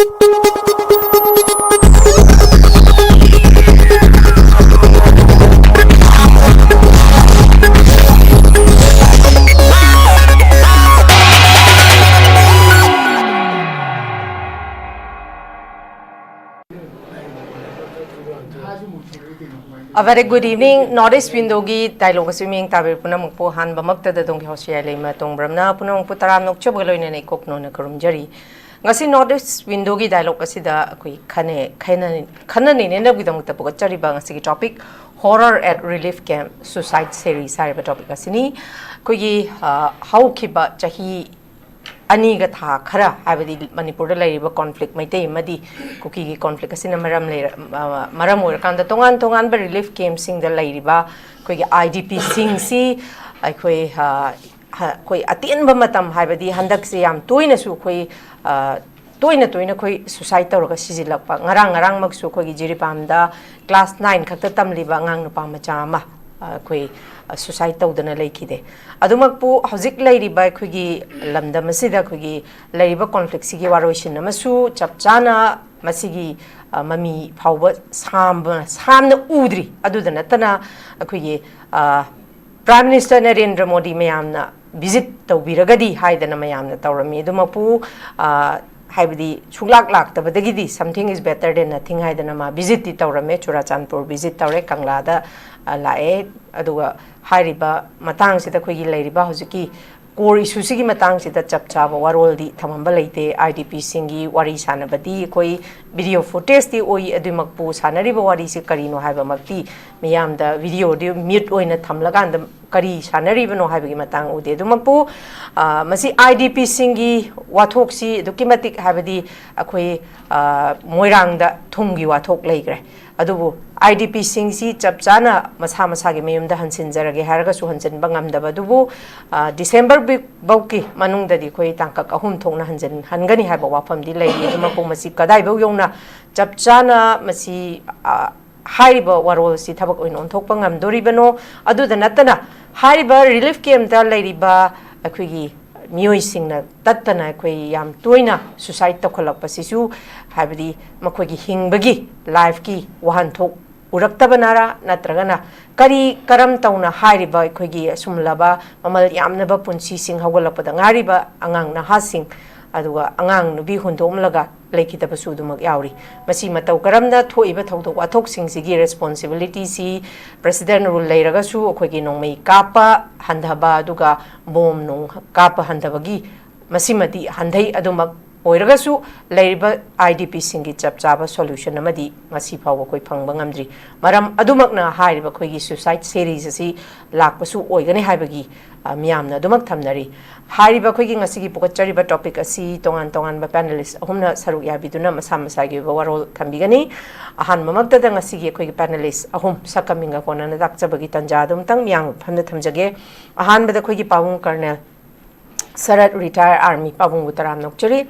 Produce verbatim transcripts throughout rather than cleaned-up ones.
A very good evening. North East Window-ꯒꯤ dialogue ꯑꯁꯤ ꯃꯤꯠꯌꯦꯡ ꯇꯥꯕꯤꯔꯤꯕ ꯄꯨꯝꯅꯃꯛꯄꯨ ꯑꯍꯥꯟꯕꯃꯛꯇꯗ ꯑꯗꯣꯝꯒꯤ host ꯌꯥꯏꯂꯩꯃ ꯇꯣꯡꯕ꯭ꯔꯝꯅ ꯄꯨꯝꯅꯃꯛꯄꯨ ꯇꯔꯥꯝꯅ ꯑꯣꯛꯆꯕꯒ ꯂꯣꯏꯅꯅ ꯏꯀꯣꯛ ꯅꯣꯟꯅ ꯈꯨꯔꯨꯝꯖꯔꯤ꯫ ꯉꯁꯤ North East Window-ꯒꯤ dialogue ꯑꯁꯤꯗ ꯑꯩꯈꯣꯏ ꯈꯟꯅ ꯈꯟꯅ ꯈꯟꯅ ꯅꯩꯅꯅꯕꯒꯤꯗꯃꯛꯇ ꯄꯨꯒꯠꯆꯔꯤꯕ ꯉꯁꯤꯒꯤ topic, Horror at Relief Camp, Suicide Series ꯍꯥꯏꯔꯤꯕ topic ꯑꯁꯤꯅꯤ꯫ ꯑꯩꯈꯣꯏꯒꯤ, ꯑ, ꯍꯧꯈꯤꯕ ꯆꯍꯤ ꯑꯅꯤꯒ ꯊꯥ ꯈꯔ, ꯍꯥꯏꯕꯗꯤ ꯃꯅꯤꯄꯨꯔꯗ ꯂꯩꯔꯤꯕ conflict, ꯃꯩꯇꯩ ꯑꯃꯗꯤ ꯀꯨꯀꯤꯒꯤ conflict ꯑꯁꯤꯅ ꯃꯔꯝ ꯂꯩꯔ-, ꯑ, ꯃꯔꯝ ꯑꯣꯏꯔꯀꯥꯟꯗ ꯇꯣꯉꯥꯟ ꯇꯣꯉꯥꯟꯕ relief camp-ꯁꯤꯡꯗ ꯂꯩꯔꯤꯕ ꯑꯩꯈꯣꯏꯒꯤ I D P-ꯁꯤꯡꯁꯤ ꯑꯩꯈꯣꯏ, ꯑ, ꯍ-, ꯑꯩꯈꯣꯏ ꯑꯇꯦꯟꯕ ꯃꯇꯝ, ꯍꯥꯏꯕꯗꯤ ꯍꯟꯗꯛꯁꯦ ꯌꯥꯝ ꯇꯣꯏꯅꯁꯨ ꯑꯩꯈꯣꯏ, ꯑ, ꯇꯣꯏꯅ ꯇꯣꯏꯅ ꯑꯩꯈꯣꯏ suicide ꯇꯧꯔꯒ ꯁꯤꯖꯤꯜꯂꯛꯄ꯫ ꯉꯔꯥꯡ ꯉꯔꯥꯡꯃꯛꯁꯨ ꯑꯩꯈꯣꯏꯒꯤ ꯖꯤꯔꯤꯕꯥꯝꯗ class nine ꯈꯛꯇ ꯇꯝꯂꯤꯕ ꯑꯉꯥꯡ ꯅꯨꯄꯥ ꯃꯆꯥ ꯑꯃ, ꯑ, ꯑꯩꯈꯣꯏ, ꯑ, suicide ꯇꯧꯗꯅ ꯂꯩꯈꯤꯗꯦ꯫ ꯑꯗꯨꯃꯛꯄꯨ ꯍꯧꯖꯤꯛ ꯂꯩꯔꯤꯕ ꯑꯩꯈꯣꯏꯒꯤ ꯂꯝꯗꯝ ꯑꯁꯤꯗ ꯑꯩꯈꯣꯏꯒꯤ ꯂꯩꯔꯤꯕ conflict-ꯁꯤꯒꯤ ꯋꯥꯔꯣꯏꯁꯤꯟ ꯑꯃꯁꯨ ꯆꯞ ꯆꯥꯅ ꯃꯁꯤꯒꯤ, ꯑ, ꯃꯃꯤ ꯐꯥꯎꯕ ꯁꯥꯝꯕ-, ꯁꯥꯝꯅ ꯎꯗ꯭ꯔꯤ꯫ ꯑꯗꯨꯗ ꯅꯠꯇꯅ ꯑꯩꯈꯣꯏꯒꯤ, ꯑ, Prime Minister ꯅꯔꯦꯟꯗ꯭ꯔ ꯃꯣꯗꯤ ꯃꯌꯥꯝꯅ visit ꯇꯧꯕꯤꯔꯒꯗꯤ ꯍꯥꯏꯗꯅ ꯃꯌꯥꯝꯅ ꯇꯧꯔꯝꯃꯤ꯫ ꯑꯗꯨꯃꯛꯄꯨ, ꯑ, ꯍꯥꯏꯕꯗꯤ ꯁꯨꯡꯂꯥꯛ ꯂꯥꯛꯇꯕꯗꯒꯤꯗꯤ something is better than nothing ꯍꯥꯏꯗꯅ ꯃꯥ visit-ꯇꯤ ꯇꯧꯔꯝꯃꯦ꯫ ꯆꯨꯔꯥꯆꯥꯟꯄꯨꯔ visit ꯇꯧꯔꯦ, ꯀꯪꯂꯥꯗ, ꯑ, ꯂꯥꯛꯑꯦ꯫ ꯑꯗꯨꯒ ꯍꯥꯏꯔꯤꯕ ꯃꯇꯥꯡꯁꯤꯗ ꯑꯩꯈꯣꯏꯒꯤ ꯂꯩꯔꯤꯕ ꯍꯧꯖꯤꯛꯀꯤ core issue-ꯁꯤꯒꯤ ꯃꯇꯥꯡꯁꯤꯗ ꯆꯞ ꯆꯥꯕ ꯋꯥꯔꯣꯜꯗꯤ ꯊꯝꯃꯝꯕ ꯂꯩꯇꯦ꯫ I D P-ꯁꯤꯡꯒꯤ ꯋꯥꯔꯤ ꯁꯥꯟꯅꯕꯗꯤ ꯑꯩꯈꯣꯏ video footage-ꯇꯤ ꯎꯏ, ꯑꯗꯨꯃꯛꯄꯨ ꯁꯥꯟꯅꯔꯤꯕ ꯋꯥꯔꯤꯁꯤ ꯀꯔꯤꯅꯣ ꯍꯥꯏꯕꯃꯛꯇꯤ ꯃꯤꯌꯥꯝꯗ video-ꯗꯤ mute ꯑꯣꯏꯅ ꯊꯝꯂꯀꯥꯟꯗ ꯀꯔꯤ ꯁꯥꯟꯅꯔꯤꯕꯅꯣ ꯍꯥꯏꯕꯒꯤ ꯃꯇꯥꯡ ꯎꯗꯦ꯫ ꯑꯗꯨꯃꯛꯄꯨ, ꯑ, ꯃꯁꯤ I D P-ꯁꯤꯡꯒꯤ ꯋꯥꯊꯣꯛꯁꯤ ꯑꯗꯨꯛꯀꯤ ꯃꯇꯤꯛ, ꯍꯥꯏꯕꯗꯤ ꯑꯩꯈꯣꯏ, ꯑ, ꯃꯣꯏꯔꯥꯡꯗ ꯊꯨꯝꯒꯤ ꯋꯥꯊꯣꯛ ꯂꯩꯈ꯭ꯔꯦ꯫ ꯑꯗꯨꯕꯨ I D P-ꯁꯤꯡꯁꯤ ꯆꯞ ꯆꯥꯅ ꯃꯁꯥ ꯃꯁꯥꯒꯤ ꯃꯌꯨꯝꯗ ꯍꯟꯖꯤꯟꯖꯔꯒꯦ ꯍꯥꯏꯔꯒꯁꯨ ꯍꯟꯖꯤꯟꯕ ꯉꯝꯗꯕ꯫ ꯑꯗꯨꯕꯨ, ꯑ, December ꯕꯤ-, ꯐꯥꯎꯒꯤ ꯃꯅꯨꯡꯗꯗꯤ ꯑꯩꯈꯣꯏ ꯇꯥꯡꯀꯛ ꯑꯍꯨꯝ ꯊꯣꯛꯅ ꯍꯟꯖꯤꯟꯍꯟꯒꯅꯤ ꯍꯥꯏꯕ ꯋꯥꯐꯝꯗꯤ ꯂꯩꯔꯤ꯫ ꯑꯗꯨꯃꯛꯄꯨ ꯃꯁꯤ ꯀꯗꯥꯏꯐꯥꯎ ꯌꯧꯅ ꯆꯞ ꯆꯥꯅ ꯃꯁꯤ, ꯑ, ꯍꯥꯏꯔꯤꯕ ꯋꯥꯔꯣꯜꯁꯤ ꯊꯕꯛ ꯑꯣꯏꯅ ꯑꯣꯟꯊꯣꯛꯄ ꯉꯝꯗꯣꯔꯤꯕꯅꯣ? ꯑꯗꯨꯗ ꯅꯠꯇꯅ ꯍꯥꯏꯔꯤꯕ relief camp-ꯇ ꯂꯩꯔꯤꯕ ꯑꯩꯈꯣꯏꯒꯤ ꯃꯤꯑꯣꯏꯁꯤꯡꯅ ꯇꯠꯇꯅ ꯑꯩꯈꯣꯏ ꯌꯥꯝ ꯇꯣꯏꯅ suicide ꯇꯧꯈꯠꯂꯛꯄꯁꯤꯁꯨ, ꯍꯥꯏꯕꯗꯤ ꯃꯈꯣꯏꯒꯤ ꯍꯤꯡꯕꯒꯤ, ꯂꯥꯏꯐꯀꯤ ꯋꯥꯍꯟꯊꯣꯛ ꯎꯔꯛꯇꯕꯅꯔꯥ, ꯅꯠꯇ꯭ꯔꯒꯅ ꯀꯔꯤ ꯀꯔꯝ ꯇꯧꯅ ꯍꯥꯏꯔꯤꯕ ꯑꯩꯈꯣꯏꯒꯤ ꯑꯁꯨꯝꯂꯕ ꯃꯃꯜ ꯌꯥꯝꯂꯕ ꯄꯨꯟꯁꯤꯁꯤꯡ, ꯍꯧꯒꯠꯂꯛꯄꯗ ꯉꯥꯏꯔꯤꯕ ꯑꯉꯥꯡ ꯅꯍꯥꯁꯤꯡ, ꯑꯗꯨꯒ ꯑꯉꯥꯡ ꯅꯨꯄꯤ ꯍꯨꯟꯗꯣꯛꯂꯒ ꯂꯩꯈꯤꯗꯕꯁꯨ ꯑꯗꯨꯃꯛ ꯌꯥꯎꯔꯤ꯫ ꯃꯁꯤ ꯃꯇꯧ ꯀꯔꯝꯅ ꯊꯣꯛꯏꯕ ꯊꯧꯗꯣꯛ ꯋꯥꯊꯣꯛꯁꯤꯡꯁꯤꯒꯤ responsibility ꯁꯤ President Rule ꯂꯩꯔꯒꯁꯨ ꯑꯩꯈꯣꯏꯒꯤ ꯅꯣꯡꯃꯩ ꯀꯥꯞꯄ ꯍꯟꯊꯕ, ꯑꯗꯨꯒ ꯕꯣꯝ ꯅꯨꯡ ꯀꯥꯞꯄ ꯍꯟꯊꯕꯒꯤ ꯃꯁꯤꯃꯗꯤ ꯍꯟꯊꯩ꯫ ꯑꯗꯨꯃꯛ ꯑꯣꯏꯔꯒꯁꯨ, ꯂꯩꯔꯤꯕ IDP ꯁꯤꯡꯒꯤ ꯆꯞ ꯆꯥꯕ solution ꯑꯃꯗꯤ ꯉꯁꯤ ꯐꯥꯎꯕ ꯑꯩꯈꯣꯏ ꯐꯪꯕ ꯉꯝꯗ꯭ꯔꯤ꯫ ꯃꯔꯝ ꯑꯗꯨꯃꯛꯅ ꯍꯥꯏꯔꯤꯕ ꯑꯩꯈꯣꯏꯒꯤ suicide series ꯑꯁꯤ ꯂꯥꯛꯄꯁꯨ ꯑꯣꯏꯒꯅꯤ ꯍꯥꯏꯕꯒꯤ, ꯑ, ꯃꯤꯌꯥꯝꯅ ꯑꯗꯨꯃꯛ ꯊꯝꯅꯔꯤ꯫ ꯍꯥꯏꯔꯤꯕ ꯑꯩꯈꯣꯏꯒꯤ ꯉꯁꯤꯒꯤ ꯄꯨꯈꯠꯆꯔꯤꯕ topic ꯑꯁꯤ ꯇꯣꯉꯥꯟ ꯇꯣꯉꯥꯟꯕ panelist ꯑꯍꯨꯝꯅ ꯁꯔꯨꯛ ꯌꯥꯕꯤꯗꯨꯅ ꯃꯁꯥ ꯃꯁꯥꯒꯤ ꯑꯣꯏꯕ ꯋꯥꯔꯣꯜ ꯊꯝꯕꯤꯒꯅꯤ꯫ ꯑꯍꯥꯟꯕꯃꯛꯇꯗ ꯉꯁꯤꯒꯤ ꯑꯩꯈꯣꯏꯒꯤ panelist ꯑꯍꯨꯝ ꯁꯛꯀ ꯃꯤꯡꯒ ꯀꯣꯟꯅꯅ ꯇꯥꯛꯆꯕꯒꯤ ꯇꯥꯟꯖꯥ ꯑꯗꯨꯝꯇꯪ ꯃꯤꯌꯥꯝꯒꯤ ꯃꯐꯝꯗ ꯊꯝꯖꯒꯦ꯫ ꯑꯍꯥꯟꯕꯗ ꯑꯩꯈꯣꯏꯒꯤ ꯄꯥꯕꯨꯡ Colonel ꯁꯔꯠ, retired army, ꯄꯥꯕꯨꯡꯕꯨ ꯇꯔꯥꯝꯅ ꯑꯣꯛꯆꯔꯤ꯫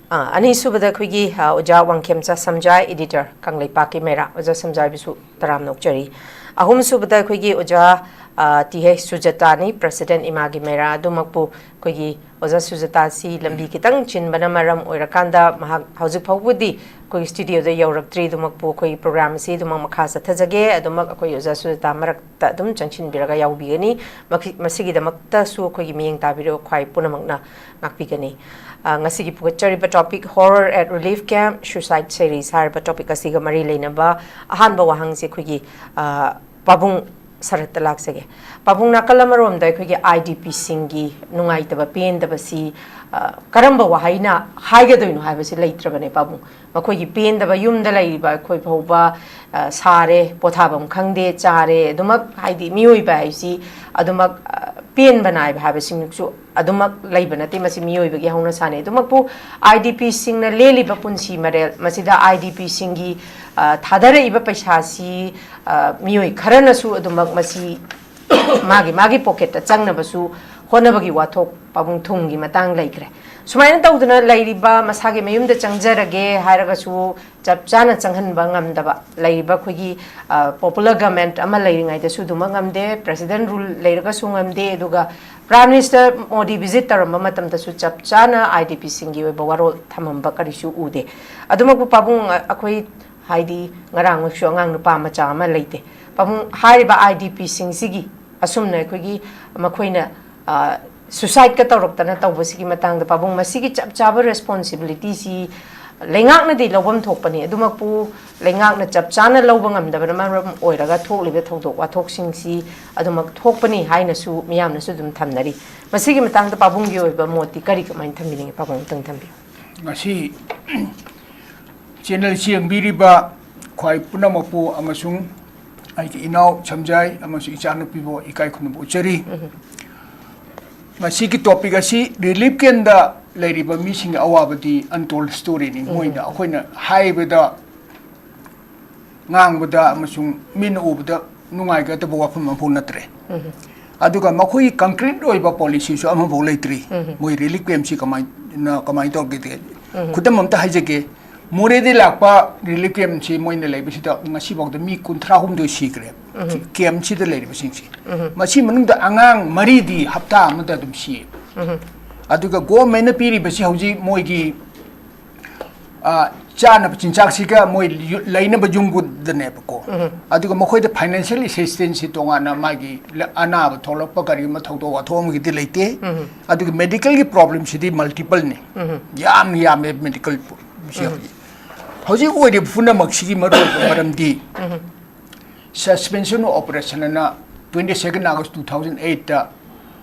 ꯑ, ꯑꯅꯤꯁꯨꯕꯗ ꯑꯩꯈꯣꯏꯒꯤ, ꯑ, ꯑꯣꯖꯥ ꯋꯥꯡꯈꯦꯝꯆꯥ ꯁꯝꯖꯥꯏ, editor, ꯀꯪꯂꯩꯄꯥꯛꯀꯤ ꯃꯩꯔꯥ, ꯑꯣꯖꯥ ꯁꯝꯖꯥꯏꯕꯨꯁꯨ ꯇꯔꯥꯝꯅ ꯑꯣꯛꯆꯔꯤ꯫ ꯑꯍꯨꯝꯁꯨꯕꯗ ꯑꯩꯈꯣꯏꯒꯤ ꯑꯣꯖꯥ, ꯑ, ꯇꯤ ꯍꯩꯆ ꯁꯨꯖꯇꯥꯅꯤ, president ꯏꯃꯥꯒꯤ ꯃꯩꯔꯥ꯫ ꯑꯗꯨꯃꯛꯄꯨ ꯑꯩꯈꯣꯏꯒꯤ ꯑꯣꯖꯥ ꯁꯨꯖꯇꯥꯁꯤ ꯂꯝꯕꯤ ꯈꯤꯇꯪ ꯆꯤꯟꯕꯅ ꯃꯔꯝ ꯑꯣꯏꯔꯀꯥꯟꯗ ꯃꯍꯥꯛ ꯍꯧꯖꯤꯛ ꯐꯥꯎꯕꯗꯤ ꯑꯩꯈꯣꯏꯒꯤ studio ꯗ ꯌꯧꯔꯛꯇ꯭ꯔꯤ꯫ ꯑꯗꯨꯃꯛꯄꯨ ꯑꯩꯈꯣꯏꯒꯤ program ꯑꯁꯤ ꯑꯗꯨꯃꯛ ꯃꯈꯥ ꯆꯠꯊꯖꯒꯦ꯫ ꯑꯗꯨꯃꯛ ꯑꯩꯈꯣꯏ ꯑꯣꯖꯥ ꯁꯨꯖꯇꯥ ꯃꯔꯛꯇ ꯑꯗꯨꯝ ꯆꯪꯁꯤꯟꯕꯤꯔꯒ ꯌꯥꯎꯕꯤꯒꯅꯤ꯫ ꯃꯈꯤ-, ꯃꯁꯤꯒꯤꯗꯃꯛꯇꯁꯨ ꯑꯩꯈꯣꯏꯒꯤ ꯃꯤꯠꯌꯦꯡ ꯇꯥꯕꯤꯔꯤꯕ ꯈ꯭ꯋꯥꯏ ꯄꯨꯝꯅꯃꯛꯅ ꯉꯥꯛꯄꯤꯒꯅꯤ꯫ ꯑ, ꯉꯁꯤꯒꯤ ꯄꯨꯈꯠꯆꯔꯤꯕ topic, Horror at Relief Camp, Suicide Series ꯍꯥꯏꯔꯤꯕ topic ꯑꯁꯤꯒ ꯃꯔꯤ ꯂꯩꯅꯕ ꯑꯍꯥꯟꯕ ꯋꯥꯍꯪꯁꯤ ꯑꯩꯈꯣꯏꯒꯤ, ꯑ, ꯄꯥꯕꯨꯡ ꯁꯔꯠꯇ ꯂꯥꯛꯆꯒꯦ꯫ ꯄꯥꯕꯨꯡ, ꯅꯥꯀꯜ ꯑꯃꯔꯣꯝꯗ ꯑꯩꯈꯣꯏꯒꯤ IDP ꯁꯤꯡꯒꯤ ꯅꯨꯡꯉꯥꯏꯇꯕ, ꯄꯦꯟꯗꯕꯁꯤ, ꯑ, ꯀꯔꯝꯕ ꯋꯥꯍꯩꯅ ꯍꯥꯏꯒꯗꯣꯏꯅꯣ ꯍꯥꯏꯕꯁꯤ ꯂꯩꯇ꯭ꯔꯕꯅꯦ ꯄꯥꯕꯨꯡ꯫ ꯃꯈꯣꯏꯒꯤ ꯄꯦꯟꯗꯕ, ꯌꯨꯝꯗ ꯂꯩꯔꯤꯕ ꯑꯩꯈꯣꯏ ꯐꯥꯎꯕ, ꯑ, ꯁꯥꯔꯦ, ꯄꯣꯊꯥꯐꯝ ꯈꯪꯗꯦ, ꯆꯥꯔꯦ, ꯑꯗꯨꯃꯛ, ꯍꯥꯏꯗꯤ ꯃꯤꯑꯣꯏꯕ ꯍꯥꯏꯁꯤ ꯑꯗꯨꯃꯛ, ꯑ, ꯄꯦꯟꯕ ꯅꯥꯏꯕ ꯍꯥꯏꯕꯁꯤꯃꯁꯨ ꯑꯗꯨꯃꯛ ꯂꯩꯕ ꯅꯠꯇꯦ꯫ ꯃꯁꯤ ꯃꯤꯑꯣꯏꯕꯒꯤ ꯍꯧꯅꯁꯥꯅꯤ꯫ ꯑꯗꯨꯃꯛꯄꯨ IDP ꯁꯤꯡꯅ ꯂꯦꯜꯂꯤꯕ ꯄꯨꯟꯁꯤ ꯃꯔꯦꯜ, ꯃꯁꯤꯗ IDP ꯁꯤꯡꯒꯤ, ꯑ, ꯊꯥꯗꯔꯛꯏꯕ ꯄꯩꯁꯥꯁꯤ, ꯑ, ꯃꯤꯑꯣꯏ ꯈꯔꯅꯁꯨ ꯑꯗꯨꯃꯛ ꯃꯁꯤ ꯃꯥꯒꯤ, ꯃꯥꯒꯤ pocket ꯇ ꯆꯪꯅꯕꯁꯨ ꯍꯣꯠꯅꯕꯒꯤ ꯋꯥꯊꯣꯛ ꯄꯥꯕꯨꯡ ꯊꯨꯝꯒꯤ ꯃꯇꯥꯡ ꯂꯩꯈ꯭ꯔꯦ꯫ ꯁꯨꯃꯥꯏꯅ ꯇꯧꯗꯅ ꯂꯩꯔꯤꯕ ꯃꯁꯥꯒꯤ ꯃꯌꯨꯝꯗ ꯆꯪꯖꯔꯒꯦ ꯍꯥꯏꯔꯒꯁꯨ ꯆꯞ ꯆꯥꯅ ꯆꯪꯍꯟꯕ ꯉꯝꯗꯕ, ꯂꯩꯔꯤꯕ ꯑꯩꯈꯣꯏꯒꯤ, ꯑ, popular government ꯑꯃ ꯂꯩꯔꯤꯉꯩꯗꯁꯨ ꯑꯗꯨꯃꯛ ꯉꯝꯗꯦ, President Rule ꯂꯩꯔꯒꯁꯨ ꯉꯝꯗꯦ, ꯑꯗꯨꯒ Prime Minister ꯃꯣꯗꯤ visit ꯇꯧꯔꯝꯕ ꯃꯇꯝꯗꯁꯨ ꯆꯞ ꯆꯥꯅ IDPꯁꯤꯡꯒꯤ ꯑꯣꯏꯕ ꯋꯥꯔꯣꯜ ꯊꯝꯃꯝꯕ ꯀꯔꯤꯁꯨ ꯎꯗꯦ꯫ ꯑꯗꯨꯃꯛꯄꯨ ꯄꯥꯕꯨꯡ, ꯑ, ꯑꯩꯈꯣꯏ ꯍꯥꯏꯗꯤ ꯉꯔꯥꯡꯃꯛꯁꯨ ꯑꯉꯥꯡ ꯅꯨꯄꯥ ꯃꯆꯥ ꯑꯃ ꯂꯩꯇꯦ꯫ ꯄꯥꯕꯨꯡ, ꯍꯥꯏꯔꯤꯕ IDPꯁꯤꯡꯁꯤꯒꯤ ꯑꯁꯨꯝꯅ ꯑꯩꯈꯣꯏꯒꯤ ꯃꯈꯣꯏꯅ, ꯑ, suicideꯀ ꯇꯧꯔꯛꯇꯅ ꯇꯧꯕꯁꯤꯒꯤ ꯃꯇꯥꯡꯗ ꯄꯥꯕꯨꯡ, ꯃꯁꯤꯒꯤ ꯆꯞ ꯆꯥꯕ responsibilityꯁꯤ ꯂꯩꯉꯥꯛꯅꯗꯤ ꯂꯧꯐꯝ ꯊꯣꯛꯄꯅꯤ꯫ ꯑꯗꯨꯃꯛꯄꯨ ꯂꯩꯉꯥꯛꯅ ꯆꯞ ꯆꯥꯅ ꯂꯧꯕ ꯉꯝꯗꯕꯅ ꯃꯔꯝ ꯑꯣꯏꯔꯒ ꯊꯣꯛꯂꯤꯕ ꯊꯧꯗꯣꯛ ꯋꯥꯊꯣꯛꯁꯤꯡꯁꯤ ꯑꯗꯨꯃꯛ ꯊꯣꯛꯄꯅꯤ ꯍꯥꯏꯅꯁꯨ ꯃꯤꯌꯥꯝꯅꯁꯨ ꯑꯗꯨꯝ ꯊꯝꯅꯔꯤ꯫ ꯃꯁꯤꯒꯤ ꯃꯇꯥꯡꯗ ꯄꯥꯕꯨꯡꯒꯤ ꯑꯣꯏꯕ ꯃꯣꯠꯇꯤ ꯀꯔꯤ, ꯀꯃꯥꯏꯅ ꯊꯝꯕꯤꯅꯤꯡꯉꯤ? ꯄꯥꯕꯨꯡ ꯑꯃꯨꯛꯇꯪ ꯊꯝꯕꯤꯌꯨ꯫ ꯉꯁꯤ channelꯁꯤ ꯌꯦꯡꯕꯤꯔꯤꯕ ꯈ꯭ꯋꯥꯏ ꯄꯨꯝꯅꯃꯛꯄꯨ ꯑꯃꯁꯨꯡ ꯑꯩꯒꯤ ꯏꯅꯥꯎ ꯁꯝꯖꯥꯏ ꯑꯃꯁꯨꯡ ꯏꯆꯥꯅꯨꯄꯤꯕꯨ ꯏꯀꯥꯏ ꯈꯨꯝꯅꯕ ꯎꯠꯆꯔꯤ꯫ ꯎꯝ꯫ ꯃꯁꯤꯒꯤ topic ꯑꯁꯤ relief campꯇ ꯂꯩꯔꯤꯕ ꯃꯤꯁꯤꯡꯒꯤ ꯑꯋꯥꯕꯗꯤ untold storyꯅꯤ꯫ ꯎꯝ꯫ ꯃꯣꯏꯅ ꯑꯩꯈꯣꯏꯅ ꯍꯥꯏꯕꯗ, ꯉꯥꯡꯕꯗ ꯑꯃꯁꯨꯡ ꯃꯤꯠꯅ ꯎꯕꯗ ꯅꯨꯡꯉꯥꯏꯒꯗꯕ ꯋꯥꯐꯝ ꯑꯃꯐꯥꯎ ꯅꯠꯇ꯭ꯔꯦ꯫ ꯎꯝ꯫ ꯑꯗꯨꯒ ꯃꯈꯣꯏꯒꯤ concrete ꯑꯣꯏꯕ policyꯁꯨ ꯑꯃꯐꯥꯎ ꯂꯩꯇ꯭ꯔꯤ꯫ ꯎꯝ꯫ ꯃꯣꯏ relief campꯁꯤ ꯀꯃꯥꯏꯅ, ꯀꯃꯥꯏꯅ ꯇꯧꯒꯦ? ꯎꯝ꯫ ꯈꯨꯗꯝ ꯑꯝꯇ ꯍꯥꯏꯖꯒꯦ, ꯃꯣꯔꯦꯗꯒꯤ ꯂꯥꯛꯄ relief campꯁꯤ ꯃꯣꯏꯅ ꯂꯩꯕꯁꯤꯗ ꯉꯁꯤꯐꯥꯎꯗ ꯃꯤ ꯀꯨꯟꯊ꯭ꯔꯥ ꯍꯨꯝꯗꯣꯏ ꯁꯤꯈ꯭ꯔꯦ꯫ ꯎꯝ꯫ Campꯁꯤꯗ ꯂꯩꯔꯤꯕꯁꯤꯡꯁꯤ꯫ ꯎꯝ꯫ ꯃꯁꯤ ꯃꯅꯨꯡꯗ ꯑꯉꯥꯡ ꯃꯔꯤꯗꯤ ꯍꯞꯇꯥ ꯑꯃꯗ ꯑꯗꯨꯝ ꯁꯤꯌꯦ꯫ ꯎꯝ꯫ ꯑꯗꯨꯒ governmentꯅ ꯄꯤꯔꯤꯕꯁꯤ ꯍꯧꯖꯤꯛ ꯃꯣꯏꯒꯤ, ꯑ, ꯆꯥꯅꯕ ꯆꯤꯟꯖꯥꯛꯁꯤꯒ ꯃꯣꯏ ꯌꯨ-, ꯂꯩꯅꯕ ꯌꯨꯝꯕꯨꯗꯅꯦꯕꯀꯣ꯫ ꯎꯝ꯫ ꯑꯗꯨꯒ ꯃꯈꯣꯏꯗ financial assistanceꯁꯤ ꯇꯣꯉꯥꯟꯅ ꯃꯥꯒꯤ ꯂ-, ꯑꯅꯥꯕ ꯊꯣꯛꯂꯛꯄ, ꯀꯔꯤꯒꯨꯝꯕ ꯊꯧꯗꯣꯛ ꯋꯥꯊꯣꯛ ꯑꯃꯒꯤꯗꯤ ꯂꯩꯇꯦ꯫ ꯎꯝ꯫ ꯑꯗꯨꯒ medicalꯒꯤ problemꯁꯤꯗꯤ multipleꯅꯤ꯫ ꯎꯝ꯫ ꯌꯥꯝ ꯌꯥꯝꯃꯦ medicalꯁꯤ ꯎꯝ꯫ ꯍꯧꯖꯤꯛ꯫ ꯍꯧꯖꯤꯛ ꯑꯣꯏꯔꯤꯕ ꯄꯨꯝꯅꯃꯛꯁꯤꯒꯤ ꯃꯔꯨꯑꯣꯏꯕ ꯃꯔꯝꯗꯤ ꯎꯝ꯫ Suspension of Operation ꯑꯅ twenty second August two thousand eight ꯇ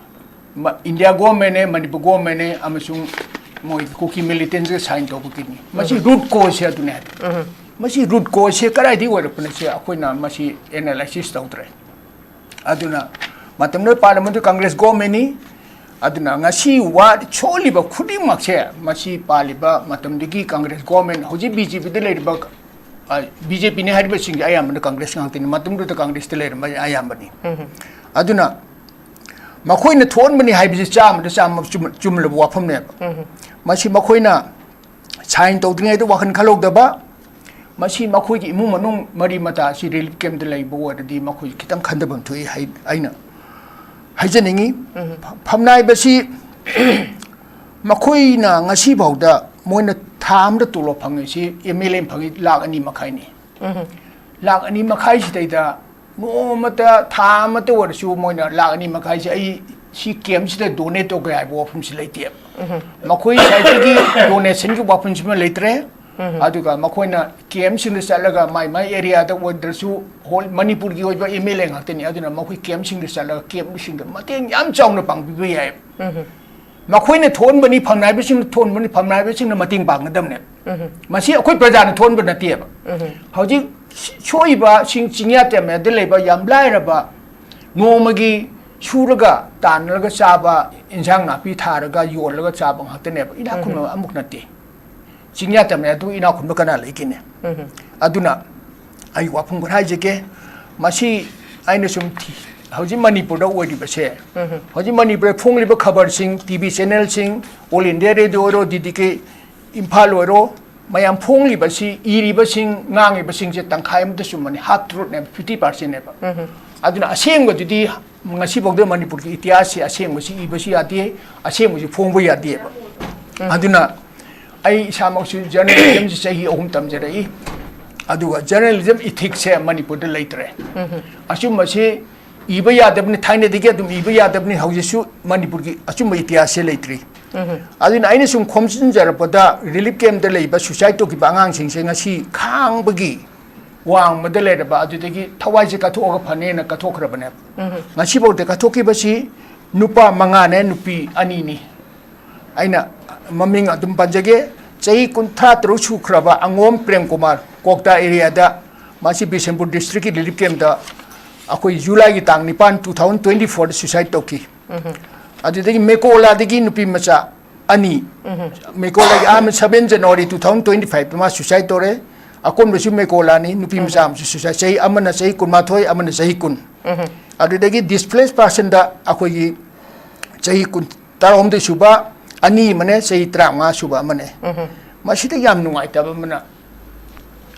ꯃ-, India governmentꯅꯦ, ꯃꯅꯤꯄꯨꯔ governmentꯅꯦ ꯑꯃꯁꯨꯡ ꯃꯣꯏ ꯀꯨꯀꯤ militantꯁꯒ sign ꯇꯧꯕꯒꯤꯅꯤ꯫ ꯃꯁꯤ ꯎꯝ꯫ Root causeꯁꯦ ꯑꯗꯨꯅꯦ ꯍꯥꯏꯕ꯫ ꯎꯝ꯫ ꯃꯁꯤ root causeꯁꯦ ꯀꯗꯥꯏꯗꯒꯤ ꯑꯣꯏꯔꯛꯄꯅꯣ ꯁꯦ ꯑꯩꯈꯣꯏꯅ ꯃꯁꯤ analysis ꯇꯧꯗ꯭ꯔꯦ꯫ ꯑꯗꯨꯅ ꯃꯇꯝꯗꯨꯗ ꯄꯥꯜꯂꯝꯕꯗꯨ Congress governmentꯅꯤ꯫ ꯑꯗꯨꯅ ꯉꯁꯤ ꯋꯥ-, ꯁꯣꯛꯂꯤꯕ ꯈꯨꯗꯤꯡꯃꯛꯁꯦ ꯃꯁꯤ ꯄꯥꯜꯂꯤꯕ ꯃꯇꯝꯗꯨꯒꯤ Congress government, ꯍꯧꯖꯤꯛ BJPꯗ ꯂꯩꯔꯤꯕ, ꯑ, BJPꯅꯤ ꯍꯥꯏꯔꯤꯕꯁꯤꯡꯁꯦ ꯑꯌꯥꯝꯕꯅ Congress ꯉꯥꯛꯇꯅꯤ꯫ ꯃꯇꯝꯗꯨꯗ Congressꯇ ꯂꯩꯔꯝꯕ ꯑꯌꯥꯝꯕꯅꯤ꯫ ꯎꯝ꯫ ꯑꯗꯨꯅ ꯃꯈꯣꯏꯅ ꯊꯣꯛꯍꯟꯕꯅꯤ ꯍꯥꯏꯕꯁꯤ ꯆꯥꯝꯃꯗ ꯆꯥꯝꯃ ꯆꯨꯝ-, ꯆꯨꯝꯂꯕ ꯋꯥꯐꯝꯅꯦꯕ꯫ ꯎꯝ꯫ ꯃꯁꯤ ꯃꯈꯣꯏꯅ sign ꯇꯧꯗ꯭ꯔꯤꯉꯩꯗ ꯋꯥꯈꯜ ꯈꯜꯍꯧꯗꯕ, ꯃꯁꯤ ꯃꯈꯣꯏꯒꯤ ꯏꯃꯨꯡ ꯃꯅꯨꯡ ꯃꯔꯤ ꯃꯇꯥ ꯑꯁꯤ relief campꯇ ꯂꯩꯕ ꯑꯣꯏꯔꯗꯤ ꯃꯈꯣꯏ ꯈꯤꯇꯪ ꯈꯟꯊꯐꯝ ꯊꯣꯛꯏ ꯍꯥꯏ-, ꯑꯩꯅ ꯍꯥꯏꯖꯅꯤꯡꯉꯤ꯫ ꯐꯝꯅꯥꯏꯕꯁꯤ ꯃꯈꯣꯏꯅ ꯉꯁꯤꯐꯥꯎꯗ ꯃꯣꯏꯅ ꯊꯥ ꯑꯃꯗ ꯇꯣꯂꯣꯞ ꯐꯪꯉꯤꯁꯤ ꯑꯦꯝ ꯑꯦꯜ ꯑꯦꯅ ꯐꯪꯉꯤ ꯂꯥꯈ ꯑꯅꯤ ꯃꯈꯥꯏꯅꯤ꯫ ꯂꯥꯈ ꯑꯅꯤ ꯃꯈꯥꯏꯁꯤꯗꯩꯗ ꯅꯣꯡꯃꯇ, ꯊꯥ ꯑꯃꯇ ꯑꯣꯏꯔꯁꯨ ꯃꯣꯏꯅ ꯂꯥꯈ ꯑꯅꯤ ꯃꯈꯥꯏꯁꯦ ꯑꯩ ꯁꯤ ꯀꯦꯝꯁꯤꯗ ꯗꯣꯅꯦꯠ ꯇꯧꯒꯦ ꯍꯥꯏꯕ ꯋꯥꯐꯝꯁꯤ ꯂꯩꯇꯦꯕ꯫ ꯃꯈꯣꯏ ꯁꯥꯏꯠꯇꯒꯤ ꯗꯣꯅꯦꯁꯟꯒꯤ ꯋꯥꯐꯝꯁꯤꯃ ꯂꯩꯇ꯭ꯔꯦ꯫ ꯑꯗꯨꯒ ꯃꯈꯣꯏꯅ ꯀꯦꯝꯁꯤꯡꯗ ꯆꯠꯂꯒ ꯃꯥꯏ ꯃꯥꯏ ꯑꯦꯔꯤꯌꯥꯗ ꯑꯣꯏꯗ꯭ꯔꯁꯨ, ꯍꯣꯜ ꯃꯅꯤꯄꯨꯔꯒꯤ ꯑꯣꯏꯕ ꯑꯦꯝ ꯑꯦꯜ ꯑꯦ ꯉꯥꯛꯇꯅꯤ꯫ ꯑꯗꯨꯅ ꯃꯈꯣꯏ ꯀꯦꯝꯁꯤꯡꯗ ꯆꯠꯂꯒ ꯀꯦꯝꯁꯤꯡꯗ ꯃꯇꯦꯡ ꯌꯥꯝ ꯆꯥꯎꯅ ꯄꯥꯡꯕꯤꯕ ꯌꯥꯏ꯫ ꯃꯈꯣꯏꯅ ꯊꯣꯛꯍꯟꯕꯅꯤ, ꯐꯝꯅꯥꯏꯕꯁꯤꯡꯅ ꯊꯣꯛꯍꯟꯕꯅꯤ, ꯐꯝꯅꯥꯏꯕꯁꯤꯡꯅ ꯃꯇꯦꯡ ꯄꯥꯡꯒꯗꯕꯅꯦ꯫ ꯃꯁꯤ ꯑꯩꯈꯣꯏ ꯄ꯭ꯔꯖꯥꯅ ꯊꯣꯛꯍꯟꯕ ꯅꯠꯇꯦꯕ꯫ ꯍꯧꯖꯤꯛ ꯁꯣꯛꯏꯕꯁꯤꯡ, ꯆꯤꯡꯌꯥ ꯇꯝꯌꯥꯗ ꯂꯩꯕ ꯌꯥꯝ ꯂꯥꯏꯔꯕ, ꯅꯣꯡꯃꯒꯤ ꯁꯨꯔꯒ ꯇꯥꯟꯅꯔꯒ ꯆꯥꯕ, ꯏꯟꯁꯥꯡ ꯅꯥꯄꯤ ꯊꯥꯔꯒ ꯌꯣꯜꯂꯒ ꯆꯥꯕ ꯉꯥꯛꯇꯅꯦꯕ, ꯏꯅꯥꯛ ꯈꯨꯟꯕ ꯑꯃꯨꯛ ꯅꯠꯇꯦ꯫ ꯆꯤꯡꯌꯥ ꯇꯝꯌꯥꯗ ꯏꯅꯥꯛ ꯈꯨꯟꯕ ꯀꯅꯥ ꯂꯩꯒꯦꯅꯦ? ꯑꯗꯨꯅ ꯑꯩ ꯋꯥꯐꯝ ꯈꯔ ꯍꯥꯏꯖꯒꯦ꯫ ꯃꯁꯤ ꯑꯩꯅ ꯁꯨꯝ ꯊꯤ-, ꯍꯧꯖꯤꯛ ꯃꯅꯤꯄꯨꯔꯗ ꯑꯣꯏꯔꯤꯕꯁꯦ, ꯍꯧꯖꯤꯛ ꯃꯅꯤꯄꯨꯔꯗ ꯐꯣꯡꯂꯤꯕ ꯈꯕꯔꯁꯤꯡ, ꯇꯤ ꯚꯤ ꯆꯦꯅꯦꯜꯁꯤꯡ, ꯑꯣꯜ ꯏꯟꯗꯤꯌꯥ ꯔꯦꯗꯤꯑꯣ ꯑꯣꯏꯔꯣ, ꯗꯤ ꯗꯤ ꯀꯦ ꯏꯝꯐꯥꯜ ꯑꯣꯏꯔꯣ, ꯃꯌꯥꯝ ꯐꯣꯡꯂꯤꯕꯁꯤ, ꯏꯔꯤꯕꯁꯤꯡ, ꯉꯥꯡꯉꯤꯕꯁꯤꯡꯁꯦ ꯇꯪꯈꯥꯏ ꯑꯃꯇ ꯆꯨꯝꯕꯅꯤ, ꯍꯥꯐ ꯇ꯭ꯔꯨꯠꯅꯦꯕ, ꯐꯤꯐꯇꯤ ꯄꯥꯔꯁꯦꯟꯅꯦꯕ꯫ ꯑꯗꯨꯅ ꯑꯁꯦꯡꯕꯗꯨꯗꯤ ꯉꯁꯤꯐꯥꯎꯗ ꯃꯅꯤꯄꯨꯔꯒꯤ ꯏꯇꯤꯍꯥꯁꯁꯤ ꯑꯁꯦꯡꯕꯁꯤ ꯏꯕꯁꯨ ꯌꯥꯗꯦ, ꯑꯁꯦꯡꯕꯁꯤ ꯐꯣꯡꯕ ꯌꯥꯗꯦꯕ꯫ ꯑꯗꯨꯅ ꯑꯩ ꯏꯁꯥꯃꯛꯁꯨ ꯖꯔꯅꯦꯂꯤꯖꯝꯁꯤ ꯆꯍꯤ ꯑꯍꯨꯝ ꯇꯝꯖꯔꯛꯏ, ꯑꯗꯨꯒ ꯖꯔꯅꯦꯂꯤꯖꯝ ꯏꯊꯤꯛꯁꯁꯦ ꯃꯅꯤꯄꯨꯔꯗ ꯂꯩꯇ꯭ꯔꯦ꯫ ꯑꯆꯨꯝꯕꯁꯤ ꯏꯕ ꯌꯥꯗꯕꯅꯤ, ꯊꯥꯏꯅꯗꯒꯤ ꯑꯗꯨꯝ ꯏꯕ ꯌꯥꯗꯕꯅꯤ, ꯍꯧꯖꯤꯛꯁꯨ ꯃꯅꯤꯄꯨꯔꯒꯤ ꯑꯆꯨꯝꯕ ꯏꯇꯤꯍꯥꯁꯁꯦ ꯂꯩꯇ꯭ꯔꯤ꯫ ꯑꯗꯨꯅ ꯑꯩꯅ ꯁꯨꯝ ꯈꯣꯝꯖꯤꯟꯖꯔꯛꯄꯗ, ꯔꯤꯂꯤꯐ ꯀꯦꯝꯞꯇ ꯂꯩꯕ ꯁꯨꯏꯁꯥꯏꯗ ꯇꯧꯈꯤꯕ ꯑꯉꯥꯡꯁꯤꯡꯁꯦ ꯉꯁꯤ ꯈꯥꯡꯕꯒꯤ ꯋꯥꯡꯃꯗ ꯂꯩꯔꯕ ꯑꯗꯨꯗꯒꯤ ꯊꯋꯥꯏꯁꯦ ꯀꯠꯊꯣꯛꯑꯒ ꯐꯅꯦꯅ ꯀꯠꯊꯣꯛꯈ꯭ꯔꯕꯅꯦꯕ꯫ ꯉꯁꯤꯐꯥꯎꯗ ꯀꯠꯊꯣꯛꯈꯤꯕꯁꯤ ꯅꯨꯄꯥ ꯃꯉꯥꯅꯦ, ꯅꯨꯄꯤ ꯑꯅꯤꯅꯤ꯫ ꯑꯩꯅ ꯃꯃꯤꯡ ꯑꯗꯨꯝ ꯄꯟꯖꯒꯦ꯫ ꯆꯍꯤ ꯀꯨꯟꯊ꯭ꯔꯥ ꯇꯔꯨꯛ ꯁꯨꯈ꯭ꯔꯕ ꯑꯉꯣꯝ ꯄ꯭ꯔꯦꯝ ꯀꯨꯃꯥꯔ, ꯀ꯭ꯋꯥꯛꯇꯥ ꯑꯦꯔꯤꯌꯥꯗ, ꯃꯥꯁꯤ ꯕꯤꯁꯦꯝꯄꯨꯔ ꯗꯤꯁꯇ꯭ꯔꯤꯛꯀꯤ ꯔꯤꯂꯤꯐ ꯀꯦꯝꯞꯇ ꯑꯩꯈꯣꯏ ꯖꯨꯂꯥꯏꯒꯤ ꯇꯥꯡ ꯅꯤꯄꯥꯟ, ꯇꯨ ꯊꯥꯎꯖꯟ ꯇ꯭ꯋꯦꯟꯇꯤ ꯐꯣꯔꯗ ꯁꯨꯏꯁꯥꯏꯗ ꯇꯧꯈꯤ꯫ ꯑꯗꯨꯗꯒꯤ ꯃꯦꯀꯣꯂꯥꯗꯒꯤ ꯅꯨꯄꯤ ꯃꯆꯥ ꯑꯅꯤ, ꯃꯦꯀꯣꯂꯥꯒꯤ ꯑꯍꯥꯟꯕ seven January two thousand twenty ꯐꯥꯏꯚꯇ ꯃꯥ ꯁꯨꯏꯁꯥꯏꯗ ꯇꯧꯔꯦ꯫ ꯑꯀꯣꯟꯕꯁꯨ ꯃꯦꯀꯣꯂꯥꯅꯤ, ꯅꯨꯄꯤ ꯃꯆꯥ ꯑꯃꯁꯨ ꯁꯨꯏꯁꯥꯏꯗ, ꯆꯍꯤ ꯑꯃꯅ ꯆꯍꯤ ꯀꯨꯟꯃꯥꯊꯣꯏ, ꯑꯃꯅ ꯆꯍꯤ ꯀꯨꯟ꯫ ꯑꯗꯨꯗꯒꯤ ꯗꯤꯁꯄ꯭ꯂꯦꯁ ꯄꯥꯔꯁꯟꯗ ꯑꯩꯈꯣꯏꯒꯤ ꯆꯍꯤ ꯀꯨꯟ, ꯇꯔꯥꯍꯨꯝꯗꯣꯏ ꯁꯨꯕ ꯑꯅꯤ ꯑꯃꯅꯦ, ꯆꯍꯤ ꯇꯔꯥꯃꯉꯥ ꯁꯨꯕ ꯑꯃꯅꯦ꯫ ꯃꯁꯤꯗ ꯌꯥꯝ ꯅꯨꯡꯉꯥꯏꯇꯕ ꯑꯃꯅ,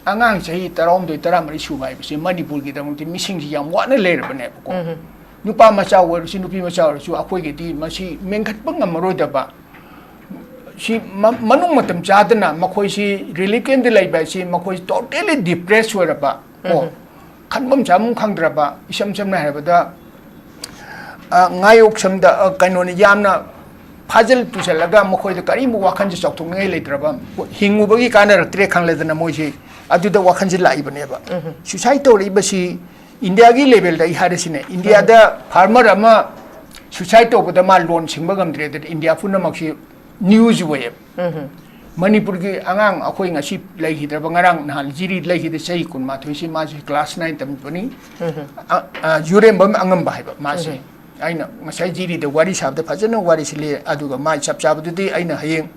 ꯑꯉꯥꯡ ꯆꯍꯤ ꯇꯔꯥꯍꯨꯝꯗꯣꯏ, ꯇꯔꯥꯃꯔꯤ ꯁꯨꯕ ꯍꯥꯏꯕꯁꯤ ꯃꯅꯤꯄꯨꯔꯒꯤꯗꯃꯛꯇꯤ ꯃꯤꯁꯤꯡꯁꯤ ꯌꯥꯝ ꯋꯥꯅ ꯂꯩꯔꯕꯅꯦꯕꯀꯣ꯫ ꯅꯨꯄꯥ ꯃꯆꯥ ꯑꯣꯏꯔꯁꯨ, ꯅꯨꯄꯤ ꯃꯆꯥ ꯑꯣꯏꯔꯁꯨ, ꯑꯩꯈꯣꯏꯒꯤꯗꯤ ꯃꯁꯤ ꯃꯦꯟꯈꯠꯄ ꯉꯝꯃꯔꯣꯏꯗꯕ, ꯁꯤ ꯃ-, ꯃꯅꯨꯡ ꯃꯇꯝ ꯆꯥꯗꯅ ꯃꯈꯣꯏꯁꯤ relief camp ꯇ ꯂꯩꯕ ꯍꯥꯏꯁꯤ ꯃꯈꯣꯏ totally depress ꯑꯣꯏꯔꯕ, ꯀꯣ, ꯎꯝ꯫ ꯈꯟꯐꯝ ꯆꯥꯐꯝ ꯈꯪꯗ꯭ꯔꯕ, ꯏꯁꯝ ꯁꯝꯅ ꯍꯥꯏꯔꯕꯗ, ꯑ, ꯉꯥꯌꯣꯛꯁꯝꯗ, ꯑ, ꯀꯩꯅꯣꯅꯤ, ꯌꯥꯝꯅ ꯐꯥꯖꯤꯜ ꯄꯨꯁꯜꯂꯒ ꯃꯈꯣꯏꯗ ꯀꯔꯤꯝꯕ ꯋꯥꯈꯜꯁꯦ ꯆꯥꯎꯊꯣꯛꯅꯤꯡꯉꯥꯏ ꯂꯩꯇ꯭ꯔꯕ, ꯍꯤꯡꯉꯨꯕꯒꯤ ꯀꯥꯟꯅꯔꯛꯇ꯭ꯔꯦ ꯈꯪꯂꯗꯅ ꯃꯣꯏꯁꯤ ꯑꯗꯨꯗ ꯋꯥꯈꯜꯁꯦ ꯂꯥꯛꯏꯕꯅꯦꯕ꯫ ꯎꯝ꯫ Suicide ꯇꯧꯔꯛꯏꯕꯁꯤ ꯏꯟꯗꯤꯌꯥꯒꯤ level ꯗ ꯑꯩ ꯍꯥꯏꯔꯁꯤꯅꯦ, ꯏꯟꯗꯤꯌꯥꯗ farmer ꯑꯃ suicide ꯇꯧꯕꯗ ꯃꯥ loan ꯁꯤꯡꯕ ꯉꯝꯗ꯭ꯔꯦ, ꯑꯗꯨꯗꯤ ꯏꯟꯗꯤꯌꯥ ꯄꯨꯝꯅꯃꯛꯁꯤ news ꯑꯣꯏꯌꯦꯕ꯫ ꯎꯝ꯫ ꯃꯅꯤꯄꯨꯔꯒꯤ ꯑꯉꯥꯡ ꯑꯩꯈꯣꯏ ꯉꯁꯤ ꯂꯩꯈꯤꯗ꯭ꯔꯕ, ꯉꯔꯥꯡ ꯅꯍꯥꯟ ꯖꯤꯔꯤ ꯂꯩꯈꯤꯗ, ꯆꯍꯤ ꯀꯨꯟꯃꯥꯊꯣꯏꯁꯤ, ꯃꯥꯁꯤ class nine ꯇꯝꯕꯅꯤ꯫ ꯎꯝ꯫ ꯑ, ꯑ, ꯌꯨꯔꯦꯝꯕꯝ ꯑꯉꯝꯕ ꯍꯥꯏꯕ ꯃꯥꯁꯦ꯫ ꯎꯝ꯫ ꯑꯩꯅ ꯉꯁꯥꯏ ꯖꯤꯔꯤꯗ ꯋꯥꯔꯤ ꯁꯥꯕꯗ ꯐꯖꯅ ꯋꯥꯔꯤꯁꯤ ꯂꯤ, ꯑꯗꯨꯒ ꯃꯥꯏ ꯆꯞ ꯆꯥꯕꯗꯨꯗꯤ ꯑꯩꯅ ꯍꯌꯦꯡ,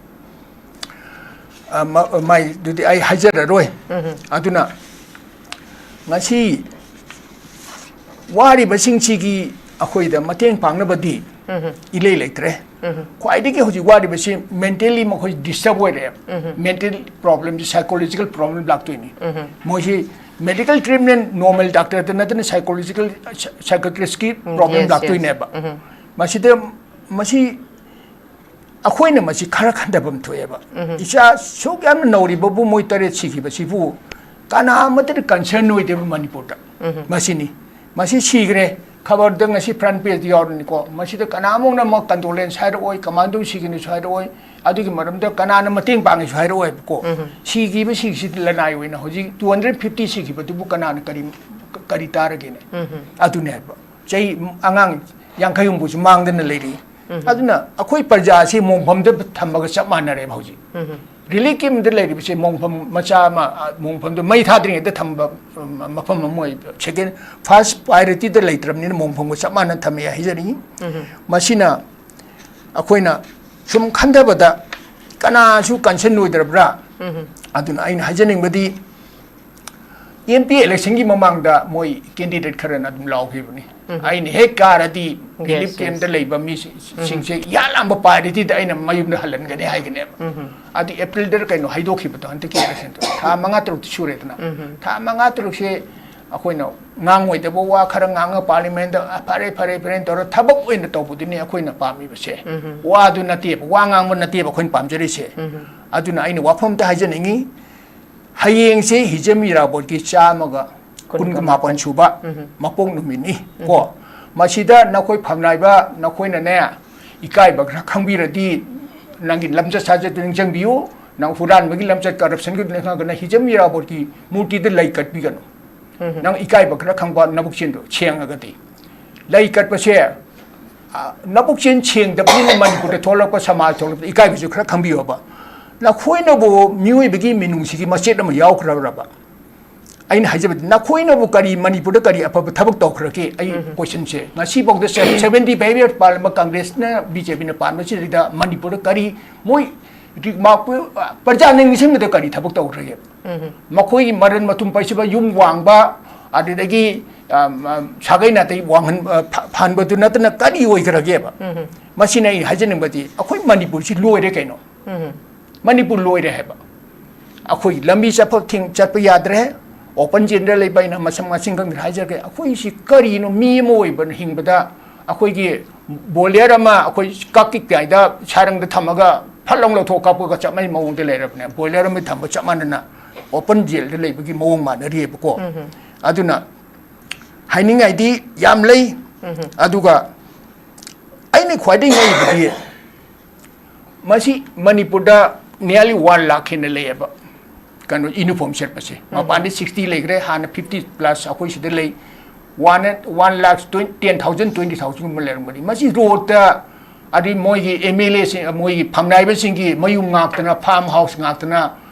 ꯑ, ꯃ-, ꯃꯥꯏꯗꯨꯗꯤ ꯑꯩ ꯍꯥꯏꯖꯔꯔꯣꯏ꯫ ꯎꯝ꯫ ꯑꯗꯨꯅ ꯉꯁꯤ ꯋꯥꯔꯤꯕꯁꯤꯡꯁꯤꯒꯤ ꯑꯩꯈꯣꯏꯗ ꯃꯇꯦꯡ ꯄꯥꯡꯅꯕꯗꯤ ꯎꯝ꯫ ꯏꯂꯩ ꯂꯩꯇ꯭ꯔꯦ꯫ ꯎꯝ꯫ ꯈ꯭ꯋꯥꯏꯗꯒꯤ ꯍꯧꯖꯤꯛ ꯋꯥꯔꯤꯕꯁꯤ mentally ꯃꯈꯣꯏ disturb ꯑꯣꯏꯔꯛꯑꯦ꯫ ꯎꯝ꯫ Mental problem ꯁꯤ psychological problem ꯂꯥꯛꯇꯣꯏꯅꯤ꯫ ꯎꯝ꯫ ꯃꯣꯏꯁꯤ medical treatment normal doctor ꯗ ꯅꯠꯇꯅ psychological psy-, psychiatrist ꯀꯤ ꯎꯝ, problem yes, yes꯫ ꯂꯥꯛꯇꯣꯏꯅꯦꯕ꯫ ꯎꯝ꯫ ꯃꯁꯤꯗ, ꯃꯁꯤ ꯑꯩꯈꯣꯏꯅ ꯃꯁꯤ ꯈꯔ ꯈꯟꯊꯐꯝ ꯊꯣꯛꯑꯦꯕ꯫ ꯎꯝ꯫ ꯏꯆꯥ ꯁꯨꯛ ꯌꯥꯝꯅ ꯅꯧꯔꯤꯕꯕꯨ ꯃꯣꯏ ꯇꯔꯦꯠ ꯁꯤꯈꯤꯕꯁꯤꯕꯨ ꯀꯅꯥ ꯑꯃꯠꯇꯅ concern ꯑꯣꯏꯗꯦꯕ ꯃꯅꯤꯄꯨꯔꯗ꯫ ꯎꯝ꯫ ꯃꯁꯤꯅꯤ꯫ ꯃꯁꯤ ꯁꯤꯈ꯭ꯔꯦ꯫ ꯈꯕꯔꯗ ꯉꯁꯤ front page ꯇ ꯌꯥꯎꯔꯅꯤꯀꯣ꯫ ꯃꯁꯤꯗ ꯀꯅꯥꯃꯨꯛꯅ ꯑꯃꯨꯛ condolence ꯍꯥꯏꯔꯛꯑꯣꯏ, ꯀꯃꯥꯏꯅ ꯇꯧ ꯁꯤꯈꯤꯅꯣꯁꯨ ꯍꯥꯏꯔꯛꯑꯣꯏ, ꯑꯗꯨꯒꯤ ꯃꯔꯝꯗ ꯀꯅꯥꯅ ꯃꯇꯦꯡ ꯄꯥꯡꯉꯤꯁꯨ ꯍꯥꯏꯔꯛꯑꯣꯏꯕꯀꯣ꯫ ꯎꯝ꯫ ꯁꯤꯈꯤꯕꯁꯤꯡꯁꯤꯗꯤ ꯂꯅꯥꯏ ꯑꯣꯏꯅ ꯍꯧꯖꯤꯛ two hundred fifty ꯁꯤꯈꯤꯕꯗꯨꯕꯨ ꯀꯅꯥꯅ ꯀꯔꯤ, ꯀꯔꯤ ꯇꯥꯔꯒꯦꯅꯦ? ꯎꯝ꯫ ꯑꯗꯨꯅꯦ ꯍꯥꯏꯕ꯫ ꯆꯍꯤ, ꯑꯉꯥꯡ ꯌꯥꯡꯈꯩ ꯍꯨꯝꯐꯨꯁꯨ ꯃꯥꯡꯗꯅ ꯂꯩꯔꯤ꯫ ꯎꯝ꯫ ꯑꯗꯨꯅ ꯑꯩꯈꯣꯏ ꯄ꯭ꯔꯖꯥꯁꯤ ꯃꯣꯡꯐꯝꯗ ꯊꯝꯕꯒ ꯆꯞ ꯃꯥꯟꯅꯔꯦꯕ ꯍꯧꯖꯤꯛ꯫ ꯎꯝ꯫ Relief camp ꯇ ꯂꯩꯔꯤꯕꯁꯦ ꯃꯣꯡꯐꯝ ꯃꯆꯥ ꯑꯃ, ꯑ, ꯃꯣꯡꯐꯝꯗꯣ ꯃꯩ ꯊꯥꯗ꯭ꯔꯤꯉꯩꯗ ꯊꯝꯕ, ꯎꯝ, ꯃꯐꯝ ꯑꯃ ꯑꯣꯏ, second, first priority ꯗ ꯂꯩꯇ꯭ꯔꯕꯅꯤꯅ ꯃꯣꯡꯐꯝꯒ ꯆꯞ ꯃꯥꯟꯅ ꯊꯝꯃꯦ ꯍꯥꯏꯖꯅꯤꯡꯉꯤ꯫ ꯎꯝ꯫ ꯃꯁꯤꯅ ꯑꯩꯈꯣꯏꯅ ꯁꯨꯝ ꯈꯟꯊꯕꯗ ꯀꯅꯥꯁꯨ concern ꯑꯣꯏꯗ꯭ꯔꯕ꯭ꯔꯥ? ꯎꯝ꯫ ꯑꯗꯨꯅ ꯑꯩꯅ ꯍꯥꯏꯖꯅꯤꯡꯕꯗꯤ M P election ꯒꯤ ꯃꯃꯥꯡꯗ ꯃꯣꯏ candidate ꯈꯔꯅ ꯑꯗꯨꯝ ꯂꯥꯎꯈꯤꯕꯅꯤ꯫ ꯎꯝ꯫ ꯑꯩꯅ ꯍꯦꯛ ꯀꯥꯔꯗꯤ Yes, relief camp ꯇ yes꯫ ꯂꯩꯕ ꯃꯤꯁꯤꯡꯁꯦ ꯎꯝ꯫ ꯏꯍꯥꯟ ꯍꯥꯟꯕ priority ꯗ ꯑꯩꯅ ꯃꯌꯨꯝꯗ ꯍꯜꯍꯟꯒꯅꯤ ꯍꯥꯏꯒꯅꯦꯕ꯫ ꯎꯝ꯫ ꯑꯗꯨ April ꯗ ꯀꯩꯅꯣ ꯍꯥꯏꯗꯣꯛꯈꯤꯕꯗꯣ, ꯍꯟꯗꯛꯀꯤ election ꯗꯣ꯫ ꯊꯥ ꯃꯉꯥ ꯇꯔꯨꯛꯇꯤ ꯁꯨꯔꯦꯗꯅ꯫ ꯎꯝ꯫ ꯊꯥ ꯃꯉꯥ ꯇꯔꯨꯛꯁꯦ ꯑꯩꯈꯣꯏꯅ ꯉꯥꯡꯉꯣꯏꯗꯕ ꯋꯥ ꯈꯔ ꯉꯥꯡꯉ ꯄꯥꯔꯂꯤꯌꯥꯃꯦꯟꯗ, "ꯑ, ꯐꯔꯦ, ꯐꯔꯦ, ꯐꯔꯦꯅ" ꯇꯧꯔ ꯊꯕꯛ ꯑꯣꯏꯅ ꯇꯧꯕꯗꯨꯅꯤ ꯑꯩꯈꯣꯏꯅ ꯄꯥꯝꯃꯤꯕꯁꯦ꯫ ꯎꯝ꯫ ꯋꯥꯗꯨ ꯅꯠꯇꯦꯕ, ꯋꯥ ꯉꯥꯡꯕ ꯅꯠꯇꯦꯕ ꯑꯩꯈꯣꯏꯅ ꯄꯥꯝꯖꯔꯤꯁꯦ꯫ ꯎꯝ꯫ ꯑꯗꯨꯅ ꯑꯩꯅ ꯋꯥꯐꯝ ꯑꯝꯇ ꯍꯥꯏꯖꯅꯤꯡꯉꯤ, ꯍꯌꯦꯡꯁꯦ ꯍꯤꯖꯝ ꯏꯔꯥꯕꯣꯠꯀꯤ ꯆꯥꯝꯃꯒ ꯀꯨꯟꯒ ꯃꯥꯄꯟ ꯁꯨꯕ ꯎꯝ꯫ ꯃꯄꯣꯛ ꯅꯨꯃꯤꯠꯅꯤ ꯎꯝ꯫ ꯀꯣ꯫ ꯃꯁꯤꯗ ꯅꯈꯣꯏ ꯐꯝꯅꯥꯏꯕ, ꯅꯈꯣꯏꯅꯅꯦ, ꯏꯀꯥꯏꯕ ꯈꯔ ꯈꯪꯕꯤꯔꯗꯤ, ꯅꯪꯒꯤ ꯂꯝꯆꯠ ꯁꯥꯖꯠꯇꯨ ꯅꯤꯡꯁꯤꯡꯕꯤꯌꯨ꯫ ꯅꯪ ꯍꯨꯔꯥꯟꯕꯒꯤ ꯂꯝꯆꯠ, ꯀꯔꯞꯁꯟꯒꯤ ꯂꯝꯆꯠ ꯈꯪꯉꯒꯅ ꯍꯤꯖꯝ ꯏꯔꯥꯕꯣꯠꯀꯤ ꯃꯨꯔꯇꯤꯗ ꯂꯩ ꯀꯠꯄꯤꯒꯅꯨ꯫ ꯎꯝ꯫ ꯅꯪ ꯏꯀꯥꯏꯕ ꯈꯔ ꯈꯪꯕ ꯅꯕꯨꯛꯆꯦꯟꯗꯣ ꯁꯦꯡꯉꯒꯗꯤ꯫ ꯂꯩ ꯀꯠꯄꯁꯦ, ꯑ, ꯅꯕꯨꯛꯆꯦꯟ ꯁꯦꯡꯗꯕꯅꯤꯅ ꯃꯅꯤꯄꯨꯔꯗ ꯊꯣꯛꯂꯛꯄ, ꯁꯃꯥꯖ ꯊꯣꯛꯂꯛꯄꯗ ꯏꯀꯥꯏꯕꯁꯨ ꯈꯔ ꯈꯪꯕꯤꯌꯣꯕ꯫ ꯅꯈꯣꯏꯅꯕꯨ ꯃꯤꯑꯣꯏꯕꯒꯤ ꯃꯤꯅꯨꯡꯁꯤꯒꯤ ꯃꯆꯦꯠ ꯑꯃ ꯌꯥꯎꯈ꯭ꯔꯕ꯭ꯔꯕ? ꯑꯩꯅ ꯍꯥꯏꯖꯕꯗꯤ, ꯅꯈꯣꯏꯅꯕꯨ ꯀꯔꯤ ꯃꯅꯤꯄꯨꯔꯗ ꯀꯔꯤ ꯑꯐꯕ ꯊꯕꯛ ꯇꯧꯈ꯭ꯔꯒꯦ? ꯑꯩ ꯎꯝ꯫ ꯀꯣꯏꯁꯟꯁꯦ, ꯉꯁꯤꯐꯥꯎꯗ ꯁꯦ-, ꯁꯚꯦꯟꯇꯤ ꯐꯥꯏꯚ ꯌꯔꯁ ꯄꯥꯜꯂꯝꯕ ꯀꯪꯒ꯭ꯔꯦꯁꯅ, ꯕꯤ ꯖꯦ ꯄꯤꯅ ꯄꯥꯟꯕꯁꯤꯗꯩꯗ ꯃꯅꯤꯄꯨꯔꯗ ꯀꯔꯤ ꯃꯣꯏ ꯔꯤ-, ꯃꯥ-, ꯄ꯭ꯔꯖꯥꯅ ꯅꯤꯡꯁꯤꯡꯕꯗ ꯀꯔꯤ ꯊꯕꯛ ꯇꯧꯈ꯭ꯔꯒꯦ? ꯎꯝ꯫ ꯃꯈꯣꯏꯒꯤ ꯃꯔꯟ ꯃꯊꯨꯝ ꯄꯩꯁꯤꯕ, ꯌꯨꯝ ꯋꯥꯡꯕ, ꯑꯗꯨꯗꯒꯤ, ꯑ, ꯑ, ꯁꯥꯒꯩ ꯅꯥꯇꯩ ꯋꯥꯡꯍꯟ-, ꯑ, ꯐ-, ꯐꯍꯟꯕꯗꯨ ꯅꯠꯇꯅ ꯀꯔꯤ ꯑꯣꯏꯈ꯭ꯔꯒꯦꯕ? ꯎꯝ꯫ ꯃꯁꯤꯅ ꯑꯩ ꯍꯥꯏꯖꯅꯤꯡꯕꯗꯤ, ꯑꯩꯈꯣꯏ ꯃꯅꯤꯄꯨꯔꯁꯤ ꯂꯣꯏꯔꯦ ꯀꯩꯅꯣ꯫ ꯎꯝ꯫ ꯃꯅꯤꯄꯨꯔ ꯂꯣꯏꯔꯦ ꯍꯥꯏꯕ꯫ ꯑꯩꯈꯣꯏ ꯂꯝꯕꯤ ꯆꯠꯐꯝ ꯊꯤꯡ-, ꯆꯠꯄ ꯌꯥꯗ꯭ꯔꯦ꯫ ꯑꯣꯄꯟ ꯖꯦꯜꯗ ꯂꯩꯕ ꯑꯩꯅ ꯃꯁꯝ ꯃꯁꯤꯡ ꯈꯪꯗ꯭ꯔꯦ ꯍꯥꯏꯖꯔꯒꯦ꯫ ꯑꯩꯈꯣꯏꯁꯤ ꯀꯔꯤꯅꯣ, ꯃꯤ ꯑꯃ ꯑꯣꯏꯕꯅ ꯍꯤꯡꯕꯗ ꯑꯩꯈꯣꯏꯒꯤ ꯕꯣꯏꯂꯔ ꯑꯃ ꯑꯩꯈꯣꯏ ꯀꯛꯀꯤ ꯇꯥꯏꯗ ꯁꯥꯔꯪꯗ ꯊꯝꯃꯒ ꯐꯠ ꯂꯥꯎ ꯂꯧꯊꯣꯛ ꯀꯥꯞꯄꯒ ꯆꯞ ꯃꯥꯟꯅꯩ ꯃꯑꯣꯡꯗ ꯂꯩꯔꯕꯅꯦ꯫ ꯕꯣꯏꯂꯔ ꯑꯃ ꯊꯝꯕ ꯆꯞ ꯃꯥꯟꯅꯅ ꯑꯣꯄꯟ ꯖꯦꯜꯗ ꯂꯩꯕꯒꯤ ꯃꯑꯣꯡ ꯃꯥꯟꯅꯔꯤꯑꯕꯀꯣ꯫ ꯎꯝ꯫ ꯑꯗꯨꯅ ꯍꯥꯏꯅꯤꯡꯉꯥꯏꯗꯤ ꯌꯥꯝ ꯂꯩ꯫ ꯎꯝ꯫ ꯑꯗꯨꯒ ꯑꯩꯅ ꯈ꯭ꯋꯥꯏꯗꯒꯤ ꯉꯛꯏꯕꯗꯤ ꯃꯁꯤ ꯃꯅꯤꯄꯨꯔꯗ nearly one lakh ꯍꯦꯟꯅ ꯂꯩꯌꯦꯕ, ꯀꯩꯅꯣ, ꯌꯨꯅꯤꯐꯣꯔꯝ ꯁꯦꯠꯄꯁꯦ꯫ ꯎꯝ꯫ ꯃꯄꯥꯟꯗꯤ sixty ꯂꯩꯈ꯭ꯔꯦ, ꯍꯥꯟꯅ fifty plus ꯑꯩꯈꯣꯏ ꯁꯤꯗ ꯂꯩ꯫ One, one lakh twenty, ten thousand, twenty thousand ꯒꯨꯝꯕ ꯂꯩꯔꯝꯒꯅꯤ꯫ ꯃꯁꯤ ꯔꯣꯗꯇ, ꯑꯗꯩ ꯃꯣꯏꯒꯤ ꯑꯦꯝ ꯑꯦꯜ ꯑꯦꯁꯤꯡ, ꯃꯣꯏꯒꯤ ꯐꯝꯅꯥꯏꯕꯁꯤꯡꯒꯤ ꯃꯌꯨꯝ ꯉꯥꯛꯇꯅ, ꯐꯥꯔꯝ ꯍꯥꯎꯁ ꯉꯥꯛꯇꯅ,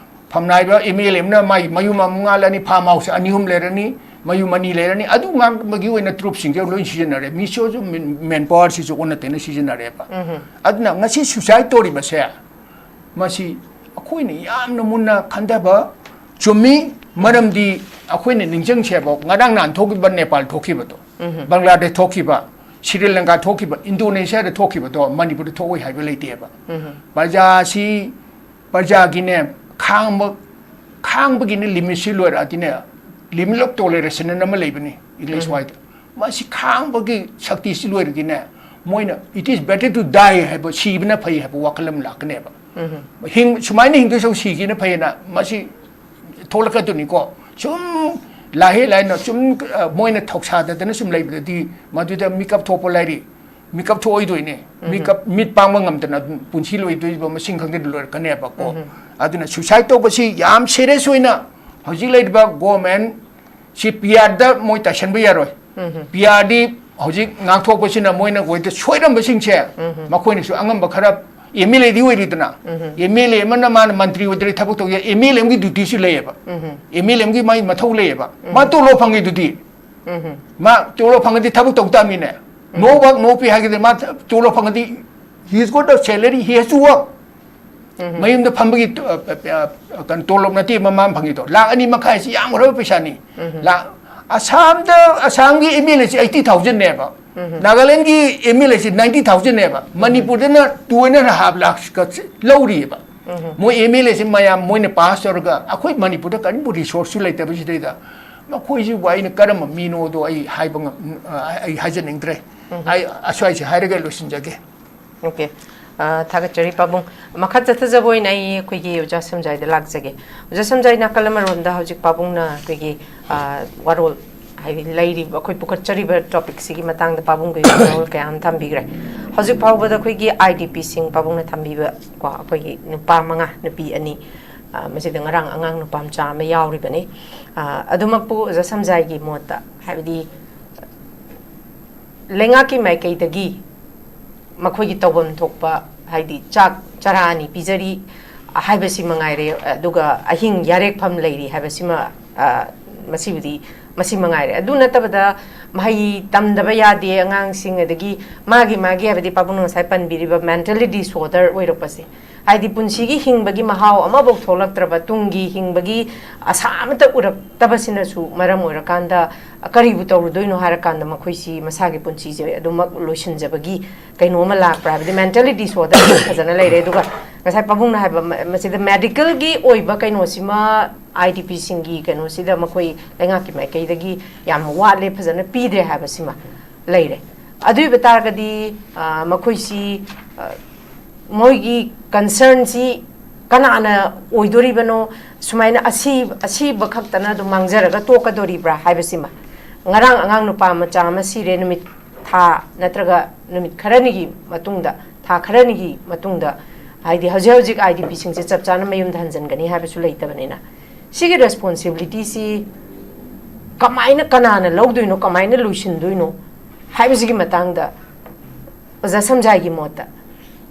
ꯐꯝꯅꯥꯏꯕ ꯑꯦꯝ ꯑꯦꯜ ꯑꯦ ꯑꯃꯅ ꯃꯥꯒꯤ ꯃꯌꯨꯝ ꯑꯃ ꯉꯥꯜꯂꯅꯤ, ꯐꯥꯔꯝ ꯍꯥꯎꯁ ꯑꯅꯤ ꯑꯍꯨꯝ ꯂꯩꯔꯅꯤ, ꯃꯌꯨꯝ ꯑꯅꯤ ꯂꯩꯔꯅꯤ, ꯑꯗꯨ ꯉꯥꯛꯄꯒꯤ ꯑꯣꯏꯅ ꯇ꯭ꯔꯨꯞꯁꯤꯡꯁꯦ ꯂꯣꯏ ꯁꯤꯖꯤꯟꯅꯔꯦ꯫ ꯃꯤꯁꯣꯁꯨ ꯃꯦꯟ-, ꯃꯦꯟ ꯄꯥꯋꯔꯁꯤꯁꯨ ꯑꯣꯟꯅ ꯇꯩꯅ ꯁꯤꯖꯤꯟꯅꯔꯦꯕ꯫ ꯎꯝ꯫ ꯑꯗꯨꯅ ꯉꯁꯤ ꯁꯨꯏꯁꯥꯏꯗ ꯇꯧꯔꯤꯕꯁꯦ, ꯃꯁꯤ ꯑꯩꯈꯣꯏꯅ ꯌꯥꯝꯅ ꯃꯨꯟꯅ ꯈꯟꯊꯕ ꯆꯨꯝꯃꯤ꯫ ꯃꯔꯝꯗꯤ ꯑꯩꯈꯣꯏꯅ ꯅꯤꯡꯁꯤꯡꯁꯦꯕ, ꯉꯔꯥꯡ ꯅꯍꯥꯟ ꯊꯣꯛꯈꯤꯕ ꯅꯦꯄꯥꯜ ꯊꯣꯛꯈꯤꯕꯗꯣ, ꯎꯝ꯫ ꯕꯪꯒ꯭ꯂꯥꯗꯦꯁ ꯊꯣꯛꯈꯤꯕ, ꯁ꯭ꯔꯤ ꯂꯪꯀꯥ ꯊꯣꯛꯈꯤꯕ, ꯏꯟꯗꯣꯅꯦꯁꯤꯌꯥꯗ ꯊꯣꯛꯈꯤꯕꯗꯣ ꯃꯅꯤꯄꯨꯔꯗ ꯊꯣꯛꯑꯣꯏ ꯍꯥꯏꯕ ꯂꯩꯇꯦꯕ꯫ ꯎꯝ꯫ ꯄ꯭ꯔꯖꯥꯁꯤ, ꯄ꯭ꯔꯖꯥꯒꯤꯅꯦ, ꯈꯥꯡꯕ, ꯈꯥꯡꯕꯒꯤꯅꯦ ꯂꯤꯃꯤꯠꯁꯤ ꯂꯣꯏꯔꯛꯑꯗꯤꯅꯦ, limit of toleration ꯑꯅ ꯑꯃ ꯂꯩꯕꯅꯤ ꯏꯪꯂꯤꯁ ꯋꯥꯏꯗ꯫ ꯃꯁꯤ ꯈꯥꯡꯕꯒꯤ ꯁꯛꯇꯤꯁꯤ ꯂꯣꯏꯔꯗꯤꯅꯦ, ꯃꯣꯏꯅ "It is better to die" ꯍꯥꯏꯕ, ꯁꯤꯕꯅ ꯐꯩ ꯍꯥꯏꯕ ꯋꯥꯈꯜ ꯑꯃ ꯂꯥꯛꯀꯅꯦꯕ꯫ ꯍꯤꯡ-, ꯁꯨꯃꯥꯏꯅ ꯍꯤꯡꯗꯣꯏ ꯁꯔꯨꯛ ꯁꯤꯈꯤꯅ ꯐꯩꯌꯦꯅ ꯃꯁꯤ ꯊꯣꯛꯂꯛꯀꯗꯣꯏꯅꯤꯀꯣ꯫ ꯁꯨꯝ ꯂꯥꯍꯦ ꯂꯥꯏꯅ ꯁꯨꯝ, ꯑ, ꯃꯣꯏꯅ ꯊꯧꯁꯥꯗꯗꯅ ꯁꯨꯝ ꯂꯩꯕꯗꯗꯤ ꯃꯗꯨꯗ ꯃꯤꯀꯞ ꯊꯣꯛꯄ ꯂꯥꯏꯔꯤ, ꯃꯤꯀꯞ ꯊꯣꯛꯑꯣꯏꯗꯣꯏꯅꯦ꯫ ꯃꯤꯀꯞ, ꯃꯤꯠ ꯄꯥꯡꯕ ꯉꯝꯗꯅ ꯑꯗꯨꯝ ꯄꯨꯟꯁꯤ ꯂꯣꯏꯗꯣꯏꯕ ꯃꯁꯤꯡ ꯈꯪꯗꯅ ꯂꯣꯏꯔꯛꯀꯅꯦꯕꯀꯣ꯫ ꯑꯗꯨꯅ suicide ꯇꯧꯕꯁꯤ ꯌꯥꯝ serious ꯑꯣꯏꯅ ꯍꯧꯖꯤꯛ ꯂꯩꯔꯤꯕ government ꯁꯤ P R ꯗ ꯃꯣꯏ ꯇꯥꯏꯁꯟꯕ ꯌꯥꯔꯣꯏ꯫ P R ꯗꯤ ꯍꯧꯖꯤꯛ ꯉꯥꯡꯊꯣꯛꯄꯁꯤꯅ ꯃꯣꯏꯅ ꯑꯣꯏꯗ ꯁꯣꯏꯔꯝꯕꯁꯤꯡꯁꯦ, ꯃꯈꯣꯏꯅꯁꯨ ꯑꯉꯝꯕ ꯈꯔ, M L A D ꯑꯣꯏꯔꯤꯗꯅ, M L A ꯑꯃꯅ ꯃꯥꯅ ꯃꯟꯇ꯭ꯔꯤ ꯑꯣꯏꯗ꯭ꯔꯤ ꯊꯕꯛ ꯇꯧ ꯌꯥꯏ, M L A ꯑꯃꯒꯤ duty ꯁꯨ ꯂꯩꯌꯦꯕ, M L A ꯑꯃꯒꯤ ꯃꯥꯒꯤ ꯃꯊꯧ ꯂꯩꯌꯦꯕ, ꯃꯥ ꯇꯣꯂꯣꯞ ꯐꯪꯉꯤꯗꯨꯗꯤ, ꯃꯥ ꯇꯣꯂꯣꯞ ꯐꯪꯉꯗꯤ ꯊꯕꯛ ꯇꯧ ꯇꯥꯃꯤꯅꯦ, no work no pay ꯍꯥꯏꯒꯗꯤ ꯃꯥ ꯇꯣꯂꯣꯞ ꯐꯪꯉꯗꯤ he is got a salary, he has to work꯫ ꯃꯌꯨꯝꯗ ꯐꯝꯕꯒꯤ ꯇꯣ-, ꯑ, ꯑ, ꯑ, ꯀꯩꯅꯣ, ꯇꯣꯂꯣꯞ ꯅꯠꯇꯦ ꯃꯃꯥ ꯐꯪꯉꯤꯗꯣ, ꯂꯥꯛ ꯑꯅꯤ ꯃꯈꯥꯏꯁꯤ ꯌꯥꯝꯈ꯭ꯔꯕ ꯄꯩꯁꯥꯅꯤ꯫ ꯂꯥꯛ, ꯑꯁꯥꯝꯗ, ꯑꯁꯥꯝꯒꯤ M L A ꯁꯤ eighty thousand ꯅꯦꯕ, ꯅꯥꯒꯥꯂꯦꯟꯒꯤ M L A ꯁꯤ ninety thousand ꯅꯦꯕ, ꯃꯅꯤꯄꯨꯔꯗꯅ two and a half ꯂꯥꯛꯁꯀ ꯂꯧꯔꯤꯑꯕ꯫ ꯃꯣꯏ M L A ꯁꯤ ꯃꯌꯥꯝ ꯃꯣꯏꯅ pass ꯇꯧꯔꯒ, ꯑꯩꯈꯣꯏ ꯃꯅꯤꯄꯨꯔꯗ ꯀꯔꯤꯕꯨ resource ꯁꯨ ꯂꯩꯇꯕꯁꯤꯗꯩꯗ, ꯃꯈꯣꯏꯁꯤꯕꯨ ꯑꯩꯅ ꯀꯔꯝꯕ ꯃꯤꯅꯣꯗꯣ ꯑꯩ ꯍꯥꯏꯕ ꯉꯝ-, ꯑ, ꯑꯩ ꯍꯥꯏꯖꯅꯤꯡꯗ꯭ꯔꯦ꯫ ꯑꯩ ꯑꯁ꯭ꯋꯥꯏꯁꯦ ꯍꯥꯏꯔꯒ ꯂꯣꯏꯁꯤꯟꯖꯒꯦ꯫ Okay꯫ ꯑ, ꯊꯥꯒꯠꯆꯔꯤ ꯄꯥꯕꯨꯡ꯫ ꯃꯈꯥ ꯆꯠꯊꯖꯕ ꯑꯣꯏꯅ ꯑꯩ ꯑꯩꯈꯣꯏꯒꯤ ꯑꯣꯖꯥ ꯁꯝꯖꯥꯏꯗ ꯂꯥꯛꯆꯒꯦ꯫ ꯑꯣꯖꯥ ꯁꯝꯖꯥꯏ, ꯅꯥꯀꯜ ꯑꯃꯔꯣꯝꯗ ꯍꯧꯖꯤꯛ ꯄꯥꯕꯨꯡꯅ ꯑꯩꯈꯣꯏꯒꯤ, ꯑ, ꯋꯥꯔꯣꯜ, ꯍꯥꯏꯗꯤ ꯂꯩꯔꯤꯕ, ꯑꯩꯈꯣꯏ ꯄꯨꯈꯠꯆꯔꯤꯕ topic ꯁꯤꯒꯤ ꯃꯇꯥꯡꯗ ꯄꯥꯕꯨꯡꯒꯤ ꯋꯥꯔꯣꯜ ꯀꯌꯥ ꯑꯃ ꯊꯝꯕꯤꯈ꯭ꯔꯦ꯫ ꯍꯧꯖꯤꯛ ꯐꯥꯎꯕꯗ ꯑꯩꯈꯣꯏꯒꯤ I D P ꯁꯤꯡ, ꯄꯥꯕꯨꯡꯅ ꯊꯝꯕꯤꯕ ꯀꯣ, ꯑꯩꯈꯣꯏꯒꯤ ꯅꯨꯄꯥ ꯃꯉꯥ, ꯅꯨꯄꯤ ꯑꯅꯤ, ꯑ, ꯃꯁꯤꯗ ꯉꯔꯥꯡ ꯑꯉꯥꯡ ꯅꯨꯄꯥ ꯃꯆꯥ ꯑꯃ ꯌꯥꯎꯔꯤꯕꯅꯤ꯫ ꯑ, ꯑꯗꯨꯃꯛꯄꯨ ꯑꯣꯖꯥ ꯁꯝꯖꯥꯏꯒꯤ ꯃꯣꯠꯇ, ꯍꯥꯏꯕꯗꯤ ꯂꯩꯉꯥꯛꯀꯤ ꯃꯥꯏꯀꯩꯗꯒꯤ ꯃꯈꯣꯏꯒꯤ ꯇꯧꯐꯝ ꯊꯣꯛꯄ, ꯍꯥꯏꯗꯤ ꯆꯥꯛ ꯆꯔꯥ ꯑꯅꯤ ꯄꯤꯖꯔꯤ ꯍꯥꯏꯕꯁꯤ ꯃꯉꯥꯏꯔꯦ, ꯑꯗꯨꯒ ꯑꯍꯤꯡ ꯌꯥꯔꯦꯛꯐꯝ ꯂꯩꯔꯤ ꯍꯥꯏꯕꯁꯤꯃ, ꯑ, ꯃꯁꯤꯕꯨꯗꯤ, ꯃꯁꯤ ꯃꯉꯥꯏꯔꯦ꯫ ꯑꯗꯨ ꯅꯠꯇꯕꯗ ꯃꯍꯩ ꯇꯝꯗꯕ ꯌꯥꯗꯦ ꯑꯉꯥꯡꯁꯤꯡ, ꯑꯗꯒꯤ ꯃꯥꯒꯤ, ꯃꯥꯒꯤ ꯍꯥꯏꯕꯗꯤ ꯄꯥꯕꯨꯡꯅ ꯉꯁꯥꯏ ꯄꯟꯕꯤꯔꯤꯕ mentally disorder ꯑꯣꯏꯔꯛꯄꯁꯦ, ꯍꯥꯏꯗꯤ ꯄꯨꯟꯁꯤꯒꯤ ꯍꯤꯡꯕꯒꯤ ꯃꯍꯥꯎ ꯑꯃꯐꯥꯎ ꯊꯣꯛꯂꯛꯇ꯭ꯔꯕ, ꯇꯨꯡꯒꯤ ꯍꯤꯡꯕꯒꯤ ꯑꯁꯥ ꯑꯃꯠꯇ ꯎꯔꯛꯇꯕꯁꯤꯅꯁꯨ ꯃꯔꯝ ꯑꯣꯏꯔꯀꯥꯟꯗ, ꯀꯔꯤꯕꯨ ꯇꯧꯔꯨꯗꯣꯏꯅꯣ ꯍꯥꯏꯔꯀꯥꯟꯗ ꯃꯈꯣꯏꯁꯤ ꯃꯁꯥꯒꯤ ꯄꯨꯟꯁꯤꯁꯦ ꯑꯗꯨꯃꯛ ꯂꯣꯏꯁꯤꯟꯖꯕꯒꯤ ꯀꯩꯅꯣ ꯑꯃ ꯂꯥꯛꯄ꯭ꯔꯥ ꯍꯥꯏꯕꯗꯤ mentally disorder ꯐꯖꯅ ꯂꯩꯔꯦ꯫ ꯑꯗꯨꯒ ꯉꯁꯥꯏ ꯄꯥꯕꯨꯡꯅ ꯍꯥꯏꯕ ꯃ-, ꯃꯁꯤꯗ medical ꯒꯤ ꯑꯣꯏꯕ ꯀꯩꯅꯣꯁꯤꯃ ꯑꯥꯏ ꯗꯤ ꯄꯤꯁꯤꯡꯒꯤ ꯀꯩꯅꯣꯁꯤꯗ ꯃꯈꯣꯏ ꯂꯩꯉꯥꯛꯀꯤ ꯃꯥꯏꯀꯩꯗꯒꯤ ꯌꯥꯝ ꯋꯥꯠꯂꯦ, ꯐꯖꯅ ꯄꯤꯗ꯭ꯔꯦ ꯍꯥꯏꯕꯁꯤꯃ ꯂꯩꯔꯦ꯫ ꯑꯗꯨ ꯑꯣꯏꯕ ꯇꯥꯔꯒꯗꯤ, ꯑ, ꯃꯈꯣꯏꯁꯤ, ꯑ, ꯃꯣꯏꯒꯤ ꯀꯟꯁꯔꯟꯁꯤ ꯀꯅꯥꯅ ꯑꯣꯏꯗꯣꯔꯤꯕꯅꯣ? ꯁꯨꯃꯥꯏꯅ ꯑꯁꯤ-, ꯑꯁꯤꯕ ꯈꯛꯇꯅ ꯑꯗꯨꯝ ꯃꯥꯡꯖꯔꯒ ꯇꯣꯛꯀꯗꯣꯔꯤꯕ꯭ꯔꯥ ꯍꯥꯏꯕꯁꯤꯃ꯫ ꯉꯔꯥꯡ ꯑꯉꯥꯡ ꯅꯨꯄꯥ ꯃꯆꯥ ꯑꯃ ꯁꯤꯔꯦ, ꯅꯨꯃꯤꯠ ꯊꯥ ꯅꯠꯇ꯭ꯔꯒ ꯅꯨꯃꯤꯠ ꯈꯔꯅꯤꯒꯤ ꯃꯇꯨꯡꯗ, ꯊꯥ ꯈꯔꯅꯤꯒꯤ ꯃꯇꯨꯡꯗ, ꯍꯥꯏꯗꯤ ꯍꯧꯖꯤꯛ ꯍꯧꯖꯤꯛ ꯑꯥꯏ ꯗꯤ ꯄꯤꯁꯤꯡꯁꯦ ꯆꯞ ꯆꯥꯅ ꯃꯌꯨꯝꯗ ꯍꯟꯖꯤꯟꯒꯅꯤ ꯍꯥꯏꯕꯁꯨ ꯂꯩꯇꯕꯅꯤꯅ, ꯁꯤꯒꯤ ꯔꯦꯁꯄꯣꯟꯁꯤꯕꯤꯂꯤꯇꯤꯁꯤ ꯀꯃꯥꯏꯅ, ꯀꯅꯥꯅ ꯂꯧꯗꯣꯏꯅꯣ, ꯀꯃꯥꯏꯅ ꯂꯣꯏꯁꯤꯟꯗꯣꯏꯅꯣ ꯍꯥꯏꯕꯁꯤꯒꯤ ꯃꯇꯥꯡꯗ ꯑꯣꯖꯥ ꯁꯝꯖꯥꯏꯒꯤ ꯃꯣꯠꯇ,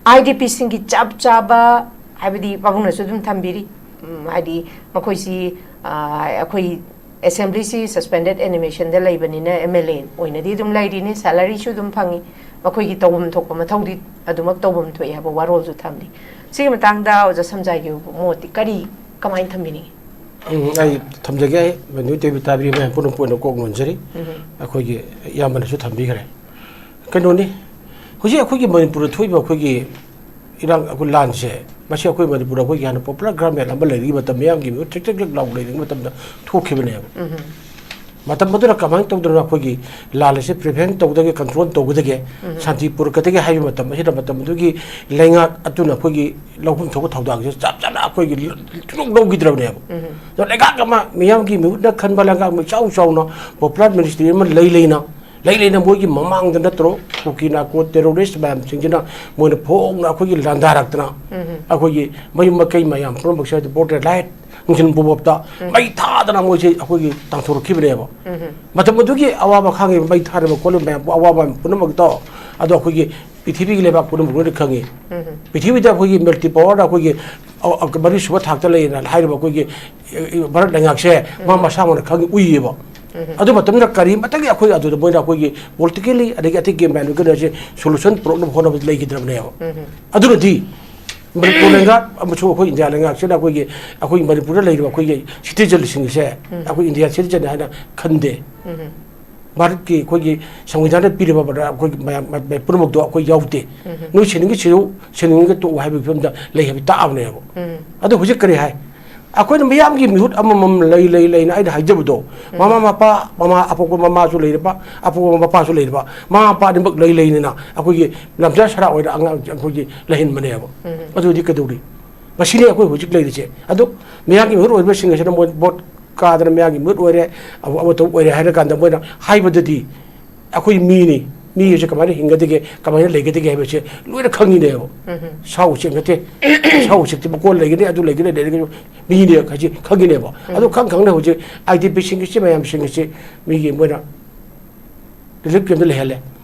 ꯑꯥꯏ ꯗꯤ ꯄꯤꯁꯤꯡꯒꯤ ꯆꯞ ꯆꯥꯕ, ꯍꯥꯏꯕꯗꯤ ꯄꯥꯕꯨꯡꯅꯁꯨ ꯑꯗꯨꯝ ꯊꯝꯕꯤꯔꯤ, ꯎꯝ, ꯍꯥꯏꯗꯤ ꯃꯈꯣꯏꯁꯤ, ꯑ, ꯑꯩꯈꯣꯏ ꯑꯦꯁꯦꯝꯕ꯭ꯂꯤꯁꯤ ꯁꯁꯄꯦꯟꯗꯦꯠ ꯑꯦꯅꯤꯃꯦꯁꯟꯗ ꯂꯩꯕꯅꯤꯅ ꯑꯦꯝ ꯑꯦꯜ ꯑꯦ ꯑꯣꯏꯅꯗꯤ ꯑꯗꯨꯝ ꯂꯩꯔꯤꯅꯤ, ꯁꯦꯂꯔꯤꯁꯨ ꯑꯗꯨꯝ ꯐꯪꯉꯤ, ꯃꯈꯣꯏꯒꯤ ꯇꯧꯐꯝ ꯊꯣꯛꯄ ꯃꯊꯧꯗꯤ ꯑꯗꯨꯃꯛ ꯇꯧꯐꯝ ꯊꯣꯛꯏ ꯍꯥꯏꯕ ꯋꯥꯔꯣꯜꯁꯨ ꯊꯝꯂꯤ꯫ ꯁꯤꯒꯤ ꯃꯇꯥꯡꯗ ꯑꯣꯖꯥ ꯁꯝꯖꯥꯏꯒꯤ ꯃꯣꯠꯇꯤ ꯀꯔꯤ, ꯀꯃꯥꯏꯅ ꯊꯝꯕꯤꯅꯤꯡꯉꯤ? ꯎꯝ, ꯑꯩ ꯊꯝꯖꯒꯦ꯫ ꯑꯩ ꯃꯅꯤꯄꯨꯔ ꯇꯤ ꯚꯤ ꯇꯥꯕꯤꯔꯤꯕ ꯃꯌꯥꯝ ꯄꯨꯝꯅꯃꯛꯄꯨ ꯑꯣꯏꯅ ꯀꯣꯛ ꯅꯣꯟꯖꯔꯤ꯫ ꯎꯝ꯫ ꯑꯩꯈꯣꯏꯒꯤ ꯏꯌꯥꯝꯕꯅꯁꯨ ꯊꯝꯕꯤꯈ꯭ꯔꯦ꯫ ꯀꯩꯅꯣꯅꯤ, ꯍꯧꯖꯤꯛ ꯑꯩꯈꯣꯏꯒꯤ ꯃꯅꯤꯄꯨꯔꯗ ꯊꯣꯛꯏꯕ ꯑꯩꯈꯣꯏꯒꯤ ꯏꯔꯥꯡ, ꯑꯩꯈꯣꯏ ꯂꯥꯟꯁꯦ, ꯃꯁꯤ ꯑꯩꯈꯣꯏ ꯃꯅꯤꯄꯨꯔꯗ ꯑꯩꯈꯣꯏꯒꯤ ꯍꯥꯟꯅ ꯄꯣꯄꯨꯂꯔ ꯒꯔꯃꯦꯟ ꯑꯃ ꯂꯩꯔꯤꯉꯩ ꯃꯇꯝ, ꯃꯤꯌꯥꯝꯒꯤ ꯃꯤꯍꯨꯠ ꯆꯦꯛ ꯆꯦꯛ ꯆꯦꯛ ꯂꯥꯎ ꯂꯩꯔꯤꯉꯩ ꯃꯇꯝꯗ ꯊꯣꯛꯈꯤꯕꯅꯦꯕ꯫ ꯎꯝ꯫ ꯃꯇꯝ ꯑꯗꯨꯗ ꯀꯃꯥꯏꯅ ꯇꯧꯗꯅ ꯑꯩꯈꯣꯏꯒꯤ ꯂꯥꯟ ꯑꯁꯤ ꯄ꯭ꯔꯤꯚꯦꯟ ꯇꯧꯒꯗꯒꯦ, ꯀꯟꯇ꯭ꯔꯣꯜ ꯇꯧꯒꯗꯒꯦ, ꯎꯝ꯫ ꯁꯥꯟꯇꯤ ꯄꯨꯔꯛꯀꯗꯒꯦ ꯍꯥꯏꯕ ꯃꯇꯝ ꯑꯁꯤꯗ, ꯃꯇꯝ ꯑꯗꯨꯒꯤ ꯂꯩꯉꯥꯛ ꯑꯗꯨꯅ ꯑꯩꯈꯣꯏꯒꯤ ꯂꯧꯐꯝ ꯊꯣꯛꯄ ꯊꯧꯗꯥꯡꯁꯦ ꯆꯞ ꯆꯥꯅ ꯑꯩꯈꯣꯏꯒꯤ ꯂ-, ꯁꯨꯡꯂꯧ ꯂꯧꯈꯤꯗ꯭ꯔꯕꯅꯦꯕ꯫ ꯎꯝ꯫ ꯑꯗꯣ ꯂꯩꯉꯥꯛ ꯑꯃ, ꯃꯤꯌꯥꯝꯒꯤ ꯃꯤꯍꯨꯠꯅ ꯈꯟꯕ ꯂꯩꯉꯥꯛ ꯑꯃ ꯏꯆꯥꯎ ꯆꯥꯎꯅ ꯄꯣꯄꯨꯂꯔ ꯃꯤꯅꯤꯁꯇ꯭ꯔꯤ ꯑꯃ ꯂꯩ ꯂꯩꯅ, ꯂꯩ ꯂꯩꯅ ꯃꯣꯏꯒꯤ ꯃꯃꯥꯡꯗ ꯅꯠꯇ꯭ꯔꯣ ꯀꯨꯀꯤ ꯅꯥꯔꯀꯣ ꯇꯦꯔꯣꯔꯤꯁ ꯃꯌꯥꯝꯁꯤꯡꯁꯤꯅ ꯃꯣꯏꯅ ꯐꯣꯡꯅ ꯑꯩꯈꯣꯏꯒꯤ ꯂꯥꯟꯗꯥꯔꯛꯇꯅ, ꯎꯝ꯫ ꯑꯩꯈꯣꯏꯒꯤ ꯃꯌꯨꯝ ꯃꯀꯩ ꯃꯌꯥꯝ ꯄꯨꯝꯅꯃꯛꯁꯦ ꯍꯥꯏꯗꯤ ꯕꯣꯔꯗꯔ ꯂꯥꯏꯠ ꯅꯨꯡꯊꯤꯜ ꯄꯨꯡꯐꯥꯎꯇ ꯎꯝ꯫ ꯃꯩ ꯊꯥꯗꯅ ꯃꯣꯏꯁꯦ ꯑꯩꯈꯣꯏꯒꯤ ꯇꯥꯟꯊꯣꯔꯛꯈꯤꯕꯅꯦꯕ꯫ ꯎꯝ꯫ ꯃꯇꯝ ꯑꯗꯨꯒꯤ ꯑꯋꯥꯕ ꯈꯥꯡꯉꯤꯕ, ꯃꯩ ꯊꯥꯔꯤꯕ ꯈꯣꯠꯂꯤꯕ ꯃꯌꯥꯝ, ꯑꯋꯥꯕ ꯄꯨꯝꯅꯃꯛꯇꯣ, ꯑꯗꯣ ꯑꯩꯈꯣꯏꯒꯤ ꯄ꯭ꯔꯤꯊꯤꯕꯤꯒꯤ ꯂꯩꯕꯥꯛ ꯄꯨꯝꯅꯃꯛ ꯂꯣꯏꯅ ꯈꯪꯉꯤ꯫ ꯎꯝ꯫ ꯄ꯭ꯔꯤꯊꯤꯕꯤꯗ ꯑꯩꯈꯣꯏꯒꯤ ꯃꯜꯇꯤ ꯄꯥꯋꯔꯗ ꯑꯩꯈꯣꯏꯒꯤ ꯑ-, ꯑ-, ꯃꯔꯤꯁꯨꯕ ꯊꯥꯛꯇ ꯂꯩꯔꯤꯅ ꯍꯥꯏꯔꯤꯕ ꯑꯩꯈꯣꯏꯒꯤ, ꯑ, ꯑ, ꯚꯥꯔꯠ ꯂꯩꯉꯥꯛꯁꯦ ꯃꯥ ꯎꯝ꯫ ꯃꯁꯥꯃꯛꯅ ꯈꯪꯉꯤ, ꯎꯏꯌꯦꯕ꯫ ꯎꯝ꯫ ꯑꯗꯨ ꯃꯇꯝꯗ ꯀꯔꯤꯃꯇꯒꯤ ꯑꯩꯈꯣꯏ ꯑꯗꯨꯗ ꯃꯣꯏꯅ ꯑꯩꯈꯣꯏꯒꯤ ꯄꯣꯂꯤꯇꯤꯀꯦꯜꯂꯤ ꯑꯗꯒꯤ ꯑꯇꯩ ꯒꯦꯝ ꯃꯌꯥꯝꯗꯨ ꯀꯩꯅꯣꯁꯦ ꯁꯣꯂꯨꯁꯟ ꯄꯨꯔꯛꯅꯕ ꯍꯣꯠꯅꯕꯗ ꯂꯩꯈꯤꯗ꯭ꯔꯕꯅꯦꯕ꯫ ꯎꯝ꯫ ꯑꯗꯨꯅꯗꯤ ꯃꯅꯤꯄꯨꯔ ꯂꯩꯉꯥꯛ ꯑꯃꯁꯨꯡ ꯑꯩꯈꯣꯏ ꯏꯟꯗꯤꯌꯥ ꯂꯩꯉꯥꯛꯁꯤꯅ ꯑꯩꯈꯣꯏꯒꯤ, ꯑꯩꯈꯣꯏ ꯃꯅꯤꯄꯨꯔꯗ ꯂꯩꯔꯤꯕ ꯑꯩꯈꯣꯏꯒꯤ ꯁꯤꯇꯤꯖꯟꯁꯤꯡꯁꯦ ꯎꯝ꯫ ꯑꯩꯈꯣꯏ ꯏꯟꯗꯤꯌꯥ ꯁꯤꯇꯤꯖꯟ ꯍꯥꯏꯅ ꯈꯟꯗꯦ꯫ ꯎꯝ꯫ ꯚꯥꯔꯠꯀꯤ ꯑꯩꯈꯣꯏꯒꯤ ꯁꯪꯕꯤꯙꯥꯟꯗ ꯄꯤꯔꯤꯕ ꯑꯩꯈꯣꯏꯒꯤ ꯃꯌꯥꯝ, ꯃꯌꯥꯝ ꯄꯨꯝꯅꯃꯛꯇꯣ ꯑꯩꯈꯣꯏ ꯌꯥꯎꯗꯦ꯫ ꯎꯝ꯫ ꯅꯣꯏ ꯁꯤꯅꯤꯡꯉꯤ ꯁꯤꯔꯨ, ꯁꯤꯅꯤꯡꯉꯤꯒ ꯇꯣꯛꯎ ꯍꯥꯏꯕꯒꯤ ꯐꯤꯕꯝꯗ ꯂꯩ ꯍꯥꯏꯕ ꯇꯥꯛꯑꯕꯅꯦꯕ꯫ ꯎꯝ꯫ ꯑꯗꯣ ꯍꯧꯖꯤꯛ ꯀꯔꯤ ꯍꯥꯏ? ꯑꯩꯈꯣꯏꯅ ꯃꯤꯌꯥꯝꯒꯤ ꯃꯤꯍꯨꯠ ꯑꯃꯃꯝ ꯂꯩ ꯂꯩ ꯂꯩꯅ ꯑꯩꯅ ꯍꯥꯏꯖꯕꯗꯣ, ꯃꯃꯥ ꯃꯄꯥ, ꯃꯃꯥ ꯑꯄꯣꯛꯄ ꯃꯃꯥꯁꯨ ꯂꯩꯔꯕ, ꯑꯄꯣꯛꯄ ꯃꯄꯥꯁꯨ ꯂꯩꯔꯕ, ꯃꯃꯥ ꯃꯄꯥ ꯑꯅꯤꯃꯛ ꯂꯩ ꯂꯩꯅꯅ ꯑꯩꯈꯣꯏꯒꯤ ꯂꯝꯖꯥ ꯁꯔꯥ ꯑꯣꯏꯅ ꯑꯉꯥꯡ ꯑꯩꯈꯣꯏꯒꯤ ꯂꯩꯍꯟꯕꯅꯦꯕ꯫ ꯑꯗꯨꯗꯤ ꯀꯩꯗꯧꯔꯤ? ꯃꯁꯤꯅꯤ ꯑꯩꯈꯣꯏ ꯍꯧꯖꯤꯛ ꯂꯩꯔꯤꯁꯦ꯫ ꯑꯗꯨ ꯃꯤꯌꯥꯝꯒꯤ ꯃꯤꯍꯨꯠ ꯑꯣꯏꯕꯁꯤꯡ ꯑꯁꯤꯅ ꯃꯣꯏ ꯚꯣꯠ ꯀꯥꯗꯅ ꯃꯤꯌꯥꯝꯒꯤ ꯃꯤꯍꯨꯠ ꯑꯣꯏꯔꯦ, ꯑꯃ ꯑꯃ ꯇꯧ ꯑꯣꯏꯔꯦ ꯍꯥꯏꯔ ꯀꯥꯟꯗ ꯃꯣꯏꯅ ꯍꯥꯏꯕꯗꯗꯤ ꯑꯩꯈꯣꯏ ꯃꯤꯅꯤ, ꯃꯤ ꯑꯁꯤ ꯀꯃꯥꯏꯅ ꯍꯤꯡꯒꯗꯒꯦ, ꯀꯃꯥꯏꯅ ꯂꯩꯒꯗꯒꯦ ꯍꯥꯏꯕꯁꯦ ꯂꯣꯏꯅ ꯈꯪꯉꯤꯅꯦꯕ꯫ ꯁꯥ ꯎꯆꯦꯛ ꯅꯠꯇꯦ꯫ ꯁꯥ ꯎꯆꯦꯛꯇꯤ ꯃꯀꯣꯟ ꯂꯩꯒꯅꯤ, ꯑꯗꯨ ꯂꯩꯒꯅꯤ, ꯂꯩꯔꯒꯁꯨ ꯃꯤꯅꯦ ꯍꯥꯏꯁꯤ ꯈꯪꯉꯤꯅꯦꯕ꯫ ꯑꯗꯨ ꯈꯪ ꯈꯪꯅ ꯍꯧꯖꯤꯛ ꯑꯥꯏ ꯗꯤ ꯄꯤꯁꯤꯡ ꯑꯁꯤ, ꯃꯌꯥꯝꯁꯤꯡ ꯑꯁꯤ ꯃꯤꯒꯤ ꯃꯣꯏꯅ ꯔꯤꯂꯤꯐ ꯀꯦꯝꯞꯇ ꯂꯩꯍꯜꯂꯦ꯫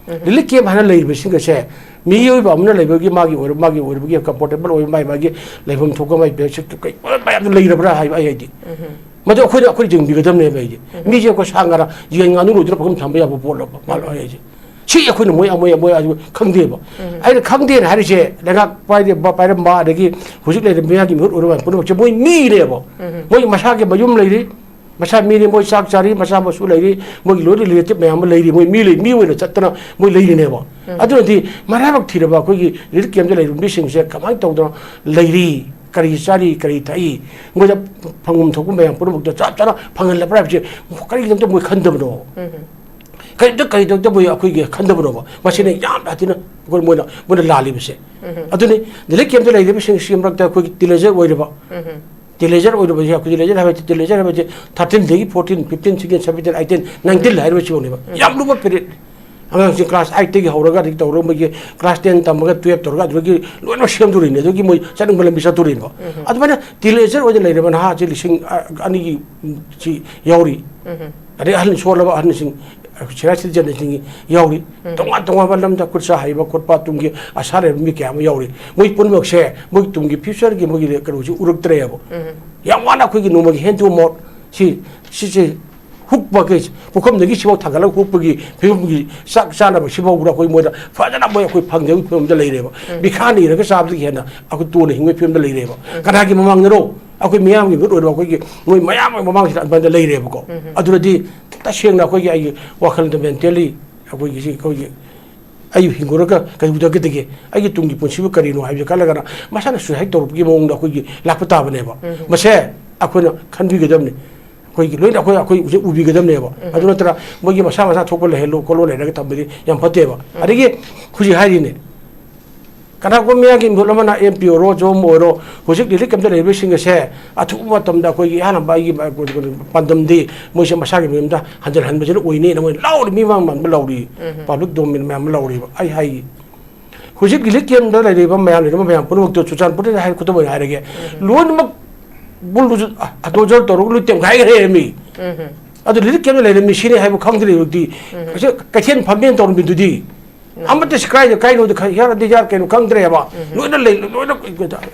ꯔꯤꯂꯤꯐ ꯀꯦꯝꯞ ꯍꯥꯏꯅ ꯂꯩꯔꯤꯕꯁꯤꯡ ꯑꯁꯦ ꯃꯤꯑꯣꯏꯕ ꯑꯃꯅ ꯂꯩꯕꯒꯤ ꯃꯥꯒꯤ ꯑꯣꯏꯔ-, ꯃꯥꯒꯤ ꯑꯣꯏꯔꯕꯒꯤ ꯀꯝꯐꯣꯔꯇꯦꯕꯜ ꯑꯣꯏꯕ ꯃꯥꯒꯤ, ꯃꯥꯒꯤ ꯂꯩꯐꯝ ꯊꯣꯛꯄ ꯃꯥꯒꯤ ꯕꯦꯁꯤꯛ ꯀꯩ ꯃꯌꯥꯝꯗꯨ ꯂꯩꯔꯕ꯭ꯔꯥ ꯍꯥꯏꯕ ꯑꯩ ꯍꯥꯏꯗꯤ꯫ ꯃꯗꯨ ꯑꯩꯈꯣꯏꯅ, ꯑꯩꯈꯣꯏꯅ ꯌꯦꯡꯕꯤꯒꯗꯕꯅꯦꯕ ꯑꯩꯗꯤ꯫ ꯃꯤꯁꯦ ꯑꯩꯈꯣꯏ ꯁꯥ ꯉꯥꯔ ꯌꯦꯟ ꯉꯥꯅꯨ ꯂꯣꯏꯗꯅ ꯄꯪꯊꯝ ꯊꯝꯕ ꯌꯥꯕ ꯄꯣꯠꯂꯣꯕ ꯃꯥꯜꯂꯣ ꯑꯩ ꯍꯥꯏꯁꯦ꯫ ꯁꯤ ꯑꯩꯈꯣꯏꯅ ꯃꯣꯏ, ꯃꯣꯏ, ꯃꯣꯏ ꯑꯗꯨ ꯈꯪꯗꯦꯕ꯫ ꯑꯩꯅ ꯈꯪꯗꯦꯅ ꯍꯥꯏꯔꯤꯁꯦ ꯂꯩꯉꯥꯛ ꯄꯥꯏꯔꯤꯕ, ꯄꯥꯏꯔꯝꯕ ꯑꯗꯒꯤ ꯍꯧꯖꯤꯛ ꯂꯩꯔꯤꯕ ꯃꯤꯌꯥꯝꯒꯤ ꯃꯤꯍꯨꯠ ꯑꯣꯏꯔꯕ ꯄꯨꯝꯅꯃꯛꯁꯦ ꯃꯣꯏ ꯃꯤꯅꯦꯕ꯫ ꯃꯣꯏ ꯃꯁꯥꯒꯤ ꯃꯌꯨꯝ ꯂꯩꯔꯤ, ꯃꯁꯥ ꯃꯤꯅꯤ, ꯃꯣꯏ ꯆꯥꯛ ꯆꯥꯔꯤ, ꯃꯆꯥ ꯃꯁꯨ ꯂꯩꯔꯤ, ꯃꯣꯏꯒꯤ ꯂꯣꯏꯅ ꯔꯤꯂꯦꯇꯤꯚ ꯃꯌꯥꯝ ꯑꯃ ꯂꯩꯔꯤ, ꯃꯣꯏ ꯃꯤ ꯂꯩ, ꯃꯤ ꯑꯣꯏꯅ ꯆꯠꯇꯅ ꯃꯣꯏ ꯂꯩꯔꯤꯅꯦꯕ꯫ ꯑꯗꯨꯅꯗꯤ ꯃꯔꯥꯏꯕꯛ ꯊꯤꯔꯕ ꯑꯩꯈꯣꯏꯒꯤ ꯔꯤꯂꯤꯐ ꯀꯦꯝꯞꯇ ꯂꯩꯔꯤꯕ ꯃꯤꯁꯤꯡꯁꯦ ꯀꯃꯥꯏꯅ ꯇꯧꯗꯅ ꯂꯩꯔꯤ, ꯀꯔꯤ ꯆꯥꯔꯤ, ꯀꯔꯤ ꯊꯛꯏ, ꯃꯣꯏꯗ ꯐꯪꯐꯝ ꯊꯣꯛꯄ ꯃꯌꯥꯝ ꯄꯨꯝꯅꯃꯛꯇ ꯆꯞ ꯆꯥꯅ ꯐꯪꯍꯜꯂꯕ꯭ꯔꯥ ꯍꯥꯏꯕꯁꯦ ꯀꯔꯤꯒꯤꯗꯃꯛꯇ ꯃꯣꯏ ꯈꯟꯗꯕꯅꯣ? ꯀꯔꯤꯝꯇ ꯀꯔꯤꯗꯃꯛꯇ ꯃꯣꯏ ꯑꯩꯈꯣꯏꯒꯤ ꯈꯟꯗꯕꯅꯣꯕ? ꯃꯁꯤꯅ ꯌꯥꯝꯅ ꯊꯤꯅ ꯑꯩꯈꯣꯏ ꯃꯣꯏꯅ, ꯃꯣꯏꯅ ꯂꯥꯜꯂꯤꯕꯁꯦ꯫ ꯑꯗꯨꯅꯤ ꯔꯤꯂꯤꯐ ꯀꯦꯝꯞꯇ ꯂꯩꯔꯤꯕꯁꯤꯡꯁꯤ ꯃꯔꯛꯇ ꯑꯩꯈꯣꯏꯒꯤ ꯇꯤꯅꯦꯖꯔ ꯑꯣꯏꯔꯤꯕ, ꯇꯤꯅꯦꯖꯔ ꯑꯣꯏꯔꯤꯕꯁꯦ, ꯑꯩꯈꯣꯏ ꯇꯤꯅꯦꯖꯔ ꯍꯥꯏꯕꯁꯦ, ꯇꯤꯅꯦꯖꯔ ꯍꯥꯏꯕꯁꯦ thirteen ꯗꯒꯤ fourteen, fifteen, sixteen, seventeen, eighteen, nineteen ꯍꯥꯏꯔꯤꯕꯁꯤꯐꯥꯎꯅꯦꯕ꯫ ꯌꯥꯝ ꯂꯨꯕ ꯄꯤꯔꯤꯌꯠ꯫ ꯑꯉꯥꯡꯁꯤꯡ class eight ꯇꯒꯤ ꯍꯧꯔꯒ ꯑꯗꯒꯤ ꯇꯧꯔꯒ ꯃꯣꯏꯒꯤ class ten ꯇꯝꯃꯒ twelve ꯇꯧꯔꯒ ꯑꯗꯨꯗꯒꯤ ꯂꯣꯏꯅꯃꯛ ꯁꯦꯝꯗꯣꯔꯤꯅꯤ꯫ ꯑꯗꯨꯒꯤ ꯃꯣꯏ ꯆꯠꯅꯤꯡꯕ ꯂꯝꯕꯤ ꯆꯠꯇꯣꯔꯤꯅꯦꯕ꯫ ꯑꯗꯨꯃꯥꯏꯅ ꯇꯤꯅꯦꯖꯔ ꯑꯣꯏꯅ ꯂꯩꯔꯕ ꯅꯍꯥꯁꯦ ꯂꯤꯁꯤꯡ, ꯑ, ꯑꯅꯤꯒꯤ, ꯁꯤ ꯌꯥꯎꯔꯤ꯫ ꯑꯗꯩ ꯑꯍꯜ ꯁꯣꯜꯂꯕ ꯑꯍꯜꯁꯤꯡ, senior citizenꯁꯤꯡ ꯌꯥꯎꯔꯤ꯫ ꯇꯣꯉꯥꯟ ꯇꯣꯉꯥꯟꯕ ꯂꯝꯗ ꯈꯨꯠ ꯁꯥ ꯍꯩꯕ ꯈꯣꯠꯄ ꯇꯨꯡꯒꯤ ꯑꯁꯥ ꯂꯩꯔꯕ ꯃꯤ ꯀꯌꯥ ꯑꯃ ꯌꯥꯎꯔꯤ꯫ ꯃꯣꯏ ꯄꯨꯝꯅꯃꯛꯁꯦ ꯃꯣꯏ ꯇꯨꯡꯒꯤ futureꯒꯤ ꯃꯣꯏꯒꯤ ꯀꯩꯅꯣꯁꯤ ꯎꯔꯛꯇ꯭ꯔꯦꯕ꯫ ꯌꯥꯝ ꯋꯥꯅ ꯑꯩꯈꯣꯏꯒꯤ ꯅꯣꯡꯃꯒꯤ hand to mouth ꯁꯤ, ꯁꯤꯁꯦ ꯍꯨꯛꯄ ꯀꯩ, ꯄꯨꯈꯝꯗꯒꯤ ꯁꯤꯐꯥꯎ ꯊꯥꯡꯒꯠꯂꯒ ꯍꯨꯛꯄꯒꯤ ꯐꯤꯕꯝꯒꯤ ꯆꯥꯛ ꯆꯥꯅꯕ ꯁꯤꯐꯥꯎꯗ ꯑꯩꯈꯣꯏ ꯃꯣꯏꯗ ꯐꯖꯅ ꯃꯣꯏ ꯑꯩꯈꯣꯏ ꯐꯪꯗꯕꯒꯤ ꯐꯤꯕꯝꯗ ꯂꯩꯔꯦꯕ꯫ ꯕꯤꯈꯥ ꯅꯤꯔꯒ ꯆꯥꯕꯗꯒꯤ ꯍꯦꯟꯅ ꯑꯩꯈꯣꯏ ꯇꯣꯟꯅ ꯍꯤꯡꯕꯒꯤ ꯐꯤꯕꯝꯗ ꯂꯩꯔꯦꯕ꯫ ꯀꯅꯥꯒꯤ ꯃꯃꯥꯡꯗꯅꯣ? ꯑꯩꯈꯣꯏ ꯃꯤꯌꯥꯝꯒꯤ ꯃꯤꯍꯨꯠ ꯑꯣꯏꯔꯕ ꯑꯩꯈꯣꯏꯒꯤ ꯃꯣꯏ ꯃꯌꯥꯝ ꯑꯃꯒꯤ ꯃꯃꯥꯡꯁꯤꯗ ꯑꯗꯨꯃꯥꯏꯅ ꯂꯩꯔꯦꯕꯀꯣ꯫ ꯑꯗꯨꯅꯗꯤ ꯇꯁꯦꯡꯅ ꯑꯩꯈꯣꯏꯒꯤ, ꯑꯩꯒꯤ ꯋꯥꯈꯜꯗ mentally ꯑꯩꯈꯣꯏꯒꯤ ꯁꯤ ꯑꯩꯈꯣꯏꯒꯤ ꯑꯩ ꯍꯤꯡꯉꯨꯔꯒ ꯀꯩꯗꯧꯒꯗꯒꯦ? ꯑꯩꯒꯤ ꯇꯨꯡꯒꯤ ꯄꯨꯟꯁꯤꯕꯨ ꯀꯔꯤꯅꯣ ꯍꯥꯏꯕꯁꯦ ꯈꯜꯂꯒꯅ ꯃꯁꯥꯅ suicide ꯇꯧꯔꯛꯄꯒꯤ ꯃꯑꯣꯡꯗ ꯑꯩꯈꯣꯏꯒꯤ ꯂꯥꯛꯄ ꯇꯥꯕꯅꯦꯕ꯫ ꯃꯁꯦ ꯑꯩꯈꯣꯏꯅ ꯈꯟꯕꯤꯒꯗꯕꯅꯤ꯫ ꯑꯩꯈꯣꯏꯒꯤ ꯂꯣꯏꯅ ꯑꯩꯈꯣꯏ, ꯑꯩꯈꯣꯏ ꯍꯧꯖꯤꯛ ꯎꯕꯤꯒꯗꯕꯅꯦꯕ꯫ ꯑꯗꯨ ꯅꯠꯇꯅ ꯃꯣꯏꯒꯤ ꯃꯁꯥ ꯃꯁꯥ ꯊꯣꯛꯄ ꯂꯩꯍꯜꯂꯣ ꯈꯣꯠꯂꯣ ꯂꯩꯔꯒ ꯊꯝꯕꯗꯤ ꯌꯥꯝ ꯐꯠꯇꯦꯕ꯫ ꯑꯗꯒꯤ ꯍꯧꯖꯤꯛ ꯍꯥꯏꯔꯤꯅꯦ, ꯀꯅꯥꯒꯨꯝꯕ ꯃꯌꯥꯝꯒꯤ ꯃꯤꯍꯨꯠ ꯑꯃꯅ, ꯑꯦꯝ ꯄꯤ ꯑꯣꯏꯔꯣ, ꯖꯣꯝ ꯑꯣꯏꯔꯣ, ꯍꯧꯖꯤꯛ relief camp ꯇ ꯂꯩꯔꯤꯕꯁꯤꯡ ꯑꯁꯦ ꯑꯊꯨꯕ ꯃꯇꯝꯗ ꯑꯩꯈꯣꯏꯒꯤ ꯑꯍꯥꯟꯕ ꯑꯩꯒꯤ ꯄꯥꯟꯗꯝꯗꯤ ꯃꯣꯏꯁꯦ ꯃꯁꯥꯒꯤ ꯃꯌꯨꯝꯗ ꯍꯟꯖꯤꯜꯍꯟꯕꯁꯤꯅ ꯑꯣꯏꯅꯦꯅ ꯃꯣꯏ ꯂꯥꯎꯔꯤ, ꯃꯤ ꯃꯥꯡ ꯃꯥꯡꯕ ꯂꯥꯎꯔꯤ, public domain ꯃꯌꯥꯝ ꯑꯃ ꯂꯥꯎꯔꯤꯕ꯫ ꯑꯩ ꯍꯥꯏꯒꯦ, ꯍꯧꯖꯤꯛ relief camp ꯇ ꯂꯩꯔꯤꯕ ꯃꯌꯥꯝ, ꯂꯩꯔꯤꯕ ꯃꯌꯥꯝ ꯄꯨꯝꯅꯃꯛꯇꯨ ꯆꯨꯔꯆꯥꯟꯄꯨꯔꯗ ꯍꯥꯏ, ꯈꯨꯗꯝ ꯑꯣꯏꯅ ꯍꯥꯏꯔꯒꯦ, ꯂꯣꯏꯅꯃꯛ bulldozer, ꯑ, dozer ꯇꯧꯔꯒ ꯂꯣꯏ ꯇꯦꯝꯈꯥꯏꯈ꯭ꯔꯦ ꯃꯤ꯫ ꯑꯗꯨ relief camp ꯇ ꯂꯩꯔꯝꯃꯤ ꯁꯤꯅꯤ ꯍꯥꯏꯕ ꯈꯪꯗ꯭ꯔꯦ ꯍꯧꯖꯤꯛꯇꯤ꯫ ꯀꯩꯊꯦꯜ ꯐꯝꯃꯦꯅ ꯇꯧꯔꯝꯃꯤꯗꯨꯗꯤ ꯑꯃꯠꯇ ꯁꯤ ꯀꯥꯏꯗ ꯀꯥꯏꯅꯣꯗ ꯈ-, ꯌꯥꯔꯗꯤ ꯌꯥꯔ ꯀꯩꯅꯣ ꯈꯪꯗ꯭ꯔꯦꯕ꯫ ꯂꯣꯏꯅ ꯂꯩ, ꯂꯣꯏꯅ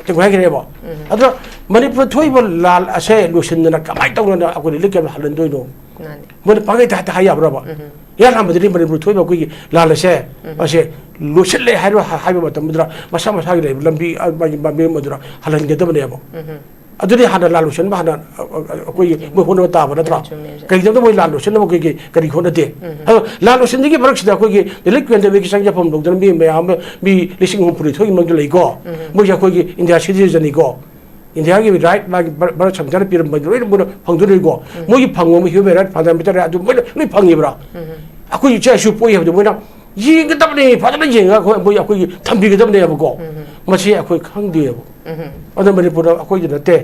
ꯇꯦꯡꯈꯥꯏꯈ꯭ꯔꯦꯕ꯫ ꯑꯗꯨꯅ ꯃꯅꯤꯄꯨꯔꯗ ꯊꯣꯛꯏꯕ ꯂꯥꯜ ꯑꯁꯦ ꯂꯣꯏꯁꯤꯟꯗꯅ ꯀꯃꯥꯏꯅ ꯇꯧꯗꯅ ꯑꯩꯈꯣꯏ relief camp ꯍꯜꯍꯟꯗꯣꯏꯅꯣ? ꯃꯥꯅꯤ꯫ ꯃꯣꯏꯅ ꯄꯪꯍꯥꯏ ꯇ ꯍꯥꯏ ꯌꯥꯕ꯭ꯔꯕ? ꯏꯍꯥꯟ ꯍꯥꯟꯕꯗꯗꯤ ꯃꯅꯤꯄꯨꯔꯗ ꯊꯣꯛꯏꯕ ꯑꯩꯈꯣꯏꯒꯤ ꯂꯥꯜ ꯑꯁꯦ, ꯃꯁꯦ ꯂꯣꯏꯁꯤꯜꯂꯦ ꯍꯥꯏꯕ, ꯍꯥꯏꯕ ꯃꯇꯝꯗꯨꯗ ꯃꯁꯥ ꯃꯁꯥꯒꯤ ꯂꯩꯕ ꯂꯝꯕꯤ, ꯑ, ꯃꯥꯒꯤ ꯃꯥꯏꯀꯩ ꯑꯗꯨꯗ ꯍꯜꯍꯟꯒꯗꯕꯅꯦꯕ꯫ ꯑꯗꯨꯗꯤ ꯍꯥꯟꯅ ꯂꯥꯜ ꯂꯣꯏꯁꯤꯟꯕ ꯍꯥꯟꯅ, ꯑ, ꯑ, ꯑꯩꯈꯣꯏꯒꯤ ꯃꯣꯏ ꯍꯣꯠꯅꯕ ꯇꯥꯕ ꯅꯠꯇ꯭ꯔꯥ? ꯆꯨꯝꯃꯦ, ꯆꯨꯝꯃꯦ꯫ ꯀꯩꯒꯤꯅꯣꯗ ꯃꯣꯏ ꯂꯥꯜ ꯂꯣꯏꯁꯤꯟꯅꯕ ꯀꯩ, ꯀꯩ, ꯀꯔꯤ ꯍꯣꯠꯅꯗꯦ? ꯑꯗꯣ ꯂꯥꯜ ꯂꯣꯏꯁꯤꯟꯕꯒꯤ ꯃꯔꯛꯁꯤꯗ ꯑꯩꯈꯣꯏꯒꯤ relief camp ꯇ ꯃꯤꯒꯤ ꯆꯪꯖꯐꯝ ꯂꯧꯗꯅ ꯃꯤ ꯃꯌꯥꯝ ꯑꯃ, ꯃꯤ ꯂꯤꯁꯤꯡ ꯍꯨꯝꯐꯨꯅꯤꯊꯣꯏꯒꯤ ꯃꯔꯛꯇ ꯂꯩꯀꯣ꯫ ꯃꯣꯏꯁꯦ ꯑꯩꯈꯣꯏꯒꯤ India citizen ꯅꯤꯀꯣ꯫ India ꯒꯤ right ꯃꯥꯒꯤ ꯚꯥꯔ-, ꯚꯥꯔꯠ ꯁꯪꯕꯤꯙꯥꯟꯅ ꯄꯤꯔꯝꯕ ꯂꯣꯏꯅ ꯃꯣꯏꯅ ꯐꯪꯗꯣꯏꯅꯤꯀꯣ꯫ ꯃꯣꯏꯒꯤ ꯐꯪꯕ human right fundamental right ꯑꯗꯨ ꯃꯣꯏꯅ ꯂꯣꯏ ꯐꯪꯉꯤꯕ꯭ꯔꯥ? ꯑꯩꯈꯣꯏꯒꯤ ꯏꯆꯥ ꯏꯁꯨ ꯄꯣꯛꯏ ꯍꯥꯏꯕꯗꯣ ꯃꯣꯏꯅ ꯌꯦꯡꯒꯗꯕꯅꯤ, ꯐꯖꯅ ꯌꯦꯡꯉꯒ ꯑꯩꯈꯣꯏ, ꯃꯣꯏ ꯑꯩꯈꯣꯏꯒꯤ ꯊꯝꯕꯤꯒꯗꯕꯅꯦꯕꯀꯣ꯫ ꯃꯁꯤ ꯑꯩꯈꯣꯏ ꯈꯪꯗꯦꯕ꯫ ꯑꯗꯨꯅ ꯃꯅꯤꯄꯨꯔꯗ ꯑꯩꯈꯣꯏꯒꯤ ꯅꯠꯇꯦ꯫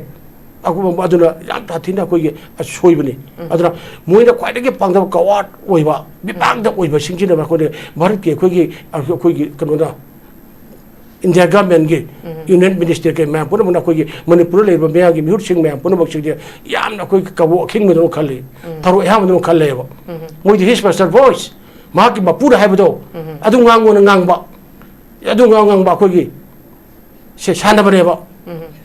ꯑꯗꯨ-, ꯑꯗꯨꯅ ꯌꯥꯝ ꯁꯥꯊꯤꯅ ꯑꯩꯈꯣꯏꯒꯤ ꯑꯁꯣꯏꯕꯅꯤ꯫ ꯑꯗꯨꯅ ꯃꯣꯏꯅ ꯈ꯭ꯋꯥꯏꯗꯒꯤ ꯄꯥꯡꯒꯜ coward ꯑꯣꯏꯕ, ꯃꯤꯃꯥꯡꯗ ꯑꯣꯏꯕꯁꯤꯡꯁꯤꯅ ꯑꯩꯈꯣꯏꯅ ꯚꯥꯔꯠꯀꯤ ꯑꯩꯈꯣꯏꯒꯤ, ꯑꯩꯈꯣꯏꯒꯤ ꯀꯩꯅꯣꯗ India government ꯀꯤ union minister ꯀꯩ ꯃꯌꯥꯝ ꯄꯨꯝꯅꯃꯛꯅ ꯑꯩꯈꯣꯏꯒꯤ ꯃꯅꯤꯄꯨꯔꯗ ꯂꯩꯔꯤꯕ ꯃꯤꯌꯥꯝꯒꯤ ꯃꯤꯍꯨꯠꯁꯤꯡ ꯃꯌꯥꯝ ꯄꯨꯝꯅꯃꯛꯁꯤꯡꯁꯦ ꯌꯥꯝꯅ ꯑꯩꯈꯣꯏꯒꯤ ꯀꯕꯣꯛ ꯑꯈꯤꯡꯕꯗꯧꯅ ꯈꯜꯂꯤ, ꯊꯔꯣ ꯑꯍꯥꯟꯕꯗꯧꯅ ꯈꯜꯂꯦꯕ꯫ ꯃꯣꯏꯗꯤ his master voice, ꯃꯍꯥꯛꯀꯤ ꯃꯄꯨꯅ ꯍꯥꯏꯕꯗꯣ ꯑꯗꯨ ꯉꯥꯡꯉꯣꯅ ꯉꯥꯡꯕ, ꯑꯗꯨ ꯉꯥꯡ ꯉꯥꯡꯕ ꯑꯩꯈꯣꯏꯒꯤ ꯁꯦ ꯁꯥꯟꯅꯕꯅꯦꯕ꯫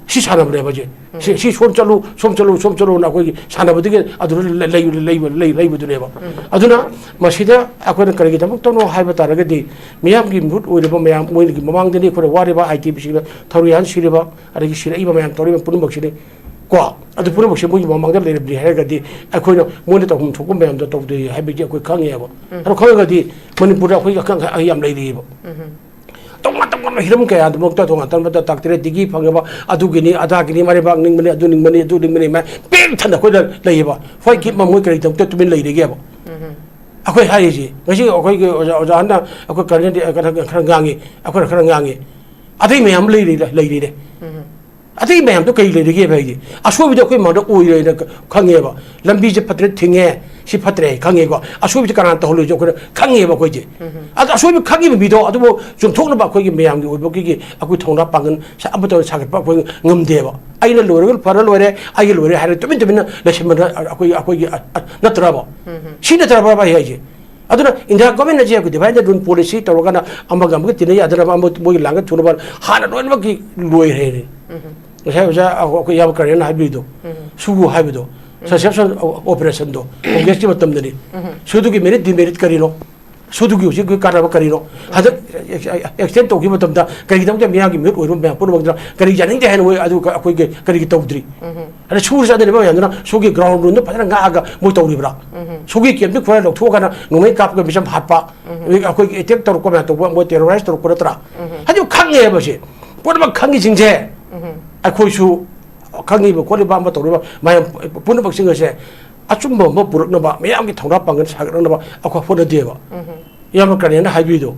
ꯁꯤ ꯁꯥꯟꯅꯕꯅꯦꯕ ꯁꯦ꯫ ꯁꯤ, ꯁꯤ ꯁꯣꯝ ꯆꯠꯂꯨ, ꯁꯣꯝ ꯆꯠꯂꯨ, ꯁꯣꯝ ꯆꯠꯂꯨꯅ ꯑꯩꯈꯣꯏꯒꯤ ꯁꯥꯟꯅꯕꯗꯒꯤ ꯑꯗꯨꯗ ꯂꯩ-, ꯂꯩ-, ꯂꯩꯕ-, ꯂꯩ-, ꯂꯩꯕꯗꯨꯅꯦꯕ꯫ ꯑꯗꯨꯅ ꯃꯁꯤꯗ ꯑꯩꯈꯣꯏꯅ ꯀꯔꯤꯒꯤꯗꯃꯛꯇꯅꯣ ꯍꯥꯏꯕ ꯇꯥꯔꯒꯗꯤ ꯃꯤꯌꯥꯝꯒꯤ ꯃꯤꯍꯨꯠ ꯑꯣꯏꯔꯤꯕ ꯃꯌꯥꯝ, ꯃꯣꯏꯒꯤ ꯃꯃꯥꯡꯗꯅꯤ ꯑꯩꯈꯣꯏꯅ ꯋꯥꯔꯤꯕ, I T B C ꯗ ꯊꯧꯔꯤ ꯍꯥꯟ ꯁꯤꯔꯤꯕ, ꯑꯗꯒꯤ ꯁꯤꯔꯛꯏꯕ ꯃꯌꯥꯝ ꯇꯧꯔꯤꯕ ꯄꯨꯝꯅꯃꯛꯁꯤꯅꯤ꯫ ꯀꯣ, ꯑꯗꯨ ꯄꯨꯝꯅꯃꯛꯁꯦ ꯃꯣꯏꯒꯤ ꯃꯃꯥꯡꯗ ꯂꯩꯔꯕꯅꯤ ꯍꯥꯏꯔꯒꯗꯤ, ꯑꯩꯈꯣꯏꯅ ꯃꯣꯏꯅ ꯇꯧꯐꯝ ꯊꯣꯛꯄ ꯃꯌꯥꯝꯗꯣ ꯇꯧꯗꯦ ꯍꯥꯏꯕꯒꯤ ꯑꯩꯈꯣꯏ ꯈꯪꯉꯦꯕ꯫ ꯑꯗꯣ ꯈꯪꯉꯒꯗꯤ ꯃꯅꯤꯄꯨꯔꯗ ꯑꯩꯈꯣꯏꯒꯤ ꯑꯈꯪ ꯑꯍꯩ ꯌꯥꯝ ꯂꯩꯔꯤꯑꯕ꯫ ꯇꯣꯉꯥꯟ ꯇꯣꯉꯥꯟꯕ ꯍꯤꯔꯝ ꯀꯌꯥꯗꯃꯛꯇ ꯇꯣꯉꯥꯟ ꯇꯣꯉꯥꯟꯕ doctorate degree ꯐꯪꯉꯕ, ꯑꯗꯨꯒꯤꯅꯤ, ꯑꯗꯥꯒꯤꯅꯤ, ꯃꯔꯩꯕꯥꯛ ꯅꯤꯡꯕꯅꯤ, ꯑꯗꯨ ꯅꯤꯡꯕꯅꯤ, ꯑꯗꯨ ꯅꯤꯡꯕꯅꯤ, ꯃꯌꯥꯝ ꯄꯤꯛ ꯊꯟꯅ ꯑꯩꯈꯣꯏꯗ ꯂꯩꯌꯦꯕ꯫ ꯍꯣꯏ, ꯀꯤꯞ ꯃꯣꯏ ꯀꯔꯤꯗꯃꯛꯇ ꯇꯨꯃꯤꯟ ꯂꯩꯔꯤꯒꯦꯕ? ꯑꯩꯈꯣꯏ ꯍꯥꯏꯔꯤꯁꯤ ꯉꯁꯤ ꯑꯩꯈꯣꯏꯒꯤ ꯑꯣꯖꯥ, ꯑꯣꯖꯥ ꯍꯟꯅ ꯑꯩꯈꯣꯏ ꯀꯔꯅꯦꯜꯗꯤ ꯈꯔ, ꯈꯔ ꯉꯥꯡꯉꯤ, ꯑꯩꯈꯣꯏꯅ ꯈꯔ ꯉꯥꯡꯉꯤ, ꯑꯇꯩ ꯃꯌꯥꯝ ꯂꯩꯔꯤ, ꯂꯩꯔꯤꯅꯦ꯫ ꯑꯇꯩ ꯃꯌꯥꯝꯗꯣ ꯀꯩ ꯂꯩꯔꯤꯒꯦꯕ ꯍꯥꯏꯗꯤ? ꯑꯁꯣꯏꯕꯗꯤ ꯑꯩꯈꯣꯏ ꯃꯥꯡꯗ ꯑꯣꯏꯔꯦꯅ ꯈꯪꯉꯦꯕ꯫ ꯂꯝꯕꯤꯁꯦ ꯐꯠꯇ꯭ꯔꯦ, ꯊꯤꯡꯉꯦ, ꯁꯤ ꯐꯠꯇ꯭ꯔꯦ ꯍꯥꯏ ꯈꯪꯉꯦꯀꯣ꯫ ꯑꯁꯣꯏꯕꯁꯦ ꯀꯅꯥꯅ ꯇꯧꯍꯜꯂꯣꯏꯁꯦ ꯑꯩꯈꯣꯏꯅ ꯈꯪꯉꯦꯕ ꯑꯩꯈꯣꯏꯁꯦ꯫ ꯑꯗꯣ ꯑꯁꯣꯏꯕ ꯈꯪꯉꯤꯕ ꯃꯤꯗꯣ ꯑꯗꯨꯕꯨ ꯆꯨꯝꯊꯣꯛꯅꯕ ꯑꯩꯈꯣꯏꯒꯤ ꯃꯌꯥꯝꯒꯤ ꯑꯣꯏꯕꯒꯤ ꯑꯩꯈꯣꯏ ꯊꯧꯅꯥ ꯄꯥꯡꯒꯜ ꯁ-, ꯑꯃꯠꯇ ꯁꯥꯒꯠꯄ ꯑꯩꯈꯣꯏ ꯉꯝꯗꯦꯕ꯫ ꯑꯩꯅ ꯂꯣꯏꯔꯒ ꯐꯔ ꯂꯣꯏꯔꯦ, ꯑꯩꯒꯤ ꯂꯣꯏꯔꯦ ꯍꯥꯏꯔꯒ ꯇꯨꯃꯤꯟ ꯇꯨꯃꯤꯟꯅ ꯂꯩꯁꯤꯟꯕꯅ ꯑꯩꯈꯣꯏ, ꯑꯩꯈꯣꯏꯒꯤ, ꯑ, ꯑ, ꯅꯠꯇ꯭ꯔꯕ? ꯁꯤ ꯅꯠꯇ꯭ꯔꯕ ꯑꯩ ꯍꯥꯏꯁꯦ? ꯑꯗꯨꯅ ꯏꯟꯗꯤꯌꯥ ꯒꯣꯔꯃꯦꯟꯅ ꯍꯧꯖꯤꯛ ꯑꯩꯈꯣꯏ divide and rule policy ꯇꯧꯔꯒꯅ ꯑꯃꯒ ꯑꯃꯒ ꯇꯤꯟꯅ ꯌꯥꯗꯅꯕ, ꯑꯃ ꯃꯣꯏꯒꯤ ꯂꯥꯡꯒ ꯊꯨꯅꯕ ꯍꯥꯟꯅ ꯂꯣꯏꯅꯃꯛꯀꯤ ꯂꯣꯏꯈ꯭ꯔꯦꯅꯦ꯫ ꯉꯁꯥꯏ ꯑꯣꯖꯥ ꯑꯩꯈꯣꯏ ꯏꯌꯥꯝꯕ ꯀꯔꯅꯦꯜꯅ ꯍꯥꯏꯕꯤꯔꯤꯗꯣ, ꯁꯨꯒꯨ ꯍꯥꯏꯕꯗꯣ, suspension operationꯗꯣ ꯀꯣꯡꯒ꯭ꯔꯦꯁꯀꯤ ꯃꯇꯝꯗꯅꯤ꯫ ꯁꯨꯗꯨꯒꯤ merit demerit ꯀꯔꯤꯅꯣ? ꯁꯨꯗꯨꯒꯤ ꯍꯧꯖꯤꯛ ꯀꯥꯟꯅꯕ ꯀꯔꯤꯅꯣ? ꯍꯟꯗꯛ extend ꯇꯧꯈꯤꯕ ꯃꯇꯝꯗ ꯀꯔꯤꯒꯤꯗꯃꯛꯇ ꯃꯤꯌꯥꯝꯒꯤ ꯃꯤꯍꯨꯠ ꯑꯣꯏꯔꯤꯕ ꯃꯌꯥꯝ ꯄꯨꯝꯅꯃꯛꯇ ꯀꯔꯤ ꯌꯥꯅꯤꯡꯗꯦ ꯍꯥꯏꯅ ꯃꯣꯏ ꯑꯗꯨ ꯑꯩꯈꯣꯏꯒꯤ ꯀꯔꯤꯒꯤ ꯇꯧꯗ꯭ꯔꯤ? ꯑꯗ ꯁꯨꯔ ꯆꯥꯗꯔꯤꯕ ꯃꯌꯥꯝꯗꯨꯅ ꯁꯨꯒꯤ ground ruleꯗꯨ ꯐꯖꯅ ꯉꯥꯛꯑꯒ ꯃꯣꯏ ꯇꯧꯔꯤꯕ꯭ꯔꯥ? ꯁꯨꯒꯤ campꯇꯨ ꯈꯔ ꯂꯧꯊꯣꯛꯑꯒꯅ ꯅꯣꯡꯃꯩ ꯀꯥꯞꯄꯒ ꯃꯤꯁꯝ ꯍꯥꯠꯄ, ꯑꯗꯒꯤ ꯑꯩꯈꯣꯏꯒꯤ attack ꯇꯧꯔꯛꯄ ꯃꯌꯥꯝ ꯇꯧꯕ ꯃꯣꯏ terrorize ꯇꯧꯔꯛꯄ ꯅꯠꯇ꯭ꯔꯥ? ꯍꯥꯏꯗꯤ ꯈꯪꯉꯦꯕ ꯁꯤ꯫ ꯄꯨꯝꯅꯃꯛ ꯈꯪꯉꯤꯁꯤꯡꯁꯦ ꯑꯩꯈꯣꯏꯁꯨ ꯈꯪꯉꯤꯕ ꯈꯣꯠꯂꯤꯕ ꯑꯃ ꯇꯧꯔꯤꯕ ꯃꯌꯥꯝ ꯄꯨꯝꯅꯃꯛꯁꯤꯡ ꯑꯁꯦ ꯑꯆꯨꯝꯕ ꯑꯃ ꯄꯨꯔꯛꯅꯕ, ꯃꯌꯥꯝꯒꯤ ꯊꯧꯅꯥ ꯄꯥꯡꯒꯜ ꯁꯥꯒꯠꯅꯅꯕ ꯑꯩꯈꯣꯏ ꯍꯣꯠꯅꯗꯦꯕ꯫ ꯏꯌꯥꯝꯕ ꯀꯔꯅꯦꯜꯅ ꯍꯥꯏꯕꯤꯗꯣ,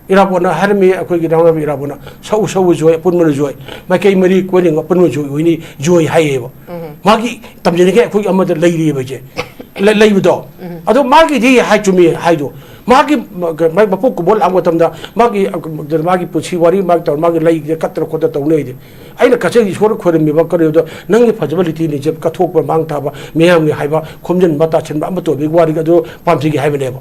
ꯏꯔꯥꯕꯣꯠꯅ ꯍꯥꯏꯔꯝꯃꯤ, ꯑꯩꯈꯣꯏꯒꯤ ꯅꯥꯎꯅꯕꯤ ꯏꯔꯥꯕꯣꯠꯅ, "ꯁꯛꯎ, ꯁꯛꯎ, ꯖꯣꯏ, ꯑꯄꯨꯟꯕꯅ ꯖꯣꯏ, ꯃꯥꯏꯀꯩ ꯃꯔꯤ ꯀꯣꯏꯅ ꯑꯄꯨꯟꯕ ꯖꯣꯏ ꯑꯣꯏꯅꯤ, ꯖꯣꯏ" ꯍꯥꯏꯌꯦꯕ꯫ ꯃꯥꯒꯤ ꯇꯝꯖꯅꯤꯡꯉꯥꯏ ꯑꯩꯈꯣꯏꯒꯤ ꯑꯃꯗ ꯂꯩꯔꯤꯑꯕ ꯏꯆꯦ꯫ ꯂꯩ-, ꯂꯩꯕꯗꯣ꯫ ꯑꯗꯣ ꯃꯥꯒꯤꯗꯤ ꯍꯥꯏ ꯆꯨꯝꯃꯤ ꯍꯥꯏꯗꯣ꯫ ꯃꯥꯒꯤ ꯃ-, ꯃꯥꯒꯤ ꯃꯄꯣꯛ ꯀꯨꯝꯕ ꯂꯥꯛꯄ ꯃꯇꯝꯗ ꯃꯥꯒꯤ, ꯃꯥꯒꯤ ꯄꯨꯟꯁꯤ ꯋꯥꯔꯤ ꯃꯥꯒꯤ ꯇꯧꯔ ꯃꯥꯒꯤ ꯂꯩ ꯀꯠꯇꯅ ꯈꯣꯠꯇꯅ ꯇꯧꯅꯩꯗꯤ꯫ ꯑꯩꯅ ꯀꯠꯆꯩ ꯏꯁꯣꯔ ꯈꯣꯏꯔꯝꯃꯤꯕ ꯀꯔꯤꯗꯣ ꯅꯪꯒꯤ ꯐꯖꯕ ꯂꯤꯇꯤ ꯅꯤꯡꯖꯦꯞ ꯀꯠꯊꯣꯛꯄ ꯃꯥꯡ ꯊꯥꯕ ꯃꯤꯌꯥꯝꯒꯤ ꯍꯥꯏꯕ ꯈꯣꯝꯖꯤꯟꯕ ꯇꯥꯁꯤꯟꯕ ꯑꯃ ꯇꯧꯕꯒꯤ ꯋꯥꯔꯤꯒ ꯑꯗꯨ ꯄꯥꯝꯖꯒꯦ ꯍꯥꯏꯕꯅꯦꯕ꯫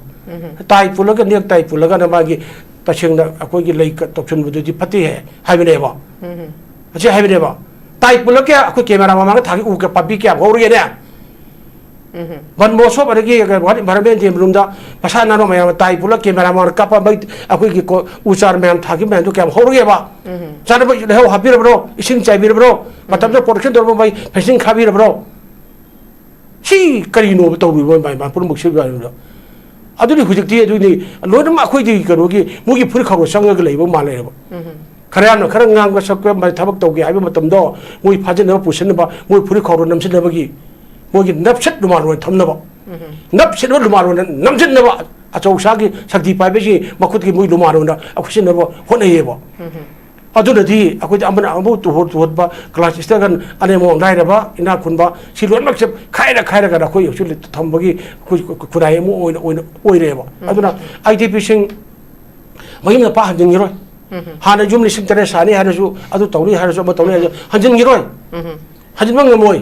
ꯇꯥꯏ ꯄꯨꯜꯂꯒ ꯅꯦꯛ ꯇꯥꯏ ꯄꯨꯜꯂꯒꯅ ꯃꯥꯒꯤ ꯇꯁꯦꯡꯅ ꯑꯩꯈꯣꯏꯒꯤ ꯂꯩ ꯀ-, ꯇꯧꯁꯤꯟꯕꯗꯨꯗꯤ ꯐꯠꯇꯦ ꯍꯥꯏ-, ꯍꯥꯏꯕꯅꯦꯕ꯫ ꯑꯁꯤ ꯍꯥꯏꯕꯅꯦꯕ꯫ ꯇꯥꯏ ꯄꯨꯜꯂꯒ ꯑꯩꯈꯣꯏ camera ꯃꯃꯥꯡꯗ ꯊꯥꯒꯤ ꯎ ꯀ-, ꯄꯥꯝꯕꯤ ꯀꯌꯥꯝ ꯍꯧꯔꯒꯦꯅꯦ? ꯕꯟ ꯃꯍꯣꯠꯁꯣꯞ ꯑꯗꯒꯤ ꯋꯥꯔꯜ ꯏꯟꯚꯥꯏꯔꯣꯟꯃꯦꯟ ꯗꯦ ꯃꯅꯨꯡꯗ ꯃꯁꯥ ꯅꯥꯟꯕ ꯃꯌꯥꯝ ꯇꯥꯏ ꯄꯨꯜꯂꯞ ꯀꯦꯃꯦꯔꯥ ꯃꯥꯡꯗ ꯀꯥꯞꯄ ꯃꯩ ꯑꯩꯈꯣꯏꯒꯤ ꯀꯣ-, ꯎ ꯆꯥꯔ ꯃꯌꯥꯝ ꯊꯥꯈꯤꯕ ꯃꯌꯥꯝꯗꯣ ꯀꯌꯥꯝ ꯍꯧꯔꯒꯦꯕ? ꯆꯥꯅꯕ ꯂꯩꯍꯥꯎ ꯍꯥꯞꯄꯤꯔꯕ꯭ꯔꯣ? ꯏꯁꯤꯡ ꯆꯥꯏꯕꯤꯔꯕ꯭ꯔꯣ? ꯃꯇꯝꯗ ꯄ꯭ꯔꯣꯇꯦꯛꯁꯟ ꯇꯧꯔꯕ ꯃꯩ ꯐꯦꯟꯁꯤꯡ ꯈꯥꯕꯤꯔꯕ꯭ꯔꯣ? ꯁꯤ ꯀꯔꯤꯅꯣꯕ ꯇꯧꯔꯤꯕ ꯃꯌꯥꯝ ꯄꯨꯝꯅꯃꯛ ꯁꯤꯕ ꯌꯥꯔꯤꯕ꯭ꯔꯣ? ꯑꯗꯨꯅꯤ ꯍꯧꯖꯤꯛꯇꯤ ꯑꯗꯨꯅꯤ ꯂꯣꯏꯅꯃꯛ ꯑꯩꯈꯣꯏꯒꯤ ꯀꯩꯅꯣꯒꯤ ꯃꯣꯏꯒꯤ ꯐꯨꯔꯤꯠ ꯈꯥꯎꯗ ꯆꯪꯉꯒ ꯂꯩꯕ ꯃꯥꯜꯂꯦꯕ꯫ ꯈꯔ ꯌꯥꯝꯅ ꯈꯔ ꯉꯥꯡꯕ ꯁꯛꯄ ꯃ-, ꯊꯕꯛ ꯇꯧꯒꯦ ꯍꯥꯏꯕ ꯃꯇꯝꯗꯣ ꯃꯣꯏ ꯐꯥꯖꯤꯟꯅꯕ ꯄꯨꯁꯤꯟꯅꯕ ꯃꯣꯏ ꯐꯨꯔꯤꯠ ꯈꯥꯎꯗ ꯅꯝꯁꯤꯟꯅꯕꯒꯤ ꯃꯣꯏꯒꯤ ꯅꯞꯁꯤꯠ ꯔꯨꯃꯥꯜ ꯑꯣꯏꯅ ꯊꯝꯅꯕ, ꯅꯞꯁꯤꯠꯅ ꯔꯨꯃꯥꯜ ꯑꯣꯏꯅ ꯅꯝꯁꯤꯟꯅꯕ ꯑꯆꯧ ꯑꯁꯥꯡꯒꯤ ꯁꯛꯇꯤ ꯄꯥꯏꯕꯁꯤ ꯃꯈꯨꯠꯀꯤ ꯃꯣꯏ ꯔꯨꯃꯥꯜ ꯑꯣꯏꯅ ꯑꯩꯈꯣꯏ ꯁꯤꯖꯤꯟꯅꯕ ꯍꯣꯠꯅꯩꯌꯦꯕ꯫ ꯑꯗꯨꯅꯗꯤ ꯑꯩꯈꯣꯏꯗꯤ ꯑꯃꯅ ꯑꯃꯕꯨ ꯇꯨꯍꯣꯠ ꯇꯨꯍꯣꯠꯄ, ꯀ꯭ꯂꯥꯁ ꯏꯁꯇꯒꯟ ꯑꯅꯦꯝꯕ ꯂꯥꯏꯔꯕ ꯏꯅꯥꯛ ꯈꯨꯟꯕ ꯁꯤ ꯂꯣꯏꯅꯃꯛꯁꯦ ꯈꯥꯏꯔ ꯈꯥꯏꯔꯒ ꯑꯩꯈꯣꯏ ꯍꯧꯖꯤꯛ ꯊꯝꯕꯒꯤ ꯑꯩꯈꯣꯏ ꯈꯨꯟꯅꯥꯏ ꯑꯃ ꯑꯣꯏꯅ ꯑꯣꯏꯅ ꯑꯣꯏꯔꯦꯕ꯫ ꯑꯗꯨꯅ ꯑꯥꯏ ꯗꯤ ꯄꯤꯁꯤꯡ ꯃꯌꯨꯝꯗ ꯄꯥꯛ ꯍꯟꯖꯤꯟꯈꯤꯔꯣꯏ꯫ ꯍꯥꯟꯅ ꯌꯨꯝ ꯂꯤꯁꯤꯡ ꯇꯔꯦꯠ ꯁꯥꯅꯤ ꯍꯥꯏꯔꯁꯨ, ꯑꯗꯨ ꯇꯧꯅꯤ ꯍꯥꯏꯔꯁꯨ, ꯑꯃ ꯇꯧꯅꯤ ꯍꯥꯏꯔꯁꯨ ꯍꯟꯖꯤꯟꯈꯤꯔꯣꯏ꯫ ꯍꯟꯖꯤꯟꯕ ꯉꯝꯃꯣꯏ꯫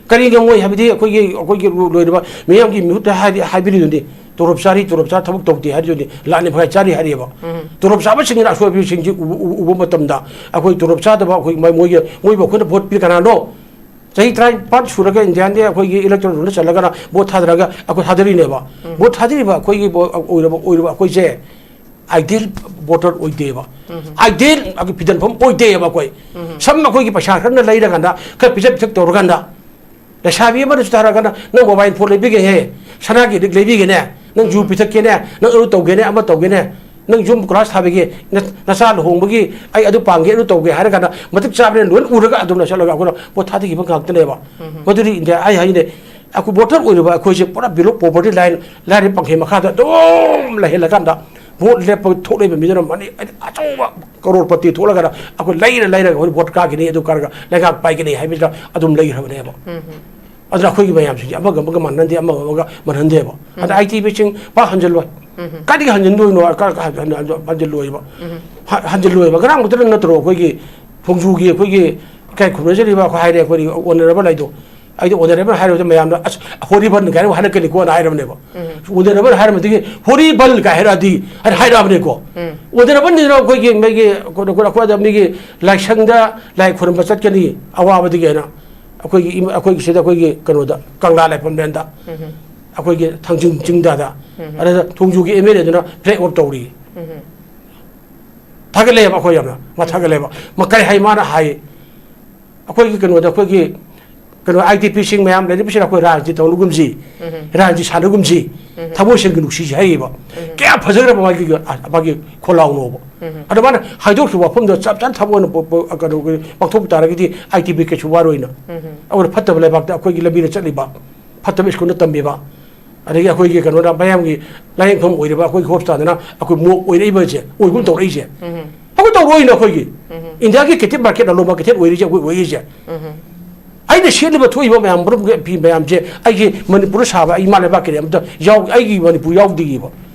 ꯀꯔꯤ ꯉꯝꯃꯣꯏ ꯍꯥꯏꯕꯗꯤ ꯑꯩꯈꯣꯏꯒꯤ, ꯑꯩꯈꯣꯏꯒꯤ ꯂꯣꯏꯔꯕ ꯃꯤꯌꯥꯝꯒꯤ ꯃꯤꯍꯨꯠꯇ ꯍꯥꯏꯔꯤ-, ꯍꯥꯏꯕꯤꯔꯤꯗꯨꯅꯤ, ꯇꯣꯂꯣꯞ ꯆꯥꯔꯤ, ꯇꯣꯂꯣꯞ ꯆꯥ ꯊꯕꯛ ꯇꯧꯗꯦ ꯍꯥꯏꯔꯤꯗꯨꯅꯤ, ꯂꯥꯟꯅꯤ ꯐꯒꯥꯏ ꯆꯥꯔꯤ ꯍꯥꯏꯔꯤꯑꯕ꯫ ꯇꯣꯂꯣꯞ ꯆꯥꯕꯁꯤꯡꯒꯤꯅ ꯑꯁꯣꯏꯕꯁꯤꯡꯁꯤ ꯎꯕ, ꯎꯕ, ꯎꯕ ꯃꯇꯝꯗ ꯑꯩꯈꯣꯏ ꯇꯣꯂꯣꯞ ꯆꯥꯗꯕ ꯑꯩꯈꯣꯏ ꯃ-, ꯃꯣꯏꯒꯤ, ꯃꯣꯏꯕꯨ ꯑꯩꯈꯣꯏꯅ ꯚꯣꯠ ꯄꯤꯔꯤ ꯀꯅꯥꯅꯣ? ꯆꯍꯤ ꯇꯔꯥꯅꯤꯄꯥꯟ ꯁꯨꯔꯒ ꯏꯟꯗꯤꯌꯥꯟꯗꯤ ꯑꯩꯈꯣꯏꯒꯤ ꯏꯂꯦꯛꯇꯣꯔꯦꯜ ꯔꯣꯜꯗ ꯆꯠꯂꯒꯅ ꯚꯣꯠ ꯊꯥꯗꯔꯒ ꯑꯩꯈꯣꯏ ꯊꯥꯗꯔꯤꯅꯦꯕ꯫ ꯚꯣꯠ ꯊꯥꯗꯔꯤꯕ ꯑꯩꯈꯣꯏꯒꯤ ꯕꯣ-, ꯑꯣꯏꯔꯕ, ꯑꯣꯏꯔꯕ ꯑꯩꯈꯣꯏꯁꯦ ꯑꯥꯏꯗꯦꯜ ꯚꯣꯇꯔ ꯑꯣꯏꯗꯦꯕ꯫ ꯑꯥꯏꯗꯦꯜ ꯐꯤꯗꯟꯐꯝ ꯑꯣꯏꯗꯦꯕ ꯑꯩꯈꯣꯏ꯫ ꯁꯝꯅ ꯑꯩꯈꯣꯏꯒꯤ ꯄꯩꯁꯥ ꯈꯔꯅ ꯂꯩꯔꯀꯥꯟꯗ, ꯈꯔ ꯄꯤꯖ ꯄꯤꯊꯛ ꯇꯧꯔꯀꯥꯟꯗ, ꯂꯩꯁꯥꯕꯤ ꯑꯃꯅꯁꯨ ꯊꯥꯔꯛꯑꯒꯅ, "ꯅꯪ ꯃꯣꯕꯥꯏꯜ ꯐꯣꯟ ꯂꯩꯕꯤꯒꯦꯍꯦ, ꯁꯅꯥꯒꯤ ꯂꯤꯛ ꯂꯩꯕꯤꯒꯦꯅꯦ, ꯅꯪ ꯖꯨ ꯄꯤꯊꯛꯀꯦꯅꯦ, ꯅꯪ ꯑꯗꯨ ꯇꯧꯒꯦꯅꯦ, ꯑꯃ ꯇꯧꯒꯦꯅꯦ, ꯅꯪ ꯌꯨꯝ ꯀꯣꯏꯂꯥꯁ ꯊꯥꯕꯤꯒꯦ, ꯅ-, ꯅꯆꯥ ꯂꯨꯍꯣꯡꯕꯒꯤ ꯑꯩ ꯑꯗꯨ ꯄꯥꯡꯒꯦ, ꯑꯗꯨ ꯇꯧꯒꯦ" ꯍꯥꯏꯔ ꯀꯥꯟꯗ, ꯃꯇꯤꯛ ꯆꯥꯕꯅꯦ ꯂꯣꯏꯅ ꯎꯔꯒ ꯑꯗꯨꯝꯅ ꯆꯠꯂꯒ ꯑꯩꯈꯣꯏꯅ ꯚꯣꯠ ꯊꯥꯗꯈꯤꯕ ꯉꯥꯛꯇꯅꯦꯕ꯫ ꯃꯗꯨꯗꯤ ꯏꯟꯗꯤꯌꯥ, ꯑꯩ ꯍꯥꯏꯅꯦ, ꯑꯩꯈꯣꯏ ꯚꯣꯇꯔ ꯑꯣꯏꯔꯤꯕ ꯑꯩꯈꯣꯏꯁꯦ ꯄꯨꯔꯥ below poverty line, ꯂꯥꯏꯔꯕ ꯄꯪꯈꯩ ꯃꯈꯥꯗ ꯑꯗꯨꯝ ꯂꯩꯍꯜꯂꯀꯥꯟꯗ, ꯚꯣꯠ ꯂꯦꯞꯄ ꯊꯣꯛꯂꯛꯏꯕ ꯃꯤꯗꯨꯅ ꯃꯅꯤ ꯑꯆꯧꯕ ꯀꯔꯣꯔꯄꯇꯤ ꯊꯣꯛꯂꯒꯅ ꯑꯩꯈꯣꯏ ꯂꯩꯔ ꯂꯩꯔꯒ ꯑꯩꯈꯣꯏ ꯚꯣꯠ ꯀꯥꯈꯤꯅꯤ, ꯑꯗꯨ ꯀꯥꯔꯒ ꯂꯩꯉꯥꯛ ꯄꯥꯏꯒꯅꯤ ꯍꯥꯏꯕꯁꯤꯗ ꯑꯗꯨꯝ ꯂꯩꯈ꯭ꯔꯕꯅꯦꯕ꯫ ꯑꯗꯨꯅ ꯑꯩꯈꯣꯏꯒꯤ ꯃꯌꯥꯝꯁꯤꯡꯁꯦ ꯑꯃꯒ ꯑꯃꯒ ꯃꯥꯟꯅꯗꯦ, ꯑꯃꯒ ꯑꯃꯒ ꯃꯥꯟꯍꯟꯗꯦꯕ꯫ ꯑꯗ ꯑꯥꯏ ꯇꯤ ꯕꯤꯁꯤꯡ ꯄꯥꯛ ꯍꯟꯖꯜꯂꯣꯏ꯫ ꯀꯥꯏꯗꯒꯤ ꯍꯟꯖꯤꯟꯗꯣꯏꯅꯣ? ꯀ-, ꯀ-, ꯍꯟ-, ꯍꯟ-, ꯍꯟꯖꯤꯜꯂꯣꯏꯕ꯫ ꯍ-, ꯍꯟꯖꯤꯜꯂꯣꯏꯕ꯫ ꯉꯔꯥꯡ ꯈꯛꯇꯗ ꯅꯠꯇ꯭ꯔꯣ ꯑꯩꯈꯣꯏꯒꯤ ꯊꯣꯡꯖꯨꯒꯤ ꯑꯩꯈꯣꯏꯒꯤ ꯏꯀꯥꯏ ꯈꯨꯝꯅꯖꯔꯤꯕ ꯑꯩꯈꯣꯏ ꯍꯥꯏꯔꯦ, ꯑꯩꯈꯣꯏꯒꯤ ꯑꯣꯅꯔꯦꯕꯜ ꯍꯥꯏꯗꯣ꯫ ꯑꯩꯗꯤ ꯑꯣꯅꯔꯦꯕꯜ ꯍꯥꯏꯔꯨꯕꯗ ꯃꯌꯥꯝꯅ "ꯑꯁ, ꯍꯣꯔꯤꯕꯜ" ꯀꯥꯏꯅ ꯍꯥꯏꯔꯛꯀꯅꯤꯀꯣꯅ ꯍꯥꯏꯔꯕꯅꯦꯕ꯫ ꯑꯣꯅꯔꯦꯕꯜ ꯍꯥꯏꯔꯝꯃꯗꯤ ꯍꯣꯔꯤꯕꯜ ꯀꯥꯏ ꯍꯥꯏꯔꯛꯑꯗꯤ, ꯍꯥꯏ-, ꯍꯥꯏꯔꯛꯑꯕꯅꯤꯀꯣ꯫ ꯑꯣꯅꯔꯦꯕꯜꯅꯤꯅ ꯑꯩꯈꯣꯏꯒꯤ ꯃꯤꯒꯤ, ꯑꯩꯈꯣꯏ-, ꯑꯩꯈꯣꯏ-, ꯑꯩꯈꯣꯏꯗ ꯃꯤꯒꯤ ꯂꯥꯏꯁꯪꯗ ꯂꯥꯏ ꯈꯨꯔꯨꯝꯕ ꯆꯠꯀꯅꯤ ꯑꯋꯥꯕꯗꯒꯤ ꯍꯥꯏꯅ꯫ ꯑꯩꯈꯣꯏꯒꯤ ꯏꯃ-, ꯑꯩꯈꯣꯏꯒꯤ ꯁꯤꯗ ꯑꯩꯈꯣꯏꯒꯤ ꯀꯩꯅꯣꯗ, ꯀꯪꯂꯥ ꯂꯥꯏꯐꯝꯂꯦꯟꯗ, ꯑꯩꯈꯣꯏꯒꯤ ꯊꯥꯡꯖꯤꯡ ꯆꯤꯡꯗꯗ, ꯑꯗꯨꯗ ꯊꯣꯡꯖꯨꯒꯤ ꯑꯦꯝ ꯑꯦꯜ ꯑꯦꯗꯨꯅ ꯐ꯭ꯂꯦꯛ ꯑꯣꯐ ꯇꯧꯔꯤ꯫ ꯊꯥꯒꯠꯂꯛꯑꯦꯕ ꯑꯩꯈꯣꯏ ꯌꯥꯝꯅ꯫ ꯃꯥ ꯊꯥꯒꯠꯂꯦꯕ꯫ ꯃꯥ ꯀꯔꯤ ꯍꯥꯏ? ꯃꯥꯅ ꯍꯥꯏ, ꯑꯩꯈꯣꯏꯒꯤ ꯀꯩꯅꯣꯗ, ꯑꯩꯈꯣꯏꯒꯤ ꯀꯩꯅꯣ, ꯑꯥꯏ ꯗꯤ ꯄꯤꯁꯤꯡ ꯃꯌꯥꯝ ꯂꯩꯔꯤꯕꯁꯤꯗ ꯑꯩꯈꯣꯏ ꯔꯥꯖꯅꯤꯇꯤ ꯇꯧꯅꯒꯨꯝꯁꯤ, ꯔꯥꯖꯅꯤꯇꯤ ꯁꯥꯟꯅꯒꯨꯝꯁꯤ, ꯊꯃꯣꯏ ꯁꯦꯡꯅ ꯅꯨꯡꯁꯤꯁꯤ ꯍꯥꯏꯔꯤꯕ꯫ ꯀꯌꯥ ꯐꯖꯈ꯭ꯔꯕ ꯃꯥꯒꯤ, ꯃꯥꯒꯤ ꯈꯣꯜꯂꯥꯎꯅꯣꯕ꯫ ꯑꯗꯣ ꯃꯥꯅ ꯍꯥꯏꯗꯣꯛꯈꯤꯕ ꯋꯥꯐꯝꯗꯣ ꯆꯞ ꯆꯥꯅ ꯊꯕꯛ ꯑꯣꯏꯅ ꯄ-, ꯄ-, ꯀꯩꯅꯣ, ꯄꯥꯡꯊꯣꯛꯄ ꯇꯥꯔꯒꯗꯤ ꯑꯥꯏ ꯗꯤ ꯄꯤ ꯀꯩꯁꯨ ꯋꯥꯔꯣꯏꯅ꯫ ꯑꯗꯨꯅ ꯐꯠꯇꯕ ꯂꯩꯕꯥꯛꯇ ꯑꯩꯈꯣꯏꯒꯤ ꯂꯝꯕꯤꯗ ꯆꯠꯂꯤꯕ, ꯐꯠꯇꯕ ꯁ꯭ꯀꯨꯜꯗ ꯇꯝꯕꯤꯕ, ꯑꯗꯒꯤ ꯑꯩꯈꯣꯏꯒꯤ ꯀꯩꯅꯣꯗ ꯃꯌꯥꯝꯒꯤ ꯂꯥꯏꯌꯦꯡꯐꯝ ꯑꯣꯏꯔꯤꯕ ꯑꯩꯈꯣꯏꯒꯤ ꯍꯣꯁꯄꯤꯇꯥꯜꯗꯅ ꯑꯩꯈꯣꯏ ꯃꯣꯞ ꯑꯣꯏꯔꯛꯏꯕꯁꯦ, ꯑꯣꯏꯒꯨꯝ ꯇꯧꯔꯛꯏꯁꯦ꯫ ꯑꯩꯈꯣꯏ ꯇꯧꯔꯛꯑꯣꯏꯅ ꯑꯩꯈꯣꯏꯒꯤ꯫ ꯏꯟꯗꯤꯌꯥꯒꯤ ꯀꯦꯇꯤꯞ ꯃꯥꯔꯀꯦꯠ ꯑꯂꯣꯝꯕ ꯀꯦꯇꯤꯞ ꯑꯣꯏꯔꯤꯁꯦ ꯑꯩꯈꯣꯏ ꯑꯣꯏꯔꯤꯁꯦ꯫ ꯑꯩꯅ ꯁꯦꯠꯂꯤꯕ ꯊꯣꯛꯏꯕ ꯃꯌꯥꯝ, ꯃꯔꯨꯞꯀꯤ ꯐꯤ ꯃꯌꯥꯝꯁꯦ ꯑꯩꯒꯤ ꯃꯅꯤꯄꯨꯔꯗ ꯁꯥꯕ, ꯑꯩ ꯏꯃꯥ ꯂꯩꯕꯥꯛꯀꯤꯗꯤ ꯑꯝꯇ ꯌꯥꯎ-, ꯑꯩꯒꯤ ꯃꯅꯤꯄꯨꯔ ꯌꯥꯎꯗꯦꯕ꯫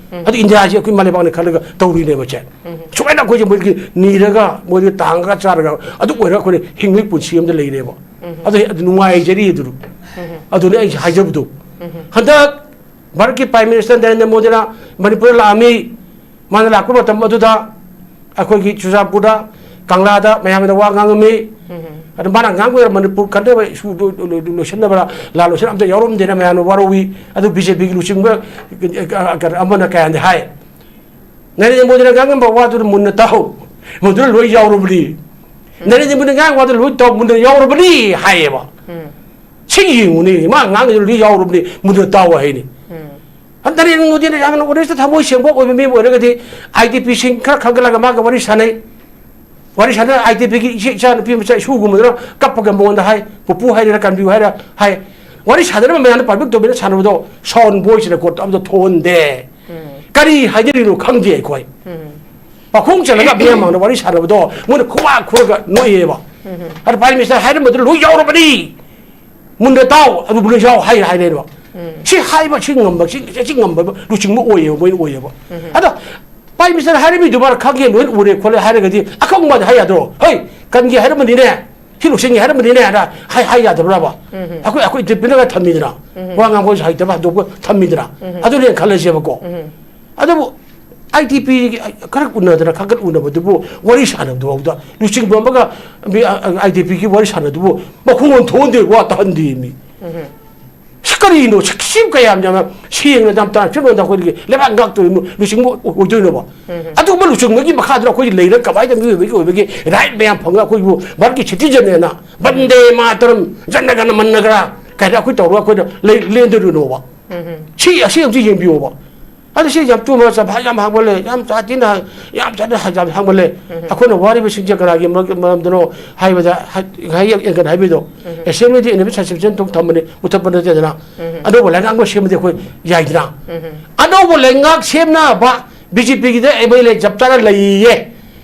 ꯑꯗꯨ ꯏꯟꯗꯤꯌꯥꯁꯦ ꯑꯩꯈꯣꯏ ꯏꯃꯥ ꯂꯩꯕꯥꯛꯅ ꯈꯜꯂꯒ ꯇꯧꯔꯤꯅꯦꯕ ꯁꯦ꯫ ꯁꯨꯃꯥꯏꯅ ꯑꯩꯈꯣꯏꯁꯦ ꯃꯣꯏꯒꯤ ꯅꯤꯔꯒ, ꯃꯣꯏꯒꯤ ꯇꯥꯡꯒ ꯆꯥꯔꯒ ꯑꯗꯨ ꯑꯣꯏꯔꯒ ꯑꯩꯈꯣꯏꯅ ꯍꯤꯡꯕꯒꯤ ꯄꯨꯟꯁꯤ ꯑꯃꯗ ꯂꯩꯔꯦꯕ꯫ ꯑꯗꯨ, ꯑꯗꯨ ꯅꯨꯡꯉꯥꯏꯖꯔꯤ ꯑꯗꯨ꯫ ꯑꯗꯨꯅꯤ ꯑꯩ ꯍꯥꯏꯖꯕꯗꯣ꯫ ꯍꯟꯗꯛ ꯚꯥꯔꯠꯀꯤ ꯄ꯭ꯔꯥꯏꯝ ꯃꯤꯅꯤꯁꯇꯔ ꯅꯔꯦꯟꯗ꯭ꯔ ꯃꯣꯗꯤꯅ ꯃꯅꯤꯄꯨꯔꯗ ꯂꯥꯛꯑꯝꯃꯤ꯫ ꯃꯥꯅ ꯂꯥꯛꯄ ꯃꯇꯝ ꯑꯗꯨꯗ ꯑꯩꯈꯣꯏꯒꯤ ꯆꯨꯔꯆꯥꯟꯄꯨꯔꯗ, ꯀꯪꯂꯥꯗ ꯃꯌꯥꯝꯗ ꯋꯥ ꯉꯥꯡꯉꯝꯃꯤ꯫ ꯑꯗꯨ ꯃꯥꯅ ꯉꯥꯡꯕ ꯑꯣꯏꯔ ꯃꯅꯤꯄꯨꯔ ꯀꯟꯅꯕ ꯏꯁꯨ ꯂꯣꯏꯁꯤꯟꯅꯕ, ꯂꯥꯜ ꯂꯣꯏꯁꯤꯟ ꯑꯝꯇ ꯌꯥꯎꯔꯝꯗꯦꯅ ꯃꯌꯥꯝꯅ ꯋꯥꯔꯧꯏ꯫ ꯑꯗꯨ ꯕꯤ ꯖꯦ ꯄꯤꯒꯤ ꯂꯨꯆꯤꯡꯕ ꯑꯃꯅ ꯀꯌꯥꯗꯤ ꯍꯥꯏ, ꯅꯔꯦꯟꯗ꯭ꯔ ꯃꯣꯗꯤꯅ ꯉꯥꯡꯉꯝꯕ ꯋꯥꯗꯨꯅ ꯃꯨꯟꯅ ꯇꯥꯎ, ꯃꯗꯨꯅ ꯂꯣꯏ ꯌꯥꯎꯔꯕꯅꯤ꯫ ꯅꯔꯦꯟꯗ꯭ꯔ ꯃꯣꯗꯤꯅ ꯉꯥꯡꯕ ꯋꯥꯗꯨ ꯂꯣꯏ ꯇꯧ, ꯃꯨꯟꯅ ꯌꯥꯎꯔꯕꯅꯤ ꯍꯥꯏꯌꯦꯕ꯫ ꯁꯤ ꯌꯦꯡꯉꯨꯅꯦ, ꯃꯥ ꯉꯥꯡꯉꯤꯗꯨ ꯂꯣꯏ ꯌꯥꯎꯔꯕꯅꯤ, ꯃꯨꯟꯅ ꯇꯥꯎ ꯍꯥꯏꯅꯤ꯫ ꯅꯔꯦꯟꯗ꯭ꯔ ꯃꯣꯗꯤꯅ ꯌꯥꯝꯅ ꯑꯣꯅꯦꯁꯇ ꯊꯃꯣꯏ ꯁꯦꯡꯕ ꯑꯣꯏꯕ ꯃꯤ ꯑꯃ ꯑꯣꯏꯔꯒꯗꯤ ꯑꯥꯏ ꯗꯤ ꯄꯤꯁꯤꯡ ꯈꯔ ꯈꯟꯒꯠꯂꯒ ꯃꯥꯒ ꯋꯥꯔꯤ ꯁꯥꯟꯅꯩ꯫ ꯋꯥꯔꯤ ꯁꯥꯟꯅ ꯑꯥꯏ ꯗꯤ ꯄꯤꯒꯤ ꯏꯆꯦ, ꯏꯆꯥ ꯅꯨꯄꯤ ꯃꯆꯥ ꯏꯁꯨꯒꯨꯝꯕꯗꯨꯅ ꯀꯞꯄꯒ ꯃꯉꯣꯟꯗ ꯍꯥꯏ, "ꯄꯨꯄꯨ" ꯍꯥꯏꯔꯤꯔꯥ "ꯀꯟꯕꯤꯌꯨ" ꯍꯥꯏꯔ ꯍꯥꯏ꯫ ꯋꯥꯔꯤ ꯁꯥꯟꯅꯔꯤꯕ ꯃꯌꯥꯝꯗ ꯄꯕ꯭ꯂꯤꯛ ꯗꯣꯃꯦꯟꯗ ꯁꯥꯟꯅꯕꯗꯣ ꯁꯥꯎꯟ ꯚꯣꯏꯁ ꯔꯦꯀꯣꯔꯗ ꯑꯝꯇ ꯊꯣꯛꯍꯟꯗꯦ꯫ ꯀꯔꯤ ꯍꯥꯏꯅꯔꯤꯅꯣ ꯈꯪꯗꯦ ꯑꯩꯈꯣꯏ꯫ ꯄꯥꯈꯣꯡ ꯆꯜꯂꯒ ꯃꯤꯌꯥꯝ ꯃꯥꯡꯗ ꯋꯥꯔꯤ ꯁꯥꯟꯅꯕꯗꯣ ꯃꯣꯏꯅ ꯈꯨꯕꯥꯛ ꯈꯨꯔꯒ ꯅꯣꯛꯑꯦꯕ꯫ ꯑꯗ ꯄ꯭ꯔꯥꯏꯝ ꯃꯤꯅꯤꯁꯇꯔ ꯍꯥꯏꯔꯝꯕꯗꯨ ꯂꯣꯏ ꯌꯥꯎꯔꯕꯅꯤ꯫ ꯃꯨꯟꯅ ꯇꯥꯎ, ꯑꯗꯨ ꯃꯨꯟꯅ ꯌꯥꯎ ꯍꯥꯏ ꯍꯥꯏꯔꯦꯕ꯫ ꯁꯤ ꯍꯥꯏꯕ, ꯁꯤ ꯉꯝꯕ, ꯁꯤ, ꯁꯤ ꯉꯝꯕ ꯂꯨꯆꯤꯡꯕ ꯑꯣꯏꯌꯦꯕ, ꯃꯣꯏꯅ ꯑꯣꯏꯌꯦꯕ꯫ ꯑꯗꯣ ꯄ꯭ꯔꯥꯏꯝ ꯃꯤꯅꯤꯁꯇꯔ ꯍꯥꯏꯔꯝꯃꯤꯗꯨ ꯃꯥꯅ ꯈꯪꯉꯦ, ꯂꯣꯏ ꯎꯔꯦ ꯈꯣꯠꯂꯦ ꯍꯥꯏꯔꯒꯗꯤ ꯑꯈꯪꯕꯗ ꯍꯥꯏ ꯌꯥꯗ꯭ꯔꯣ? "ꯍꯩ, ꯀꯟꯒꯦ ꯍꯥꯏꯔꯝꯕꯅꯤꯅꯦ, ꯁꯤ ꯂꯣꯏꯁꯤꯟꯒꯦ ꯍꯥꯏꯔꯝꯕꯅꯤꯅꯦ" ꯍꯥꯏꯅ ꯍꯥꯏ, ꯍꯥꯏ ꯌꯥꯗꯕ꯭ꯔꯕ? ꯑꯩꯈꯣꯏ, ꯑꯩꯈꯣꯏ ꯗꯤꯁꯤꯄ꯭ꯂꯤꯟꯒ ꯊꯝꯃꯤꯗꯅ, ꯋꯥ ꯉꯥꯡꯕꯁꯨ ꯍꯩꯇꯕ ꯍꯟꯗꯣꯛꯄ ꯊꯝꯃꯤꯗꯅ, ꯑꯗꯨꯅꯦ ꯈꯜꯂꯁꯦꯕꯀꯣ꯫ ꯑꯗꯨꯕꯨ ꯑꯥꯏ ꯗꯤ ꯄꯤ ꯈꯔ ꯎꯅꯗꯅ ꯈꯔ ꯈꯔ ꯎꯅꯕꯗꯨꯕꯨ ꯋꯥꯔꯤ ꯁꯥꯟꯅꯕꯗꯨꯐꯥꯎꯗ ꯂꯨꯆꯤꯡꯕ ꯑꯃꯒ ꯑꯥꯏ ꯗꯤ ꯄꯤꯒꯤ ꯋꯥꯔꯤ ꯁꯥꯟꯅꯗꯨꯕꯨ ꯃꯈꯣꯡ ꯑꯣꯟꯊꯣꯛꯍꯟꯗꯦ, ꯋꯥ ꯇꯥꯍꯟꯗꯦ ꯃꯤ꯫ ꯁꯤ ꯀꯔꯤꯅꯣ? ꯁꯤ ꯀꯌꯥꯝ ꯌꯥꯝꯅ ꯁꯦꯡꯅ ꯌꯥꯝ ꯇ꯭ꯔꯥꯟꯁꯄꯦꯔꯦꯟ ꯑꯣꯏꯅ ꯑꯩꯈꯣꯏꯒꯤ ꯂꯩꯕꯥꯛ ꯉꯥꯛꯇꯣꯏꯅꯣ, ꯂꯨꯆꯤꯡꯕ ꯑꯣꯏꯗꯣꯏꯅꯣꯕ? ꯑꯗꯨꯒꯨꯝꯕ ꯂꯨꯆꯤꯡꯕꯒꯤ ꯃꯈꯥꯗꯨꯗ ꯑꯩꯈꯣꯏꯒꯤ ꯂꯩꯔ ꯀꯃꯥꯏꯅ ꯃꯤꯑꯣꯏꯕꯒꯤ ꯑꯣꯏꯕꯒꯤ ꯔꯥꯏꯠ ꯃꯌꯥꯝ ꯐꯪꯉꯒ ꯑꯩꯈꯣꯏꯕꯨ ꯚꯥꯔꯠꯀꯤ ꯁꯤꯇꯤꯖꯟꯅꯦꯅ ꯕꯟꯗꯦ ꯃꯥꯇꯔꯝ, ꯖꯅꯒꯅ ꯃꯟꯅꯒ꯭ꯔꯥ ꯀꯥꯏꯅ ꯑꯩꯈꯣꯏ ꯇꯧꯔꯒ ꯑꯩꯈꯣꯏꯅ ꯂꯩ-, ꯂꯦꯟꯗꯣꯏꯔꯤꯅꯣꯕ? ꯁꯤ ꯑꯁꯤ ꯑꯃꯁꯤ ꯌꯦꯡꯕꯤꯌꯣꯕ꯫ ꯑꯗꯨ ꯁꯤ ꯌꯥꯝ ꯇꯨꯝꯕ ꯆꯐꯥ ꯌꯥꯝ ꯍꯥꯡꯃꯜꯂꯦ, ꯌꯥꯝ ꯆꯥꯊꯤꯅ ꯌꯥꯝ ꯆꯥꯊꯤꯅ ꯌꯥꯝ ꯍꯥꯡꯃꯜꯂꯦ꯫ ꯑꯩꯈꯣꯏꯅ ꯋꯥꯔꯤꯕꯁꯤꯡꯁꯦ ꯀꯅꯥꯒꯤ ꯃꯔꯝ-, ꯃꯔꯝꯗꯅꯣ ꯍꯥꯏꯕꯗ ꯍꯥꯏ-, ꯉꯁꯥꯏ ꯑꯦꯡꯀꯔꯅ ꯍꯥꯏꯕꯤꯗꯣ, ꯑꯦꯁꯦꯝꯕ꯭ꯂꯤꯗ ꯏꯟꯅꯕ ꯁꯁꯄꯦꯟꯁꯟ ꯊꯝꯕꯅꯤ, ꯃꯨꯊꯠꯄ ꯅꯠꯇꯦꯗꯅ꯫ ꯑꯅꯧꯕ ꯂꯩꯉꯥꯛ ꯑꯃ ꯁꯦꯝꯕꯗꯤ ꯑꯩꯈꯣꯏ ꯌꯥꯏꯗꯅ꯫ ꯑꯅꯧꯕ ꯂꯩꯉꯥꯛ ꯁꯦꯝꯅꯕ ꯕꯤ ꯖꯦ ꯄꯤꯒꯤꯗ ꯑꯦꯝ ꯑꯦꯜ ꯑꯦ ꯆꯞ ꯆꯥꯅ ꯂꯩꯌꯦ꯫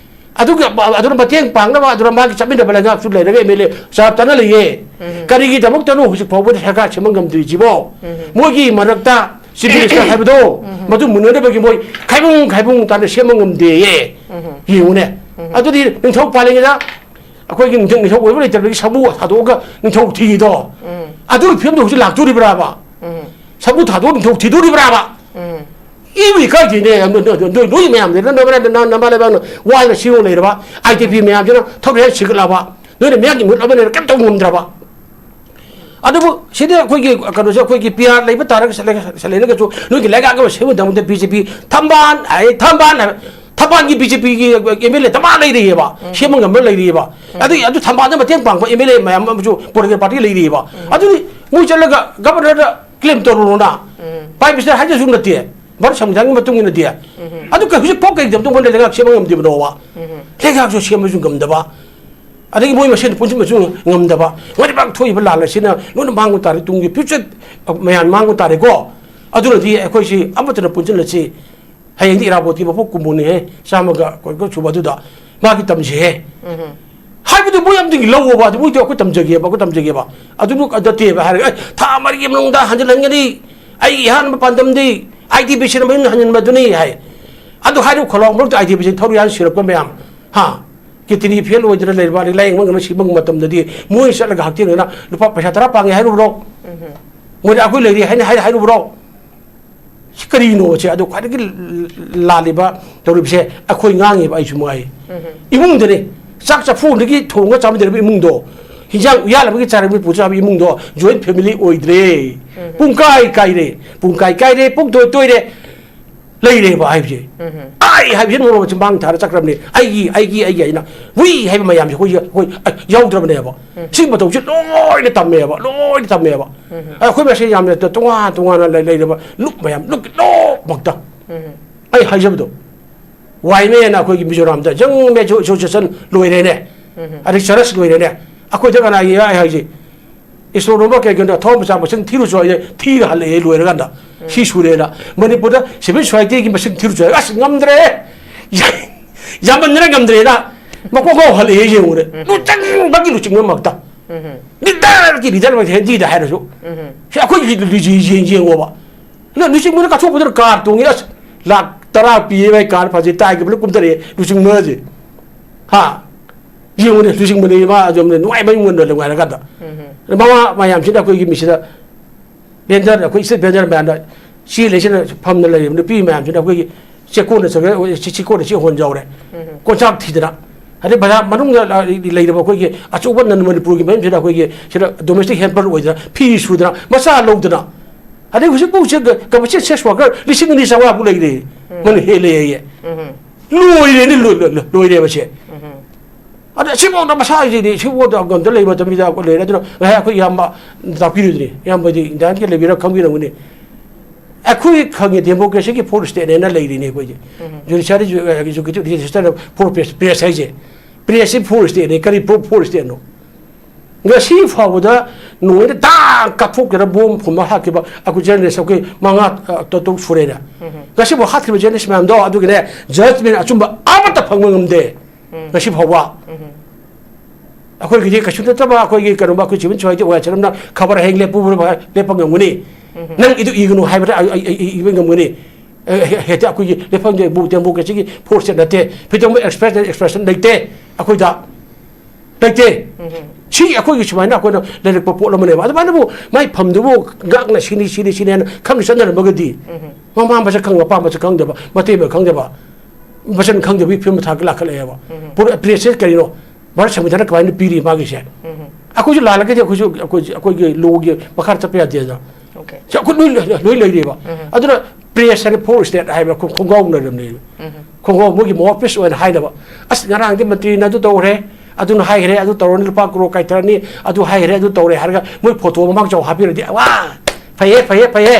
ꯑꯗꯨꯒꯤ ꯑꯗꯨꯅ ꯃꯇꯦꯡ ꯄꯥꯡꯅꯕ, ꯑꯗꯨꯅ ꯃꯥꯒꯤ ꯆꯠꯃꯤꯟꯅꯕ ꯂꯩꯉꯥꯛꯁꯨ ꯂꯩꯔꯒ ꯑꯦꯝ ꯑꯦꯜ ꯑꯦ ꯆꯞ ꯆꯥꯅ ꯂꯩꯌꯦ꯫ ꯀꯔꯤꯒꯤꯗꯃꯛꯇꯅꯣ ꯍꯧꯖꯤꯛ ꯐꯥꯎꯕꯗ ꯁꯔꯀꯥꯔ ꯁꯦꯝꯕ ꯉꯝꯗ꯭ꯔꯤꯁꯤꯕꯣ? ꯃꯣꯏꯒꯤ ꯃꯔꯛꯇ ꯆꯤꯐ ꯃꯤꯅꯤꯁꯇꯔ ꯍꯥꯏꯕꯗꯣ, ꯃꯗꯨ ꯃꯨꯟꯅꯅꯕꯒꯤ ꯃꯣꯏ ꯈꯥꯏꯕꯨꯡ ꯈꯥꯏꯕꯨꯡ ꯇꯥꯅ ꯁꯦꯝꯕ ꯉꯝꯗꯦꯌꯦ꯫ ꯌꯦꯡꯉꯨꯅꯦ꯫ ꯑꯗꯨꯗꯤ ꯅꯤꯡꯊꯧ ꯄꯥꯜꯂꯤꯉꯩꯗ ꯑꯩꯈꯣꯏꯒꯤ ꯅꯤꯡꯊꯧ, ꯅꯤꯡꯊꯧ ꯑꯣꯏꯕ ꯂꯩꯇꯕꯗꯒꯤ ꯁꯥꯃꯨ ꯊꯥꯗꯣꯛꯑꯒ ꯅꯤꯡꯊꯧ ꯊꯤꯗꯣ, ꯑꯗꯨꯒꯤ ꯐꯤꯕꯝꯗꯣ ꯍꯧꯖꯤꯛ ꯂꯥꯛꯇꯣꯔꯤꯕ꯭ꯔꯥꯕ? ꯁꯥꯃꯨ ꯊꯥꯗꯣꯛꯑ ꯅꯤꯡꯊꯧ ꯊꯤꯗꯣꯔꯤꯕ꯭ꯔꯥꯕ? ꯏꯕꯨ ꯏꯀꯥꯏꯗꯦꯅꯦ, ꯅꯣꯏ, ꯅꯣꯏ, ꯅꯣꯏ, ꯅꯣꯏ ꯃꯌꯥꯝꯁꯤꯅ ꯅꯃꯥ ꯂꯩꯕꯥꯛꯅ ꯋꯥꯅ ꯁꯤꯔ ꯂꯩꯔꯕ, ꯑꯥꯏ ꯗꯤ ꯄꯤ ꯃꯌꯥꯝꯁꯤꯅ ꯊꯧꯔꯤ ꯁꯤꯒꯠꯂꯕ, ꯅꯣꯏꯅ ꯃꯌꯥꯝꯒꯤ ꯃꯍꯨꯠ ꯑꯃꯅ ꯀꯩꯝ ꯇꯧꯕ ꯉꯝꯗ꯭ꯔꯕ꯫ ꯑꯗꯨꯕꯨ ꯁꯤꯗꯤ ꯑꯩꯈꯣꯏꯒꯤ ꯀꯩꯅꯣꯁꯦ, ꯑꯩꯈꯣꯏꯒꯤ ꯄꯤ ꯑꯥꯔ ꯂꯩꯕ ꯇꯥꯔꯒ ꯂꯩꯔꯒꯁꯨ ꯅꯣꯏꯒꯤ ꯂꯩꯉꯥꯛ ꯑꯃ ꯁꯦꯝꯕꯗꯃꯛꯇ ꯕꯤ ꯖꯦ ꯄꯤ ꯊꯝꯕꯥꯜ ꯍꯥꯏ, ꯊꯝꯕꯥꯜ ꯍꯥꯏꯕ, ꯊꯝꯕꯥꯜꯒꯤ ꯕꯤ ꯖꯦ ꯄꯤꯒꯤ ꯑꯦꯝ ꯑꯦꯜ ꯑꯦ ꯊꯝꯕꯥꯜ ꯂꯩꯔꯤꯑꯕ, ꯁꯦꯝꯕ ꯉꯝꯕ ꯂꯩꯔꯤꯑꯕ꯫ ꯑꯗꯨ, ꯑꯗꯨ ꯊꯝꯕꯥꯜꯗ ꯃꯇꯦꯡ ꯄꯥꯡꯕ ꯑꯦꯝ ꯑꯦꯜ ꯑꯦ ꯃꯌꯥꯝ ꯑꯃꯁꯨ ꯄꯣꯂꯤꯇꯤꯀꯦꯜ ꯄꯥꯔꯇꯤ ꯂꯩꯔꯤꯑꯕ꯫ ꯑꯗꯨꯗꯤ ꯃꯣꯏ ꯆꯠꯂꯒ ꯒꯕꯔꯅꯔꯗ ꯀ꯭ꯂꯦꯝ ꯇꯧꯔꯨꯔꯣꯅ꯫ ꯄ꯭ꯔꯥꯏꯝ ꯃꯤꯅꯤꯁꯇꯔ ꯍꯥꯏꯗꯁꯨ ꯅꯠꯇꯦ, ꯚꯥꯔꯠ ꯁꯪꯕꯤꯙꯥꯟꯒꯤ ꯃꯇꯨꯡ ꯏꯟꯅꯗꯤ꯫ ꯑꯗꯨ ꯀꯩ-, ꯍꯧꯖꯤꯛ ꯐꯥꯎ ꯀꯩꯒꯤꯗꯃꯛꯇ ꯃꯣꯏꯅ ꯂꯩꯉꯥꯛ ꯁꯦꯝꯕ ꯉꯝꯗ꯭ꯔꯤꯕꯅꯣꯕ? ꯂꯩꯉꯥꯛꯁꯨ ꯁꯦꯝꯕꯁꯨ ꯉꯝꯗꯕ, ꯑꯗꯒꯤ ꯃꯣꯏ ꯃꯁꯦꯟ ꯄꯨꯟꯁꯤꯟꯕꯁꯨ ꯉꯝꯗꯕ, ꯃꯣꯏ ꯂꯩꯕꯥꯛ ꯊꯣꯛꯏꯕ ꯂꯥꯜ ꯑꯁꯤꯅ ꯂꯣꯏꯅ ꯃꯥꯡꯕ ꯇꯥꯔꯦ, ꯇꯨꯡꯒꯤ ꯐ꯭ꯌꯨꯆꯔ ꯃꯌꯥꯝ ꯃꯥꯡꯕ ꯇꯥꯔꯦꯀꯣ꯫ ꯑꯗꯨꯅꯗꯤ ꯑꯩꯈꯣꯏꯁꯤ ꯑꯃꯠꯇꯅ ꯄꯨꯟꯁꯤꯜꯂꯁꯤ꯫ ꯍꯌꯦꯡꯗꯤ ꯏꯔꯥꯕꯣꯠꯀꯤ ꯃꯄꯣꯛ ꯀꯨꯝꯃꯣꯟꯅꯤꯍꯦ, ꯆꯥꯝꯃꯒ ꯀꯨꯟ ꯁꯨꯕ ꯑꯗꯨꯗ ꯃꯥꯒꯤ ꯇꯝꯁꯤꯍꯦ꯫ ꯍꯥꯏꯕꯗꯨ ꯃꯣꯏ ꯑꯝꯇꯪꯒꯤ ꯂꯧꯑꯣꯕ, ꯑꯗꯨ ꯃꯣꯏꯗꯤ ꯑꯩꯈꯣꯏ ꯇꯝꯖꯒꯦꯕ, ꯑꯩꯈꯣꯏ ꯇꯝꯖꯒꯦꯕ꯫ ꯑꯗꯨꯕꯨ ꯅꯠꯇꯦꯕ ꯍꯥꯏꯔꯒ, "ꯑꯦ, ꯊꯥ ꯃꯔꯤꯒꯤ ꯃꯅꯨꯡꯗ ꯍꯟꯖꯤꯜꯍꯟꯒꯅꯤ, ꯑꯩꯒꯤ ꯑꯍꯥꯟꯕ ꯄꯥꯟꯗꯝꯗꯤ ꯑꯥꯏ ꯗꯤ ꯄꯤ ꯁꯤꯅ ꯃꯌꯨꯝꯗ ꯍꯟꯖꯤꯟꯕꯗꯨꯅꯤ" ꯍꯥꯏ꯫ ꯑꯗꯨ ꯍꯥꯏꯔꯤꯕ ꯈꯣꯂꯥꯎ ꯃꯔꯛꯇ ꯑꯥꯏ ꯗꯤ ꯄꯤ ꯁꯤ ꯊꯧꯔꯤ ꯌꯥꯟ ꯁꯤꯔꯛꯄ ꯃꯌꯥꯝ, ꯍꯥ? ꯀꯤꯗꯅꯤ ꯐꯦꯜ ꯑꯣꯏꯗꯅ ꯂꯩꯔꯕ, ꯑꯗꯩ ꯂꯥꯏꯌꯦꯡꯕ ꯉꯝꯅ ꯁꯤꯕ ꯃꯇꯝꯗꯗꯤ ꯃꯣꯏ ꯆꯠꯂꯒ ꯍꯛꯊꯦꯡꯅꯅ ꯂꯨꯄꯥ ꯄꯩꯁꯥ ꯇꯔꯥ ꯄꯥꯡꯉꯦ ꯍꯥꯏꯔꯨꯕ꯭ꯔꯣ? ꯃꯣꯏꯗ ꯑꯩꯈꯣꯏ ꯂꯩꯔꯤ ꯍꯥꯏꯅ ꯍꯥꯏ-, ꯍꯥꯏꯔꯨꯕ꯭ꯔꯣ? ꯁꯤ ꯀꯔꯤꯅꯣ ꯁꯦ? ꯑꯗꯣ ꯈ꯭ꯋꯥꯏꯗꯒꯤ ꯂꯥꯜꯂꯤꯕ ꯇꯧꯔꯤꯕꯁꯦ ꯑꯩꯈꯣꯏ ꯉꯥꯡꯉꯤꯕ, ꯑꯩꯁꯨ ꯃꯉꯥꯏ꯫ ꯏꯃꯨꯡꯗꯅꯦ, ꯆꯥꯛ ꯆꯐꯨꯗꯒꯤ ꯊꯣꯡꯉ ꯆꯥꯃꯤꯟꯅꯔꯤꯕ ꯏꯃꯨꯡꯗꯣ, ꯍꯤꯟꯖꯥꯡ ꯎꯌꯥꯜ ꯑꯃꯒꯤ ꯆꯥꯔꯝꯕꯒꯤ ꯄꯨ ꯆꯥꯕ ꯏꯃꯨꯡꯗꯣ joint family ꯑꯣꯏꯗ꯭ꯔꯦ꯫ ꯄꯨꯡꯀꯥꯏ ꯀꯥꯏꯔꯦ, ꯄꯨꯡꯀꯥꯏ ꯀꯥꯏꯔꯦ, ꯄꯨꯡꯇꯣꯏ ꯇꯣꯏꯔꯦ꯫ ꯂꯩꯔꯦꯕ ꯍꯥꯏꯕꯁꯦ꯫ ꯑꯥꯏ ꯍꯥꯏꯕꯁꯤ ꯅꯣꯡꯃ ꯆꯤꯟꯕꯥꯡ ꯊꯥꯔ ꯆꯠꯈ꯭ꯔꯕꯅꯤ꯫ ꯑꯩꯒꯤ, ꯑꯩꯒꯤ, ꯑꯩꯒꯤ ꯍꯥꯏꯅ ꯋꯤ ꯍꯥꯏꯕ ꯃꯌꯥꯝꯁꯦ ꯑꯩꯈꯣꯏ, ꯑꯩꯈꯣꯏ, ꯑ, ꯌꯥꯎꯗ꯭ꯔꯕꯅꯦꯕ꯫ ꯁꯤ ꯃꯇꯧꯁꯦ ꯂꯣꯏꯅ ꯇꯝꯃꯦꯕ, ꯂꯣꯏꯅ ꯇꯝꯃꯦꯕ꯫ ꯑꯩꯈꯣꯏ ꯃꯁꯦꯟ ꯌꯥꯝꯅ ꯇꯣꯉꯥꯟ ꯇꯣꯉꯥꯟꯅ ꯂꯩ-, ꯂꯩꯔꯕ ꯂꯨꯞ ꯃꯌꯥꯝ, ꯂꯨꯞꯀꯤ ꯂꯣꯛꯃꯛꯇ꯫ ꯑꯩ ꯍꯥꯏꯖꯕꯗꯣ, ꯋꯥꯏꯃꯦꯅ ꯑꯩꯈꯣꯏꯒꯤ ꯃꯤꯖꯣꯔꯥꯝꯗ ꯌꯪ ꯃꯦ ꯑꯦꯁꯣꯁꯤꯌꯦꯁꯟ ꯂꯣꯏꯔꯦꯅꯦ, ꯑꯗꯩ ꯆꯔꯁ ꯂꯣꯏꯔꯦꯅꯦ꯫ ꯑꯩꯈꯣꯏꯗ ꯀꯅꯥꯒꯤ ꯑꯩ ꯍꯥꯏꯁꯦ? ꯏꯁꯣꯔ ꯑꯃ ꯀꯩꯒꯤꯅꯣ ꯊꯋꯥꯏ ꯃꯆꯥ ꯃꯁꯤꯡ ꯊꯤꯔꯨꯆꯣ ꯍꯥꯏꯌꯦ, ꯊꯤꯔ ꯍꯜꯂꯛꯑꯦ ꯂꯣꯏꯔꯀꯥꯟꯗ꯫ ꯁꯤ ꯁꯨꯔꯦꯅ꯫ ꯃꯅꯤꯄꯨꯔꯗ civil societyꯒꯤ ꯃꯁꯤꯡ ꯊꯤꯔꯨꯆꯣ ꯍꯥꯏ, ꯑꯁ, ꯉꯝꯗ꯭ꯔꯦ꯫ ꯌꯥꯝꯃꯟꯗꯅ ꯉꯝꯗ꯭ꯔꯦꯅ꯫ ꯃꯀꯣꯛ ꯉꯥꯎ ꯍꯜꯂꯛꯑꯦ ꯌꯦꯡꯉꯨꯔꯦ꯫ ꯂꯨꯆꯤꯡꯕꯒꯤ ꯂꯨꯆꯤꯡꯕ ꯃꯛꯇ꯫ ꯂꯤꯗꯔꯒꯤ ꯂꯤꯗꯔ ꯍꯦꯟꯗꯤꯗ ꯍꯥꯏꯔꯁꯨ꯫ ꯁꯤ ꯑꯩꯈꯣꯏꯒꯤ ꯂꯨꯆꯤꯡ ꯌꯦꯡꯉꯣꯕ꯫ ꯅꯪ ꯂꯨꯆꯤꯡꯕꯅ ꯀꯠꯊꯣꯛꯄꯗꯨꯅ ꯀꯥꯔ ꯇꯣꯡꯉꯤ, ꯑꯁ, ꯂꯥꯛ ꯇꯔꯥ ꯄꯤꯌꯦ ꯚꯥꯏ, ꯀꯥꯔ ꯐꯖꯩ, ꯇꯥꯏꯒ ꯄꯨꯂꯞ ꯀꯨꯝꯊꯔꯛꯑꯦ ꯂꯨꯆꯤꯡꯕꯁꯦ꯫ ꯍꯥ? ꯌꯦꯡꯉꯨꯅꯦ, ꯂꯨꯆꯤꯡꯕꯅꯦ ꯃꯥ ꯑꯗꯨꯝ ꯅꯨꯡꯉꯥꯏꯕ ꯑꯩꯉꯣꯟꯗ ꯅꯨꯡꯉꯥꯏꯔꯀꯥꯟꯗ꯫ ꯃꯃꯥ ꯃꯌꯥꯝꯁꯤꯅ ꯑꯩꯈꯣꯏꯒꯤ ꯃꯤꯁꯤꯗ vendor, ꯑꯩꯈꯣꯏ street vendor ꯃꯌꯥꯝꯅ ꯆꯦ ꯂꯩꯁꯤꯅ ꯐꯝꯅ ꯂꯩꯔꯤꯕ ꯅꯨꯄꯤ ꯃꯌꯥꯝꯁꯤꯅ ꯑꯩꯈꯣꯏꯒꯤ ꯆꯦꯛꯀꯣꯟꯅ ꯆꯪꯉ-, ꯆꯦ-, ꯆꯦꯛꯀꯣꯟꯅ ꯆꯦ ꯍꯣꯟ ꯌꯥꯎꯔꯦ꯫ ꯀꯣꯟꯆꯥꯛ ꯊꯤꯗꯅ꯫ ꯑꯗꯩ ꯕꯖꯥꯔ ꯃꯅꯨꯡꯗ ꯂꯩꯔꯤꯕ ꯑꯩꯈꯣꯏꯒꯤ ꯑꯆꯧꯕ ꯅꯟ ꯃꯅꯤꯄꯨꯔꯒꯤ ꯃꯌꯨꯝꯁꯤꯗ ꯑꯩꯈꯣꯏꯒꯤ ꯁꯤꯗ domestic helper ꯑꯣꯏꯗꯅ ꯐꯤ ꯁꯨꯗꯅ ꯃꯆꯥ ꯂꯧꯗꯅ꯫ ꯑꯗꯩ ꯍꯧꯖꯤꯛꯐꯥꯎ ꯁꯤ ꯒ-, ꯒꯚꯔꯟꯃꯦꯟꯠ ꯁꯦꯛꯁ ꯋꯥꯔꯀꯔ ꯂꯤꯁꯤꯡ ꯑꯅꯤ ꯆꯥꯝꯃꯉꯥ ꯐꯥꯎ ꯂꯩꯔꯦ꯫ ꯃꯣꯏꯅ ꯍꯦꯜꯂꯦ ꯍꯥꯏꯌꯦ꯫ ꯂꯣꯏꯔꯦꯅꯦ, ꯂꯣꯏ-, ꯂꯣꯏ-, ꯂꯣꯏꯔꯦꯕꯁꯦ꯫ ꯑꯗ ꯁꯤꯐꯥꯎꯗ ꯃꯁꯥꯁꯤꯗꯤ ꯁꯤꯐꯥꯎꯗ ꯑꯝꯇ ꯂꯩꯕ ꯃꯇꯝꯁꯤꯗ ꯑꯩꯈꯣꯏ ꯂꯩꯔꯦ꯫ ꯑꯗꯨꯅ ꯉꯥꯏꯍꯥꯛ ꯑꯩꯈꯣꯏ ꯏꯌꯥꯝꯕ ꯇꯥꯛꯄꯤꯔꯨꯗ꯭ꯔꯤ꯫ ꯏꯌꯥꯝꯕꯗꯤ ꯏꯟꯗꯤꯌꯥꯟꯒꯤ ꯂꯩꯕꯤꯔ ꯈꯪꯕꯤꯔꯝꯒꯅꯤ꯫ ꯑꯩꯈꯣꯏ ꯈꯪꯉꯦ, democracyꯒꯤ fourth stateꯅꯦꯅ ꯂꯩꯔꯤꯅꯦ ꯑꯩꯈꯣꯏꯁꯦ꯫ Judiciary, executive, legislative, fourth press, press ꯍꯥꯏꯁꯦ꯫ Pressꯁꯤ fourth stateꯅꯦ꯫ ꯀꯔꯤ fourth stateꯅꯣ? ꯉꯁꯤ ꯐꯥꯎꯕꯗ ꯅꯣꯡꯃꯩꯅ ꯗꯥꯡ ꯀꯥꯞꯊꯣꯛꯇꯅ ꯕꯣꯝ ꯐꯨꯝꯕ ꯍꯥꯠꯈꯤꯕ ꯑꯩꯈꯣꯏ journalist ꯑꯩꯈꯣꯏ ꯃꯉꯥ, ꯑ, ꯇꯔꯨꯛ ꯁꯨꯔꯦꯅꯦ꯫ ꯉꯁꯤꯐꯥꯎ ꯍꯥꯠꯈꯤꯕ journalist ꯃꯌꯥꯝꯗꯣ ꯑꯗꯨꯒꯤꯅꯦ judgment ꯑꯆꯨꯝꯕ ꯑꯃꯠꯇ ꯐꯪꯕ ꯉꯝꯗꯦ꯫ ꯉꯁꯤ ꯐꯥꯎꯕ꯫ ꯑꯩꯈꯣꯏꯒꯤꯗꯤ ꯀꯩꯁꯨ ꯅꯠꯇꯕ ꯑꯩꯈꯣꯏꯒꯤ ꯀꯩꯅꯣ, ꯑꯩꯈꯣꯏ civil society organization ꯑꯃꯅ ꯈꯕꯔ ꯍꯌꯦꯡ ꯂꯦꯞꯄꯨ, ꯂꯦꯞꯄ ꯉꯝꯒꯅꯤ꯫ ꯅꯪ ꯏꯗꯨ ꯏꯒꯅꯨ ꯍꯥꯏꯕꯗ ꯑꯩ, ꯑꯩ, ꯑꯩ ꯏꯕ ꯉꯝꯒꯅꯤ꯫ ꯑꯦ, ꯍꯦ-, ꯍꯦꯛꯇ ꯑꯩꯈꯣꯏꯒꯤ ꯂꯦꯞꯐꯝꯁꯦ ꯕꯨ-, democracyꯒꯤ force ꯅꯠꯇꯦ꯫ Freedom of expression, expression ꯂꯩꯇꯦ ꯑꯩꯈꯣꯏꯗ꯫ ꯂꯩꯇꯦ꯫ ꯁꯤ ꯑꯩꯈꯣꯏꯒꯤ ꯁꯨꯃꯥꯏꯅ ꯑꯩꯈꯣꯏꯅ ꯂꯩꯔꯛꯄ ꯄꯣꯠ ꯑꯃꯅꯦꯕ꯫ ꯑꯗꯨꯃꯥꯏꯅꯕꯨ ꯃꯥꯏ ꯐꯝꯗꯨꯕꯨ ꯉꯥꯛꯅ ꯁꯤꯅꯤ, ꯁꯤꯅꯤ, ꯁꯤꯅꯤ ꯍꯥꯏꯅ ꯈꯪꯅ ꯆꯠꯅꯔꯝꯃꯒꯗꯤ, ꯃꯃꯥ ꯃꯁꯛ ꯈꯪ, ꯃꯄꯥ ꯃꯁꯛ ꯈꯪꯗꯕ, ꯃꯇꯩ ꯃꯒꯨꯟ ꯈꯪꯗꯕ, ꯃꯆꯟ ꯈꯪꯗꯕꯒꯤ ꯐꯤꯕꯝ ꯊꯥꯛ ꯂꯥꯛꯈꯠꯂꯛꯑꯦꯕ꯫ ꯄꯨꯔꯥ ꯄ꯭ꯔꯦꯁꯁꯦ ꯀꯔꯤꯅꯣ? ꯚꯥꯔꯠ ꯁꯪꯕꯤꯙꯥꯟꯅ ꯀꯃꯥꯏꯅ ꯄꯤꯔꯤ ꯃꯥꯒꯤꯁꯦ? ꯑꯩꯈꯣꯏꯁꯨ ꯂꯥꯜꯂꯒꯗꯤ ꯑꯩꯈꯣꯏꯁꯨ, ꯑꯩꯈꯣꯏ, ꯑꯩꯈꯣꯏꯒꯤ ꯂꯣꯒꯤ ꯃꯈꯥꯗ ꯆꯠꯄ ꯌꯥꯗꯦꯗꯅ꯫ Okay. ꯁꯤ ꯑꯩꯈꯣꯏ ꯂꯣꯏ, ꯂꯣꯏ ꯂꯩꯔꯤꯕ꯫ ꯑꯗꯨꯅ ꯄ꯭ꯔꯦꯁ ꯍꯥꯏꯅ ꯐꯣꯔ ꯁ꯭ꯇꯦꯠ ꯍꯥꯏꯕ ꯈꯣꯡ-, ꯈꯣꯡꯒꯥꯎꯅꯔꯕꯅꯦꯕ꯫ ꯈꯣꯡꯒꯥꯎ ꯃꯣꯏꯒꯤ ꯃꯥꯎꯠ ꯄꯤꯁ ꯑꯣꯏꯅ ꯍꯥꯏꯅꯕ꯫ ꯑꯁ, ꯉꯔꯥꯡꯗꯤ ꯃꯟꯇ꯭ꯔꯤꯅ ꯑꯗꯨ ꯇꯧꯔꯦ, ꯑꯗꯨꯅ ꯍꯥꯏꯈ꯭ꯔꯦ, ꯑꯗꯨ ꯇꯧꯔꯅꯤ, ꯂꯨꯄꯥ ꯀ꯭ꯔꯣꯔ ꯀꯥꯏꯊꯔꯅꯤ, ꯑꯗꯨ ꯍꯥꯏꯈ꯭ꯔꯦ, ꯑꯗꯨ ꯇꯧꯔꯦ ꯍꯥꯏꯔꯒ ꯃꯣꯏ ꯐꯣꯇꯣ ꯃꯃꯥꯡ ꯆꯥꯎ ꯍꯥꯞꯄꯤꯔꯗꯤ, ꯋꯥ! ꯐꯩꯌꯦ, ꯐꯩꯌꯦ, ꯐꯩꯌꯦ꯫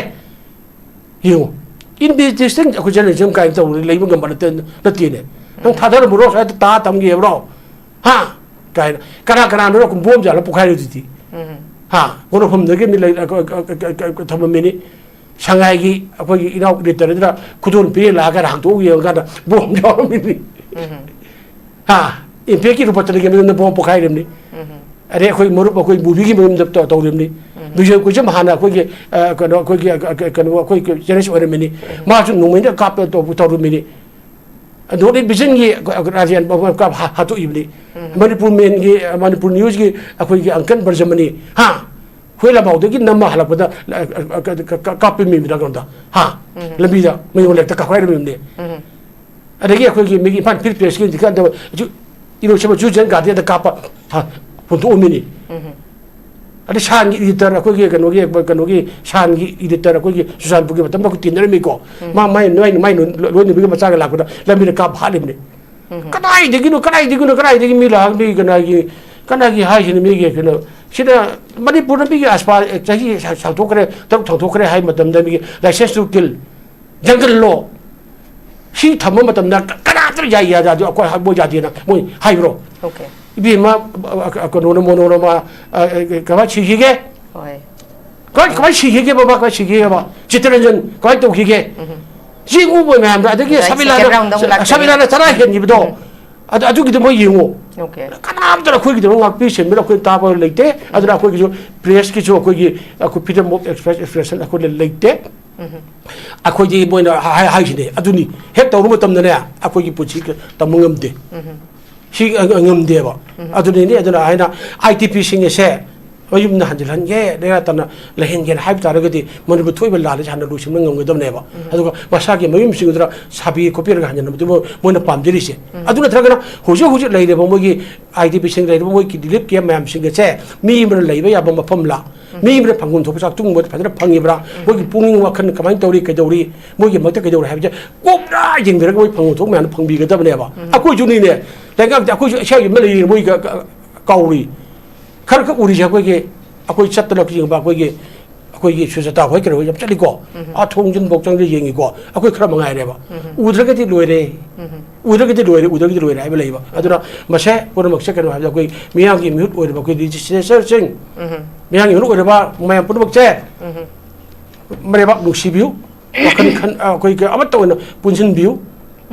ꯌꯦꯡꯉꯨ, ꯏꯟꯗꯤꯁꯇꯤꯡ ꯑꯩꯈꯣꯏ ꯖꯔꯅꯦꯂꯤꯖꯝ ꯀꯥꯏꯅ ꯇꯧꯕꯗꯤ ꯂꯩꯕ ꯉꯝꯕ ꯅꯠꯇꯦ, ꯅꯠꯇꯦꯅꯦ꯫ ꯅꯪ ꯊꯥꯗꯔꯝꯃꯨꯔꯣ, ꯁ꯭ꯋꯥꯏꯗ ꯇꯥ ꯇꯝꯒꯦꯕ꯭ꯔꯣ? ꯍꯥ? ꯀꯥꯏꯅ꯫ ꯀꯅꯥ ꯀꯅꯥꯅꯣ ꯀꯨꯝꯕꯣꯝ ꯖꯥꯠꯂ ꯄꯣꯛꯈꯥꯏꯔꯤꯗꯨꯗꯤ? ꯍꯥ? ꯀꯣꯟꯅꯐꯝꯗꯒꯤ ꯃꯤ ꯂꯩ-, ꯑ, ꯑ, ꯑ, ꯑ, ꯑ, ꯊꯝꯃꯝꯃꯤꯅꯤ꯫ ꯁꯉꯥꯏꯒꯤ ꯑꯩꯈꯣꯏꯒꯤ ꯏꯅꯥꯎ ꯏꯗꯤꯇꯔꯗꯨꯅ ꯈꯨꯗꯣꯜ ꯄꯤꯔꯦ ꯂꯥꯛꯑꯒ ꯍꯥꯡꯗꯣꯛꯎ ꯌꯦꯡꯉꯀꯥꯟꯗ ꯕꯣꯝ ꯌꯥꯎꯔꯝꯃꯤꯅꯤ꯫ ꯍꯥ? ꯏꯝꯄꯦꯛꯀꯤ ꯂꯨꯄꯥ ꯆꯅꯤꯒꯤ ꯃꯅꯨꯡꯗ ꯕꯣꯝ ꯄꯣꯛꯈꯥꯏꯔꯤꯕꯅꯤ꯫ ꯑꯗꯩ ꯑꯩꯈꯣꯏ ꯃꯔꯨꯞ ꯑꯩꯈꯣꯏ ꯃꯨꯚꯤꯒꯤ ꯃꯔꯨꯝꯗ ꯇꯧ-, ꯇꯧꯔꯤꯕꯅꯤ꯫ ꯕꯤꯖꯣꯏ ꯀꯣꯏꯖꯝ ꯍꯥꯟꯅ ꯑꯩꯈꯣꯏꯒꯤ, ꯑ, ꯀꯩꯅꯣ, ꯑꯩꯈꯣꯏꯒꯤ, ꯑ, ꯀ-, ꯀꯩꯅꯣ, ꯑꯩꯈꯣꯏ ꯖꯔꯅꯦꯂꯤꯁ ꯑꯣꯏꯔꯝꯃꯤꯅꯤ꯫ ꯃꯥꯁꯨ ꯅꯣꯡꯃꯩꯅ ꯀꯥꯞꯄ ꯇꯧ-, ꯇꯧꯔꯝꯃꯤꯅꯤ꯫ ꯅꯣꯔꯠ ꯏꯁ ꯚꯤꯖꯟꯒꯤ ꯔꯥꯖꯦꯟ ꯀꯥꯞ-, ꯍꯥ-, ꯍꯥꯠꯇꯣꯛꯏꯕꯅꯤ꯫ ꯃꯅꯤꯄꯨꯔ ꯃꯦꯟꯒꯤ, ꯃꯅꯤꯄꯨꯔ ꯅ꯭ꯌꯨꯁꯀꯤ ꯑꯩꯈꯣꯏꯒꯤ ꯑꯪꯀꯜ ꯕꯔꯖꯃꯅꯤ, ꯍꯥ? ꯍꯨꯏ ꯂꯝꯃꯥꯎꯗꯒꯤ ꯅꯝꯃ ꯍꯜꯂꯛꯄꯗ, ꯑ, ꯑ, ꯀ-, ꯀ-, ꯀꯥꯞꯄ ꯃꯤꯕꯤꯔ ꯀꯩꯅꯣꯗ, ꯍꯥ? ꯂꯝꯕꯤꯗ ꯃꯌꯣꯜ ꯂꯩꯔꯛꯇ ꯀꯥꯈꯥꯏꯔꯝꯃꯤꯕꯅꯤ꯫ ꯑꯗꯒꯤ ꯑꯩꯈꯣꯏꯒꯤ ꯃꯤꯒꯤ ꯏꯝꯐꯥꯜ ꯐꯤꯜ ꯄ꯭ꯔꯦꯁꯀꯤ ꯍꯧꯖꯤꯛꯀꯥꯟꯗ ꯖꯨ-, ꯏꯔꯣꯏꯁꯦꯝꯕ ꯖꯨ ꯖꯦꯟ ꯒꯥꯔꯗꯦꯟꯗ ꯀꯥꯞꯄ, ꯍꯥ, ꯍꯨꯟꯗꯣꯛꯑꯝꯃꯤꯅꯤ꯫ ꯑꯗꯩ ꯁꯥꯟꯒꯤ ꯏꯗꯤꯇꯔ ꯑꯩꯈꯣꯏꯒꯤ ꯀꯩꯅꯣꯒꯤ, ꯀꯩꯅꯣꯒꯤ ꯁꯥꯟꯒꯤ ꯏꯗꯤꯇꯔ ꯑꯩꯈꯣꯏꯒꯤ ꯆꯨꯔꯆꯥꯟꯄꯨꯔꯒꯤ ꯃꯇꯝꯗ ꯑꯩꯈꯣꯏ ꯇꯤꯟꯅꯔꯝꯃꯤꯀꯣ꯫ ꯃꯥ ꯃꯥꯏ, ꯃꯥꯏ, ꯃꯥꯏ ꯂꯣꯏꯅꯕꯤꯒꯤ ꯃꯆꯥꯒ ꯂꯥꯛꯄꯗ ꯂꯝꯕꯤꯗ ꯀꯥꯞ ꯍꯥꯠꯂꯤꯕꯅꯤ꯫ ꯀꯗꯥꯏꯗꯒꯤꯅꯣ, ꯀꯗꯥꯏꯗꯒꯤꯅꯣ, ꯀꯗꯥꯏꯗꯒꯤ ꯃꯤ ꯂꯥꯛꯑꯒ ꯃꯤ ꯀꯅꯥꯒꯤ, ꯀꯅꯥꯒꯤ ꯍꯥꯏꯁꯤꯅ ꯃꯤꯒꯤ ꯀꯩꯅꯣ? ꯁꯤꯗ ꯃꯅꯤꯄꯨꯔꯗ ꯃꯤꯒꯤ ꯑꯁꯄꯥ ꯆꯍꯤ ꯁꯥꯡꯗꯣꯛꯈ꯭ꯔꯦ, ꯇꯔꯨꯛ ꯁꯥꯡꯗꯣꯛꯈ꯭ꯔꯦ ꯍꯥꯏ ꯃꯇꯝꯗ ꯃꯤꯒꯤ license to kill, jungle law, ꯁꯤ ꯊꯝꯕ ꯃꯇꯝꯗ ꯀꯅꯥꯝꯇ ꯌꯥꯏ ꯌꯥꯗꯦ, ꯑꯩꯈꯣꯏ ꯃꯣꯏ ꯌꯥꯗꯦꯅ ꯃꯣꯏ ꯍꯥꯏꯕ꯭ꯔꯣ? Okay. ꯏꯕꯦꯝꯃ, ꯑ, ꯑ, ꯀꯩꯅꯣꯅ, ꯃꯣꯅꯣꯔꯃꯥ, ꯑ, ꯑ, ꯀꯃꯥꯏꯅ ꯁꯤꯈꯤꯒꯦ? ꯍꯣꯏ꯫ ꯀꯃꯥꯏ, ꯀꯃꯥꯏ ꯁꯤꯈꯤꯒꯦ ꯕꯕꯥ? ꯀꯃꯥꯏ ꯁꯤꯈꯤꯒꯦ ꯕꯕꯥ? ꯆꯤꯇꯔꯟꯖꯟ ꯀꯃꯥꯏꯅ ꯇꯧꯈꯤꯒꯦ? ꯁꯤ ꯎꯕ ꯃꯌꯥꯝꯗ, ꯑꯗꯒꯤ ꯑꯗꯩ ꯁꯃꯤꯂꯥꯅ, second round ꯑꯃꯨꯛ ꯂꯥꯛꯀꯅꯤ꯫ ꯁꯃꯤꯂꯥꯅ ꯆꯔꯥ ꯍꯦꯟꯈꯤꯕꯗꯣ, ꯑꯗꯨ, ꯑꯗꯨꯒꯤꯗꯣ ꯃꯣꯏ ꯌꯦꯡꯉꯣ꯫ Okay. ꯀꯅꯥꯝꯇꯅ ꯑꯩꯈꯣꯏꯒꯤꯗꯃꯛ ꯉꯥꯛꯄꯤ ꯁꯦꯟꯕꯤꯅ ꯑꯩꯈꯣꯏ ꯇꯥꯕ ꯂꯩꯇꯦ꯫ ꯑꯗꯨꯅ ꯑꯩꯈꯣꯏꯒꯤꯁꯨ ꯄ꯭ꯔꯦꯁꯀꯤꯁꯨ ꯑꯩꯈꯣꯏꯒꯤ, ꯑꯩꯈꯣꯏ freedom of express, expression ꯑꯩꯈꯣꯏꯗ ꯂꯩꯇꯦ꯫ ꯑꯩꯈꯣꯏꯗꯤ ꯃꯣꯏꯅ ꯍꯥꯏ-, ꯍꯥꯏꯁꯤꯅꯦ, ꯑꯗꯨꯅꯤ ꯍꯦꯛ ꯇꯧꯔꯨ ꯃꯇꯝꯗꯅꯦ ꯑꯩꯈꯣꯏꯒꯤ ꯄꯨꯟꯁꯤ ꯇꯝꯕ ꯉꯝꯗꯦ꯫ ꯁꯤ ꯉꯝꯗꯦꯕ꯫ ꯑꯗꯨꯅꯤꯅꯦ, ꯑꯗꯨꯅ ꯑꯩꯅ ꯑꯥꯏ ꯗꯤ ꯄꯤꯁꯤꯡ ꯑꯁꯦ ꯃꯌꯨꯝꯗ ꯍꯟꯖꯤꯜꯍꯟꯒꯦ, ꯂꯩꯔꯥ ꯇꯅ ꯂꯩꯍꯟꯒꯦꯅ ꯍꯥꯏꯕ ꯇꯥꯔꯒꯗꯤ ꯃꯅꯤꯄꯨꯔ ꯊꯣꯛꯏꯕ ꯂꯥꯟ ꯑꯁꯤ ꯍꯥꯟꯅ ꯂꯣꯏꯁꯤꯟꯕ ꯉꯝꯒꯗꯕꯅꯦꯕ꯫ ꯑꯗꯨꯒ ꯃꯁꯥꯒꯤ ꯃꯌꯨꯝꯁꯤꯡꯗꯨꯗ ꯁꯥꯕꯤ ꯈꯣꯠꯄꯤꯔꯒ ꯍꯟꯖꯤꯟꯕꯗꯨꯕꯨ ꯃꯣꯏꯅ ꯄꯥꯝꯖꯔꯤꯁꯦ꯫ ꯑꯗꯨ ꯅꯠꯇ꯭ꯔꯒꯅ ꯍꯧꯖꯤꯛ ꯍꯧꯖꯤꯛ ꯂꯩꯔꯤꯕ ꯃꯣꯏꯒꯤ ꯑꯥꯏ ꯗꯤ ꯄꯤꯁꯤꯡ ꯂꯩꯔꯤꯕ ꯃꯣꯏꯒꯤ ꯔꯤꯂꯤꯐ ꯀꯦꯝ ꯃꯌꯥꯝꯁꯤꯡ ꯑꯁꯦ ꯃꯤ ꯑꯃꯅ ꯂꯩꯕ ꯌꯥꯕ ꯃꯐꯝꯂ, ꯃꯤ ꯑꯃꯅ ꯐꯪꯐꯝ ꯊꯣꯛꯄ ꯆꯥꯛ ꯇꯨꯡꯕ ꯐꯖꯅ ꯐꯪꯉꯤꯕ꯭ꯔꯥ, ꯃꯣꯏꯒꯤ ꯄꯨꯛꯅꯤꯡ ꯋꯥꯈꯜ ꯀꯃꯥꯏꯅ ꯇꯧꯔꯤ, ꯀꯩꯗꯧꯔꯤ, ꯃꯣꯏꯒꯤ ꯃꯛꯇ ꯀꯩꯗꯧꯔꯤ ꯍꯥꯏꯕꯁꯦ ꯀꯨꯞꯅ ꯌꯦꯡꯕꯤꯔꯒ ꯃꯣꯏ ꯐꯪꯐꯝ ꯊꯣꯛꯄ ꯃꯌꯥꯝꯗꯣ ꯐꯪꯕꯤꯒꯗꯕꯅꯦꯕ꯫ ꯑꯩꯈꯣꯏꯁꯨꯅꯤꯅꯦ, ꯂꯩꯉꯥꯛꯇꯤ ꯑꯩꯈꯣꯏꯁꯨ ꯏꯁꯥꯒꯤ ꯑꯃ ꯂꯩꯔꯤ, ꯃꯣꯏꯒ ꯀꯥꯎꯔꯤ꯫ ꯈꯔ ꯈꯛ ꯎꯔꯤꯁꯦ ꯑꯩꯈꯣꯏꯒꯤ, ꯑꯩꯈꯣꯏ ꯆꯠꯇꯅ ꯌꯦꯡꯕ ꯑꯩꯈꯣꯏꯒꯤ, ꯑꯩꯈꯣꯏꯒꯤ ꯁꯨꯖꯥꯇꯥ ꯍꯣꯏ ꯀꯩꯅꯣ ꯍꯣꯏ ꯌꯥꯝ ꯆꯠꯂꯤꯀꯣ꯫ ꯑꯥ ꯊꯣꯡꯖꯤꯟꯐꯧ ꯆꯪꯗ ꯌꯦꯡꯉꯤꯀꯣ꯫ ꯑꯩꯈꯣꯏ ꯈꯔ ꯃꯉꯥꯏꯔꯦꯕ꯫ ꯎꯗ꯭ꯔꯒꯗꯤ ꯂꯣꯏꯔꯦ꯫ ꯎꯗ꯭ꯔꯒꯗꯤ ꯂꯣꯏꯔꯦ, ꯎꯗ꯭ꯔꯒꯗꯤ ꯂꯣꯏꯔꯦ ꯍꯥꯏꯕ ꯂꯩꯕ꯫ ꯑꯗꯨꯅ ꯃꯁꯦ ꯄꯨꯝꯅꯃꯛꯁꯦ ꯀꯩꯅꯣ ꯍꯥꯏꯕꯗ ꯑꯩꯈꯣꯏ ꯃꯤꯌꯥꯝꯒꯤ ꯃꯤꯍꯨꯠ ꯑꯣꯏꯔꯤꯕ ꯑꯩꯈꯣꯏ ꯂꯦꯖꯤꯁꯂꯦꯆꯔꯁꯤꯡ, ꯃꯤꯌꯥꯝꯒꯤ ꯃꯤꯍꯨꯠ ꯑꯣꯏꯔꯤꯕ ꯃꯌꯥꯝ ꯄꯨꯝꯅꯃꯛꯁꯦ ꯃꯔꯩꯕꯥꯛ ꯅꯨꯡꯁꯤꯕꯤꯌꯨ, ꯋꯥꯈꯜ ꯈꯟ-, ꯑ, ꯑꯩꯈꯣꯏꯒꯤ ꯑꯃꯠꯇ ꯑꯣꯏꯅ ꯄꯨꯟꯁꯤꯟꯕꯤꯌꯨ꯫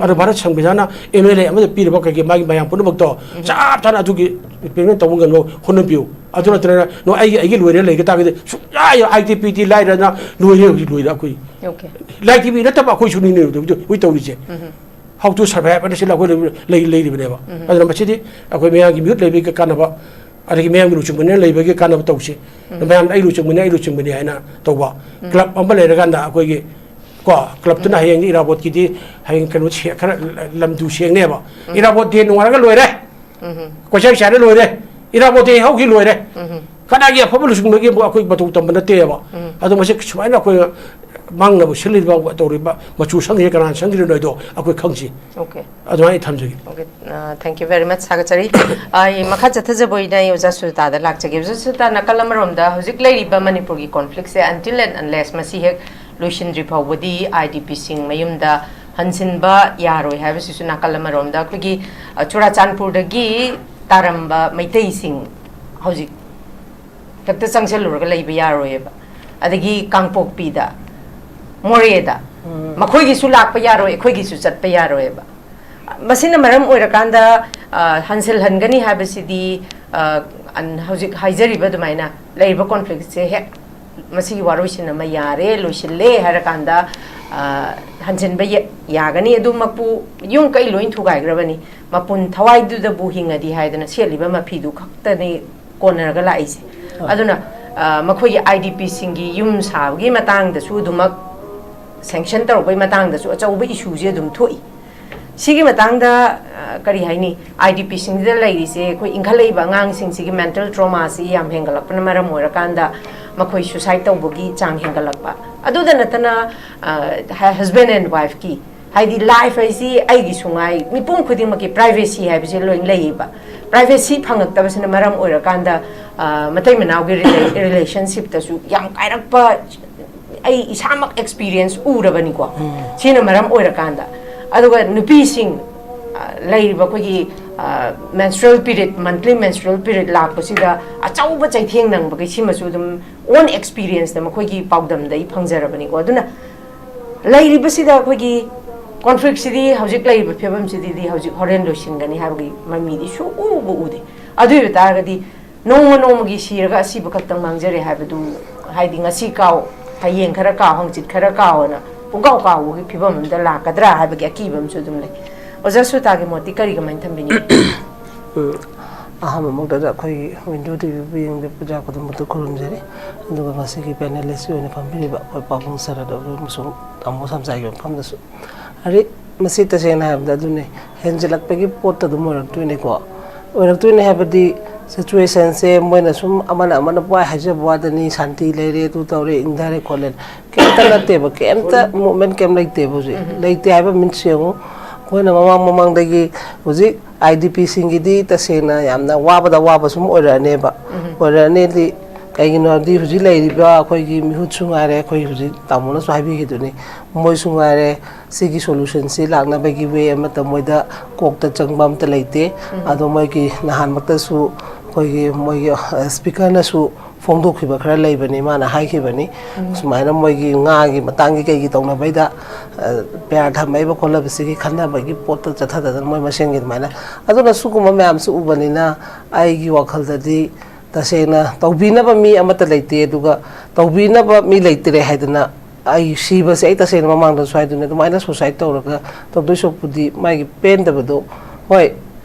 ꯑꯗꯣ ꯚꯥꯔꯠ ꯁꯪꯕꯤꯙꯥꯟꯅ ꯑꯦꯝ ꯑꯦꯜ ꯑꯦ ꯑꯃꯗ ꯄꯤꯔꯤꯕ ꯀꯩꯒꯤ ꯃꯥꯒꯤ ꯃꯌꯥꯝ ꯄꯨꯝꯅꯃꯛꯇꯣ ꯆꯞ ꯆꯥꯅ ꯑꯗꯨꯒꯤ ꯏꯝꯄ꯭ꯂꯤꯃꯦꯟ ꯇꯧꯕ ꯉꯝꯅꯕ ꯍꯣꯠꯅꯕꯤꯌꯨ꯫ ꯑꯗꯨ ꯅꯠꯇ꯭ꯔꯒꯅ ꯅꯣ ꯑꯩꯒꯤ, ꯑꯩꯒꯤ ꯂꯣꯏꯔꯦ ꯂꯩꯒ ꯇꯥꯔꯒꯗꯤ ꯁꯨꯡꯌꯥ ꯌꯥ-, ꯑꯥꯏ ꯗꯤ ꯄꯤ ꯇꯤ ꯂꯥꯏꯔꯅ ꯂꯣꯏꯔꯦ, ꯍꯧꯖꯤꯛ ꯂꯣꯏꯔꯦ ꯑꯩꯈꯣꯏ꯫ ꯑꯣꯀꯦ꯫ ꯂꯥꯏ ꯇꯤ ꯚꯤ ꯅꯠꯇꯕ ꯑꯩꯈꯣꯏꯁꯨꯅꯤꯅꯦ ꯍꯧꯖꯤꯛ ꯇꯧꯔꯤꯁꯦ꯫ How to survive ꯍꯥꯏꯅ ꯁꯤꯗ ꯑꯩꯈꯣꯏ ꯂꯩ-, ꯂꯩꯔꯤꯕꯅꯦꯕ꯫ ꯑꯗꯨꯅ ꯃꯁꯤꯗꯤ ꯑꯩꯈꯣꯏ ꯃꯌꯥꯝꯒꯤ ꯃꯤꯍꯨꯠ ꯂꯩꯕꯒꯤ ꯀꯥꯟꯅꯕ, ꯑꯗꯒꯤ ꯃꯌꯥꯝꯒꯤ ꯂꯨꯆꯤꯡꯕꯅ ꯂꯩꯕꯒꯤ ꯀꯥꯟꯅꯕ ꯇꯧꯁꯤ꯫ ꯃꯌꯥꯝꯅ ꯑꯩ ꯂꯨꯆꯤꯡꯕꯅꯤ, ꯑꯩ ꯂꯨꯆꯤꯡꯕꯅꯤ ꯍꯥꯏꯅ ꯇꯧꯕ꯫ ꯀ꯭ꯂꯕ ꯑꯃ ꯂꯩꯔꯀꯥꯟꯗ ꯑꯩꯈꯣꯏꯒꯤ, ꯀꯣ, ꯀ꯭ꯂꯕꯇꯨꯅ ꯍꯌꯦꯡ ꯏꯔꯥꯕꯣꯠꯀꯤꯗꯤ ꯍꯌꯦꯡ ꯀꯩꯅꯣ ꯁꯦ-, ꯈꯔ ꯂꯝꯗꯨ ꯁꯦꯡꯅꯦꯕ꯫ ꯏꯔꯥꯕꯣꯠ ꯗꯦ ꯅꯣꯡꯉꯥꯜꯂꯒ ꯂꯣꯏꯔꯦ꯫ ꯀꯣꯏꯆꯥꯏ ꯆꯥꯏꯔ ꯂꯣꯏꯔꯦ꯫ ꯏꯔꯥꯕꯣꯠ ꯗꯦ ꯍꯧꯈꯤ ꯂꯣꯏꯔꯦ꯫ ꯀꯅꯥꯒꯤ ꯑꯐꯕ ꯂꯨꯆꯤꯡꯕꯒꯤ ꯑꯩꯈꯣꯏ ꯃꯇꯧ ꯇꯝꯕ ꯅꯠꯇꯦꯕ꯫ ꯑꯗꯣ ꯃꯁꯤ ꯁꯨꯃꯥꯏꯅ ꯑꯩꯈꯣꯏ ꯃꯥꯡꯅꯕ ꯁꯤꯜꯂꯤꯕ ꯇꯧꯔꯤꯕ ꯃꯆꯨ ꯁꯪꯉꯤꯁꯦ ꯀꯅꯥꯅ ꯁꯪꯈꯤꯗꯣꯏꯅꯣ ꯍꯥꯏꯗꯣ ꯑꯩꯈꯣꯏ ꯈꯪꯁꯤ꯫ ꯑꯣꯀꯦ꯫ ꯑꯗꯨꯃꯥꯏꯅ ꯑꯩ ꯊꯝꯖꯒꯦ꯫ ꯑꯣꯀꯦ꯫ ꯑ, thank you very much ꯊꯥꯒꯠꯆꯔꯤ꯫ ꯑꯩ ꯃꯈꯥ ꯆꯠꯊꯖꯕ ꯑꯣꯏꯅ ꯑꯩ ꯑꯣꯖꯥ ꯁꯨꯖꯥꯇꯥꯗ ꯂꯥꯛꯆꯒꯦ꯫ ꯑꯣꯖꯥ ꯁꯨꯖꯥꯇꯥ, ꯅꯥꯀꯜ ꯑꯃꯔꯣꯝꯗ ꯍꯧꯖꯤꯛ ꯂꯩꯔꯤꯕ ꯃꯅꯤꯄꯨꯔꯒꯤ conflictꯁꯦ until and unless ꯃꯁꯤ ꯍꯦꯛ ꯂꯣꯏꯁꯤꯟꯗ꯭ꯔꯤ ꯐꯥꯎꯕꯗꯤ ꯑꯥꯏ ꯗꯤ ꯄꯤꯁꯤꯡ ꯃꯌꯨꯝꯗ ꯍꯟꯁꯤꯟꯕ ꯌꯥꯔꯣꯏ ꯍꯥꯏꯕꯁꯤꯁꯨ ꯅꯥꯀꯜ ꯑꯃꯔꯣꯝꯗ ꯑꯩꯈꯣꯏꯒꯤ, ꯑ, ꯆꯨꯔꯥꯆꯥꯟꯄꯨꯔꯗꯒꯤ ꯇꯥꯔꯝꯕ ꯃꯩꯇꯩꯁꯤꯡ ꯍꯧꯖꯤꯛ ꯍꯦꯛꯇ ꯆꯪꯁꯤꯜꯂꯨꯔꯒ ꯂꯩꯕ ꯌꯥꯔꯣꯏꯌꯦꯕ꯫ ꯑꯗꯒꯤ ꯀꯥꯡꯄꯣꯛꯄꯤꯗ, ꯃꯣꯔꯦꯗ, ꯃꯈꯣꯏꯒꯤꯁꯨ ꯂꯥꯛꯄ ꯌꯥꯔꯣꯏ, ꯑꯩꯈꯣꯏꯒꯤꯁꯨ ꯆꯠꯄ ꯌꯥꯔꯣꯏꯌꯦꯕ꯫ ꯃꯁꯤꯅ ꯃꯔꯝ ꯑꯣꯏꯔꯀꯥꯟꯗ, ꯑ, ꯍꯟꯁꯤꯜꯍꯟꯒꯅꯤ ꯍꯥꯏꯕꯁꯤꯗꯤ, ꯑ, ꯑꯟ-, ꯍꯧꯖꯤꯛ ꯍꯥꯏꯖꯔꯤꯕ ꯑꯗꯨꯃꯥꯏꯅ ꯂꯩꯔꯤꯕ conflictꯁꯦ ꯍꯦꯛ ꯃꯁꯤꯒꯤ ꯋꯥꯔꯣꯏꯁꯤꯟ ꯑꯃ ꯌꯥꯔꯦ, ꯂꯣꯏꯁꯤꯜꯂꯦ ꯍꯥꯏꯔꯀꯥꯟꯗ, ꯑ, ꯍꯟꯖꯤꯟꯕ ꯌꯥ-, ꯌꯥꯒꯅꯤ꯫ ꯑꯗꯨꯃꯛꯄꯨ ꯌꯨꯝ ꯀꯩ ꯂꯣꯏ ꯊꯨꯒꯥꯏꯈ꯭ꯔꯕꯅꯤ, ꯃꯄꯨꯟ ꯊꯋꯥꯏꯗꯨꯗꯕꯨ ꯍꯤꯡꯉꯗꯤ ꯍꯥꯏꯗꯅ ꯁꯦꯠꯂꯤꯕ ꯃꯐꯤꯗꯨ ꯈꯛꯇꯅꯤ ꯀꯣꯟꯅꯔꯒ ꯂꯥꯛꯏꯁꯦ꯫ ꯍꯣꯏ꯫ ꯑꯗꯨꯅ, ꯑ, ꯃꯈꯣꯏꯒꯤ ꯑꯥꯏ ꯗꯤ ꯄꯤꯁꯤꯡꯒꯤ ꯌꯨꯝ ꯁꯥꯕꯒꯤ ꯃꯇꯥꯡꯗꯁꯨ ꯑꯗꯨꯃꯛ, ꯁꯦꯡꯁꯟ ꯇꯧꯔꯛꯄꯒꯤ ꯃꯇꯥꯡꯗꯁꯨ ꯑꯆꯧꯕ ꯏꯁꯨꯁꯦ ꯑꯗꯨꯝ ꯊꯣꯛꯏ꯫ ꯁꯤꯒꯤ ꯃꯇꯥꯡꯗ, ꯑ, ꯀꯔꯤ ꯍꯥꯏꯅꯤ, ꯑꯥꯏ ꯗꯤ ꯄꯤꯁꯤꯡꯁꯤꯗ ꯂꯩꯔꯤꯁꯦ, ꯑꯩꯈꯣꯏ ꯏꯟꯈꯠꯂꯛꯏꯕ ꯑꯉꯥꯡꯁꯤꯡꯁꯤꯒꯤ ꯃꯦꯟꯇꯦꯜ ꯇ꯭ꯔꯣꯃꯥꯁꯤ ꯌꯥꯝ ꯍꯦꯟꯒꯠꯂꯛꯄꯅ ꯃꯔꯝ ꯑꯣꯏꯔꯀꯥꯟꯗ ꯃꯈꯣꯏ ꯁꯨꯁꯥꯏꯠ ꯇꯧꯕꯒꯤ ꯆꯥꯡ ꯍꯦꯟꯒꯠꯂꯛꯄ꯫ ꯑꯗꯨꯗ ꯅꯠꯇꯅ, ꯑ, ꯍ-, ꯍꯁꯕꯦꯟ ꯑꯦꯟ ꯋꯥꯏꯐꯀꯤ, ꯍꯥꯏꯗꯤ, ꯂꯥꯏꯐ ꯍꯥꯏꯁꯤ ꯑꯩꯒꯤꯁꯨ ꯉꯥꯏ, ꯃꯤꯄꯨꯝ ꯈꯨꯗꯤꯡꯃꯛꯀꯤ ꯄ꯭ꯔꯥꯏꯚꯦꯁꯤ ꯍꯥꯏꯕꯁꯤ ꯂꯣꯏ ꯂꯩꯌꯦꯕ꯫ ꯄ꯭ꯔꯥꯏꯚꯦꯁꯤ ꯐꯪꯉꯛꯇꯕꯁꯤꯅ ꯃꯔꯝ ꯑꯣꯏꯔꯀꯥꯟꯗ, ꯑ, ꯃꯇꯩ ꯃꯅꯥꯎꯒꯤ ꯔꯤꯂꯦ-, ꯔꯤꯂꯦꯁꯟꯁꯤꯞꯇꯁꯨ ꯌꯥꯝ ꯀꯥꯏꯔꯛꯄ ꯑꯩ ꯏꯁꯥꯃꯛ ꯑꯦꯛꯁꯄꯤꯔꯤꯌꯦꯟꯁ ꯎꯔꯕꯅꯤꯀꯣ꯫ ꯎꯝ꯫ ꯁꯤꯅ ꯃꯔꯝ ꯑꯣꯏꯔꯀꯥꯟꯗ, ꯑꯗꯨꯒ ꯅꯨꯄꯤꯁꯤꯡ, ꯑ, ꯂꯩꯔꯤꯕ ꯑꯩꯈꯣꯏꯒꯤ, ꯑ, ꯃꯦꯟꯁꯇ꯭ꯔꯨꯑꯦꯜ ꯄꯤꯔꯤꯌꯗ, ꯃꯟꯊꯂꯤ ꯃꯦꯟꯁꯇ꯭ꯔꯨꯑꯦꯜ ꯄꯤꯔꯤꯌꯗ ꯂꯥꯛꯄꯁꯤꯗ ꯑꯆꯧꯕ ꯆꯩꯊꯦꯡ ꯅꯪꯕꯒꯤ, ꯁꯤꯃꯁꯨ ꯑꯗꯨꯝ ꯑꯣꯟ ꯑꯦꯛꯁꯄꯤꯔꯤꯌꯦꯟꯁꯇ ꯃꯈꯣꯏꯒꯤ ꯄꯥꯎꯗꯝꯗ ꯑꯩ ꯐꯪꯖꯔꯕꯅꯤꯀꯣ꯫ ꯑꯗꯨꯅ ꯂꯩꯔꯤꯕꯁꯤꯗ ꯑꯩꯈꯣꯏꯒꯤ ꯀꯣꯟꯐ꯭ꯂꯤꯛꯁꯤꯗꯤ, ꯍꯧꯖꯤꯛ ꯂꯩꯔꯤꯕ ꯐꯤꯕꯝꯁꯤꯗꯤ ꯍꯧꯖꯤꯛ ꯍꯣꯔꯦꯟ ꯂꯣꯏꯁꯤꯟꯒꯅꯤ ꯍꯥꯏꯕꯒꯤ ꯃꯃꯤꯗꯤ ꯁꯨꯛꯎꯕꯨ ꯎꯗꯦ꯫ ꯑꯗꯨ ꯑꯣꯏꯕ ꯇꯥꯔꯒꯗꯤ ꯅꯣꯡꯃ ꯅꯣꯡꯃꯒꯤ ꯁꯤꯔꯒ ꯑꯁꯤꯕ ꯈꯛꯇꯪ ꯃꯥꯡꯖꯔꯦ ꯍꯥꯏꯕꯗꯨ, ꯍꯥꯏꯗꯤ, ꯉꯁꯤ ꯀꯥꯎ, ꯍꯌꯦꯡ ꯈꯔ ꯀꯥꯎ, ꯍꯪꯆꯤꯠ ꯈꯔ ꯀꯥꯎ ꯍꯥꯏꯅ ꯄꯨꯡꯀꯥꯎ ꯀꯥꯎꯕꯒꯤ ꯐꯤꯕꯝ ꯑꯃꯗ ꯂꯥꯛꯀꯗ꯭ꯔꯥ ꯍꯥꯏꯕꯒꯤ ꯑꯀꯤꯕ ꯑꯃꯁꯨ ꯑꯗꯨꯝ ꯂꯩ꯫ ꯑꯣꯖꯥ ꯁꯨꯇꯥꯒꯤ ꯃꯣꯠꯇꯤ ꯀꯔꯤ, ꯀꯃꯥꯏꯅ ꯊꯝꯕꯤꯅꯤꯡꯉꯤ? ꯎꯝ, ꯑꯍꯥꯟꯕꯃꯛꯇꯗ ꯑꯩꯈꯣꯏꯒꯤ ꯋꯤꯟꯗꯣ ꯇꯤ ꯚꯤꯕꯨ ꯌꯦꯡꯕꯤꯕ ꯄ꯭ꯔꯖꯥ ꯈꯨꯗꯤꯡꯃꯛꯇ ꯈꯨꯔꯨꯝꯖꯔꯤ꯫ ꯑꯗꯨꯒ ꯉꯁꯤꯒꯤ ꯄꯦꯅꯦꯂꯤꯁꯀꯤ ꯑꯣꯏꯅ ꯐꯝꯕꯤꯔꯤꯕ ꯑꯩꯈꯣꯏ ꯄꯥꯕꯨꯡ ꯁꯔꯠ ꯑꯃꯁꯨꯡ ꯇꯥꯃꯣ ꯁꯝꯆꯥꯏꯒꯤ ꯃꯐꯝꯗꯁꯨ꯫ ꯑꯗꯩ ꯃꯁꯤ ꯇꯁꯦꯡꯅ ꯍꯥꯏꯔꯕꯗ ꯑꯗꯨꯅꯦ, ꯍꯦꯟꯖꯤꯜꯂꯛꯄꯒꯤ ꯄꯣꯠꯇ ꯑꯗꯨꯝ ꯑꯣꯏꯔꯛꯇꯣꯏꯅꯤꯀꯣ꯫ ꯑꯣꯏꯔꯛꯇꯣꯏꯅꯦ ꯍꯥꯏꯕꯗꯤ, ꯁꯤꯆꯨꯋꯦꯁꯟꯁꯦ ꯃꯣꯏꯅ ꯁꯨꯝ ꯑꯃꯅ ꯑꯃꯅ ꯄꯨꯡꯍꯥꯏ ꯍꯥꯏꯖꯕ ꯋꯥꯗꯅꯤ, ꯁꯥꯟꯇꯤ ꯂꯩꯔꯦ, ꯑꯗꯨ ꯇꯧꯔꯦ, ꯏꯪꯊꯔꯦ ꯈꯣꯠꯂꯦ, ꯀꯩꯝꯇ ꯅꯠꯇꯦꯕ, ꯀꯩꯝꯇ ꯃꯨꯞꯃꯦꯟ ꯀꯩꯝ ꯂꯩꯇꯦꯕ ꯍꯧꯖꯤꯛ꯫ ꯎꯝ꯫ ꯂꯩꯇꯦ ꯍꯥꯏꯕ ꯃꯤꯟꯁ ꯌꯦꯡꯉꯨ, ꯑꯩꯈꯣꯏꯅ ꯃꯃꯥꯡ ꯃꯃꯥꯡꯗꯒꯤ ꯍꯧꯖꯤꯛ ꯑꯥꯏ ꯗꯤ ꯄꯤꯁꯤꯡꯒꯤꯗꯤ ꯇꯁꯦꯡꯅ ꯌꯥꯝꯅ ꯋꯥꯕꯗ ꯋꯥꯕ ꯁꯨꯝ ꯑꯣꯏꯔꯛꯑꯅꯦꯕ꯫ ꯎꯝ꯫ ꯑꯣꯏꯔꯛꯑꯅꯤꯗꯤ ꯀꯩꯒꯤꯅꯣ ꯍꯥꯏꯕꯗꯤ ꯍꯧꯖꯤꯛ ꯂꯩꯔꯤꯕ ꯑꯩꯈꯣꯏꯒꯤ ꯃꯤꯍꯨꯠꯁꯨ ꯉꯥꯏꯔꯦ, ꯑꯩꯈꯣꯏ ꯍꯧꯖꯤꯛ ꯇꯥꯃꯣꯅꯁꯨ ꯍꯥꯏꯕꯤꯈꯤꯗꯨꯅꯤ, ꯃꯣꯏꯁꯨ ꯉꯥꯏꯔꯦ, ꯁꯤꯒꯤ ꯁꯣꯂꯨꯁꯟꯁꯤ ꯂꯥꯛꯅꯕꯒꯤ ꯋꯦ ꯑꯃꯠꯇ ꯃꯣꯏꯗ ꯀꯣꯛꯇ ꯆꯪꯕ ꯑꯝꯇ ꯂꯩꯇꯦ꯫ ꯎꯝ꯫ ꯑꯗꯣ ꯃꯣꯏꯒꯤ ꯅꯍꯥꯟꯃꯛꯇꯁꯨ ꯑꯩꯈꯣꯏꯒꯤ ꯃꯣꯏꯒꯤ, ꯑ, ꯁ꯭ꯄꯤꯀꯔꯅꯁꯨ ꯐꯣꯡꯗꯣꯛꯈꯤꯕ ꯈꯔ ꯂꯩꯕꯅꯤ, ꯃꯥꯅ ꯍꯥꯏꯈꯤꯕꯅꯤ꯫ ꯎꯝ꯫ ꯁꯨꯃꯥꯏꯅ ꯃꯣꯏꯒꯤ ꯉꯥꯒꯤ ꯃꯇꯥꯡꯒꯤ ꯀꯩꯒꯤ ꯇꯧꯅꯕꯩꯗ, ꯑ, ꯄꯦꯌꯥꯔ ꯊꯝꯃꯛꯏꯕ ꯈꯣꯠꯂꯕꯁꯤꯒꯤ ꯈꯟꯅꯕꯒꯤ ꯄꯣꯠꯇ ꯆꯠꯊꯗꯗꯅ ꯃꯣꯏ ꯃꯁꯦꯟꯒꯤ ꯑꯗꯨꯃꯥꯏꯅ꯫ ꯑꯗꯨꯅ ꯁꯤꯒꯨꯝꯕ ꯃꯌꯥꯝꯁꯤ ꯎꯕꯅꯤꯅ ꯑꯩꯒꯤ ꯋꯥꯈꯜꯗꯗꯤ ꯇꯁꯦꯡꯅ ꯇꯧꯕꯤꯅꯕ ꯃꯤ ꯑꯃꯠꯇ ꯂꯩꯇꯦ, ꯑꯗꯨꯒ ꯇꯧꯕꯤꯅꯕ ꯃꯤ ꯂꯩꯇ꯭ꯔꯦ ꯍꯥꯏꯗꯅ ꯑꯩ ꯁꯤꯕꯁꯦ ꯑꯩ ꯇꯁꯦꯡꯅ ꯃꯃꯥꯡꯗꯁꯨ ꯍꯥꯏꯗꯨꯅ ꯑꯗꯨꯃꯥꯏꯅ suicide ꯇꯧꯔꯒ ꯇꯧꯗꯣꯏ ꯁꯔꯨꯛꯄꯨꯗꯤ ꯃꯥꯒꯤ ꯄꯦꯟꯗꯕꯗꯣ, ꯍꯣꯏ,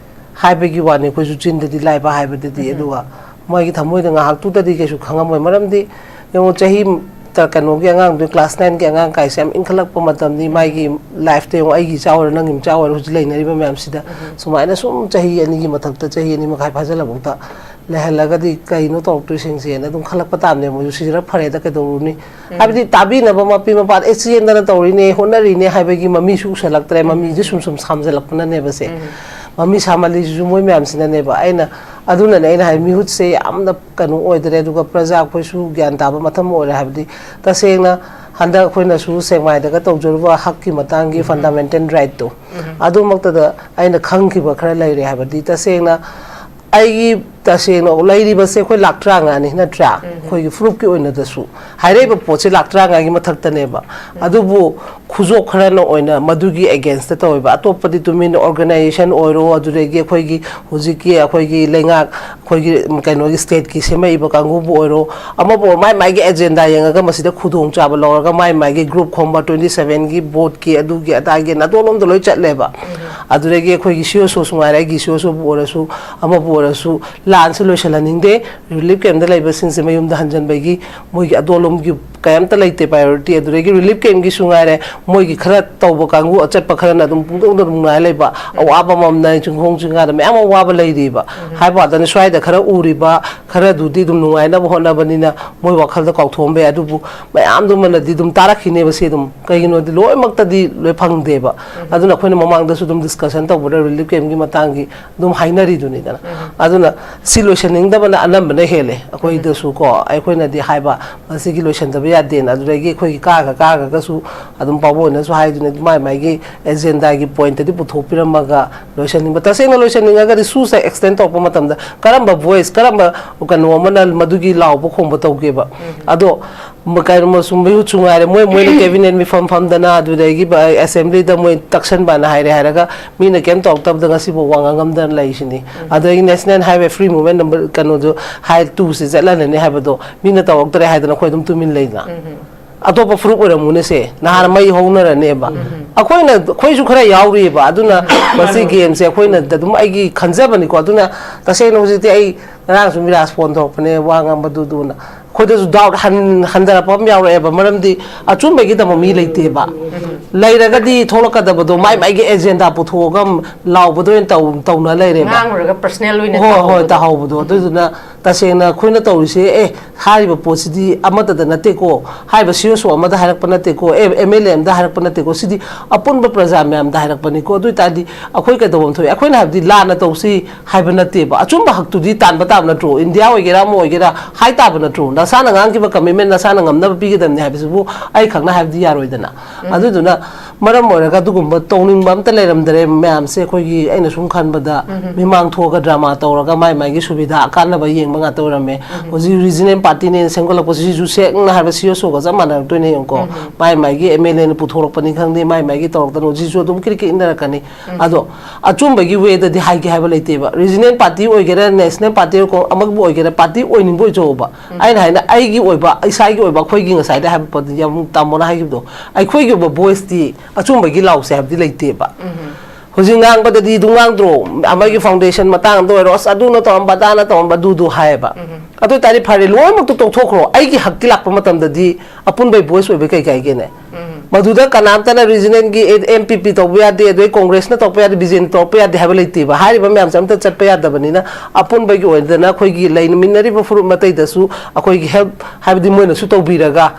ꯍꯥꯏꯕꯒꯤ ꯋꯥꯅꯤ, ꯑꯩꯈꯣꯏꯁꯨ ꯆꯤꯟꯗꯗꯤ ꯂꯥꯏꯕ ꯍꯥꯏꯕꯗꯗꯤ, ꯑꯗꯨꯒ ꯃꯥꯒꯤ ꯊꯃꯣꯏꯗ ꯉꯥꯏꯍꯥꯛꯇꯨꯗꯗꯤ ꯀꯩꯁꯨ ꯈꯪꯉꯝꯃꯣꯏ꯫ ꯃꯔꯝꯗꯤ ꯌꯦꯡꯉꯣ, ꯆꯍꯤ ꯇ-, ꯀꯩꯅꯣꯒꯤ ꯑꯉꯥꯡꯗꯨ, class nine ꯒꯤ ꯑꯉꯥꯡ ꯀꯥꯏꯁꯦ ꯌꯥꯝ ꯏꯟꯈꯠꯂꯛꯄ ꯃꯇꯝꯅꯤ꯫ ꯃꯥꯒꯤ life ꯇ ꯌꯦꯡꯉꯣ, ꯑꯩꯒꯤ ꯏꯆꯥ ꯑꯣꯏꯔꯣ, ꯅꯪꯒꯤ ꯃꯆꯥ ꯑꯣꯏꯔꯣ, ꯍꯧꯖꯤꯛ ꯂꯩꯅꯔꯤꯕ ꯃꯌꯥꯝꯁꯤꯗ ꯁꯨꯃꯥꯏꯅ ꯁꯨꯝ ꯆꯍꯤ ꯑꯅꯤꯒꯤ ꯃꯊꯛꯇ, ꯆꯍꯤ ꯑꯅꯤ ꯃꯈꯥꯏ ꯐꯥꯖꯤꯜꯂꯐꯥꯎꯗ ꯂꯩꯍꯜꯂꯒꯗꯤ ꯀꯩꯅꯣ ꯇꯧꯔꯛꯇꯣꯏꯁꯤꯡꯁꯦꯅ ꯑꯗꯨꯝ ꯈꯜꯂꯛꯄ ꯇꯥꯕꯅꯦ꯫ ꯃꯣꯏꯁꯨ ꯁꯤꯔ ꯐꯔꯦꯗ ꯀꯩꯗꯧꯔꯨꯅꯤ? ꯍꯥꯏꯕꯗꯤ ꯇꯥꯕꯤꯅꯕ ꯃꯄꯤ ꯃꯄꯥꯗ, "ꯑꯦ, ꯆꯦꯟꯗꯅ ꯇꯧꯔꯤꯅꯦ, ꯍꯣꯠꯅꯔꯤꯅꯦ" ꯍꯥꯏꯕꯒꯤ ꯃꯃꯤꯁꯨ ꯎꯁꯜꯂꯛꯇ꯭ꯔꯦ꯫ ꯃꯃꯤꯁꯦ ꯁꯨꯝ ꯁꯨꯝ ꯁꯥꯝꯖꯜꯂꯛꯄꯅꯅꯦꯕꯁꯦ꯫ ꯃꯃꯤ ꯁꯥꯃꯜꯂꯤꯁꯤꯁꯨ ꯃꯣꯏ ꯃꯌꯥꯝꯁꯤꯅꯅꯦꯕ꯫ ꯑꯩꯅ, ꯑꯗꯨꯅꯅꯦ ꯑꯩꯅ ꯍꯥꯏ, ꯃꯤꯍꯨꯠꯁꯦ ꯌꯥꯝꯅ ꯀꯩꯅꯣ ꯑꯣꯏꯗ꯭ꯔꯦ, ꯑꯗꯨꯒ ꯄ꯭ꯔꯖꯥ ꯑꯩꯈꯣꯏꯁꯨ ꯒ꯭ꯌꯥꯟ ꯇꯥꯕ ꯃꯊꯧ ꯑꯣꯏꯔꯦ꯫ ꯍꯥꯏꯕꯗꯤ ꯇꯁꯦꯡꯅ ꯍꯟꯗꯛ ꯑꯩꯈꯣꯏꯅꯁꯨ ꯁꯦꯛꯃꯥꯏꯗꯒ ꯇꯧꯖꯔꯨꯕ ꯍꯛꯀꯤ ꯃꯇꯥꯡꯒꯤ fundamental right ꯇꯣ, ꯑꯗꯨꯃꯛꯇꯗ ꯑꯩꯅ ꯈꯪꯈꯤꯕ ꯈꯔ ꯂꯩꯔꯦ꯫ ꯍꯥꯏꯕꯗꯤ ꯇꯁꯦꯡꯅ ꯑꯩꯒꯤ, ꯇꯁꯦꯡꯅ ꯂꯩꯔꯤꯕꯁꯦ ꯑꯩꯈꯣꯏ ꯂꯥꯛ ꯇꯔꯥꯃꯉꯥꯅꯤ ꯅꯠꯇ꯭ꯔꯥ? ꯑꯩꯈꯣꯏꯒꯤ ꯐꯨꯔꯨꯞꯀꯤ ꯑꯣꯏꯅꯗꯁꯨ ꯍꯥꯏꯔꯛꯏꯕ ꯄꯣꯠꯁꯦ ꯂꯥꯛ ꯇꯔꯥꯃꯉꯥꯒꯤ ꯃꯊꯛꯇꯅꯦꯕ꯫ ꯑꯗꯨꯕꯨ ꯈꯨꯖꯣꯞ ꯈꯔꯅ ꯑꯣꯏꯅ ꯃꯗꯨꯒꯤ against ꯇ ꯇꯧꯋꯦꯕ꯫ ꯑꯇꯣꯞꯄꯗꯤ ꯇꯨꯃꯤꯟꯅ organization ꯑꯣꯏꯔꯣ, ꯑꯗꯨꯗꯒꯤ ꯑꯩꯈꯣꯏꯒꯤ ꯍꯧꯖꯤꯛꯀꯤ ꯑꯩꯈꯣꯏꯒꯤ ꯂꯩꯉꯥꯛ, ꯑꯩꯈꯣꯏꯒꯤ ꯀꯩꯅꯣꯒꯤ state ꯀꯤ ꯁꯦꯝꯃꯛꯏꯕ ꯀꯥꯡꯕꯨꯕꯨ ꯑꯣꯏꯔꯣ, ꯑꯃꯕꯨ ꯑꯣꯏꯔꯣ, ꯃꯥꯏ ꯃꯥꯏꯒꯤ agenda ꯌꯦꯡꯉꯒ ꯃꯁꯤꯗ ꯈꯨꯗꯣꯡꯆꯥꯕ ꯂꯧꯔꯒ ꯃꯥꯏ ꯃꯥꯏꯒꯤ group ꯈꯣꯝꯕ, twenty seven ꯒꯤ vote ꯀꯤ, ꯑꯗꯨꯒꯤ ꯑꯗꯥꯒꯤ ꯅꯥꯇꯣꯟꯂꯣꯝꯗ ꯂꯣꯏ ꯆꯠꯂꯦꯕ꯫ ꯑꯗꯨꯗꯒꯤ ꯑꯩꯈꯣꯏꯒꯤ C S O ꯁꯨ ꯉꯥꯏꯔꯦ, ꯑꯩꯒꯤ C S O ꯕꯨ ꯑꯣꯏꯔꯁꯨ, ꯑꯃꯕꯨ ꯑꯣꯏꯔꯁꯨ, ꯂꯥꯟꯁꯦ ꯂꯣꯏꯁꯤꯜꯍꯟꯅꯤꯡꯗꯦ, relief camp ꯗ ꯂꯩꯕꯁꯤꯡꯁꯦ ꯃꯌꯨꯝꯗ ꯍꯟꯖꯤꯟꯕꯒꯤ ꯃꯣꯏꯒꯤ ꯑꯗꯣꯝꯂꯣꯝꯒꯤ ꯀꯩꯝꯇ ꯂꯩꯇꯦ priority꯫ ꯑꯗꯨꯗꯒꯤ relief camp ꯒꯤꯁꯨ ꯉꯥꯏꯔꯦ, ꯃꯣꯏꯒꯤ ꯈꯔ ꯇꯧꯕ ꯀꯥꯡꯕꯨ, ꯑꯆꯠꯄ ꯈꯔꯅ ꯑꯗꯨꯝ ꯄꯨꯡꯇꯧꯗ ꯑꯗꯨꯝ ꯉꯥꯏ ꯂꯩꯕ, ꯑꯋꯥꯕ ꯑꯃꯃꯝꯅ ꯆꯤꯡꯈꯣꯡ ꯆꯤꯡꯈꯥꯗ ꯃꯌꯥꯝ ꯑꯃ ꯋꯥꯕ ꯂꯩꯔꯤꯕ꯫ ꯍꯥꯏꯕ ꯋꯥꯗꯅꯤ, ꯁ꯭ꯋꯥꯏꯗ ꯈꯔ ꯎꯔꯤꯕ ꯈꯔꯗꯨꯗꯤ ꯑꯗꯨꯝ ꯅꯨꯡꯉꯥꯏꯅꯕ ꯍꯣꯠꯅꯕꯅꯤꯅ ꯃꯣꯏ ꯋꯥꯈꯜꯗ ꯀꯥꯎꯊꯣꯛꯑꯝꯕ ꯌꯥꯏ꯫ ꯑꯗꯨꯕꯨ ꯃꯌꯥꯝꯗꯨꯃꯅꯗꯤ ꯑꯗꯨꯝ ꯇꯥꯔꯛꯈꯤꯅꯦꯕ ꯁꯤ ꯑꯗꯨꯝ꯫ ꯀꯩꯒꯤꯅꯣꯗꯤ ꯂꯣꯏꯅꯃꯛꯇꯗꯤ ꯂꯣꯏ ꯐꯪꯗꯦꯕ꯫ ꯑꯗꯨꯅ ꯑꯩꯈꯣꯏꯅ ꯃꯃꯥꯡꯗꯁꯨ ꯑꯗꯨꯝ discussion ꯇꯧꯕꯗ relief camp ꯀꯤ ꯃꯇꯥꯡꯒꯤ ꯑꯗꯨꯝ ꯍꯥꯏꯅꯔꯤꯗꯨꯅꯤꯗꯅ꯫ ꯑꯗꯨꯅ ꯁꯤ ꯂꯣꯏꯁꯟꯅꯤꯡꯗꯕꯅ ꯑꯅꯝꯕꯅ ꯍꯦꯜꯂꯦ ꯑꯩꯈꯣꯏꯗꯁꯨ ꯀꯣ꯫ ꯑꯩꯈꯣꯏꯅꯗꯤ ꯍꯥꯏꯕ ꯃꯁꯤꯒꯤ ꯂꯣꯏꯁꯟꯗꯕ ꯌꯥꯗꯦꯅ꯫ ꯑꯗꯨꯗꯒꯤ ꯑꯩꯈꯣꯏꯒꯤ ꯀꯥꯒ ꯀꯥꯒꯒꯁꯨ ꯑꯗꯨꯝ ꯄꯥꯕꯣꯏꯅꯁꯨ ꯍꯥꯏꯗꯨꯅ ꯃꯥꯏ ꯃꯥꯏꯒꯤ agenda ꯒꯤ point ꯇꯗꯤ ꯄꯨꯊꯣꯛꯄꯤꯔꯝꯃꯒ ꯂꯣꯏꯁꯟꯅꯤꯡꯕ, ꯇꯁꯦꯡꯅ ꯂꯣꯏꯁꯟꯅꯤꯡꯉꯒꯗꯤ ꯁꯨꯁ extend ꯇꯧꯔꯛꯄ ꯃꯇꯝꯗ ꯀꯔꯝꯕ voice, ꯀꯔꯝꯕ ꯀꯩꯅꯣ ꯑꯃꯅ ꯃꯗꯨꯒꯤ ꯂꯥꯎꯕ ꯈꯣꯡꯕ ꯇꯧꯒꯦꯕ? ꯑꯗꯣ ꯃ-, ꯀꯩꯅꯣ ꯁꯨꯝ ꯃꯤꯍꯨꯠꯁꯨ ꯉꯥꯏꯔꯦ, ꯃꯣꯏ, ꯃꯣꯏꯅ cabinet ꯃꯤꯐꯝ ꯐꯝꯗꯅ ꯑꯗꯨꯗꯒꯤ ꯕ-, assembly ꯗ ꯃꯣꯏ ꯇꯛꯁꯟꯕꯅ ꯍꯥꯏꯔꯦ ꯍꯥꯏꯔꯒ ꯃꯤꯅ ꯀꯩꯝ ꯇꯧꯔꯛꯇꯕꯗ ꯉꯁꯤꯐꯥꯎ ꯋꯥ ꯉꯥꯡꯉꯝꯗꯅ ꯂꯩꯔꯤꯁꯤꯅꯤ꯫ ꯑꯗꯨꯗꯒꯤ National Highway Free Movement number ꯀꯩꯅꯣꯗꯣ ꯍꯥꯏ two ꯁꯦ ꯆꯠꯍꯜꯂꯅꯤ ꯍꯥꯏꯕꯗꯣ ꯃꯤꯅ ꯇꯧꯔꯛꯇ꯭ꯔꯦ ꯍꯥꯏꯗꯅ ꯑꯩꯈꯣꯏ ꯑꯗꯨꯝ ꯇꯨꯃꯤꯟ ꯂꯩꯗꯅ꯫ ꯑꯇꯣꯞꯄ ꯐꯨꯔꯨꯞ ꯑꯣꯏꯔꯝꯃꯨꯅꯦꯁꯦ, ꯅꯍꯥꯟ ꯃꯩ ꯍꯧꯅꯔꯅꯦꯕ꯫ ꯑꯩꯈꯣꯏꯅ, ꯑꯩꯈꯣꯏꯁꯨ ꯈꯔ ꯌꯥꯎꯔꯤꯑꯕ, ꯑꯗꯨꯅ ꯃꯁꯤ ꯒꯦꯝꯁꯦ ꯑꯩꯈꯣꯏꯅ ꯑꯗꯨꯝ, ꯑꯩꯒꯤ ꯈꯟꯖꯕꯅꯤꯀꯣ꯫ ꯑꯗꯨꯅ ꯇꯁꯦꯡꯅ ꯍꯧꯖꯤꯛꯇꯤ ꯑꯩ ꯉꯔꯥꯡꯁꯨ ꯃꯤꯔꯥꯖ ꯐꯣꯟ ꯇꯧꯔꯛꯄꯅꯦ, ꯋꯥ ꯉꯥꯡꯕꯗꯨꯗꯨꯅ꯫ ꯑꯩꯈꯣꯏꯗꯁꯨ ꯗꯥꯎꯠ ꯍꯟ-, ꯍꯟꯊꯔꯛꯄ ꯑꯃ ꯌꯥꯎꯔꯛꯑꯦꯕ, ꯃꯔꯝꯗꯤ ꯑꯆꯨꯝꯕꯒꯤꯗꯃꯛ ꯃꯤ ꯂꯩꯇꯦꯕ꯫ ꯂꯩꯔꯒꯗꯤ ꯊꯣꯛꯂꯛꯀꯗꯕꯗꯣ ꯃꯥꯏ ꯃꯥꯏꯒꯤ ꯑꯦꯖꯦꯟꯗꯥ ꯄꯨꯊꯣꯛꯑꯒ ꯂꯥꯎꯕꯗ ꯑꯣꯏꯅ ꯇꯧ-, ꯇꯧꯅ ꯂꯩꯔꯦꯕ꯫ ꯉꯥꯡꯉꯨꯔꯒ ꯄꯔꯁꯅꯦꯜ ꯑꯣꯏꯅ ꯍꯣꯏ, ꯍꯣꯏ, ꯇꯧꯍꯧꯕꯗꯣ꯫ ꯇꯥꯍꯧꯕꯗꯣ꯫ ꯑꯗꯨꯗꯨꯅ ꯇꯁꯦꯡꯅ ꯑꯩꯈꯣꯏꯅ ꯇꯧꯔꯤꯁꯦ, ꯑꯦ, ꯍꯥꯏꯔꯤꯕ ꯄꯣꯠꯁꯤꯗꯤ ꯑꯃꯠꯇꯗ ꯅꯠꯇꯦꯀꯣ, ꯍꯥꯏꯔꯤꯕ ꯁꯤ ꯑꯣ ꯁꯣ ꯑꯃꯗ ꯍꯥꯏꯔꯛꯄ ꯅꯠꯇꯦꯀꯣ, ꯑꯦ, ꯑꯦꯝ ꯑꯦꯜ ꯑꯦ ꯑꯃꯗ ꯍꯥꯏꯔꯛꯄ ꯅꯠꯇꯦꯀꯣ, ꯁꯤꯗꯤ ꯑꯄꯨꯟꯕ ꯄ꯭ꯔꯖꯥ ꯃꯌꯥꯝꯗ ꯍꯥꯏꯔꯛꯄꯅꯤꯀꯣ꯫ ꯑꯗꯨ ꯑꯣꯏ ꯇꯥꯔꯗꯤ ꯑꯩꯈꯣꯏ ꯀꯩꯗꯧꯐꯝ ꯊꯣꯛꯏ? ꯑꯩꯈꯣꯏꯅ ꯍꯥꯏꯕꯗꯤ ꯂꯥꯟꯅ ꯇꯧꯁꯤ ꯍꯥꯏꯕ ꯅꯠꯇꯦꯕ, ꯑꯆꯨꯝꯕ ꯍꯛꯇꯨꯗꯤ ꯇꯥꯟꯕ ꯇꯥꯕ ꯅꯠꯇ꯭ꯔꯣ? ꯏꯟꯗꯤꯌꯥ ꯑꯣꯏꯒꯦꯔꯥ ꯑꯃ ꯑꯣꯏꯒꯦꯔꯥ ꯍꯥꯏ ꯇꯥꯕ ꯅꯠꯇ꯭ꯔꯣ? ꯅꯁꯥꯅ ꯉꯥꯡꯈꯤꯕ ꯀꯃꯤꯠꯃꯦꯟ ꯅꯁꯥꯅ ꯉꯝꯅꯕ ꯄꯤꯒꯗꯕꯅꯤ ꯍꯥꯏꯕꯁꯤꯕꯨ ꯑꯩ ꯈꯛꯅ ꯍꯥꯏꯕꯗꯤ ꯌꯥꯔꯣꯏꯗꯅ꯫ ꯑꯗꯨꯗꯨꯅ ꯃꯔꯝ ꯑꯣꯏꯔꯒ ꯑꯗꯨꯒꯨꯝꯕ ꯇꯧꯅꯤꯡꯕ ꯑꯝꯇ ꯂꯩꯔꯝꯗ꯭ꯔꯦ ꯃꯌꯥꯝꯁꯦ꯫ ꯑꯩꯈꯣꯏꯒꯤ, ꯑꯩꯅ ꯁꯨꯝ ꯈꯟꯕꯗ, ꯃꯤꯃꯥꯡ ꯊꯣꯛꯑꯒ ꯗ꯭ꯔꯃꯥ ꯇꯧꯔꯒ ꯃꯥꯏ ꯃꯥꯏꯒꯤ ꯁꯨꯕꯤꯗꯥ ꯀꯥꯟꯅꯕ ꯌꯦꯡꯕ ꯉꯥꯛꯇ ꯑꯣꯏꯔꯝꯃꯦ꯫ ꯍꯧꯖꯤꯛ ꯔꯤꯖꯅꯦꯜ ꯄꯥꯔꯇꯤꯅꯦꯅ ꯁꯦꯝꯒꯠꯂꯛꯄꯁꯤꯁꯨ ꯁꯦꯡꯅ ꯍꯥꯏꯕ ꯁꯤ ꯑꯣ ꯁꯣꯒ ꯆꯞ ꯃꯥꯟꯅꯔꯛꯇꯣꯏꯅꯦ ꯌꯦꯡꯉꯨꯀꯣ꯫ ꯃꯥꯏ ꯃꯥꯏꯒꯤ ꯑꯦꯝ ꯑꯦꯜ ꯑꯦꯅ ꯄꯨꯊꯣꯔꯛꯄꯅꯤ ꯈꯪꯗꯦ, ꯃꯥꯏ ꯃꯥꯏꯒꯤ ꯇꯧꯔꯛꯇꯅ ꯍꯧꯖꯤꯛꯁꯨ ꯑꯗꯨꯝ ꯀ꯭ꯔꯤꯛ ꯀ꯭ꯔꯤꯛ ꯏꯟꯅꯔꯛꯀꯅꯤ꯫ ꯑꯗꯣ ꯑꯆꯨꯝꯕꯒꯤ ꯋꯦꯗꯗꯤ ꯍꯥꯏꯒꯦ ꯍꯥꯏꯕ ꯂꯩꯇꯦꯕ꯫ ꯔꯤꯖꯅꯦꯜ ꯄꯥꯔꯇꯤ ꯑꯣꯏꯒꯦꯔꯥ, ꯅꯦꯁꯅꯦꯜ ꯄꯥꯔꯇꯤ ꯑꯣꯏ-, ꯑꯃꯕꯨ ꯑꯣꯏꯒꯦꯔꯥ, ꯄꯥꯔꯇꯤ ꯑꯣꯏꯅꯤꯡꯕ ꯑꯣꯏꯖꯧꯕ꯫ ꯑꯩꯅ ꯍꯥꯏꯅ ꯑꯩꯒꯤ ꯑꯣꯏꯕ, ꯏꯁꯥꯒꯤ ꯑꯣꯏꯕ, ꯑꯩꯈꯣꯏꯒꯤ ꯉꯁꯥꯏꯗ ꯍꯥꯏꯕ ꯄꯣꯠꯇꯨ ꯌꯥꯝ ꯇꯥꯃꯣꯅ ꯍꯥꯏꯈꯤꯕꯗꯣ, ꯑꯩꯈꯣꯏꯒꯤ ꯑꯣꯏꯕ ꯚꯣꯏꯁꯇꯤ ꯑꯆꯨꯝꯕꯒꯤ ꯂꯥꯎꯁꯦ ꯍꯥꯏꯕꯗꯤ ꯂꯩꯇꯦꯕ꯫ ꯍꯧꯖꯤꯛ ꯉꯥꯡꯕꯗꯗꯤ ꯑꯗꯨꯝ ꯉꯥꯡꯗ꯭ꯔꯣ? ꯑꯃꯒꯤ ꯐꯥꯎꯟꯗꯦꯁꯟ ꯃꯇꯥꯡꯗ ꯑꯣꯏꯔꯣ, "ꯑꯁ, ꯑꯗꯨꯅ ꯇꯧꯔꯝꯕ, ꯑꯗꯥꯅ ꯇꯧꯔꯝꯕ", ꯑꯗꯨꯗꯨ ꯍꯥꯏꯌꯦꯕ꯫ ꯑꯗꯨ ꯑꯣꯏ ꯇꯥꯔꯗꯤ ꯐꯔꯦ, ꯂꯣꯏꯅꯃꯛꯇꯣ ꯇꯣꯛꯊꯣꯛꯈ꯭ꯔꯣ꯫ ꯑꯩꯒꯤ ꯍꯛꯀꯤ ꯂꯥꯛꯄ ꯃꯇꯝꯗꯗꯤ ꯑꯄꯨꯟꯕꯩ ꯚꯣꯏꯁ ꯑꯣꯏꯕ ꯀꯩ ꯀꯥꯏꯒꯦꯅꯦ? ꯃꯗꯨꯗ ꯀꯅꯥꯝꯇꯅ ꯔꯤꯖꯅꯦꯜꯒꯤ ꯑꯦ-, ꯑꯦꯝ ꯄꯤ ꯄꯤ ꯇꯧꯕ ꯌꯥꯗꯦ, ꯑꯗꯩ ꯀꯣꯡꯒ꯭ꯔꯦꯁꯅ ꯇꯧꯔꯛꯄ ꯌꯥꯗꯦ, ꯕꯤ ꯖꯦ ꯄꯤꯅ ꯇꯧꯔꯛꯄ ꯌꯥꯗꯦ ꯍꯥꯏꯕ ꯂꯩꯇꯦꯕ꯫ ꯍꯥꯏꯔꯤꯕ ꯃꯌꯥꯝꯁꯦ ꯑꯝꯇ ꯆꯠꯄ ꯌꯥꯗꯕꯅꯤꯅ, ꯑꯄꯨꯟꯕꯒꯤ ꯑꯣꯏꯗꯅ ꯑꯩꯈꯣꯏꯒꯤ ꯂꯩꯃꯤꯟꯅꯔꯤꯕ ꯐꯨꯔꯨꯞ ꯃꯇꯩꯗꯁꯨ ꯑꯩꯈꯣꯏꯒꯤ ꯍꯦꯜꯞ ꯍꯥꯏꯕꯗꯤ ꯃꯣꯏꯅꯁꯨ ꯇꯧꯕꯤꯔꯒ,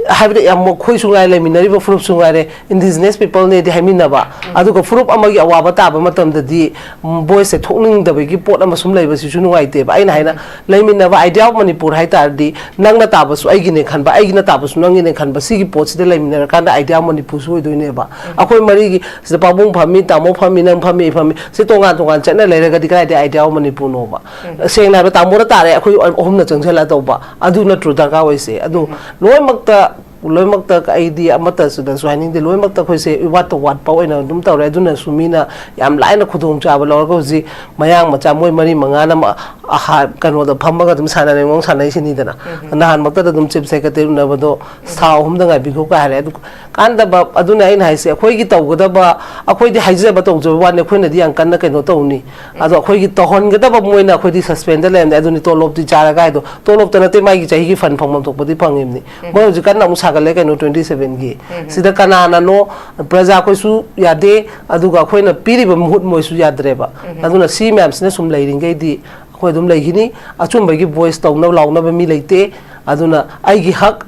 ꯍꯥꯏꯕꯗꯤ ꯌꯥꯝ ꯑꯩꯈꯣꯏꯁꯨ ꯉꯥꯏ, ꯂꯩꯃꯤꯟꯅꯔꯤꯕ ꯐꯨꯔꯨꯞꯁꯨ ꯉꯥꯏꯔꯦ, ꯏꯟꯗꯤꯖꯤꯅꯁ ꯄꯤꯄꯜꯅꯦꯗꯤ ꯍꯥꯏꯃꯤꯟꯅꯕ, ꯑꯗꯨꯒ ꯐꯨꯔꯨꯞ ꯑꯃꯒꯤ ꯑꯋꯥꯕ ꯇꯥꯕ ꯃꯇꯝꯗꯗꯤ, ꯎꯝ, ꯚꯣꯏꯁꯁꯦ ꯊꯣꯛꯅꯤꯡꯗꯕꯒꯤ ꯄꯣꯠ ꯑꯃ ꯁꯨꯝ ꯂꯩꯕꯁꯤꯁꯨ ꯅꯨꯡꯉꯥꯏꯇꯦꯕ꯫ ꯑꯩꯅ ꯍꯥꯏꯅ ꯂꯩꯃꯤꯟꯅꯕ, ꯑꯥꯏꯗꯤꯌꯥ ꯑꯣꯐ ꯃꯅꯤꯄꯨꯔ ꯍꯥꯏ ꯇꯥꯔꯗꯤ, ꯅꯪꯅ ꯇꯥꯕꯁꯨ ꯑꯩꯒꯤꯅꯦ ꯈꯟꯕ, ꯑꯩꯒꯤꯅ ꯇꯥꯕꯁꯨ ꯅꯪꯒꯤꯅꯦ ꯈꯟꯕ, ꯁꯤꯒꯤ ꯄꯣꯠꯁꯤꯗ ꯂꯩꯃꯤꯟꯅꯔꯀꯥꯟꯗ ꯑꯥꯏꯗꯤꯌꯥ ꯑꯣꯐ ꯃꯅꯤꯄꯨꯔꯁꯨ ꯑꯣꯏꯗꯣꯏꯅꯦꯕ꯫ ꯑꯩꯈꯣꯏ ꯃꯔꯤꯒꯤ ꯁꯤꯗ ꯄꯥꯕꯨꯡ ꯐꯝꯃꯤ, ꯇꯥꯃꯣ ꯐꯝꯃꯤ, ꯅꯪ ꯐꯝꯃꯤ, ꯑꯩ ꯐꯝꯃꯤ, ꯁꯤ ꯇꯣꯉꯥꯟ ꯇꯣꯉꯥꯟ ꯆꯠꯅ ꯂꯩꯔꯒꯗꯤ ꯀꯗꯥꯏꯗꯩ ꯑꯥꯏꯗꯤꯌꯥ ꯑꯣꯐ ꯃꯅꯤꯄꯨꯔꯅꯣꯕ? ꯁꯦꯡꯅ ꯍꯥꯏꯕ, ꯇꯥꯃꯣꯅ ꯇꯥꯔꯦ, ꯑꯩꯈꯣꯏ ꯑꯍꯨꯝꯅ ꯆꯪꯁꯤꯜꯂ ꯇꯧꯕ, ꯑꯗꯨ ꯅꯠꯇ꯭ꯔꯣ ꯗꯔꯀꯥꯔ ꯑꯣꯏꯁꯦ? ꯑꯗꯨ ꯂꯣꯏꯅꯃꯛꯇ, ꯂꯣꯏꯅꯃꯛꯇ ꯑꯩꯗꯤ ꯑꯃꯠꯇꯁꯨꯗꯁꯨ ꯍꯥꯏꯅꯤꯡꯗꯦ, ꯂꯣꯏꯅꯃꯛꯇ ꯑꯩꯈꯣꯏꯁꯦ ꯏꯋꯥꯠꯇ ꯋꯥꯠꯄ ꯑꯣꯏꯅ ꯑꯗꯨꯝ ꯇꯧꯔꯦ꯫ ꯑꯗꯨꯅꯁꯨ ꯃꯤꯅ ꯌꯥꯝ ꯂꯥꯏꯅ ꯈꯨꯗꯣꯡꯆꯥꯕ ꯂꯧꯔꯒ ꯍꯧꯖꯤꯛ ꯃꯌꯥꯡ ꯃꯆꯥ ꯃꯣꯏ ꯃꯔꯤ ꯃꯉꯥꯅ ꯃ-, ꯑꯍꯥ-, ꯀꯩꯅꯣꯗ ꯐꯝꯃꯒ ꯑꯗꯨꯝ ꯁꯥꯟꯅꯔꯦ, ꯃꯑꯣꯡ ꯁꯥꯟꯅꯩꯁꯤꯅꯤꯗꯅ꯫ ꯎꯝ꯫ ꯅꯍꯥꯟꯃꯛꯇꯗ ꯑꯗꯨꯝ chief secretary ꯎꯅꯕꯗꯣ ꯊꯥ ꯑꯍꯨꯝꯗ ꯉꯥꯏꯕꯤꯈꯣ ꯀꯥꯏ ꯍꯥꯏꯔꯦ꯫ ꯑꯗꯨ ꯀꯥꯟꯗꯕ ꯑꯗꯨꯅ ꯑꯩꯅ ꯍꯥꯏꯁꯦ, ꯑꯩꯈꯣꯏꯒꯤ ꯇꯧꯒꯗꯕ, ꯑꯩꯈꯣꯏꯗꯤ ꯍꯥꯏꯖꯕ ꯇꯧꯖꯕ ꯋꯥꯅꯤ, ꯑꯩꯈꯣꯏꯅꯗꯤ ꯌꯥꯝ ꯀꯟꯅ ꯀꯩꯅꯣ ꯇꯧꯅꯤ꯫ ꯑꯗꯣ ꯑꯩꯈꯣꯏꯒꯤ ꯇꯧꯍꯟꯒꯗꯕ ꯃꯣꯏꯅ ꯑꯩꯈꯣꯏꯗꯤ suspend ꯂꯩꯔꯝꯅꯦ, ꯑꯗꯨꯅꯤ ꯇꯣꯂꯣꯞꯇꯤ ꯆꯥꯔꯒ ꯍꯥꯏꯗꯣ, ꯇꯣꯂꯣꯞꯇ ꯅꯠꯇꯦ, ꯃꯥꯒꯤ ꯆꯍꯤꯒꯤ fund ꯐꯪꯐꯝ ꯊꯣꯛꯄꯗꯤ ꯐꯪꯉꯤꯕꯅꯤ꯫ ꯃꯣꯏ ꯍꯧꯖꯤꯛ ꯀꯟꯅ ꯑꯃꯨꯛ ꯁꯥꯒꯠꯂꯦ ꯀꯩꯅꯣ, twenty sevenꯒꯤ꯫ ꯁꯤꯗ ꯀꯅꯥꯅꯅꯣ, ꯄ꯭ꯔꯖꯥ ꯑꯩꯈꯣꯏꯁꯨ ꯌꯥꯗꯦ, ꯑꯗꯨꯒ ꯑꯩꯈꯣꯏꯅ ꯄꯤꯔꯤꯕ ꯃꯍꯨꯠ ꯃꯣꯏꯁꯨ ꯌꯥꯗ꯭ꯔꯦꯕ꯫ ꯑꯗꯨꯅ ꯁꯤ ꯃꯌꯥꯝꯁꯤꯅ ꯁꯨꯝ ꯂꯩꯔꯤꯉꯩꯗꯤ ꯑꯩꯈꯣꯏ ꯑꯗꯨꯝ ꯂꯩꯈꯤꯅꯤ꯫ ꯑꯆꯨꯝꯕꯒꯤ voice ꯇꯧꯅꯕ ꯂꯥꯎꯅꯕ ꯃꯤ ꯂꯩꯇꯦ꯫ ꯑꯗꯨꯅ ꯑꯩꯒꯤ ꯍꯛ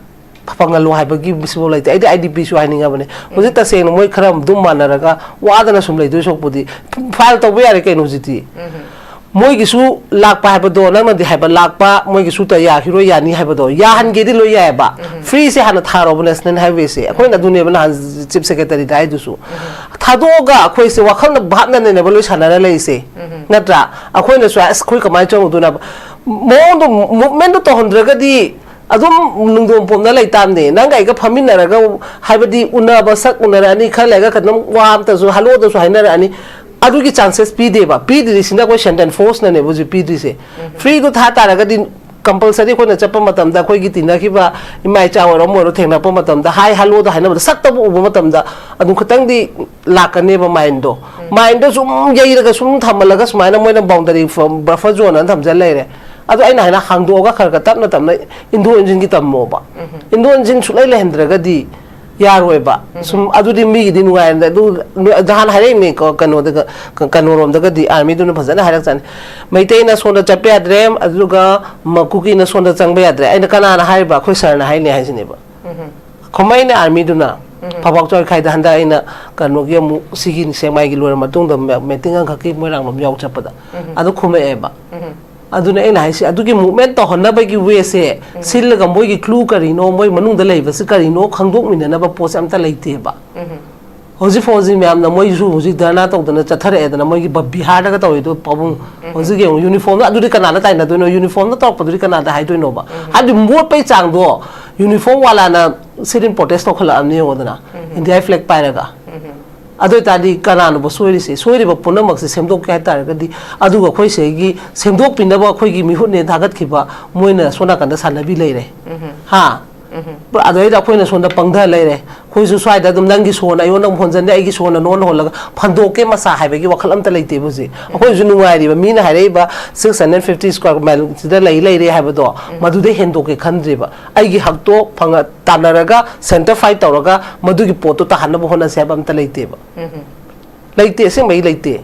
ꯐꯪꯍꯜꯂꯣ ꯍꯥꯏꯕꯒꯤ ꯁꯤꯐꯥꯎ ꯂꯩꯇꯦ꯫ ꯑꯩꯗꯤ IDPꯁꯨ ꯍꯥꯏꯅꯤꯡꯉꯕꯅꯦ꯫ ꯍꯧꯖꯤꯛ ꯇꯁꯦꯡꯅ ꯃꯣꯏ ꯈꯔ ꯑꯗꯨꯝ ꯃꯥꯟꯅꯔꯒ ꯋꯥꯗꯅ ꯁꯨꯝ ꯂꯩꯗꯣꯏ ꯁꯔꯨꯛꯄꯨꯗꯤ file ꯇꯧꯕ ꯌꯥꯔꯦ ꯀꯩꯅꯣ ꯍꯧꯖꯤꯛꯇꯤ꯫ ꯃꯣꯏꯒꯤꯁꯨ ꯂꯥꯛꯄ ꯍꯥꯏꯕꯗꯣ, ꯅꯪꯅꯗꯤ ꯍꯥꯏꯕ ꯂꯥꯛꯄ, ꯃꯣꯏꯒꯤꯁꯨ ꯇ-, ꯌꯥꯈꯤꯔꯣꯏ, ꯌꯥꯅꯤ ꯍꯥꯏꯕꯗꯣ, ꯌꯥꯍꯟꯒꯦꯗꯤ ꯂꯣꯏ ꯌꯥꯏꯑꯕ꯫ Freeꯁꯦ ꯍꯥꯟꯅ ꯊꯥꯔꯣꯕ National Highwayꯁꯦ꯫ ꯑꯩꯈꯣꯏꯅ ꯑꯗꯨꯅꯦꯕ ꯅꯍꯥꯟ chief secretaryꯗ ꯍꯥꯏꯗꯨꯁꯨ꯫ ꯊꯥꯗꯣꯛꯑꯒ ꯑꯩꯈꯣꯏꯁꯦ ꯋꯥꯈꯜꯅ ꯚꯥꯞꯅ ꯅꯩꯅꯕ ꯂꯣꯏ ꯁꯥꯟꯅꯔ ꯂꯩꯔꯤꯁꯦ꯫ ꯅꯠꯇ꯭ꯔꯥ? ꯑꯩꯈꯣꯏꯅꯁꯨ ꯑꯁ, ꯑꯩꯈꯣꯏ ꯀꯃꯥꯏꯅ ꯆꯪꯉꯨꯗꯣꯏꯅꯣ? ꯃꯑꯣꯡꯗꯣ, movementꯗꯣ ꯇꯧꯍꯟꯗ꯭ꯔꯒꯗꯤ ꯑꯗꯨꯝ ꯅꯨꯡꯗꯣꯡ ꯄꯣꯝꯅ ꯂꯩ ꯇꯥꯕꯅꯦ꯫ ꯅꯪꯒ ꯑꯩꯒ ꯐꯝꯃꯤꯟꯅꯔꯒ, ꯍꯥꯏꯕꯗꯤ ꯎꯅꯕ ꯁꯛ ꯎꯅꯔꯛꯑꯅꯤ, ꯈꯔ ꯂꯩꯔꯒ ꯀꯩꯅꯣꯝ ꯋꯥ ꯑꯝꯇꯁꯨ helloꯗꯁꯨ ꯍꯥꯏꯅꯔꯛꯑꯅꯤ꯫ ꯑꯗꯨꯒꯤ chances ꯄꯤꯗꯦꯕ꯫ ꯄꯤꯗ꯭ꯔꯤꯁꯤꯅ ꯑꯩꯈꯣꯏ Central Forceꯅꯅꯦꯕ ꯍꯧꯖꯤꯛ ꯄꯤꯗ꯭ꯔꯤꯁꯦ꯫ Freeꯗꯣ ꯊꯥ ꯇꯥꯔꯒꯗꯤ compulsory ꯑꯩꯈꯣꯏꯅ ꯆꯠꯄ ꯃꯇꯝꯗ ꯑꯩꯈꯣꯏꯒꯤ ꯇꯤꯟꯅꯈꯤꯕ ꯏꯃꯥ ꯏꯆꯥ ꯑꯣꯏꯔꯣ ꯑꯃ ꯑꯣꯏꯔꯣ ꯊꯦꯡꯅꯔꯛꯄ ꯃꯇꯝꯗ hi helloꯗꯣ ꯍꯥꯏꯅꯕꯗ ꯁꯛꯇꯕꯨ ꯎꯕ ꯃꯇꯝꯗ ꯑꯗꯨꯝ ꯈꯤꯇꯪꯗꯤ ꯂꯥꯛꯀꯅꯦꯕ mindꯗꯣ꯫ Mindꯗꯣ ꯁꯨꯝ ꯌꯩꯔꯒ ꯁꯨꯝ ꯊꯝꯃꯜꯂꯒ ꯁꯨꯃꯥꯏꯅ ꯃꯣꯏꯅ boundary from buffer zoneꯑꯅ ꯊꯝꯖꯜ ꯂꯩꯔꯦ꯫ ꯑꯗꯣ ꯑꯩꯅ ꯍꯥꯏꯅ ꯍꯥꯡꯗꯣꯛꯑꯒ ꯈꯔ ꯈꯔ ꯇꯞꯅ ꯇꯞꯅ ꯏꯟꯊꯣꯛ ꯏꯟꯁꯤꯟꯒꯤ ꯇꯝꯃꯣꯕ꯫ ꯏꯟꯊꯣꯛ ꯏꯟꯁꯤꯟ ꯁꯨꯡꯂꯩ ꯂꯩꯍꯟꯗ꯭ꯔꯒꯗꯤ ꯌꯥꯔꯣꯏꯕ꯫ ꯁꯨꯝ ꯑꯗꯨꯗꯤ ꯃꯤꯒꯤꯗꯤ ꯅꯨꯡꯉꯥꯏꯔꯝꯗ-, ꯑꯗꯨ ꯅꯍꯥꯟ ꯍꯥꯏꯔꯛꯏꯅꯦ ꯀꯣ, ꯀꯩꯅꯣꯗꯒ, ꯀ-, ꯀꯩꯅꯣꯔꯣꯝꯗꯒꯗꯤ armyꯗꯨꯅ ꯐꯖꯅ ꯍꯥꯏꯔꯛꯆꯥꯠꯅꯤ꯫ ꯃꯩꯇꯩꯅ ꯁꯣꯝꯗ ꯆꯠꯄ ꯌꯥꯗ꯭ꯔꯦ, ꯑꯗꯨꯒ ꯃ-, ꯀꯨꯀꯤꯅ ꯁꯣꯝꯗ ꯆꯪꯕ ꯌꯥꯗ꯭ꯔꯦ꯫ ꯑꯩꯅ ꯀꯅꯥꯅ ꯍꯥꯏꯔꯤꯕ? ꯑꯩꯈꯣꯏ sirꯅ ꯍꯥꯏꯅꯤ ꯍꯥꯏꯁꯤꯅꯦꯕ꯫ ꯈꯨꯃꯩꯅ armyꯗꯨꯅ ꯐꯥꯎꯕꯥꯛ ꯆꯥꯎꯏꯈꯥꯏꯗ ꯍꯟꯗꯛ ꯑꯩꯅ ꯀꯩꯅꯣꯒꯤ ꯑꯃꯨꯛ ꯁꯤꯒꯤ ꯁꯦꯛꯃꯥꯏꯒꯤ ꯂꯣꯏꯔ ꯃꯇꯨꯡꯗ ꯃ-, meeting ꯑꯃꯈꯛꯀꯤ ꯃꯣꯏꯔꯥꯡꯂꯣꯝ ꯌꯥꯎ ꯆꯠꯄꯗ ꯑꯗꯨ ꯈꯨꯝꯃꯛꯑꯦꯕ꯫ ꯑꯗꯨꯅ ꯑꯩꯅ ꯍꯥꯏꯁꯦ, ꯑꯗꯨꯒꯤ movement ꯇꯧꯍꯟꯅꯕꯒꯤ wayꯁꯦ ꯁꯤꯜꯂꯒ ꯃꯣꯏꯒꯤ clue ꯀꯔꯤꯅꯣ, ꯃꯣꯏ ꯃꯅꯨꯡꯗ ꯂꯩꯕꯁꯤ ꯀꯔꯤꯅꯣ ꯈꯪꯗꯣꯛꯃꯤꯟꯅꯅꯕ ꯄꯣꯠꯁꯦ ꯑꯝꯇ ꯂꯩꯇꯦꯕ꯫ ꯍꯧꯖꯤꯛ ꯐꯥꯎꯁꯤ ꯃꯌꯥꯝꯅ ꯃꯣꯏꯁꯨ ꯍꯧꯖꯤꯛ ꯙꯔꯅꯥ ꯇꯧꯗꯅ ꯆꯠꯊꯔꯛꯑꯦꯗꯅ, ꯃꯣꯏꯒꯤ ꯕ-, ꯕꯤꯍꯥꯔꯗꯒ ꯇꯧꯔꯤꯗꯣ ꯄꯥꯕꯨꯡ꯫ ꯍꯧꯖꯤꯛ ꯌꯦꯡꯉꯨ, uniformꯗ ꯑꯗꯨꯗꯤ ꯀꯅꯥꯗ ꯇꯥꯏꯅꯗꯣꯏꯅꯣ? Uniformꯗ ꯇꯧꯔꯛꯄꯗꯨꯗꯤ ꯀꯅꯥꯗ ꯍꯥꯏꯗꯣꯏꯅꯣꯕ? ꯍꯥꯏꯕꯗꯤ ꯃꯣꯠꯄꯩ ꯆꯥꯡꯗꯣ uniform ꯋꯥꯂꯥꯅ sit-in protest ꯇꯧꯈꯠꯂꯛꯑꯕꯅꯤ ꯌꯦꯡꯉꯣꯗꯅ, India flag ꯄꯥꯏꯔꯒ꯫ ꯑꯗꯨ ꯑꯣꯏꯇꯥꯔꯗꯤ ꯀꯅꯥꯅꯣꯕ ꯁꯣꯏꯔꯤꯁꯦ? ꯁꯣꯏꯔꯤꯕ ꯄꯨꯝꯅꯃꯛꯁꯦ ꯁꯦꯝꯗꯣꯛꯀꯦ ꯍꯥꯏ ꯇꯥꯔꯒꯗꯤ, ꯑꯗꯨꯒ ꯑꯩꯈꯣꯏ ꯁꯤꯒꯤ ꯁꯦꯝꯗꯣꯛꯄꯤꯅꯕ ꯑꯩꯈꯣꯏꯒꯤ ꯃꯤꯍꯨꯠꯅꯦ ꯊꯥꯒꯠꯈꯤꯕ ꯃꯣꯏꯅ ꯁꯣꯝ ꯅꯥꯀꯟꯗ ꯁꯥꯟꯅꯕꯤ ꯂꯩꯔꯦ꯫ ꯍꯥ? ꯑꯗꯩꯗ ꯑꯩꯈꯣꯏꯅ ꯁꯣꯝꯗ ꯄꯪꯊ ꯂꯩꯔꯦ꯫ ꯑꯩꯈꯣꯏꯁꯨ ꯁ꯭ꯋꯥꯏꯗ ꯑꯗꯨꯝ ꯅꯪꯒꯤ ꯁꯣꯟꯅ ꯑꯩꯉꯣꯟꯗ ꯑꯃꯨꯛ ꯍꯣꯟꯖꯟꯅꯤ, ꯑꯩꯒꯤ ꯁꯣꯟꯅ ꯅꯉꯣꯟꯗ ꯍꯣꯜꯂꯒ ꯐꯟꯗꯣꯛꯀꯦ ꯃꯆꯥ ꯍꯥꯏꯕꯒꯤ ꯋꯥꯈꯜ ꯑꯝꯇ ꯂꯩꯇꯦꯕ ꯍꯧꯖꯤꯛ꯫ ꯑꯩꯈꯣꯏꯁꯨ ꯅꯨꯡꯉꯥꯏꯔꯤꯕ ꯃꯤꯅ ꯍꯥꯏꯔꯛꯏꯕ six hundred fifty square mile ꯁꯤꯗ ꯂꯩ ꯂꯩꯔꯦ ꯍꯥꯏꯕꯗꯣ, ꯃꯗꯨꯗꯩ ꯍꯦꯟꯗꯣꯛꯀꯦ ꯈꯟꯗ꯭ꯔꯤꯕ꯫ ꯑꯩꯒꯤ ꯍꯛꯇꯣ ꯐꯪꯉ-, ꯇꯥꯟꯅꯔꯒ center fight ꯇꯧꯔꯒ ꯃꯗꯨꯒꯤ ꯄꯣꯠꯇꯣ ꯇꯥꯍꯟꯅꯕ ꯍꯣꯠꯅꯁꯦ ꯍꯥꯏꯕ ꯑꯝꯇ ꯂꯩꯇꯦꯕ꯫ ꯂꯩꯇꯦ, ꯑꯁꯦꯡꯕꯒꯤ ꯂꯩꯇꯦ꯫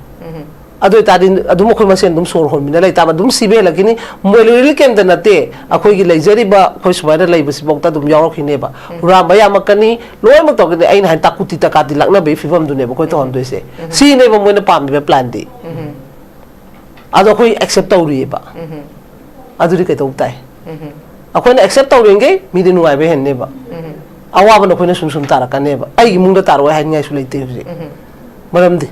ꯑꯗꯨ ꯑꯣꯏꯇꯥꯔꯗꯤ ꯑꯗꯨꯝ ꯑꯩꯈꯣꯏ ꯃꯁꯦꯟ ꯑꯗꯨꯝ ꯁꯣꯔ ꯍꯣꯟꯃꯤꯟꯅ ꯂꯩꯇꯥꯕ, ꯑꯗꯨꯝ ꯁꯤꯕ ꯍꯦꯜꯂꯛꯈꯤꯅꯤ꯫ ꯃꯣꯏ ꯔꯤꯂꯤꯐ ꯀꯦꯝꯇ ꯅꯠꯇꯦ, ꯑꯩꯈꯣꯏꯒꯤ ꯂꯩꯖꯔꯤꯕ ꯑꯩꯈꯣꯏ ꯁꯨꯃꯥꯏꯅ ꯂꯩꯕꯁꯤꯐꯥꯎꯗ ꯑꯗꯨꯝ ꯌꯥꯎꯔꯛꯈꯤꯅꯦꯕ꯫ ꯍꯨꯔꯥꯟꯕ ꯌꯥꯝꯃꯛꯀꯅꯤ, ꯂꯣꯏꯅꯃꯛ ꯇꯧꯔꯛꯀꯅꯤ꯫ ꯑꯩꯅ ꯍꯥꯏ ꯇꯥꯀꯨꯇꯤ ꯇꯀꯥꯇꯤ ꯂꯥꯛꯅꯕꯒꯤ ꯐꯤꯕꯝꯗꯨꯅꯦꯕ ꯑꯩꯈꯣꯏ ꯇꯧꯍꯟꯗꯣꯏꯁꯦ꯫ ꯁꯤꯅꯦꯕ ꯃꯣꯏꯅ ꯄꯥꯝꯃꯤꯕ plan ꯗꯤ꯫ ꯑꯗꯣ ꯑꯩꯈꯣꯏ accept ꯇꯧꯔꯤꯑꯕ꯫ ꯑꯗꯨꯗꯤ ꯀꯩꯗꯧ ꯇꯥꯏ? ꯑꯩꯈꯣꯏꯅ accept ꯇꯧꯔꯤꯉꯩ ꯃꯤꯗꯤ ꯅꯨꯡꯉꯥꯏꯕ ꯍꯦꯟꯅꯦꯕ꯫ ꯑꯋꯥꯕꯅ ꯑꯩꯈꯣꯏꯅ ꯁꯨꯝ ꯁꯨꯝ ꯇꯥꯔꯛꯀꯅꯦꯕ꯫ ꯑꯩꯒꯤ ꯏꯃꯨꯡꯗ ꯇꯥꯔꯛꯑꯣꯏ ꯍꯥꯏꯅꯤꯡꯉꯥꯏꯁꯨ ꯂꯩꯇꯦ ꯍꯧꯖꯤꯛ꯫ ꯃꯔꯝꯗꯤ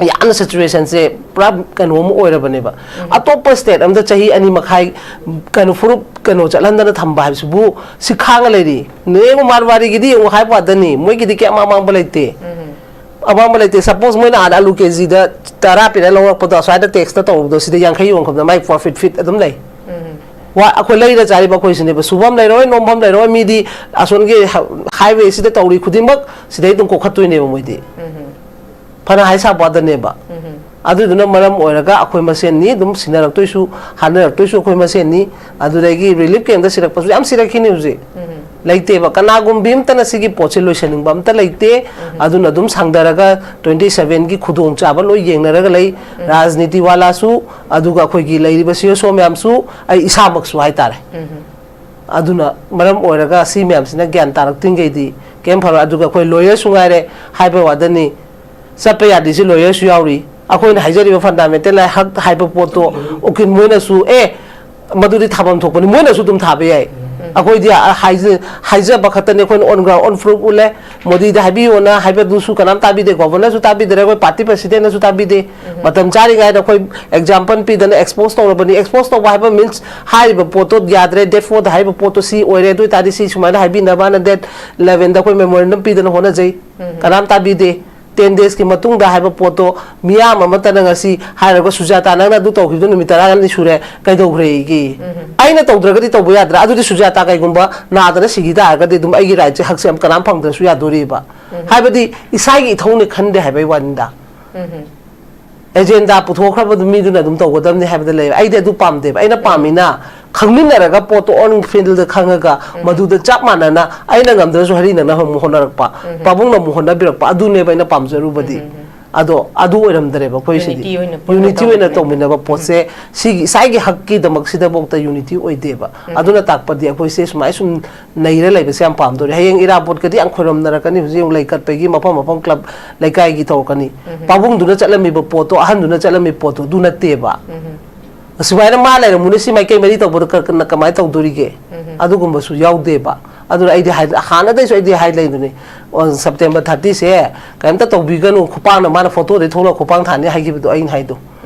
ꯌꯥꯝꯅ situation ꯁꯦ ꯄꯨꯔꯥ ꯀꯩꯅꯣ ꯑꯃ ꯑꯣꯏꯔꯕꯅꯦꯕ꯫ ꯑꯇꯣꯞꯄ state ꯑꯝꯗ ꯆꯍꯤ ꯑꯅꯤ ꯃꯈꯥꯏ ꯀꯩꯅꯣ ꯐꯨꯔꯨꯞ ꯀꯩꯅꯣ ꯆꯠꯍꯟꯗꯅ ꯊꯝꯕ ꯍꯥꯏꯕꯁꯤꯕꯨ ꯁꯤ ꯈꯥꯡꯉ ꯂꯩꯔꯤ꯫ ꯅꯦꯕꯨ ꯃꯥꯔꯋꯥꯔꯤꯒꯤꯗꯤ ꯌꯦꯡꯉꯨ ꯍꯥꯏꯕ ꯋꯥꯗꯅꯤ, ꯃꯣꯏꯒꯤꯗꯤ ꯀꯌꯥꯝ ꯑꯃꯥꯡꯕ ꯂꯩꯇꯦ꯫ ꯑꯃꯥꯡꯕ ꯂꯩꯇꯦ꯫ Suppose ꯃꯣꯏꯅ ꯑꯥꯗ ꯑꯂꯨ ꯀꯦꯖꯤꯗ ꯇꯔꯥ ꯄꯤꯔ ꯂꯧꯔꯛꯄꯗꯣ ꯑꯁ꯭ꯋꯥꯏꯗ tax ꯇ ꯇꯧꯕꯗꯣ ꯁꯤꯗ ꯌꯥꯡꯈꯩ ꯌꯣꯟꯈ꯭ꯔꯕꯗ ꯃꯥꯏ profit fit ꯑꯗꯨꯝ ꯂꯩ꯫ ꯋꯥ, ꯑꯩꯈꯣꯏ ꯂꯩꯔ ꯆꯥꯔꯤꯕ ꯑꯩꯈꯣꯏꯁꯤꯅꯦꯕ꯫ ꯁꯨꯐꯝ ꯂꯩꯔꯣꯏ, ꯅꯣꯝꯐꯝ ꯂꯩꯔꯣꯏ, ꯃꯤꯗꯤ ꯑꯁꯣꯝꯒꯤ ꯍ-, highway ꯁꯤꯗ ꯇꯧꯔꯤ ꯈꯨꯗꯤꯡꯃꯛ ꯁꯤꯗꯩ ꯑꯗꯨꯝ ꯀꯣꯛꯈꯠꯇꯣꯏꯅꯦꯕ ꯃꯣꯏꯗꯤ꯫ ꯐꯅ ꯍꯥꯏ ꯁꯥꯕ ꯋꯥꯗꯅꯦꯕ꯫ ꯑꯗꯨꯗꯨꯅ ꯃꯔꯝ ꯑꯣꯏꯔꯒ ꯑꯩꯈꯣꯏ ꯃꯁꯦꯟꯅꯤ ꯑꯗꯨꯝ ꯁꯤꯟꯅꯔꯛꯇꯣꯏꯁꯨ, ꯍꯥꯠꯅꯔꯛꯇꯣꯏꯁꯨ ꯑꯩꯈꯣꯏ ꯃꯁꯦꯟꯅꯤ꯫ ꯑꯗꯨꯗꯒꯤ relief camp ꯇ ꯁꯤꯔꯛꯄꯁꯨ ꯌꯥꯝ ꯁꯤꯔꯛꯈꯤꯅꯤ ꯍꯧꯖꯤꯛ꯫ ꯂꯩꯇꯦꯕ꯫ ꯀꯅꯥꯒꯨꯝꯕꯤ ꯑꯝꯇꯅ ꯁꯤꯒꯤ ꯄꯣꯠꯁꯦ ꯂꯣꯏꯁꯟꯅꯤꯡꯕ ꯑꯝꯇ ꯂꯩꯇꯦ꯫ ꯑꯗꯨꯅ ꯑꯗꯨꯝ ꯁꯪꯗꯔꯒ twenty seven ꯒꯤ ꯈꯨꯗꯣꯡꯆꯥꯕ ꯂꯣꯏ ꯌꯦꯡꯅꯔꯒ ꯂꯩ꯫ ꯔꯥꯖꯅꯤꯇꯤ ꯋꯥꯂꯥꯁꯨ, ꯑꯗꯨꯒ ꯑꯩꯈꯣꯏꯒꯤ ꯂꯩꯔꯤꯕ C S O ꯃꯌꯥꯝꯁꯨ, ꯑꯩ ꯏꯁꯥꯃꯛꯁꯨ ꯍꯥꯏꯇꯥꯔꯦ꯫ ꯑꯗꯨꯅ ꯃꯔꯝ ꯑꯣꯏꯔꯒ ꯁꯤ ꯃꯌꯥꯝꯁꯤꯅ ꯒ꯭ꯌꯥꯟ ꯇꯥꯔꯛꯇ꯭ꯔꯤꯉꯩꯗꯤ ꯀꯩꯝ ꯐꯔꯣꯏ꯫ ꯑꯗꯨꯒ ꯑꯩꯈꯣꯏ lawyer ꯁꯨ ꯉꯥꯏꯔꯦ, ꯍꯥꯏꯕ ꯋꯥꯗꯅꯤ꯫ ꯆꯠꯄ ꯌꯥꯗ꯭ꯔꯤꯁꯦ lawyer ꯁꯨ ꯌꯥꯎꯔꯤ꯫ ꯑꯩꯈꯣꯏꯅ ꯍꯥꯏꯖꯔꯤꯕ fundamental right ꯍꯛ ꯍꯥꯏꯕ ꯄꯣꯠꯇꯣ ꯎꯀꯤꯜ ꯃꯣꯏꯅꯁꯨ, "ꯑꯦ, ꯃꯗꯨꯗꯤ ꯊꯥꯐꯝ ꯊꯣꯛꯄꯅꯤ", ꯃꯣꯏꯅꯁꯨ ꯑꯗꯨꯝ ꯊꯥꯕ ꯌꯥꯏ꯫ ꯑꯩꯈꯣꯏꯗꯤ ꯑ-, ꯍꯥꯏꯖ-, ꯍꯥꯏꯖꯕ ꯈꯛꯇꯅꯤ꯫ ꯑꯩꯈꯣꯏꯅ on ground, on proof ꯎꯠꯂꯦ꯫ ꯃꯣꯗꯤꯗ ꯍꯥꯏꯕꯤꯌꯣꯅ ꯍꯥꯏꯕꯗꯨꯁꯨ ꯀꯅꯥꯝ ꯇꯥꯕꯤꯗꯦ, governor ꯁꯨ ꯇꯥꯕꯤꯗ꯭ꯔꯦ, ꯑꯩꯈꯣꯏ party president ꯅꯁꯨ ꯇꯥꯕꯤꯗꯦ꯫ ꯃꯇꯝ ꯆꯥꯔꯤꯉꯩꯗ ꯑꯩꯈꯣꯏ example ꯄꯤꯗꯅ, expose ꯇꯧꯔꯕꯅꯤ꯫ Expose ꯇꯧꯕ ꯍꯥꯏꯕ means ꯍꯥꯏꯔꯤꯕ ꯄꯣꯠꯇꯣ ꯌꯥꯗ꯭ꯔꯦ, date four ꯗ ꯍꯥꯏꯔꯤꯕ ꯄꯣꯠꯇꯣ ꯁꯤ ꯑꯣꯏꯔꯦ, ꯑꯗꯨ ꯑꯣꯏꯇꯥꯔꯗꯤ ꯁꯤ ꯁꯨꯃꯥꯏꯅ ꯍꯥꯏꯕꯤꯅꯕꯅ date eleven ꯗ ꯑꯩꯈꯣꯏ memorandum ꯄꯤꯗꯅ ꯍꯣꯠꯅꯖꯩ꯫ ꯀꯅꯥꯝ ꯇꯥꯕꯤꯗꯦ꯫ ꯇꯦꯟ ꯗꯦꯖꯀꯤ ꯃꯇꯨꯡꯗ ꯍꯥꯏꯕ ꯄꯣꯠꯇꯣ ꯃꯤꯌꯥꯝ ꯑꯃꯠꯇꯅ ꯉꯁꯤ ꯍꯥꯏꯔꯒ, "ꯁꯨꯖꯥꯇꯥ, ꯅꯪꯅ ꯑꯗꯨ ꯇꯧꯈꯤꯕꯗꯣ ꯅꯨꯃꯤꯠ ꯇꯔꯥꯅꯤ ꯁꯨꯔꯦ, ꯀꯩꯗꯧꯈ꯭ꯔꯦ?" ꯑꯩꯒꯤ ꯑꯩꯅ ꯇꯧꯗ꯭ꯔꯒꯗꯤ ꯇꯧꯕ ꯌꯥꯗ꯭ꯔꯥ? ꯑꯗꯨꯗꯤ ꯁꯨꯖꯥꯇꯥ ꯀꯩꯒꯨꯝꯕ ꯅꯥꯗꯅ ꯁꯤꯈꯤ ꯇꯥꯔꯒꯗꯤ ꯑꯗꯨꯝ ꯑꯩꯒꯤ ꯔꯥꯏꯠꯁꯦ, ꯍꯛꯁꯦ ꯌꯥꯝ ꯀꯅꯥꯝ ꯐꯪꯗ꯭ꯔꯁꯨ ꯌꯥꯗꯣꯔꯤꯕ꯫ ꯍꯥꯏꯕꯗꯤ ꯏꯁꯥꯒꯤ ꯏꯊꯧꯅꯦ ꯈꯟꯗꯦ ꯍꯥꯏꯕꯩ ꯋꯥꯅꯤꯗ꯫ ꯑꯦꯖꯦꯟꯗꯥ ꯄꯨꯊꯣꯛꯈ꯭ꯔꯕꯗꯨ ꯃꯤꯗꯨꯅ ꯑꯗꯨꯝ ꯇꯧꯒꯗꯕꯅꯤ ꯍꯥꯏꯕꯗ ꯂꯩꯔꯦ꯫ ꯑꯩꯗꯤ ꯑꯗꯨ ꯄꯥꯝꯗꯦꯕ꯫ ꯑꯩꯅ ꯄꯥꯝꯃꯤꯅ ꯈꯪꯃꯤꯟꯅꯔꯒ ꯄꯣꯠꯇꯣ ꯑꯣꯟ ꯐꯤꯜꯗ ꯈꯪꯉꯒ ꯃꯗꯨꯗ ꯆꯞ ꯃꯥꯟꯅꯅ ꯑꯩꯅ ꯉꯝꯗ꯭ꯔꯁꯨ ꯍꯔꯤꯅ ꯅꯪ ꯑꯃꯨꯛ ꯍꯣꯠꯅꯔꯛꯄ, ꯄꯥꯕꯨꯡꯅ ꯑꯃꯨꯛ ꯍꯣꯠꯅꯕꯤꯔꯛꯄ, ꯑꯗꯨꯅꯦꯕ ꯑꯩꯅ ꯄꯥꯝꯖꯔꯨꯕꯗꯤ꯫ ꯑꯗꯣ ꯑꯗꯨ ꯑꯣꯏꯔꯝꯗꯔꯦꯕ ꯑꯩꯈꯣꯏ ꯁꯤꯗꯤ꯫ Unity ꯑꯣꯏꯅ ꯄꯨꯟꯅ ꯌꯨꯅꯤꯇꯤ ꯑꯣꯏꯅ ꯇꯧꯃꯤꯟꯅꯕ꯫ ꯇꯧꯃꯤꯟꯅꯕ ꯄꯣꯠꯁꯦ, ꯁꯤꯒꯤ ꯏꯁꯥꯒꯤ ꯍꯛꯀꯤꯗꯃꯛꯁꯤꯗꯐꯥꯎꯗ ꯌꯨꯅꯤꯇꯤ ꯑꯣꯏꯗꯦꯕ꯫ ꯑꯗꯨꯅ ꯇꯥꯛꯄꯗꯤ ꯑꯩꯈꯣꯏꯁꯦ ꯁꯨꯃꯥꯏꯅ ꯁꯨꯝ ꯅꯩꯔ ꯂꯩꯕꯁꯦ ꯌꯥꯝ ꯄꯥꯝꯗꯣꯔꯤ꯫ ꯍꯌꯦꯡ ꯏꯔꯥꯕꯣꯠꯀꯗꯤ ꯌꯥꯝ ꯈꯣꯏꯔꯝꯅꯔꯛꯀꯅꯤ꯫ ꯍꯧꯖꯤꯛ ꯑꯃꯨꯛ ꯂꯩ ꯀꯠꯄꯒꯤ ꯃꯐꯝ ꯃꯐꯝ ꯀ꯭ꯂꯕ ꯂꯩꯀꯥꯏꯒꯤ ꯇꯧꯔꯛꯀꯅꯤ꯫ ꯄꯥꯕꯨꯡꯗꯨꯅ ꯆꯠꯂꯝꯃꯤꯕ ꯄꯣꯠꯇꯣ, ꯑꯍꯟꯗꯨꯅ ꯆꯠꯂꯝꯃꯤꯕ ꯄꯣꯠꯇꯣ ꯑꯗꯨ ꯅꯠꯇꯦꯕ꯫ ꯑꯁꯨꯃꯥꯏꯅ ꯃꯥ ꯂꯩꯔꯝꯃꯨꯅꯦ, ꯁꯤ ꯃꯥꯏꯀꯩ ꯃꯔꯤ ꯇꯧꯕꯗ ꯀ-, ꯀ-, ꯀꯃꯥꯏꯅ ꯇꯧꯗꯣꯔꯤꯒꯦ? ꯑꯗꯨꯒꯨꯝꯕꯁꯨ ꯌꯥꯎꯗꯦꯕ꯫ ꯑꯗꯨꯅ ꯑꯩꯗꯤ ꯍꯥꯏ-, ꯍꯥꯟꯅꯗꯩꯁꯨ ꯑꯩꯗꯤ ꯍꯥꯏ ꯂꯩꯗꯨꯅꯤ, ꯑꯣ, ꯁꯦꯞꯇꯦꯝꯕꯔ ꯊꯥꯔꯇꯤꯁꯦ ꯀꯔꯤꯝꯇ ꯇꯧꯕꯤꯒꯅꯨ, ꯈꯨꯄꯥꯡꯅ, ꯃꯥꯅ ꯐꯣꯇꯣꯗꯩ ꯊꯣꯛꯂꯛꯑ ꯈꯨꯄꯥꯡ ꯊꯥꯅꯤ ꯍꯥꯏꯈꯤꯕꯗꯣ ꯑꯩꯅ ꯍꯥꯏꯗꯣ꯫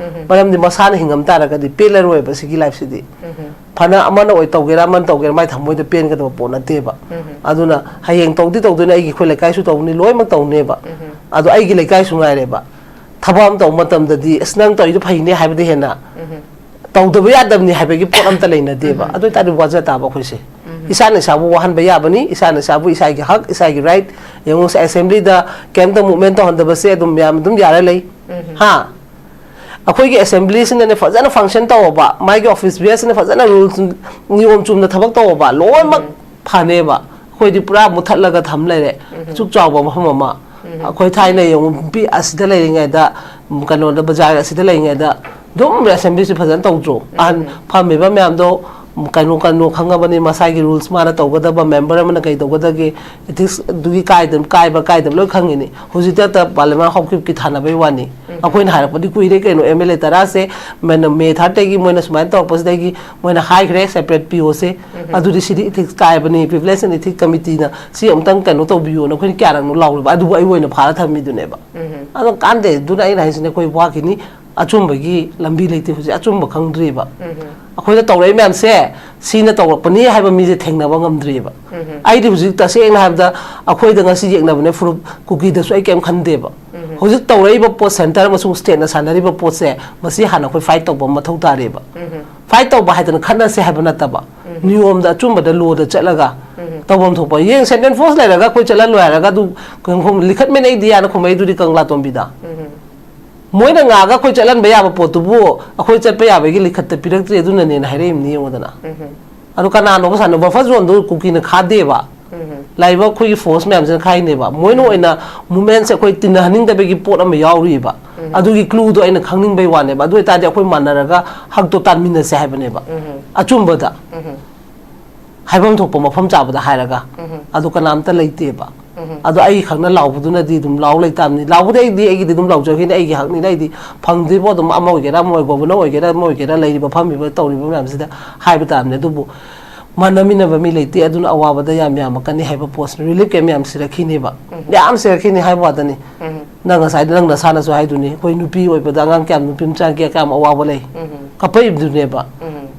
ꯃꯔꯝꯗꯤ ꯃꯁꯥꯅ ꯍꯤꯡꯉꯝ ꯇꯥꯔꯒꯗꯤ ꯄꯦꯜꯂꯔꯣꯏꯕ ꯁꯤꯒꯤ ꯂꯥꯏꯐꯁꯤꯗꯤ꯫ ꯐꯅ ꯑꯃꯅ ꯑꯣꯏ ꯇꯧꯒꯦꯔꯥ, ꯑꯃꯅ ꯇꯧꯒꯦꯔꯥ, ꯃꯥꯏ ꯊꯃꯣꯏꯗ ꯄꯦꯟꯒꯗꯕ ꯄꯣꯠ ꯅꯠꯇꯦꯕ꯫ ꯑꯗꯨꯅ ꯍꯌꯦꯡ ꯇꯧꯗꯤ ꯇꯧꯗꯣꯏꯅꯦ, ꯑꯩꯒꯤ, ꯑꯩꯈꯣꯏ ꯂꯩꯀꯥꯏꯁꯨ ꯇꯧꯅꯤ, ꯂꯣꯏꯅꯃꯛ ꯇꯧꯅꯦꯕ꯫ ꯑꯗꯣ ꯑꯩꯒꯤ ꯂꯩꯀꯥꯏꯁꯨ ꯉꯥꯏꯔꯦꯕ꯫ ꯊꯕꯛ ꯑꯃ ꯇꯧꯕ ꯃꯇꯝꯗꯗꯤ, "ꯑꯁ, ꯅꯪ ꯇꯧꯔꯤꯗꯣ ꯐꯩꯅꯦ" ꯍꯥꯏꯕꯗꯤ ꯍꯦꯟꯅ, ꯇꯧꯗꯕ ꯌꯥꯗꯕꯅꯤ ꯍꯥꯏꯕꯒꯤ ꯄꯣꯠ ꯑꯝꯇ ꯂꯩꯅꯗꯦꯕ꯫ ꯑꯗꯨ ꯑꯣꯏꯇꯥꯔꯗꯤ ꯋꯥꯖ ꯇꯥꯕ ꯑꯩꯈꯣꯏꯁꯦ꯫ ꯏꯁꯥꯅ ꯏꯁꯥꯕꯨ ꯋꯥꯍꯟꯕ ꯌꯥꯕꯅꯤ, ꯏꯁꯥꯅ ꯏꯁꯥꯕꯨ ꯏꯁꯥꯒꯤ ꯍꯛ, ꯏꯁꯥꯒꯤ ꯔꯥꯏꯠ꯫ ꯌꯦꯡꯉꯨꯁꯦ, ꯑꯦꯁꯦꯝꯕ꯭ꯂꯤꯗ ꯀꯩꯝꯇ ꯃꯨꯚꯃꯦꯟ ꯇꯧꯍꯟꯗꯕꯁꯦ ꯑꯗꯨꯝ ꯃꯌꯥꯝ ꯑꯗꯨꯝ ꯌꯥꯔ ꯂꯩ꯫ ꯍꯥ? ꯑꯩꯈꯣꯏꯒꯤ ꯑꯦꯁꯦꯝꯕ꯭ꯂꯤꯁꯤꯅꯅꯦ ꯐꯖꯅ ꯐꯪꯁꯟ ꯇꯧꯔꯕ, ꯃꯥꯒꯤ ꯑꯣꯐꯤꯁ ꯕꯤꯌꯔꯁꯤꯅ ꯐꯖꯅ ꯔꯨꯜꯁ, ꯅꯤꯌꯣꯝ ꯆꯨꯝꯅ ꯊꯕꯛ ꯇꯧꯔꯕ, ꯂꯣꯏꯅꯃꯛ ꯐꯅꯦꯕ꯫ ꯑꯩꯈꯣꯏꯗꯤ ꯄꯨꯔꯥ ꯃꯨꯊꯠꯂꯒ ꯊꯝ ꯂꯩꯔꯦ꯫ ꯑꯁꯨꯛ ꯆꯥꯎꯕ ꯃꯐꯝ ꯑꯃ꯫ ꯑꯩꯈꯣꯏ ꯊꯥꯏꯅ ꯌꯦꯡꯉꯨ, ꯅꯨꯄꯤ ꯑꯁꯤꯗ ꯂꯩꯔꯤꯉꯩꯗ, ꯎꯝ, ꯀꯩꯅꯣꯗ, ꯕꯖꯥꯔ ꯑꯁꯤꯗ ꯂꯩꯔꯤꯉꯩꯗ ꯑꯗꯨꯝ ꯑꯦꯁꯦꯝꯕ꯭ꯂꯤꯁꯤ ꯐꯖꯅ ꯇꯧꯗ꯭ꯔꯣ? ꯑꯍꯟ ꯐꯝꯃꯤꯕ ꯃꯌꯥꯝꯗꯣ, ꯎꯝ, ꯀꯩꯅꯣ, ꯀꯩꯅꯣ ꯈꯪꯉꯕꯅꯤ, ꯃꯁꯥꯒꯤ ꯔꯨꯜꯁ ꯃꯥꯅ ꯇꯧꯒꯗꯕ, ꯃꯦꯝꯕꯔ ꯑꯃꯅ ꯀꯩ ꯇꯧꯒꯗꯒꯦ, ꯏꯊꯤꯛꯁ ꯑꯗꯨꯒꯤ ꯀꯥꯏꯗ-, ꯀꯥꯏꯕ ꯀꯥꯏꯗꯕ ꯂꯣꯏ ꯈꯪꯉꯤꯅꯤ꯫ ꯍꯧꯖꯤꯛꯇ ꯍꯦꯛꯇ ꯄꯥꯔꯂꯤꯌꯥꯃꯦꯟ ꯍꯥꯎꯈꯤꯕꯒꯤ ꯊꯥꯅꯕꯩ ꯋꯥꯅꯤ꯫ ꯑꯩꯈꯣꯏꯅ ꯍꯥꯏꯔꯛꯄꯗꯤ ꯀꯨꯏꯔꯦ ꯀꯩꯅꯣ, ꯑꯦꯝ ꯑꯦꯜ ꯑꯦ ꯇꯔꯥꯁꯦ ꯃꯦ-, ꯃꯦ ꯊꯥꯔꯠꯇꯒꯤ ꯃꯣꯏꯅ ꯁꯨꯃꯥꯏꯅ ꯇꯧꯔꯛꯄꯁꯤꯗꯒꯤ ꯃꯣꯏꯅ ꯍꯥꯏꯈ꯭ꯔꯦ, ꯁꯦꯄꯔꯦꯠ ꯄꯤꯌꯣꯁꯦ꯫ ꯑꯗꯨꯗꯤ ꯁꯤꯗꯤ ꯏꯊꯤꯛꯁ ꯀꯥꯏꯕꯅꯤ, ꯄ꯭ꯔꯤꯚꯤꯂꯦꯖ ꯑꯦꯟ ꯏꯊꯤꯛꯁ ꯀꯃꯤꯇꯤꯅ ꯁꯤ ꯑꯃꯨꯛꯇꯪ ꯀꯩꯅꯣ ꯇꯧꯕꯤꯌꯣꯅ ꯑꯩꯈꯣꯏꯅ ꯀꯌꯥꯔꯛꯅꯣ ꯂꯥꯎꯔꯕ, ꯑꯗꯨꯕꯨ ꯑꯩ ꯑꯣꯏꯅ ꯐꯥꯔ ꯊꯝꯃꯤꯗꯨꯅꯦꯕ꯫ ꯑꯗꯣ ꯀꯥꯟꯗꯦ, ꯑꯗꯨꯅ ꯑꯩꯅ ꯍꯥꯏꯁꯤꯅꯦ, ꯑꯩꯈꯣꯏ ꯋꯥꯈꯤꯅꯤ꯫ ꯑꯆꯨꯝꯕꯒꯤ ꯂꯝꯕꯤ ꯂꯩꯇꯦ ꯍꯧꯖꯤꯛ꯫ ꯑꯆꯨꯝꯕ ꯈꯪꯗ꯭ꯔꯤꯕ꯫ ꯑꯩꯈꯣꯏꯅ ꯇꯧꯔꯛꯏ ꯃꯌꯥꯝꯁꯦ ꯁꯤꯅ ꯇꯧꯔꯛꯄꯅꯤ ꯍꯥꯏꯕ ꯃꯤꯁꯦ ꯊꯦꯡꯅꯕ ꯉꯝꯗ꯭ꯔꯤꯕ꯫ ꯑꯩꯗꯤ ꯍꯧꯖꯤꯛ ꯇꯁꯦꯡꯅ ꯍꯥꯏꯕꯗ ꯑꯩꯈꯣꯏꯗ ꯉꯁꯤ ꯌꯦꯛꯅꯕꯅꯦ ꯐꯨꯔꯨꯞ, ꯀꯨꯀꯤꯗꯁꯨ ꯑꯩ ꯀꯩꯝ ꯈꯟꯗꯦꯕ꯫ ꯍꯧꯖꯤꯛ ꯇꯧꯔꯛꯏꯕ ꯄꯣꯠ, ꯁꯦꯟꯇꯔ ꯑꯃꯁꯨꯡ ꯁ꯭ꯇꯦꯠꯅ ꯁꯥꯟꯅꯔꯤꯕ ꯄꯣꯠꯁꯦ, ꯃꯁꯤ ꯍꯥꯟꯅ ꯑꯩꯈꯣꯏ ꯐꯥꯏꯠ ꯇꯧꯕ ꯑꯃ ꯃꯊꯧ ꯇꯥꯔꯦꯕ꯫ ꯐꯥꯏꯠ ꯇꯧꯕ ꯍꯥꯏꯗꯅ ꯈꯠꯅꯁꯦ ꯍꯥꯏꯕ ꯅꯠꯇꯕ, ꯅꯤꯌꯣꯝꯗ, ꯑꯆꯨꯝꯕꯗ, ꯂꯣꯗ ꯆꯠꯂꯒ ꯇꯧꯐꯝ ꯊꯣꯛꯄ꯫ ꯌꯦꯡ, ꯁꯦꯟꯇ꯭ꯔꯦꯜ ꯐꯣꯔꯁ ꯂꯩꯔꯒ ꯑꯩꯈꯣꯏ ꯆꯠꯍꯜꯂꯣꯏ ꯍꯥꯏꯔꯒ ꯑꯗꯨ ꯀꯩꯅꯣ ꯈꯨꯝ-, ꯂꯤꯈꯠꯃꯤꯟꯅꯩꯗꯤ ꯌꯥꯅ ꯈꯨꯝꯃꯛꯏꯗꯨꯗꯤ ꯀꯪꯂꯥ ꯇꯣꯝꯕꯤꯗ꯫ ꯃꯣꯏꯅ ꯉꯥꯛꯑꯒ ꯑꯩꯈꯣꯏ ꯆꯠꯍꯟꯕ ꯌꯥꯕ ꯄꯣꯠꯇꯨꯕꯨ ꯑꯩꯈꯣꯏ ꯆꯠꯄ ꯌꯥꯕꯒꯤ ꯂꯤꯈꯠꯇ ꯄꯤꯔꯛꯇ꯭ꯔꯦ, ꯑꯗꯨꯅꯅꯦꯅ ꯍꯥꯏꯔꯛꯏꯕꯅꯤ, ꯌꯦꯡꯉꯣꯗꯅ꯫ ꯑꯗꯣ ꯀꯅꯥꯅꯣꯕ ꯁꯥꯟꯅ-, ꯕꯐꯔ ꯖꯣꯟꯗꯣ ꯀꯨꯀꯤꯅ ꯈꯥꯗꯦꯕ꯫ ꯂꯥꯛꯏꯕ ꯑꯩꯈꯣꯏꯒꯤ ꯐꯣꯔꯁ ꯃꯌꯥꯝꯁꯤꯅ ꯈꯥꯏꯅꯦꯕ꯫ ꯃꯣꯏꯅ ꯑꯣꯏꯅ ꯃꯨꯞꯃꯦꯟꯁꯦ ꯑꯩꯈꯣꯏ ꯇꯤꯟꯅꯍꯟꯅꯤꯡꯗꯕꯒꯤ ꯄꯣꯠ ꯑꯃ ꯌꯥꯎꯔꯤꯕ꯫ ꯑꯗꯨꯒꯤ ꯀ꯭ꯂꯨꯗꯣ ꯑꯩꯅ ꯈꯪꯅꯤꯡꯕꯩ ꯋꯥꯅꯦꯕ꯫ ꯑꯗꯨ ꯑꯣꯏꯇꯥꯔꯗꯤ ꯑꯩꯈꯣꯏ ꯃꯥꯟꯅꯔꯒ ꯍꯛꯇꯣ ꯇꯥꯟꯃꯤꯟꯅꯁꯦ ꯍꯥꯏꯕꯅꯦꯕ꯫ ꯑꯆꯨꯝꯕꯗ꯫ ꯍꯥꯏꯐꯝ ꯊꯣꯛꯄ ꯃꯐꯝ ꯆꯥꯕꯗ ꯍꯥꯏꯔꯒ꯫ ꯑꯗꯨ ꯀꯅꯥꯝꯇ ꯂꯩꯇꯦꯕ꯫ ꯑꯗꯣ ꯑꯩ ꯈꯛꯅ ꯂꯥꯎꯕꯗꯨꯅꯗꯤ ꯑꯗꯨꯝ ꯂꯥꯎ ꯂꯩꯇꯥꯕꯅꯤ꯫ ꯂꯥꯎꯕꯗꯤ ꯑꯩꯗꯤ, ꯑꯩꯒꯤꯗꯤ ꯑꯗꯨꯝ ꯂꯥꯎꯖꯈꯤꯅꯤ, ꯑꯩꯒꯤ ꯍꯛꯅꯤꯅ ꯑꯩꯗꯤ ꯐꯪꯗ꯭ꯔꯤꯕꯣ ꯑꯗꯨꯝ ꯑꯃ ꯑꯣꯏꯒꯦꯔꯥ, ꯑꯃ ꯑꯣꯏ-, ꯒꯣꯕꯔꯅꯔ ꯑꯣꯏꯒꯦꯔꯥ, ꯑꯃ ꯑꯣꯏꯒꯦꯔꯥ, ꯂꯩꯔꯤꯕ ꯐꯝꯃꯤꯕ ꯇꯧꯔꯤꯕ ꯃꯌꯥꯝꯁꯤꯗ ꯍꯥꯏꯕ ꯇꯥꯕꯅꯤ꯫ ꯑꯗꯨꯕꯨ ꯃꯥꯟꯅꯃꯤꯟꯅꯕ ꯃꯤ ꯂꯩꯇꯦ, ꯑꯗꯨꯅ ꯑꯋꯥꯕꯗ ꯌꯥꯝ ꯌꯥꯝꯃꯛꯀꯅꯤ ꯍꯥꯏꯕ ꯄꯣꯠꯁꯤꯅ ꯔꯤꯂꯤꯐ ꯀꯦꯝ ꯌꯥꯝ ꯁꯤꯔꯛꯈꯤꯅꯦꯕ꯫ ꯌꯥꯝ ꯁꯤꯔꯛꯈꯤꯅꯤ ꯍꯥꯏꯕ ꯋꯥꯗꯅꯤ꯫ ꯅꯪ ꯉꯁꯥꯏꯗ ꯅꯪ ꯅꯁꯥꯅꯁꯨ ꯍꯥꯏꯗꯨꯅꯤ, ꯑꯩꯈꯣꯏ ꯅꯨꯄꯤ ꯑꯣꯏꯕꯗ ꯑꯉꯥꯡ ꯀꯌꯥꯝ, ꯅꯨꯄꯤ ꯃꯆꯥ ꯀꯌꯥ, ꯀꯌꯥꯝ ꯑꯋꯥꯕ ꯂꯩ꯫ ꯀꯞꯄꯛꯏꯕꯗꯨꯅꯦꯕ꯫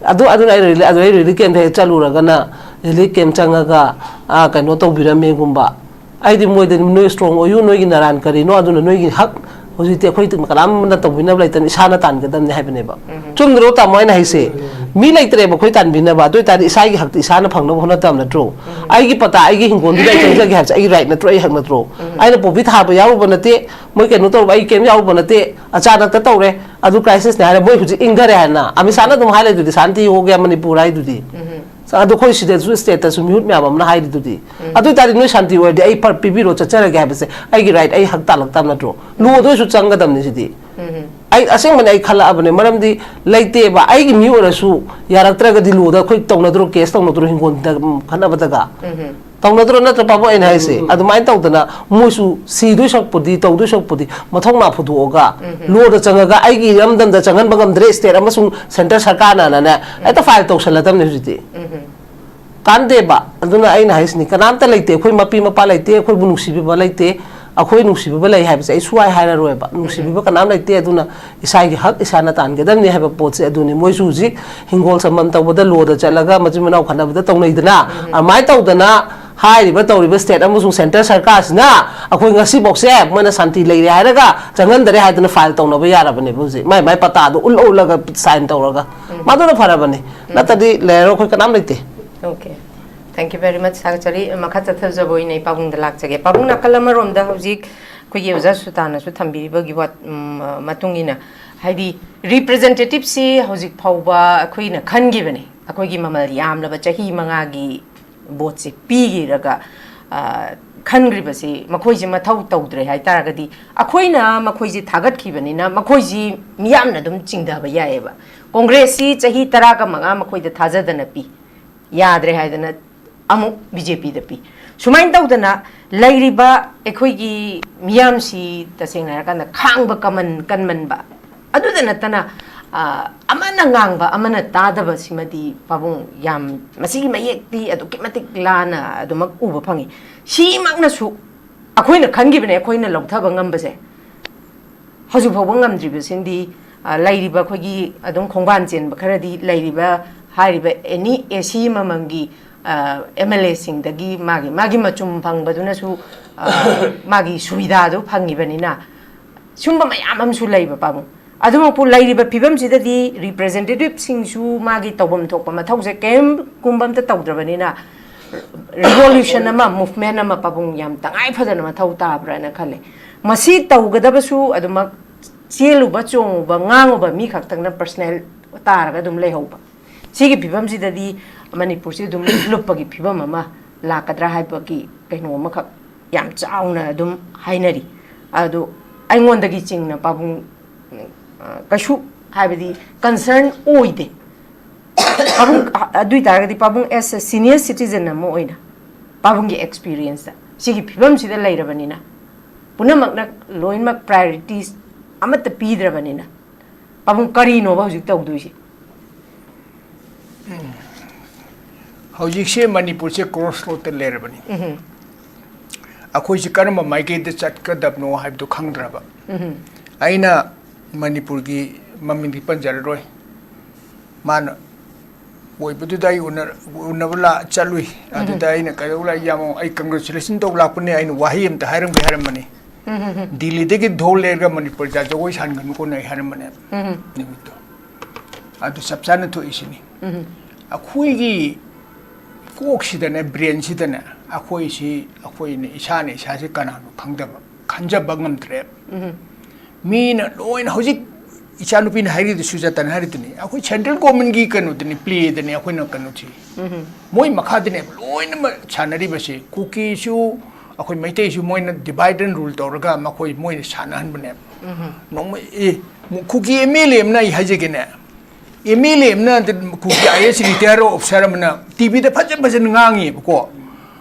ꯑꯗꯨ, ꯑꯗꯨꯅ ꯑꯩ ꯔꯤꯂꯤ-, ꯑꯗꯨ ꯑꯩ ꯔꯤꯂꯤꯐ ꯀꯦꯝꯗ ꯍꯦꯛ ꯆꯠꯂꯨꯔꯒꯅ ꯔꯤꯂꯤꯐ ꯀꯦꯝ ꯆꯪꯉꯒ, ꯑꯥ, ꯀꯩꯅꯣ ꯇꯧꯕꯤꯔꯝꯃꯦꯒꯨꯝꯕ꯫ ꯑꯩꯗꯤ ꯃꯣꯏꯗ, "ꯅꯣꯏ ꯏꯁꯇ꯭ꯔꯣꯡ ꯑꯣꯏꯌꯨ, ꯅꯣꯏꯒꯤ ꯅꯔꯥꯟ ꯀꯔꯤꯅꯣ? ꯑꯗꯨꯅ ꯅꯣꯏꯒꯤ ꯍꯛ ꯍꯧꯖꯤꯛꯇꯤ ꯑꯩꯈꯣꯏ ꯀꯅꯥꯝꯅ ꯇꯧꯕꯤꯅꯕ ꯂꯩꯇꯅ ꯏꯁꯥꯅ ꯇꯥꯟꯒꯗꯕꯅꯤ" ꯍꯥꯏꯕꯅꯦꯕ꯫ ꯆꯨꯝꯗ꯭ꯔꯣ ꯇꯥꯃꯣ ꯑꯩꯅ ꯍꯥꯏꯁꯦ? ꯃꯤ ꯂꯩꯇ꯭ꯔꯦꯕ ꯑꯩꯈꯣꯏ ꯇꯥꯟꯕꯤꯅꯕ꯫ ꯑꯗꯨ ꯑꯣꯏꯇꯥꯔꯗꯤ ꯏꯁꯥꯒꯤ ꯍꯛꯇꯤ ꯏꯁꯥꯅ ꯐꯪꯅꯕ ꯍꯣꯠꯅꯗꯕ ꯅꯠꯇ꯭ꯔꯣ? ꯑꯩꯒꯤ ꯄꯇꯥ, ꯑꯩꯒꯤ ꯍꯤꯡꯒꯣꯜꯗꯨꯗ ꯑꯩ ꯆꯪꯖꯒꯦ ꯍꯥꯏꯕꯁꯦ ꯑꯩꯒꯤ ꯔꯥꯏꯠ ꯅꯠꯇ꯭ꯔꯣ? ꯑꯩ ꯍꯛ ꯅꯠꯇ꯭ꯔꯣ? ꯑꯩꯅ ꯄꯣꯄꯤ ꯊꯥꯕ ꯌꯥꯎꯔꯨꯕ ꯅꯠꯇꯦ, ꯃꯣꯏ ꯀꯩꯅꯣ ꯇꯧꯔꯨꯕ, ꯑꯩ ꯀꯩꯝ ꯌꯥꯎꯔꯨꯕ ꯅꯠꯇꯦ꯫ ꯑꯆꯥꯅꯛꯇ ꯇꯧꯔꯦ, ꯑꯗꯨ ꯀ꯭ꯔꯥꯏꯁꯤꯁꯅꯦ ꯍꯥꯏꯔꯦ꯫ ꯃꯣꯏ ꯍꯧꯖꯤꯛ ꯏꯪꯊꯔꯦ ꯍꯥꯏꯅ ꯑꯃꯤꯠ ꯁꯥꯍꯅ ꯑꯗꯨꯝ ꯍꯥꯏ ꯂꯩꯗꯨꯗꯤ, "ꯁꯥꯟꯇꯤ ꯍꯣ ꯒꯌꯥ ꯃꯅꯤꯄꯨꯔ" ꯍꯥꯏꯗꯨꯗꯤ꯫ ꯑꯗꯣ ꯑꯩꯈꯣꯏ ꯁꯤꯗꯁꯨ ꯁ꯭ꯇꯦꯠꯇꯁꯨ ꯃꯤꯍꯨꯠ ꯃꯌꯥꯝ ꯑꯃꯅ ꯍꯥꯏꯔꯤꯗꯨꯗꯤ꯫ ꯑꯗꯨ ꯑꯣꯏꯇꯥꯔꯗꯤ ꯅꯣꯏ ꯁꯥꯟꯇꯤ ꯑꯣꯏꯔꯗꯤ ꯑꯩ ꯐꯔ ꯄꯤꯕꯤꯔꯣ, ꯆꯠꯆꯔꯒꯦ ꯍꯥꯏꯕꯁꯦ ꯑꯩꯒꯤ ꯔꯥꯏꯠ, ꯑꯩ ꯍꯛ ꯇꯥꯜꯂꯛꯇꯕ ꯅꯠꯇ꯭ꯔꯣ? ꯂꯣꯗ ꯑꯣꯏꯁꯨ ꯆꯪꯒꯗꯕꯅꯤ ꯁꯤꯗꯤ꯫ ꯑꯩ ꯑꯁꯦꯡꯕꯅꯤ, ꯑꯩ ꯈꯜꯂꯛꯑꯕꯅꯦ꯫ ꯃꯔꯝꯗꯤ ꯂꯩꯇꯦꯕ꯫ ꯑꯩꯒꯤ ꯃꯤ ꯑꯣꯏꯔꯁꯨ ꯌꯥꯔꯛꯇ꯭ꯔꯒꯗꯤ ꯂꯣꯗ ꯑꯩꯈꯣꯏ ꯇꯧꯅꯗ꯭ꯔꯣ, ꯀꯦꯁ ꯇꯧꯅꯗ꯭ꯔꯣ ꯍꯤꯡꯒꯣꯜꯗ, ꯎꯝ, ꯈꯠꯅꯕꯗꯒ? ꯇꯧꯅꯗ꯭ꯔꯣ ꯅꯠꯇ꯭ꯔꯣ ꯄꯥꯕꯨꯡ ꯑꯩꯅ ꯍꯥꯏꯁꯦ? ꯑꯗꯨꯃꯥꯏꯅ ꯇꯧꯗꯅ ꯃꯣꯏꯁꯨ ꯁꯤꯗꯣꯏ ꯁꯔꯨꯛꯄꯨꯗꯤ, ꯇꯧꯗꯣꯏ ꯁꯔꯨꯛꯄꯨꯗꯤ ꯃꯊꯧꯅꯥ ꯐꯨꯗꯣꯛꯑꯒ ꯂꯣꯗ ꯆꯪꯉꯒ ꯑꯩꯒꯤ ꯏꯔꯝꯗꯝꯗ ꯆꯪꯍꯟꯕ ꯉꯝꯗ꯭ꯔꯦ ꯁ꯭ꯇꯦꯠ ꯑꯃꯁꯨꯡ ꯁꯦꯟꯇꯔ ꯁꯔꯀꯥꯔꯅꯅꯦ ꯍꯦꯛꯇ ꯐꯥꯏꯜ ꯇꯧꯁꯜꯂꯗꯕꯅꯦ ꯍꯧꯖꯤꯛꯇꯤ꯫ ꯀꯥꯟꯗꯦꯕ꯫ ꯑꯗꯨꯅ ꯑꯩꯅ ꯍꯥꯏꯁꯤꯅꯤ, ꯀꯅꯥꯝꯇ ꯂꯩꯇꯦ, ꯑꯩꯈꯣꯏ ꯃꯄꯤ ꯃꯄꯥ ꯂꯩꯇꯦ, ꯑꯩꯈꯣꯏꯕꯨ ꯅꯨꯡꯁꯤꯕꯤꯕ ꯂꯩꯇꯦ꯫ ꯑꯩꯈꯣꯏ ꯅꯨꯡꯁꯤꯕꯤꯕ ꯂꯩ ꯍꯥꯏꯕꯁꯦ ꯑꯩ ꯁꯨꯡꯍꯥꯏ ꯍꯥꯏꯔꯔꯣꯏꯕ꯫ ꯅꯨꯡꯁꯤꯕꯤꯕ ꯀꯅꯥꯝ ꯂꯩꯇꯦ꯫ ꯑꯗꯨꯅ ꯏꯁꯥꯒꯤ ꯍꯛ ꯏꯁꯥꯅ ꯇꯥꯟꯒꯗꯕꯅꯤ ꯍꯥꯏꯕ ꯄꯣꯠꯁꯦ ꯑꯗꯨꯅꯤ꯫ ꯃꯣꯏꯁꯨ ꯍꯧꯖꯤꯛ ꯍꯤꯡꯒꯣꯜ ꯁꯝꯕꯜ ꯇꯧꯕꯗ ꯂꯣꯗ ꯆꯠꯂꯒ ꯃꯆꯤꯟ ꯃꯅꯥꯎ ꯈꯠꯅꯕꯗ ꯇꯧꯅꯩꯗꯅ, ꯑꯗꯨꯃꯥꯏꯅ ꯇꯧꯗꯅ ꯍꯥꯏꯔꯤꯕ ꯇꯧꯔꯤꯕ ꯁ꯭ꯇꯦꯠ ꯑꯃꯁꯨꯡ ꯁꯦꯟꯇꯔ ꯁꯔꯀꯥꯔꯁꯤꯅ ꯑꯩꯈꯣꯏ ꯉꯁꯤꯐꯥꯎꯁꯦ ꯃꯣꯏꯅ ꯁꯥꯟꯇꯤ ꯂꯩꯔꯦ ꯍꯥꯏꯔꯒ ꯆꯪꯍꯟꯗꯔꯦ ꯍꯥꯏꯗꯅ ꯐꯥꯏꯜ ꯇꯧꯅꯕ ꯌꯥꯔꯕꯅꯦꯕ꯫ ꯍꯧꯖꯤꯛ ꯃꯥꯏ ꯃꯥꯏ ꯄꯇꯥꯗꯣ ꯎꯠꯂ ꯎꯠꯂꯒ ꯁꯥꯏꯟ ꯇꯧꯔꯒ, ꯃꯗꯨꯅ ꯐꯔꯕꯅꯤ꯫ ꯅꯠꯇꯗꯤ ꯂꯩꯔꯔꯣꯏ, ꯑꯩꯈꯣꯏ ꯀꯅꯥꯝ ꯂꯩꯇꯦ꯫ Okay, thank you very much꯫ ꯊꯥꯒꯠꯆꯔꯤ꯫ ꯃꯈꯥ ꯆꯠꯊꯖꯕ ꯑꯣꯏꯅ ꯑꯩ ꯄꯥꯕꯨꯡꯗ ꯂꯥꯛꯆꯒꯦ꯫ ꯄꯥꯕꯨꯡ, ꯅꯥꯀꯜ ꯑꯃꯔꯣꯝꯗ ꯍꯧꯖꯤꯛ ꯑꯩꯈꯣꯏꯒꯤ ꯑꯣꯖꯥ ꯁꯨꯇꯥꯅꯁꯨ ꯊꯝꯕꯤꯔꯤꯕꯒꯤ ꯋꯥ-, ꯎꯝ, ꯃꯇꯨꯡ ꯏꯟꯅ, ꯍꯥꯏꯗꯤ, ꯔꯤꯄ꯭ꯔꯖꯦꯟꯇꯦꯇꯤꯞꯁꯤ ꯍꯧꯖꯤꯛ ꯐꯥꯎꯕ ꯑꯩꯈꯣꯏꯅ ꯈꯟꯈꯤꯕꯅꯤ, ꯑꯩꯈꯣꯏꯒꯤ ꯃꯃꯜ ꯌꯥꯝꯂꯕ ꯆꯍꯤ ꯃꯉꯥꯒꯤ ꯚꯣꯠꯁꯦ ꯄꯤꯈꯤꯔꯒ, ꯑ, ꯈꯟꯈ꯭ꯔꯤꯕꯁꯤ ꯃꯈꯣꯏꯁꯦ ꯃꯊꯧ ꯇꯧꯗ꯭ꯔꯦ ꯍꯥꯏ ꯇꯥꯔꯒꯗꯤ, ꯑꯩꯈꯣꯏꯅ ꯃꯈꯣꯏꯁꯦ ꯊꯥꯒꯠꯈꯤꯕꯅꯤꯅ ꯃꯈꯣꯏꯁꯤ ꯃꯤꯌꯥꯝꯅ ꯑꯗꯨꯝ ꯆꯤꯡꯊꯕ ꯌꯥꯏꯑꯕ꯫ ꯀꯣꯡꯒ꯭ꯔꯦꯁꯁꯤ ꯆꯍꯤ ꯇꯔꯥꯒ ꯃꯉꯥ ꯃꯈꯣꯏꯗ ꯊꯥꯖꯗꯅ ꯄꯤ, ꯌꯥꯗ꯭ꯔꯦ ꯍꯥꯏꯗꯅ ꯑꯃꯨꯛ ꯕꯤ ꯖꯦ ꯄꯤꯗ ꯄꯤ꯫ ꯁꯨꯃꯥꯏꯅ ꯇꯧꯗꯅ ꯂꯩꯔꯤꯕ ꯑꯩꯈꯣꯏꯒꯤ ꯃꯤꯌꯥꯝꯁꯤ ꯇꯁꯦꯡꯅ ꯍꯥꯏꯔꯀꯥꯟꯗ ꯈꯥꯡꯕ ꯀꯃꯟ ꯀꯟꯃꯟꯕ, ꯑꯗꯨꯗ ꯅꯠꯇꯅ, ꯑ, ꯑꯃꯅ ꯉꯥꯡꯕ ꯑꯃꯅ ꯇꯥꯗꯕꯁꯤꯃꯗꯤ ꯄꯥꯕꯨꯡ ꯌꯥꯝ, ꯃꯁꯤꯒꯤ ꯃꯌꯦꯛꯇꯤ ꯑꯗꯨꯛꯀꯤ ꯃꯇꯤꯛ ꯂꯥꯅ ꯑꯗꯨꯃꯛ ꯎꯕ ꯐꯪꯉꯤ꯫ ꯁꯤꯃꯛꯅꯁꯨ ꯑꯩꯈꯣꯏꯅ ꯈꯟꯈꯤꯕꯅꯦ ꯑꯩꯈꯣꯏꯅ ꯂꯧꯊꯕ ꯉꯝꯕꯁꯦ꯫ ꯍꯧꯖꯤꯛ ꯐꯥꯎꯕ ꯉꯝꯗ꯭ꯔꯤꯕꯁꯤꯡꯗꯤ, ꯑ, ꯂꯩꯔꯤꯕ ꯑꯩꯈꯣꯏꯒꯤ ꯑꯗꯨꯝ ꯈꯣꯡꯕꯥꯟ ꯆꯦꯟꯕ ꯈꯔꯗꯤ ꯂꯩꯔꯤꯕ, ꯍꯥꯏꯔꯤꯕ ꯑꯦꯅꯤ ꯑꯦ ꯁꯤ ꯑꯃꯃꯝꯒꯤ, ꯑ, ꯑꯦꯝ ꯑꯦꯜ ꯑꯦꯁꯤꯡꯗꯒꯤ ꯃꯥꯒꯤ, ꯃꯥꯒꯤ ꯃꯆꯨꯝ ꯐꯪꯕꯗꯨꯅꯁꯨ, ꯑ, ꯃꯥꯒꯤ ꯁꯨꯕꯤꯗꯥꯗꯨ ꯐꯪꯉꯤꯕꯅꯤꯅ, ꯁꯨꯝꯕ ꯃꯌꯥꯝ ꯑꯃꯁꯨ ꯂꯩꯕ ꯄꯥꯕꯨꯡ꯫ ꯑꯗꯨꯃꯛꯄꯨ ꯂꯩꯔꯤꯕ ꯐꯤꯕꯝꯁꯤꯗꯗꯤ ꯔꯤꯄ꯭ꯔꯖꯦꯟꯇꯦꯇꯤꯞꯁꯤꯡꯁꯨ ꯃꯥꯒꯤ ꯇꯧꯐꯝ ꯊꯣꯛꯄ ꯃꯊꯧꯁꯦ ꯀꯔꯤꯒꯨꯝꯕ ꯑꯝꯇ ꯇꯧꯗ꯭ꯔꯕꯅꯤꯅ, ꯔꯤꯚꯣꯂꯨꯁꯟ ꯑꯃ, ꯃꯨꯚꯃꯦꯟ ꯑꯃ ꯄꯥꯕꯨꯡ ꯌꯥꯝ ꯇꯉꯥꯏ ꯐꯗꯅ ꯃꯊꯧ ꯇꯥꯕ꯭ꯔꯥꯅ ꯈꯜꯂꯦ꯫ ꯃꯁꯤ ꯇꯧꯒꯗꯕꯁꯨ ꯑꯗꯨꯃꯛ ꯆꯦꯜꯂꯨꯕ, ꯆꯣꯡꯉꯨꯕ, ꯉꯥꯡꯉꯨꯕ ꯃꯤ ꯈꯛꯇꯪꯅ ꯄꯔꯁꯅꯦꯜ ꯇꯥꯔꯒ ꯑꯗꯨꯝ ꯂꯩꯍꯧꯕ꯫ ꯁꯤꯒꯤ ꯐꯤꯕꯝꯁꯤꯗꯗꯤ ꯃꯅꯤꯄꯨꯔꯁꯤ ꯑꯗꯨꯝ ꯂꯨꯞꯄꯒꯤ ꯐꯤꯕꯝ ꯑꯃ ꯂꯥꯛꯀꯗ꯭ꯔꯥ ꯍꯥꯏꯕꯒꯤ ꯀꯩꯅꯣ ꯑꯃꯈꯛ ꯌꯥꯝ ꯆꯥꯎꯅ ꯑꯗꯨꯝ ꯍꯥꯏꯅꯔꯤ꯫ ꯑꯗꯣ ꯑꯩꯉꯣꯟꯗꯒꯤ ꯆꯤꯡꯅ ꯄꯥꯕꯨꯡ, ꯑ, ꯀꯩꯁꯨ, ꯍꯥꯏꯕꯗꯤ, ꯀꯟꯁꯔꯟ ꯑꯣꯏꯗꯦ꯫ ꯄꯥꯕꯨꯡ, ꯑ, ꯑꯗꯨ ꯑꯣꯏ ꯇꯥꯔꯒꯗꯤ ꯄꯥꯕꯨꯡ as a senior citizen ꯑꯃ ꯑꯣꯏꯅ ꯄꯥꯕꯨꯡꯒꯤ ꯑꯦꯛꯁꯄꯤꯔꯤꯌꯦꯟꯁꯇ ꯁꯤꯒꯤ ꯐꯤꯕꯝꯁꯤꯗ ꯂꯩꯔꯕꯅꯤꯅ, ꯄꯨꯝꯅꯃꯛꯅ ꯂꯣꯏꯅꯃꯛ ꯄ꯭ꯔꯥꯏꯌꯣꯔꯤꯇꯤꯁ ꯑꯃꯠꯇ ꯄꯤꯗ꯭ꯔꯕꯅꯤꯅ, ꯄꯥꯕꯨꯡ ꯀꯔꯤꯅꯣꯕ ꯍꯧꯖꯤꯛ ꯇꯧꯗꯣꯏꯁꯦ? ꯍꯧꯖꯤꯛꯁꯦ ꯃꯅꯤꯄꯨꯔꯁꯦ ꯀ꯭ꯔꯣꯁ ꯔꯣꯗꯇ ꯂꯩꯔꯕꯅꯤ꯫ ꯎꯝ꯫ ꯑꯩꯈꯣꯏꯁꯤ ꯀꯔꯝꯕ ꯃꯥꯏꯀꯩꯗ ꯆꯠꯀꯗꯕꯅꯣ ꯍꯥꯏꯕꯗꯨ ꯈꯪꯗ꯭ꯔꯕ꯫ ꯑꯩꯅ ꯃꯅꯤꯄꯨꯔꯒꯤ ꯃꯃꯤꯡꯗꯤ ꯄꯟꯖꯔꯔꯣꯏ, ꯃꯥꯅ ꯑꯣꯏꯕꯗꯨꯗ ꯑꯩ ꯎꯅ-, ꯎꯅꯕ ꯂꯥ-, ꯆꯠꯂꯨꯏ꯫ ꯑꯗꯨꯗ ꯑꯩꯅ ꯀꯩꯗꯧ ꯂꯥꯛꯏ, "ꯌꯥꯝ, ꯑꯩ congratulation ꯇꯧꯕ ꯂꯥꯛꯄꯅꯦ, ꯑꯩꯅ ꯋꯥꯍꯩ ꯑꯝꯇ ꯍꯥꯏꯔꯝꯒꯦ" ꯍꯥꯏꯔꯝꯕꯅꯤ꯫ "ꯗꯤꯜꯂꯤꯗꯒꯤ ꯙꯣꯜ ꯂꯩꯔꯒ ꯃꯅꯤꯄꯨꯔꯗ ꯖꯒꯣꯏ ꯁꯥꯍꯟꯒꯅꯨꯀꯣ" ꯅ ꯑꯩ ꯍꯥꯏꯔꯝꯕꯅꯦ ꯅꯨꯃꯤꯠꯇꯣ꯫ ꯑꯗꯨ ꯆꯞ ꯆꯥꯅ ꯊꯣꯛꯏꯁꯤꯅꯤ꯫ ꯑꯩꯈꯣꯏꯒꯤ ꯀꯣꯛꯁꯤꯗꯅꯦ, brain ꯁꯤꯗꯅꯦ, ꯑꯩꯈꯣꯏꯁꯤ, ꯑꯩꯈꯣꯏꯅ ꯏꯁꯥꯅ ꯏꯁꯥꯁꯦ ꯀꯅꯥꯅꯣ ꯈꯪꯗꯕ, ꯈꯟꯖꯕ ꯉꯝꯗ꯭ꯔꯦ꯫ ꯃꯤꯅ ꯂꯣꯏꯅ ꯍꯧꯖꯤꯛ ꯏꯆꯥꯅꯨꯄꯤꯅ ꯍꯥꯏꯔꯤꯗꯨ, ꯁꯨꯖꯥꯇꯥꯅ ꯍꯥꯏꯔꯤꯗꯨꯅꯤ, ꯑꯩꯈꯣꯏ central government ꯀꯤ ꯀꯩꯅꯣꯗꯅꯤ, play ꯗꯅꯤ ꯑꯩꯈꯣꯏꯅ ꯀꯩꯅꯣꯁꯤ꯫ ꯃꯣꯏ ꯃꯈꯥꯗꯅꯦꯕ ꯂꯣꯏꯅꯃꯛ ꯁꯥꯟꯅꯔꯤꯕꯁꯤ꯫ ꯀꯨꯀꯤꯁꯨ, ꯑꯩꯈꯣꯏ ꯃꯩꯇꯩꯁꯨ ꯃꯣꯏꯅ divide and rule ꯇꯧꯔꯒ ꯃꯈꯣꯏ, ꯃꯣꯏꯅ ꯁꯥꯟꯅꯍꯟꯕꯅꯦꯕ꯫ ꯅꯣꯡꯃ, ꯑꯦ, ꯀꯨꯀꯤ M L A ꯑꯃꯅ, ꯑꯩ ꯍꯥꯏꯖꯒꯦꯅꯦ, M L A ꯑꯃꯅ, ꯀꯨꯀꯤ I A S retire officer ꯑꯃꯅ T V ꯗ ꯐꯖ ꯐꯖꯅ ꯉꯥꯡꯉꯦꯕꯀꯣ,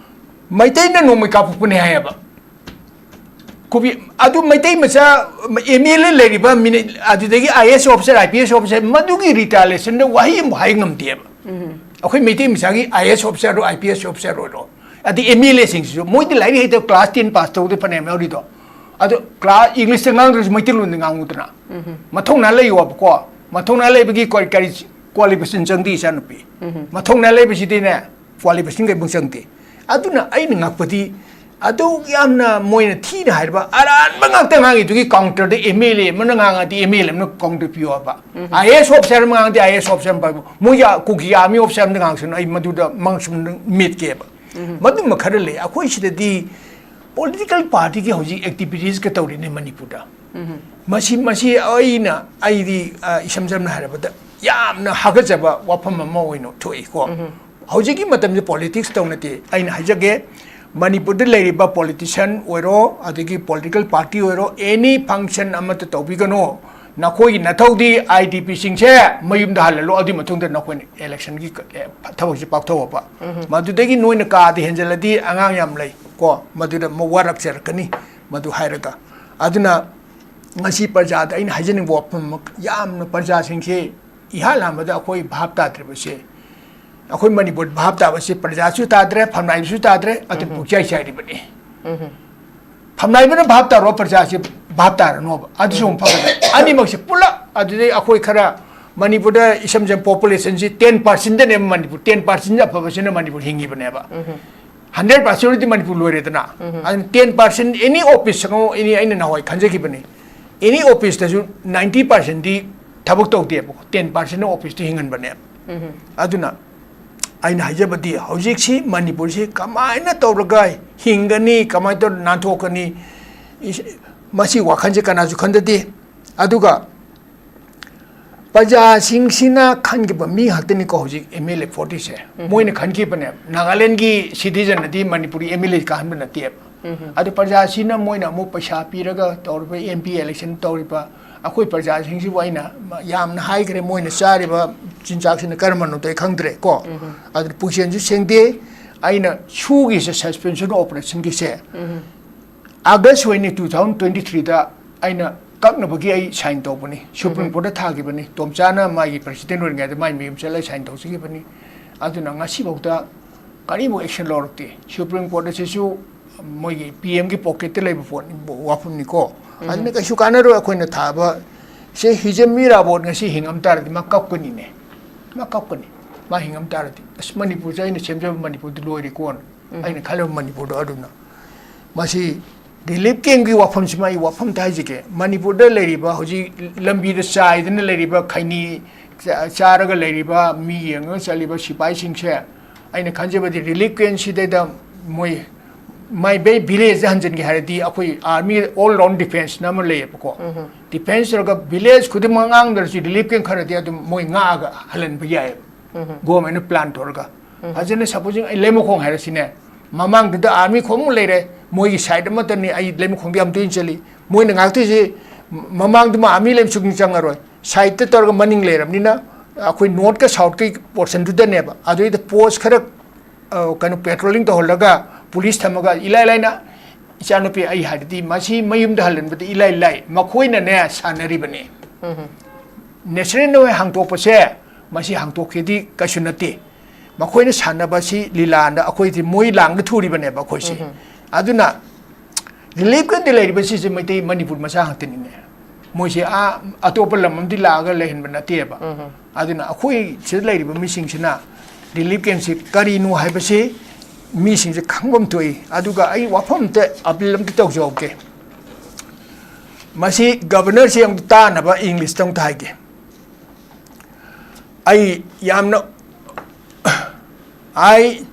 ꯃꯩꯇꯩꯅ ꯅꯣꯡꯃꯩ ꯀꯥꯞꯄꯛꯄꯅꯦ ꯍꯥꯏꯌꯦꯕ꯫ ꯀꯣꯕꯤ-, ꯑꯗꯨ ꯃꯩꯇꯩ ꯃꯆꯥ, M L A ꯂꯩꯔꯤꯕ ꯃꯤꯅꯤꯠ, ꯑꯗꯨꯗꯒꯤ I A S officer, I P S officer, ꯃꯗꯨꯒꯤ retaliation ꯗ ꯋꯥꯍꯩ ꯑꯃ ꯍꯥꯏ ꯉꯝꯗꯦꯕ꯫ ꯑꯩꯈꯣꯏ ꯃꯩꯇꯩ ꯃꯆꯥꯒꯤ I A S officer ꯑꯣꯏꯔꯣ, I P S officer ꯑꯣꯏꯔꯣ, ꯑꯗꯩ M L A ꯁꯤꯡꯁꯤꯁꯨ, ꯃꯣꯏꯗꯤ ꯂꯥꯏꯔꯤꯛ ꯍꯩꯇꯕ, class ten pass ꯇꯧꯗ ꯐꯅꯌꯥꯝ ꯌꯥꯎꯔꯤꯗꯣ꯫ ꯑꯗꯣ class, English ꯇ ꯉꯥꯡꯗ꯭ꯔꯁꯨ ꯃꯩꯇꯩꯂꯣꯟꯗ ꯉꯥꯡꯉꯨꯗꯅ꯫ ꯃꯊꯧꯅꯥ ꯂꯩꯌꯣꯕꯀꯣ꯫ ꯃꯊꯧꯅꯥ ꯂꯩꯕꯒꯤ ꯀꯔꯤ, ꯀꯔꯤ qualification ꯆꯪꯗꯦ, ꯏꯆꯥꯅꯨꯄꯤ? ꯃꯊꯧꯅꯥ ꯂꯩꯕꯁꯤꯗꯤꯅꯦ, qualification ꯀꯩꯃꯨꯛ ꯆꯪꯗꯦ꯫ ꯑꯗꯨꯅ ꯑꯩꯅ ꯉꯛꯄꯗꯤ, ꯑꯗꯨ ꯌꯥꯝꯅ ꯃꯣꯏꯅ ꯊꯤꯅ ꯍꯥꯏꯔꯕ ꯑꯔꯥꯟꯕ ꯉꯥꯛꯇ ꯉꯥꯡꯉꯤꯗꯨꯒꯤ counter the M L A ꯑꯃꯅ ꯉꯥꯡꯉꯗꯤ M L A ꯑꯃꯅ counter ꯄꯤꯌꯣ ꯍꯥꯏꯕ꯫ I A S officer ꯑꯃ ꯉꯥꯡꯉꯗꯤ I A S officer ꯑꯃ ꯄꯤꯌꯣ꯫ ꯃꯣꯏꯒꯤ ꯀꯨꯀꯤ army officer ꯑꯃꯗ ꯉꯥꯡꯁꯅꯨ, ꯑꯩ ꯃꯗꯨꯗ ꯃꯥꯡꯁꯨꯝ ꯃꯦꯠꯀꯦꯕ꯫ ꯃꯗꯨꯃ ꯈꯔ ꯂꯩ꯫ ꯑꯩꯈꯣꯏ ꯁꯤꯗꯗꯤ political party ꯒꯤ ꯍꯧꯖꯤꯛ activities ꯀ ꯇꯧꯔꯤꯅꯦ ꯃꯅꯤꯄꯨꯔꯗ꯫ ꯃꯁꯤ, ꯃꯁꯤ ꯑꯩꯅ, ꯑꯩꯗꯤ, ꯑ, ꯏꯁꯝ ꯁꯝꯅ ꯍꯥꯏꯔꯕꯗ ꯌꯥꯝꯅ ꯍꯥꯒꯠꯆꯕ ꯋꯥꯐꯝ ꯑꯃ ꯑꯣꯏꯅ ꯊꯣꯛꯏꯀꯣ꯫ ꯍꯧꯖꯤꯛꯀꯤ ꯃꯇꯝꯁꯦ politics ꯇꯧꯅꯗꯦ꯫ ꯑꯩꯅ ꯍꯥꯏꯖꯒꯦ, ꯃꯅꯤꯄꯨꯔꯗ ꯂꯩꯔꯤꯕ politician ꯑꯣꯏꯔꯣ, ꯑꯗꯒꯤ political party ꯑꯣꯏꯔꯣ, any function ꯑꯃꯠꯇ ꯇꯧꯕꯤꯒꯅꯨ꯫ ꯅꯈꯣꯏꯒꯤ ꯅꯊꯧꯗꯤ I D P ꯁꯤꯡꯁꯦ ꯃꯌꯨꯝꯗ ꯍꯜꯍꯜꯂꯣ, ꯑꯗꯨꯒꯤ ꯃꯇꯨꯡꯗ ꯅꯈꯣꯏꯅ election ꯒꯤ ꯀ-, ꯑꯦ, ꯊꯕꯛꯁꯦ ꯄꯥꯡꯊꯣꯛꯑꯣꯕ꯫ ꯃꯗꯨꯗꯒꯤ ꯅꯣꯏꯅ ꯀꯥꯗ ꯍꯦꯟꯖꯜꯂꯗꯤ ꯑꯉꯥꯡ ꯌꯥꯝ ꯂꯩ ꯀꯣ, ꯃꯗꯨꯗ ꯑꯃꯨꯛ ꯋꯥꯔꯛꯆꯔꯛꯀꯅꯤ, ꯃꯗꯨ ꯍꯥꯏꯔꯒ꯫ ꯑꯗꯨꯅ ꯉꯁꯤ ꯄ꯭ꯔꯖꯥꯗ ꯑꯩꯅ ꯍꯥꯏꯖꯅꯤꯡꯕ ꯋꯥꯐꯝ ꯑꯃ, ꯌꯥꯝꯅ ꯄ꯭ꯔꯖꯥꯁꯤꯡꯁꯦ ꯏꯍꯥꯟ ꯍꯥꯟꯕꯗ ꯑꯩꯈꯣꯏ ꯚꯥꯞ ꯇꯥꯗ꯭ꯔꯤꯕꯁꯦ, ꯑꯩꯈꯣꯏ ꯃꯅꯤꯄꯨꯔ ꯚꯥꯞ ꯇꯥꯕꯁꯦ ꯄ꯭ꯔꯖꯥꯁꯨ ꯇꯥꯗ꯭ꯔꯦ, ꯐꯝꯅꯥꯏꯕꯁꯨ ꯇꯥꯗ꯭ꯔꯦ, ꯑꯗꯨ ꯄꯨꯡꯆꯥꯏ ꯆꯥꯏꯔꯤꯕꯅꯤ꯫ ꯐꯝꯅꯥꯏꯕꯅ ꯚꯥꯞ ꯇꯥꯔꯣ, ꯄ꯭ꯔꯖꯥꯁꯦ ꯚꯥꯞ ꯇꯥꯔꯅꯣꯕ, ꯑꯗꯨꯁꯨ ꯑꯃꯨꯛ ꯐꯒꯗꯕ꯫ ꯑꯅꯤꯃꯛꯁꯦ ꯄꯨꯂꯞ꯫ ꯑꯗꯨꯗꯩ ꯑꯩꯈꯣꯏ ꯈꯔ, ꯃꯅꯤꯄꯨꯔꯗ ꯏꯁꯝ ꯁꯝ populationꯁꯤ ten percentꯗꯅꯦꯕ Manipur, ten percent ꯑꯐꯕꯁꯤꯅ Manipur ꯍꯤꯡꯉꯤꯕꯅꯦꯕ꯫ Hundred percentꯗꯤ Manipur ꯂꯣꯏꯔꯦꯗꯅ꯫ ꯑꯗꯨꯅ ten percent any office ꯑꯃ, any, ꯑꯩꯅ ꯅꯍꯥꯟꯋꯥꯏ ꯈꯟꯖꯈꯤꯕꯅꯤ, any officeꯇꯁꯨ ninety percentꯗꯤ ꯊꯕꯛ ꯇꯧꯗꯦꯕꯀꯣ, ten percentꯅ officeꯇ ꯍꯤꯡꯍꯟꯕꯅꯦꯕ꯫ ꯑꯗꯨꯅ ꯑꯩꯅ ꯍꯥꯏꯖꯕꯗꯤ, ꯍꯧꯖꯤꯛꯁꯤ ꯃꯅꯤꯄꯨꯔꯁꯤ ꯀꯃꯥꯏꯅ ꯇꯧꯔꯒ ꯍꯤꯡꯒꯅꯤ, ꯀꯃꯥꯏꯅ ꯇꯧꯔꯒ ꯅꯥꯟꯊꯣꯛꯀꯅꯤ, ꯏꯁ-, ꯃꯁꯤ ꯋꯥꯈꯜꯁꯦ ꯀꯅꯥꯁꯨ ꯈꯟꯗꯗꯦ꯫ ꯑꯗꯨꯒ ꯄ꯭ꯔꯖꯥꯁꯤꯡꯁꯤꯅ ꯈꯟꯈꯤꯕ ꯃꯤ ꯉꯥꯛꯇꯅꯤꯀꯣ ꯍꯧꯖꯤꯛ MLA fortyꯁꯦ꯫ ꯃꯣꯏꯅ ꯈꯟꯈꯤꯕꯅꯦ꯫ ꯅꯥꯒꯥꯂꯦꯟꯒꯤ citizenꯅꯗꯤ ꯃꯅꯤꯄꯨꯔꯒꯤ MLA ꯀꯥꯍꯟꯕ ꯅꯠꯇꯦꯕ꯫ ꯑꯗꯨ ꯄ꯭ꯔꯖꯥꯁꯤꯅ ꯃꯣꯏꯅ ꯑꯃꯨꯛ ꯄꯩꯁꯥ ꯄꯤꯔꯒ ꯇꯧꯔꯤꯕ, MP election ꯇꯧꯔꯤꯕ, ꯑꯩꯈꯣꯏ ꯄ꯭ꯔꯖꯥꯁꯤꯡꯁꯤꯕꯨ ꯑꯩꯅ ꯌꯥꯝꯅ ꯍꯥꯏꯈ꯭ꯔꯦ, ꯃꯣꯏꯅ ꯆꯥꯔꯤꯕ ꯆꯤꯟꯖꯥꯛꯁꯤꯅ ꯀꯔꯝꯕꯅꯣꯗꯣ ꯑꯩ ꯈꯪꯗ꯭ꯔꯦ ꯀꯣ꯫ ꯑꯗꯨꯅ ꯄꯨꯛꯆꯦꯜꯁꯨ ꯁꯦꯡꯗꯦ꯫ ꯑꯩꯅ ꯁꯨꯒꯤꯁꯦ, suspension operationꯒꯤꯁꯦ, August ꯑꯣꯏꯅ two thousand twenty threeꯗ ꯑꯩꯅ ꯀꯛꯅꯕꯒꯤ ꯑꯩ sign ꯇꯧꯕꯅꯤ, Supreme Courtꯇ ꯊꯥꯈꯤꯕꯅꯤ꯫ ꯇꯣꯝꯆꯥꯅ ꯃꯥꯒꯤ president ꯑꯣꯏꯔꯤꯉꯩꯗ ꯃꯥꯏ ꯃꯌꯨꯝ ꯆꯠꯂꯒ sign ꯇꯧꯖꯈꯤꯕꯅꯤ꯫ ꯑꯗꯨꯅ ꯉꯁꯤꯐꯥꯎꯗ ꯀꯔꯤꯕꯨ action ꯂꯧꯔꯛꯇꯦ꯫ Supreme Court ꯑꯁꯤꯁꯨ ꯃꯣꯏꯒꯤ PMꯒꯤ pocketꯇ ꯂꯩꯕ ꯄꯣꯠꯅꯤ, ꯋꯥꯐꯝꯅꯤꯀꯣ꯫ ꯑꯗꯨꯅ ꯀꯩꯁꯨ ꯀꯥꯟꯅꯔꯣꯏ ꯑꯩꯈꯣꯏꯅ ꯊꯥꯕ꯫ ꯁꯦ ꯍꯤꯖꯝ ꯃꯤꯔꯥꯕꯣꯠ ꯉꯁꯤ ꯍꯤꯡꯉꯝ ꯇꯥꯔꯗꯤ ꯃꯥ ꯀꯞꯀꯅꯤꯅꯦ, ꯃꯥ ꯀꯞꯀꯅꯤ꯫ ꯃꯥ ꯍꯤꯡꯉꯝ ꯇꯥꯔꯗꯤ, "ꯑꯁ, ꯃꯅꯤꯄꯨꯔꯁꯦ ꯑꯩꯅ ꯁꯦꯝꯖꯕ ꯃꯅꯤꯄꯨꯔꯗꯨ ꯂꯣꯏꯔꯦꯀꯣꯅ" ꯑꯩꯅ ꯈꯜꯂꯕ ꯃꯅꯤꯄꯨꯔꯗꯣ꯫ ꯑꯗꯨꯅ ꯃꯁꯤ relief campꯀꯤ ꯋꯥꯐꯝꯁꯤꯃ ꯑꯩ ꯋꯥꯐꯝ ꯑꯝꯇ ꯍꯥꯏꯖꯒꯦ꯫ ꯃꯅꯤꯄꯨꯔꯗ ꯂꯩꯔꯤꯕ, ꯍꯧꯖꯤꯛ ꯂꯝꯕꯤꯗ ꯆꯥꯏꯗꯅ ꯂꯩꯔꯤꯕ, ꯈꯩꯅꯤ ꯆꯥ-, ꯆꯥꯔꯒ ꯂꯩꯔꯤꯕ, ꯃꯤ ꯌꯦꯡꯉꯒ ꯆꯠꯂꯤꯕ ꯁꯤꯐꯥꯏꯁꯤꯡꯁꯦ, ꯑꯩꯅ ꯈꯟꯖꯕꯗꯤ relief campꯁꯤꯗꯩꯗ ꯃꯣꯏ ꯃꯥꯏ ꯃꯥꯏ villageꯇ ꯍꯟꯖꯤꯟꯒꯦ ꯍꯥꯏꯔꯗꯤ, ꯑꯩꯈꯣꯏ army all round defenceꯅ ꯑꯃ ꯂꯩꯌꯦꯕꯀꯣ꯫ Defence ꯇꯧꯔꯒ village ꯈꯨꯗꯤꯡꯃꯛ ꯉꯥꯡꯗ꯭ꯔꯁꯨ relief camp ꯈꯔꯗꯤ ꯑꯗꯨꯝ ꯃꯣꯏ ꯉꯥꯛꯑꯒ ꯍꯜꯍꯟꯕ ꯌꯥꯏꯌꯦꯕ꯫ Governmentꯅ plan ꯇꯧꯔꯒ꯫ ꯐꯖꯅ supposing ꯑꯩ ꯂꯩꯃꯈꯣꯡ ꯍꯥꯏꯔꯁꯤꯅꯦ, ꯃꯃꯥꯡꯗꯨꯗ army ꯈꯣꯡꯃꯨꯛ ꯂꯩꯔꯦ, ꯃꯣꯏꯒꯤ side ꯑꯃꯠꯇꯅꯤ꯫ ꯑꯩ ꯂꯩꯃꯈꯣꯡꯗ ꯌꯥꯝ ꯇꯣꯏꯅ ꯆꯠꯂꯤ꯫ ꯃꯣꯏꯅ ꯉꯥꯛꯇꯣꯏꯁꯦ, ꯃꯃꯥꯡꯗꯨꯃ army ꯂꯩꯕ ꯁꯨꯛꯆꯪ ꯆꯪꯉꯔꯣꯏ, sideꯇ ꯇꯧꯔꯒ ꯃꯅꯤꯡ ꯂꯩꯔꯕꯅꯤꯅ ꯑꯩꯈꯣꯏ northꯀ southꯀꯤ portionꯗꯨꯗꯅꯦꯕ꯫ ꯑꯗꯨꯏꯗ post ꯈꯔ, ꯑ, ꯀꯩꯅꯣ, patrolling ꯇꯧꯍꯜꯂꯒ police ꯊꯝꯃꯒ ꯏꯂꯥꯏ ꯂꯥꯏꯅ ꯏꯆꯥꯅꯨꯄꯤ ꯑꯩ ꯍꯥꯏꯔꯗꯤ ꯃꯁꯤ ꯃꯌꯨꯝꯗ ꯍꯜꯍꯟꯕꯗ ꯏꯂꯥꯏ ꯂꯥꯏ꯫ ꯃꯈꯣꯏꯅꯅꯦ ꯁꯥꯟꯅꯔꯤꯕꯅꯤ꯫ Nationalꯅ ꯍꯥꯡꯇꯣꯛꯄꯁꯦ, ꯃꯁꯤ ꯍꯥꯡꯇꯣꯛꯀꯦꯗꯤ ꯀꯩꯁꯨ ꯅꯠꯇꯦ꯫ ꯃꯈꯣꯏꯅ ꯁꯥꯟꯅꯕꯁꯤ ꯂꯤꯂꯥꯗ ꯑꯩꯈꯣꯏꯗꯤ ꯃꯣꯏ ꯂꯥꯡꯗ ꯊꯨꯔꯤꯕꯅꯦꯕ ꯑꯩꯈꯣꯏꯁꯦ꯫ ꯑꯗꯨꯅ ꯔꯤꯂꯤꯐ ꯀꯦꯝꯞꯇ ꯂꯩꯔꯤꯕꯁꯤꯁꯦ ꯃꯩꯇꯩ ꯃꯅꯤꯄꯨꯔ ꯃꯆꯥ ꯉꯥꯛꯇꯅꯤꯅꯦ꯫ ꯃꯣꯏꯁꯦ ꯑꯥ ꯑꯇꯣꯞꯄ ꯂꯝ ꯑꯃꯗꯤ ꯂꯥꯛꯑꯒ ꯂꯩꯍꯟꯕ ꯅꯠꯇꯦꯕ꯫ ꯑꯗꯨꯅ ꯑꯩꯈꯣꯏ ꯁꯤꯗ ꯂꯩꯔꯤꯕ ꯃꯤꯁꯤꯡꯁꯤꯅ ꯔꯤꯂꯤꯐ ꯀꯦꯝꯞꯁꯤ ꯀꯔꯤꯅꯣ ꯍꯥꯏꯕꯁꯤ ꯃꯤꯁꯤꯡꯁꯦ ꯈꯪꯐꯝ ꯊꯣꯛꯏ꯫ ꯑꯗꯨꯒ ꯑꯩ ꯋꯥꯐꯝ ꯑꯝꯇ, ꯑꯄꯤꯜ ꯑꯝꯇ ꯇꯧꯖꯍꯧꯒꯦ꯫ ꯃꯁꯤ ꯒꯕꯔꯅꯔꯁꯤ ꯑꯃꯨꯛ ꯇꯥꯅꯕ ꯏꯪꯂꯤꯁꯇ ꯑꯃꯨꯛꯇ ꯍꯥꯏꯒꯦ꯫ ꯑꯩ ꯌꯥꯝꯅ, I,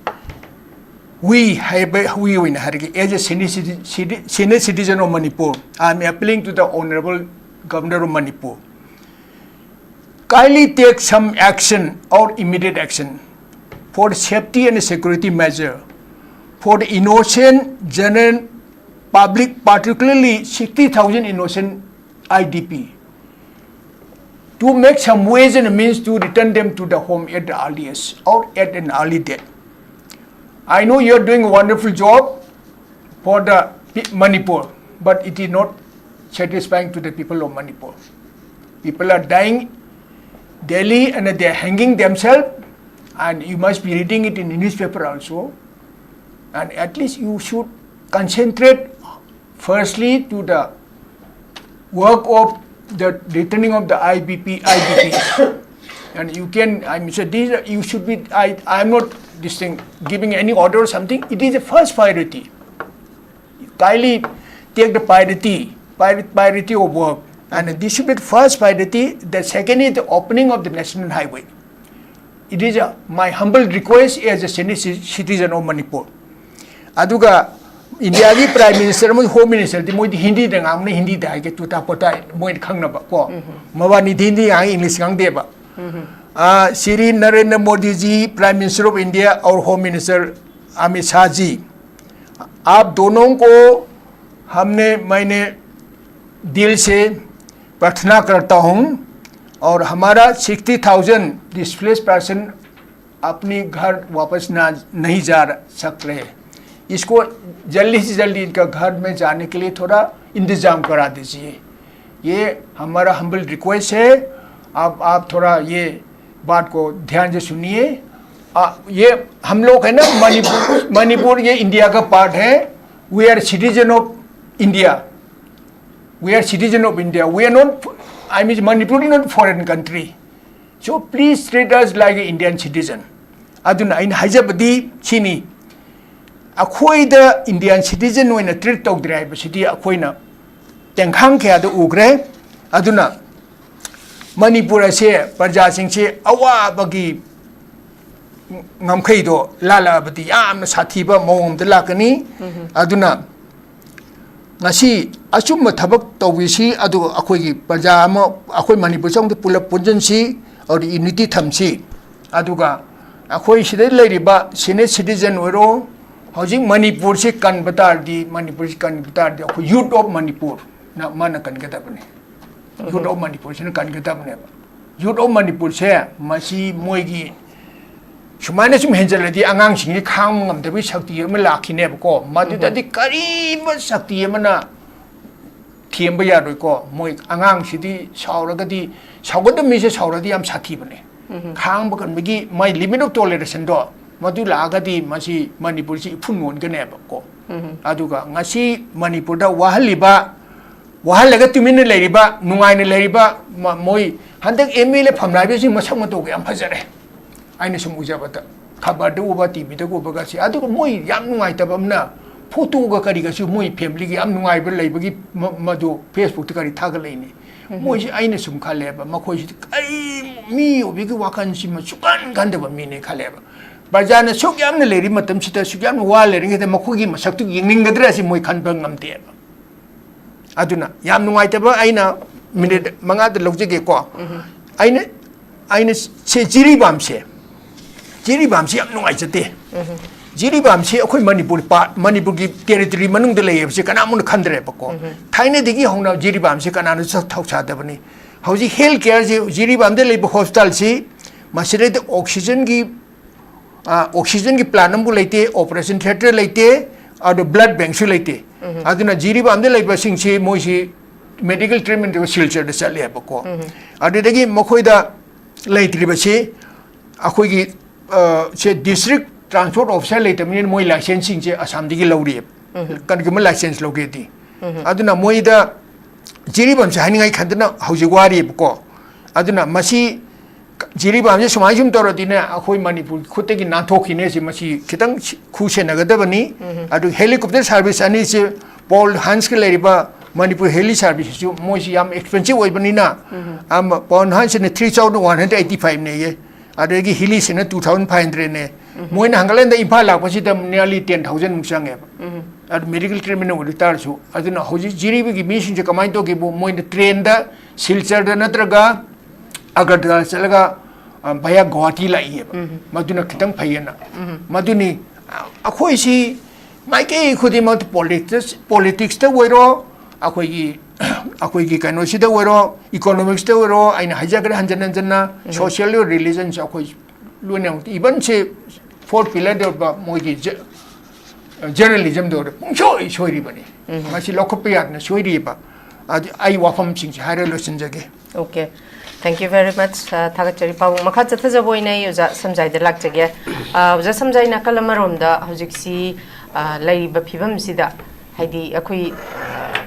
we ꯍꯥꯏꯕ, we ꯑꯣꯏꯅ ꯍꯥꯏꯔꯒꯦ, as a senior citi-, citi-, senior citizen of Manipur, I am appealing to the Honorable Governor of Manipur. Kindly take some action or immediate action for safety and security measure for the innocent general public, particularly sixty thousand innocent I D P, to make some ways and means to return them to the home at the earliest or at an early date. I know you are doing a wonderful job for the pe-, Manipur, but it is not satisfying to the people of Manipur. People are dying daily and they are hanging themselves, and you must be reading it in the newspaper also. And at least you should concentrate firstly to the work of the returning of the I B P, I D Ps. And you can, I mean, so these are, you should be, I, I'm not this thing, giving any order or something. It is the first priority. Kindly take the priority, prior-, priority of work. And this should be the first priority. The second is the opening of the national highway. It is a, my humble request as a senior ci-, citizen of Manipur. ꯑꯗꯨꯒ ꯏꯟꯗꯤꯌꯥꯒꯤ prime minister ꯑꯃꯗꯤ home ꯃꯤꯅꯤꯁꯇꯔꯗꯤ ꯃꯣꯏꯗꯤ ꯍꯤꯟꯗꯤꯗ ꯉꯥꯡꯕꯅ ꯍꯤꯟꯗꯤꯗ ꯍꯥꯏꯒꯦ, ꯇꯨꯇꯥ ꯄꯣꯇꯥ ꯃꯣꯏꯅ ꯈꯪꯅꯕ ꯀꯣ꯫ ꯃꯕꯥꯅꯤꯗꯤ ꯍꯤꯟꯗꯤ ꯉꯥꯡꯉꯤ, ꯏꯪꯂꯤꯁ ꯉꯥꯡꯗꯦꯕ꯫ आ, Shri Narendra Modi ji, prime minister of India और होम मिनिस्टर अमित शाह जी, आप दोनों को हमने, मैंने दिल से प्रार्थना करता हूँ और हमारा सिक्सटी थाउजेंड डिस्प्लेस पर्सन अपनी घर वापस ना, नहीं जा सक रहे, इसको जल्दी से जल्दी इनका घर में जाने के लिए थोड़ा इंतज़ाम करा दीजिए। ये हमारा हम्बल रिक्वेस्ट है, आप, आप थोड़ा ये बात को ध्यान से सुनिए। आ, ये हम लोग है ना, मणिपुर, मणिपुर ये इंडिया का पार्ट है। We are citizen of India. We are citizen of India. We are not, I mean, Manipur is not foreign country. So please treat us like an Indian citizen. ꯑꯗꯨꯅ ꯑꯩꯅ ꯍꯥꯏꯖꯕꯗꯤ ꯁꯤꯅꯤ, ꯑꯩꯈꯣꯏꯗ Indian citizen ꯑꯣꯏꯅ treat ꯇꯧꯗ꯭ꯔꯦ ꯍꯥꯏꯕꯁꯤꯗꯤ ꯑꯩꯈꯣꯏꯅ ꯇꯦꯡꯈꯥꯡ ꯀꯌꯥꯗ ꯎꯈ꯭ꯔꯦ꯫ ꯑꯗꯨꯅ ꯃꯅꯤꯄꯨꯔ ꯑꯁꯦ ꯄ꯭ꯔꯖꯥꯁꯤꯡꯁꯦ ꯑꯋꯥꯕꯒꯤ ꯉꯝꯈꯩꯗꯣ ꯂꯥꯜꯂꯛꯑꯕꯗꯤ ꯌꯥꯝꯅ ꯁꯥꯊꯤꯕ ꯃꯑꯣꯡ ꯑꯃꯗ ꯂꯥꯛꯀꯅꯤ꯫ ꯑꯗꯨꯅ ꯉꯁꯤ ꯑꯆꯨꯝꯕ ꯊꯕꯛ ꯇꯧꯕꯤꯁꯤ, ꯑꯗꯨꯒ ꯑꯩꯈꯣꯏꯒꯤ ꯄ꯭ꯔꯖꯥ ꯑꯃ, ꯑꯩꯈꯣꯏ ꯃꯅꯤꯄꯨꯔ ꯆꯪꯕꯗ ꯄꯨꯂꯞ ꯄꯨꯟꯁꯤꯟꯁꯤ, ꯑꯗꯨꯗ unity ꯊꯝꯁꯤ꯫ ꯑꯗꯨꯒ ꯑꯩꯈꯣꯏ ꯁꯤꯗ ꯂꯩꯔꯤꯕ senior citizen ꯑꯣꯏꯔꯣ, ꯍꯧꯖꯤꯛ ꯃꯅꯤꯄꯨꯔꯁꯤ ꯀꯟꯕ ꯇꯥꯔꯗꯤ, ꯃꯅꯤꯄꯨꯔꯁꯤ ꯀꯟꯕ ꯇꯥꯔꯗꯤ ꯑꯩꯈꯣꯏ Youth of Manipurꯅ ꯃꯥꯅ ꯀꯟꯒꯗꯕꯅꯤ꯫ Youth of Manipurꯁꯤꯅ ꯀꯟꯒꯗꯕꯅꯦꯕ꯫ Youth of Manipurꯁꯦ ꯃꯁꯤ ꯃꯣꯏꯒꯤ ꯁꯨꯃꯥꯏꯅ ꯁꯨꯝ ꯍꯦꯟꯖꯜꯂꯗꯤ ꯑꯉꯥꯡꯁꯤꯡꯁꯤ ꯈꯥꯡꯕ ꯉꯝꯗꯕꯒꯤ ꯁꯛꯇꯤ ꯑꯃ ꯂꯥꯛꯈꯤꯅꯦꯕꯀꯣ꯫ ꯃꯗꯨꯗꯗꯤ ꯀꯔꯤꯕ ꯁꯛꯇꯤ ꯑꯃꯅ ꯊꯦꯝꯕ ꯌꯥꯔꯣꯏꯀꯣ꯫ ꯃꯣꯏ ꯑꯉꯥꯡꯁꯤꯗꯤ ꯁꯥꯎꯔꯒꯗꯤ, ꯁꯥꯎꯒꯗꯕ ꯃꯤꯁꯦ ꯁꯥꯎꯔꯗꯤ ꯌꯥꯝ ꯁꯥꯊꯤꯕꯅꯦ꯫ ꯈꯥꯡꯕ ꯀꯟꯕꯒꯤ ꯃꯥꯏ limit of tolerationꯗꯣ ꯃꯗꯨ ꯂꯥꯛꯑꯒꯗꯤ ꯃꯁꯤ ꯃꯅꯤꯄꯨꯔꯁꯤ ꯏꯐꯨꯟ ꯑꯣꯟꯒꯅꯦꯕꯀꯣ꯫ ꯑꯗꯨꯒ ꯉꯁꯤ ꯃꯅꯤꯄꯨꯔꯗ ꯋꯥꯍꯜꯂꯤꯕ, ꯋꯥꯍꯜꯂꯒ ꯇꯨꯃꯤꯟꯅ ꯂꯩꯔꯤꯕ, ꯅꯨꯡꯉꯥꯏꯅ ꯂꯩꯔꯤꯕ, ꯃ-, ꯃꯣꯏ ꯍꯟꯗꯛ MLA ꯐꯝꯅꯥꯏꯕꯁꯤꯡ ꯃꯁꯛ ꯃꯇꯧꯒ ꯌꯥꯝ ꯐꯖꯔꯦ꯫ ꯑꯩꯅ ꯁꯨꯝ ꯎꯖꯕꯗ, ꯈꯕꯔꯗ ꯎꯕ, TVꯗ ꯎꯕꯒꯁꯦ꯫ ꯑꯗꯨꯒ ꯃꯣꯏ ꯌꯥꯝ ꯅꯨꯡꯉꯥꯏꯇꯕ ꯑꯃꯅ, photoꯒ ꯀꯔꯤꯒꯁꯨ ꯃꯣꯏ familyꯒꯤ ꯌꯥꯝ ꯅꯨꯡꯉꯥꯏꯕ ꯂꯩꯕꯒꯤ ꯃ-, ꯃꯗꯨ Facebookꯇ ꯀꯔꯤ ꯊꯥꯒꯠꯂꯛꯏꯅꯦ꯫ ꯃꯣꯏꯁꯤ ꯑꯩꯅ ꯁꯨꯝ ꯈꯜꯂꯦꯕ, ꯃꯈꯣꯏꯁꯤꯗꯤ ꯀꯔꯤ ꯃꯤ ꯑꯣꯏꯕꯒꯤ ꯋꯥꯈꯜꯁꯤꯃ ꯁꯨꯛꯈꯟ ꯈꯟꯗꯕ ꯃꯤꯅꯦ ꯈꯜꯂꯦꯕ꯫ ꯄ꯭ꯔꯖꯥꯅ ꯁꯨꯛ ꯌꯥꯝꯅ ꯂꯩꯔꯤ ꯃꯇꯝꯁꯤꯗ, ꯁꯨꯛ ꯌꯥꯝꯅ ꯋꯥ ꯂꯩꯔꯤꯉꯩꯗ ꯃꯈꯣꯏꯒꯤ ꯃꯁꯛꯇꯨ ꯌꯦꯡꯅꯤꯡꯒꯗ꯭ꯔꯥ ꯁꯤ ꯃꯣꯏ ꯈꯟꯕ ꯉꯝꯗꯦꯕ꯫ ꯑꯗꯨꯅ ꯌꯥꯝ ꯅꯨꯡꯉꯥꯏꯇꯕ, ꯑꯩꯅ minute ꯃꯉꯥꯗ ꯂꯧꯖꯒꯦꯀꯣ꯫ ꯑꯩꯅ, ꯑꯩꯅ ꯁꯦ ꯖꯤꯔꯤꯕꯥꯝꯁꯦ, ꯖꯤꯔꯤꯕꯥꯝꯁꯦ ꯌꯥꯝ ꯅꯨꯡꯉꯥꯏꯖꯗꯦ꯫ ꯖꯤꯔꯤꯕꯥꯝꯁꯦ ꯑꯩꯈꯣꯏ ꯃꯅꯤꯄꯨꯔ part, ꯃꯅꯤꯄꯨꯔꯒꯤ territory ꯃꯅꯨꯡꯗ ꯂꯩꯌꯦꯕꯁꯦ ꯀꯅꯥꯃꯨꯛꯅ ꯈꯟꯗ꯭ꯔꯦꯕꯀꯣ꯫ ꯊꯥꯏꯅꯗꯒꯤ ꯍꯧꯅ ꯖꯤꯔꯤꯕꯥꯝꯁꯦ ꯀꯅꯥꯅꯁꯨ ꯊꯧꯁꯥꯗꯕꯅꯤ꯫ ꯍꯧꯖꯤꯛ health careꯁꯦ ꯖꯤꯔꯤꯕꯥꯝꯗ ꯂꯩꯕ hospitalꯁꯤ ꯃꯁꯤꯗꯩꯗ oxygenꯒꯤ ꯑ, oxygenꯒꯤ plant ꯑꯃꯕꯨ ꯂꯩꯇꯦ, operation theatre ꯂꯩꯇꯦ, ꯑꯗꯨ blood bankꯁꯨ ꯂꯩꯇꯦ꯫ ꯑꯗꯨꯅ ꯖꯤꯔꯤꯕꯥꯝꯗ ꯂꯩꯕꯁꯤꯡꯁꯤ ꯃꯣꯏꯁꯤ medical treatment ꯁꯤꯜꯆꯔꯗ ꯆꯠꯂꯦꯕꯀꯣ꯫ ꯑꯗꯨꯗꯒꯤ ꯃꯈꯣꯏꯗ ꯂꯩꯇ꯭ꯔꯤꯕꯁꯤ ꯑꯩꯈꯣꯏꯒꯤ, ꯑ, ꯁꯦ district transport officer ꯂꯩꯇꯕꯅꯤꯅ ꯃꯣꯏ licenseꯁꯤꯡꯁꯦ ꯑꯁꯥꯝꯗꯒꯤ ꯂꯧꯔꯤꯑꯕ꯫ ꯀꯔꯤꯒꯨꯝꯕ ꯂꯥꯏꯁꯦꯟꯁ ꯂꯧꯒꯦꯗꯤ꯫ ꯑꯗꯨꯅ ꯃꯣꯏꯗ ꯖꯤꯔꯤꯕꯥꯝꯁꯦ ꯍꯥꯏꯅꯤꯡꯉꯥꯏ ꯈꯟꯗꯅ ꯍꯧꯖꯤꯛ ꯋꯥꯔꯤꯕꯀꯣ꯫ ꯑꯗꯨꯅ ꯃꯁꯤ ꯖꯤꯔꯤꯕꯥꯝꯁꯦ ꯁꯨꯃꯥꯏꯅ ꯁꯨꯝ ꯇꯧꯔꯗꯤꯅꯦ, ꯑꯩꯈꯣꯏ ꯃꯅꯤꯄꯨꯔꯒꯤ ꯈꯨꯠꯇꯒꯤ ꯅꯥꯟꯊꯣꯛꯈꯤꯅꯦ꯫ ꯁꯤ ꯃꯁꯤ ꯈꯤꯇꯪ ꯁꯤ-, ꯈꯨ ꯁꯦꯟꯅꯒꯗꯕꯅꯤ꯫ ꯑꯗꯨ ꯍꯦꯂꯤꯀꯣꯞꯇꯔ ꯁꯥꯔꯚꯤꯁ ꯑꯅꯤꯁꯤ, ꯄꯣꯜ ꯍꯟꯁꯀ ꯂꯩꯔꯤꯕ ꯃꯅꯤꯄꯨꯔ ꯍꯦꯂꯤ ꯁꯥꯔꯚꯤꯁꯁꯤꯁꯨ ꯃꯣꯏꯁꯤ ꯌꯥꯝ ꯑꯦꯛꯁꯄꯦꯟꯁꯤꯞ ꯑꯣꯏꯕꯅꯤꯅ, ꯑꯃ, ꯄꯣꯜ ꯍꯟꯁꯤꯅ three thousand one hundred eighty five ꯅꯦꯌꯦ, ꯑꯗꯒꯤ ꯍꯤꯂꯤꯁꯤꯅ two thousand five hundred ꯅꯦ꯫ ꯃꯣꯏꯅ ꯍꯪꯒꯠꯍꯟꯗ ꯏꯝꯐꯥꯜ ꯂꯥꯛꯄꯁꯤꯗ nearly ten thousand ꯃꯨꯛ ꯆꯪꯉꯦꯕ꯫ ꯑꯗꯨ ꯃꯦꯗꯤꯀꯦꯜ ꯇ꯭ꯔꯤꯠꯃꯦꯟ ꯑꯣꯏꯔ ꯇꯥꯔꯁꯨ꯫ ꯑꯗꯨꯅ ꯍꯧꯖꯤꯛ ꯖꯤꯔꯤꯕꯒꯤ ꯃꯤꯁꯤꯡꯁꯦ ꯀꯃꯥꯏꯅ ꯇꯧꯒꯦꯕꯨ, ꯃꯣꯏꯅ ꯇ꯭ꯔꯦꯟꯗ ꯁꯤꯜꯆꯔꯗ ꯅꯠꯇ꯭ꯔꯒ ꯑꯒꯔꯇꯂꯥ ꯆꯠꯂꯒ, ꯑ, via ꯒꯨꯋꯥꯍꯥꯇꯤ ꯂꯥꯛꯏꯌꯦꯕ꯫ ꯃꯗꯨꯅ ꯈꯤꯇꯪ ꯐꯩꯌꯦꯅ꯫ ꯃꯗꯨꯅꯤ, ꯑ, ꯑꯩꯈꯣꯏꯁꯤ ꯃꯥꯏꯀꯩ ꯈꯨꯗꯤꯡꯃꯛꯇ, ꯄꯣꯂꯤꯇꯤꯛꯁ, ꯄꯣꯂꯤꯇꯤꯛꯁꯇ ꯑꯣꯏꯔꯣ, ꯑꯩꯈꯣꯏꯒꯤ, ꯑꯩꯈꯣꯏꯒꯤ ꯀꯩꯅꯣꯁꯤꯗ ꯑꯣꯏꯔꯣ, ꯏꯀꯣꯅꯣꯃꯤꯛꯁꯇ ꯑꯣꯏꯔꯣ, ꯑꯩꯅ ꯍꯥꯏꯖꯈ꯭ꯔꯦ ꯍꯟꯖꯟ ꯍꯟꯖꯟꯅ, ꯁꯣꯁꯤꯌꯦꯜ ꯔꯤꯂꯤꯖꯟꯁ ꯑꯩꯈꯣꯏ ꯂꯣꯏꯅꯃꯛꯇ, even ꯁꯦ fourth pillarꯗ ꯑꯣꯏꯕ ꯃꯣꯏꯒꯤ ꯖ-, ꯖꯔꯅꯦꯂꯤꯖꯝꯗ ꯑꯣꯏꯔꯣ ꯄꯨꯡꯁꯣꯏ ꯁꯣꯏꯔꯤꯕꯅꯤ꯫ ꯃꯁꯤ ꯂꯧꯈꯠꯄ ꯌꯥꯗꯅ ꯁꯣꯏꯔꯤꯕ꯫ ꯑꯗꯨ ꯑꯩ ꯋꯥꯐꯝꯁꯤꯡꯁꯦ ꯍꯥꯏꯔ ꯂꯣꯏꯁꯤꯟꯖꯒꯦ꯫ Okay, thank you very much꯫ ꯑ, ꯊꯥꯒꯠꯆꯔꯤ꯫ ꯄꯥꯕꯨꯡ, ꯃꯈꯥ ꯆꯠꯊꯖꯕ ꯑꯣꯏꯅ ꯑꯩ ꯑꯣꯖꯥ ꯁꯝꯖꯥꯏꯗ ꯂꯥꯛꯆꯒꯦ꯫ ꯑ, ꯑꯣꯖꯥ ꯁꯝꯖꯥꯏ, ꯅꯥꯀꯜ ꯑꯃꯔꯣꯝꯗ ꯍꯧꯖꯤꯛꯁꯤ, ꯑ, ꯂꯩꯔꯤꯕ ꯐꯤꯕꯝꯁꯤꯗ, ꯍꯥꯏꯗꯤ ꯑꯩꯈꯣꯏ, ꯑ,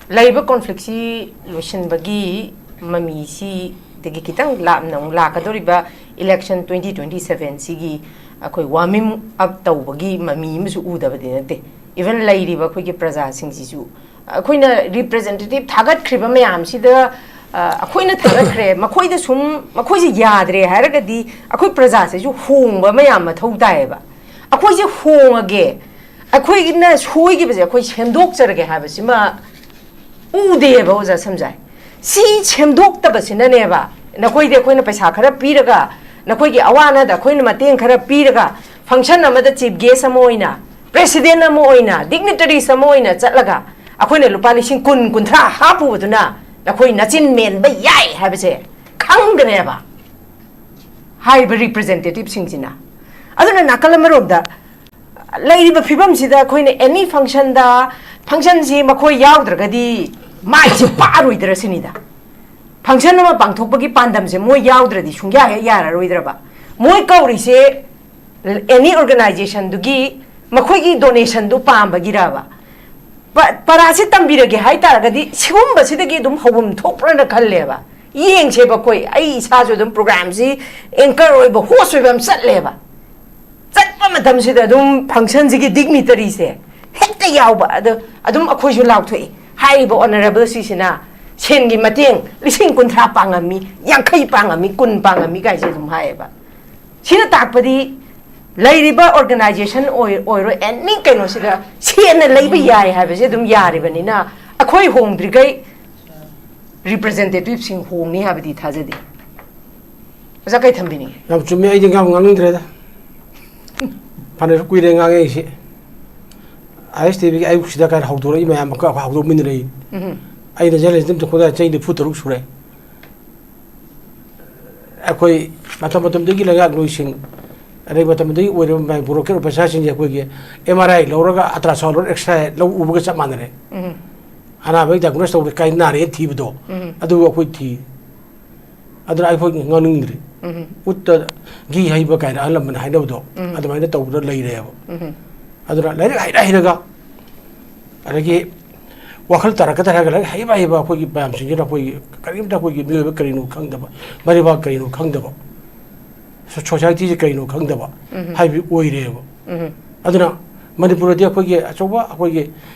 ꯂꯩꯔꯤꯕ ꯀꯣꯟꯐ꯭ꯂꯤꯛꯁꯤ ꯂꯣꯏꯁꯤꯟꯕꯒꯤ ꯃꯃꯤꯁꯤꯗꯒꯤ ꯈꯤꯇꯪ ꯂꯥꯞꯅ ꯑꯃꯨꯛ ꯂꯥꯛꯀꯗꯧꯔꯤꯕ election twenty twenty seven ꯁꯤꯒꯤ ꯑꯩꯈꯣꯏ warming up ꯇꯧꯕꯒꯤ ꯃꯃꯤ ꯑꯃꯁꯨ ꯎꯗꯕꯗꯤ ꯅꯠꯇꯦ꯫ Even ꯂꯩꯔꯤꯕ ꯑꯩꯈꯣꯏꯒꯤ ꯄ꯭ꯔꯖꯥꯁꯤꯡꯁꯤꯁꯨ ꯑꯩꯈꯣꯏꯅ representative ꯊꯥꯒꯠꯈ꯭ꯔꯤꯕ ꯃꯌꯥꯝꯁꯤꯗ, ꯑ, ꯑꯩꯈꯣꯏꯅ ꯊꯥꯒꯠꯈ꯭ꯔꯦ, ꯃꯈꯣꯏꯗ ꯁꯨꯝ, ꯃꯈꯣꯏꯁꯦ ꯌꯥꯗ꯭ꯔꯦ ꯍꯥꯏꯔꯒꯗꯤ ꯑꯩꯈꯣꯏ ꯄ꯭ꯔꯖꯥꯁꯤꯁꯨ ꯍꯣꯡꯕ ꯃꯌꯥꯝ ꯃꯊꯧ ꯇꯥꯏꯌꯦꯕ꯫ ꯑꯩꯈꯣꯏꯁꯦ ꯍꯣꯡꯉꯒꯦ, ꯑꯩꯈꯣꯏꯅ ꯁꯣꯏꯈꯤꯕꯁꯦ ꯑꯩꯈꯣꯏ ꯁꯦꯝꯗꯣꯛꯆꯔꯒꯦ ꯍꯥꯏꯕꯁꯤꯃ ꯎꯗꯦꯕ, ꯑꯣꯖꯥ ꯁꯝꯖꯥꯏ꯫ ꯁꯤ ꯁꯦꯝꯗꯣꯛꯇꯕꯁꯤꯅꯅꯦꯕ, ꯅꯈꯣꯏꯗꯤ ꯑꯩꯈꯣꯏꯅ ꯄꯩꯁꯥ ꯈꯔ ꯄꯤꯔꯒ, ꯅꯈꯣꯏꯒꯤ ꯑꯋꯥ ꯑꯅꯥꯗ ꯑꯩꯈꯣꯏꯅ ꯃꯇꯦꯡ ꯈꯔ ꯄꯤꯔꯒ, function ꯑꯃꯗ chief guest ꯑꯃ ꯑꯣꯏꯅ, president ꯑꯃ ꯑꯣꯏꯅ, dignitaries ꯑꯃ ꯑꯣꯏꯅ ꯆꯠꯂꯒ, ꯑꯩꯈꯣꯏꯅ ꯂꯨꯄꯥ ꯂꯤꯁꯤꯡ ꯀꯨꯟ, ꯀꯨꯟꯊ꯭ꯔꯥ ꯍꯥꯞꯄꯨꯕꯗꯨꯅ ꯅꯈꯣꯏ ꯅꯆꯤꯟ ꯃꯦꯟꯕ ꯌꯥꯏ ꯍꯥꯏꯕꯁꯦ ꯈꯪꯒꯅꯦꯕ ꯍꯥꯏꯔꯤꯕ representativeꯁꯤꯡꯁꯤꯅ꯫ ꯑꯗꯨꯅ ꯅꯥꯀꯜ ꯑꯃꯔꯣꯝꯗ ꯂꯩꯔꯤꯕ ꯐꯤꯕꯝꯁꯤꯗ ꯑꯩꯈꯣꯏꯅ any functionꯗ, functionꯁꯤ ꯃꯈꯣꯏ ꯌꯥꯎꯗ꯭ꯔꯒꯗꯤ ꯃꯥꯏꯁꯤ ꯄꯥꯛꯑꯔꯣꯏꯗ꯭ꯔ ꯁꯤꯅꯤꯗ꯫ Function ꯑꯃ ꯄꯥꯡꯊꯣꯛꯄꯒꯤ ꯄꯥꯟꯗꯝꯁꯦ ꯃꯣꯏ ꯌꯥꯎꯗ꯭ꯔꯗꯤ ꯁꯨꯡꯌꯥ ꯍꯦꯛ ꯌꯥꯔꯔꯣꯏꯗ꯭ꯔꯕ꯫ ꯃꯣꯏ ꯀꯧꯔꯤꯁꯦ any organizationꯗꯨꯒꯤ ꯃꯈꯣꯏꯒꯤ ꯗꯣꯅꯦꯁꯟꯗꯨ ꯄꯥꯝꯕꯒꯤꯔꯕ? ꯄ- ꯄꯔꯥꯁꯤ ꯇꯝꯕꯤꯔꯒꯦ ꯍꯥꯏꯇꯥꯔꯒꯗꯤ ꯁꯤꯒꯨꯝꯕꯁꯤꯗꯒꯤ ꯑꯗꯨꯝ ꯍꯧꯐꯝ ꯊꯣꯛꯄ꯭ꯔꯅ ꯈꯜꯂꯦꯕ꯫ ꯌꯦꯡꯁꯦꯕ ꯑꯩꯈꯣꯏ, ꯑꯩ ꯏꯁꯥꯁꯨ ꯑꯗꯨꯝ ꯄ꯭ꯔꯣꯒ꯭ꯔꯥꯝꯁꯤ ꯑꯦꯡꯀꯔ ꯑꯣꯏꯕ, ꯍꯣꯁ ꯑꯣꯏꯕ ꯑꯃ ꯆꯠꯂꯦꯕ꯫ ꯆꯠꯄ ꯃꯇꯝꯁꯤꯗ ꯑꯗꯨꯝ ꯐꯪꯁꯟꯁꯤꯒꯤ ꯗꯤꯒꯅꯤꯇꯔꯤꯁꯦ ꯍꯦꯛꯇ ꯌꯥꯎꯕ꯫ ꯑꯗꯣ ꯑꯗꯨꯝ ꯑꯩꯈꯣꯏꯁꯨ ꯂꯥꯎꯊꯣꯛꯏ, ꯍꯥꯏꯔꯤꯕ ꯑꯣꯅꯔꯦꯕꯜ ꯁꯤꯁꯤꯅ ꯁꯦꯟꯒꯤ ꯃꯇꯦꯡ ꯂꯤꯁꯤꯡ ꯀꯨꯟꯊ꯭ꯔꯥ ꯄꯥꯡꯉꯝꯃꯤ, ꯌꯥꯡꯈꯩ ꯄꯥꯡꯉꯝꯃꯤ, ꯀꯨꯟ ꯄꯥꯡꯉꯝꯃꯤ ꯀꯥꯏꯁꯦ ꯑꯗꯨꯝ ꯍꯥꯏꯌꯦꯕ꯫ ꯁꯤꯅ ꯇꯥꯛꯄꯗꯤ ꯂꯩꯔꯤꯕ ꯑꯣꯔꯒꯅꯥꯏꯖꯦꯁꯟ ꯑꯣꯏ- ꯑꯣꯏꯔꯣ, ꯑꯦꯅꯤ ꯀꯩꯅꯣꯁꯤꯗ ꯁꯦꯟꯅ ꯂꯩꯕ ꯌꯥꯏ ꯍꯥꯏꯕꯁꯦ ꯑꯗꯨꯝ ꯌꯥꯔꯤꯕꯅꯤꯅ, ꯑꯩꯈꯣꯏ ꯍꯣꯡꯗ꯭ꯔꯤꯈꯩ ꯔꯤꯄ꯭ꯔꯖꯦꯟꯇꯦꯇꯤꯚꯁꯤꯡ ꯍꯣꯡꯅꯤ ꯍꯥꯏꯕꯗꯤ ꯊꯥꯖꯗꯦ꯫ ꯑꯣꯖꯥ, ꯀꯩ ꯊꯝꯕꯤꯅꯤꯡꯉꯤ? ꯌꯥꯝ ꯆꯨꯝꯃꯦ, ꯑꯩꯗꯤ ꯉꯥꯡꯕꯨ ꯉꯥꯡꯅꯤꯡꯗ꯭ꯔꯦꯗ꯫ ꯐꯅꯁꯨ ꯀꯨꯏꯔꯦ ꯉꯥꯡꯉꯛꯏꯁꯦ꯫ ꯑꯥꯏ ꯑꯦꯁ ꯇꯤ ꯚꯤꯒꯤ ꯑꯌꯨꯛꯁꯤꯗ ꯀꯥꯏꯅ ꯍꯧꯗꯣꯔꯛꯏ ꯃꯌꯥꯝ ꯑꯃ ꯑꯩꯈꯣꯏ ꯍꯧꯗꯣꯛꯃꯤꯟꯅꯔꯛꯏ꯫ ꯎꯝ꯫ ꯑꯩꯅ ꯖꯔꯅꯦꯂꯤꯖꯝ ꯇꯝꯊꯣꯛꯄꯗ ꯆꯍꯤ ꯅꯤꯐꯨ ꯇꯔꯨꯛ ꯁꯨꯔꯦ꯫ ꯑꯩꯈꯣꯏ ꯃꯇꯝ ꯃꯇꯝꯗꯨꯒꯤ ꯂꯩꯉꯥꯛꯂꯣꯏꯁꯤꯡ, ꯑꯗꯩ ꯃꯇꯝꯗꯨꯗꯒꯤ ꯑꯣꯏꯔꯤꯕ ꯃꯌꯥꯝ ꯕ꯭ꯌꯨꯔꯣꯀ꯭ꯔꯦꯠ ꯑꯣꯐꯤꯁꯥꯔꯁꯤꯡꯁꯦ ꯑꯩꯈꯣꯏꯒꯤ ꯑꯦꯝ ꯑꯥꯔ ꯑꯥꯏ ꯂꯧꯔꯒ, ꯑꯜꯇ꯭ꯔꯥꯁꯥꯎꯟ ꯂꯧꯔꯒ, ꯑꯦꯛꯁꯔꯦ ꯂꯧ ꯎꯕꯒ ꯆꯞ ꯃꯥꯟꯅꯔꯦ꯫ ꯎꯝ꯫ ꯑꯅꯥꯕꯒꯤ ꯗꯥꯏꯒꯅꯣꯁ ꯇꯧꯕꯗ ꯀꯥꯏ ꯅꯥꯔꯦꯅ ꯊꯤꯕꯗꯣ, ꯎꯝ꯫ ꯑꯗꯨ ꯑꯩꯈꯣꯏ ꯊꯤ꯫ ꯑꯗꯨꯅ ꯑꯩꯈꯣꯏ ꯉꯥꯡꯅꯤꯡꯗ꯭ꯔꯤ꯫ ꯎꯝ꯫ ꯎꯠꯇ ꯘꯤ ꯍꯩꯕ ꯀꯥꯏꯅ ꯑꯍꯜ ꯂꯃꯟ ꯍꯥꯏꯅꯕꯗꯣ, ꯎꯝ꯫ ꯑꯗꯨꯃꯥꯏꯅ ꯇꯧꯗꯅ ꯂꯩꯔꯦꯕ꯫ ꯎꯝ꯫ ꯑꯗꯨꯅ ꯂꯥꯏꯔꯤꯛ ꯍꯩꯔ ꯍꯩꯔꯒ, ꯑꯗꯒꯤ ꯋꯥꯈꯜ ꯇꯥꯔꯛꯀꯗ꯭ꯔꯥ ꯍꯥꯏꯔꯒ, ꯂꯥꯏꯔꯤꯛ ꯍꯩꯕ ꯍꯩꯕ ꯑꯩꯈꯣꯏꯒꯤ ꯃꯌꯥꯝꯁꯤꯡꯁꯤꯅ ꯑꯩꯈꯣꯏꯒꯤ ꯀꯔꯤꯝꯇ ꯑꯩꯈꯣꯏꯒꯤ ꯃꯤꯑꯣꯏꯕ ꯀꯔꯤꯅꯣ ꯈꯪꯗꯕ, ꯃꯔꯩꯕꯥꯛ ꯀꯔꯤꯅꯣ ꯈꯪꯗꯕ, ꯁꯣ-, ꯁꯣꯁꯥꯏꯇꯤꯁꯦ ꯀꯔꯤꯅꯣ ꯈꯪꯗꯕ ꯎꯝ꯫ ꯍꯥꯏꯕꯗꯤ ꯑꯣꯏꯔꯦꯕ꯫ ꯎꯝ꯫ ꯑꯗꯨꯅ ꯃꯅꯤꯄꯨꯔꯗꯗꯤ ꯑꯩꯈꯣꯏꯒꯤ ꯑꯆꯧꯕ ꯑꯩꯈꯣꯏꯒꯤ,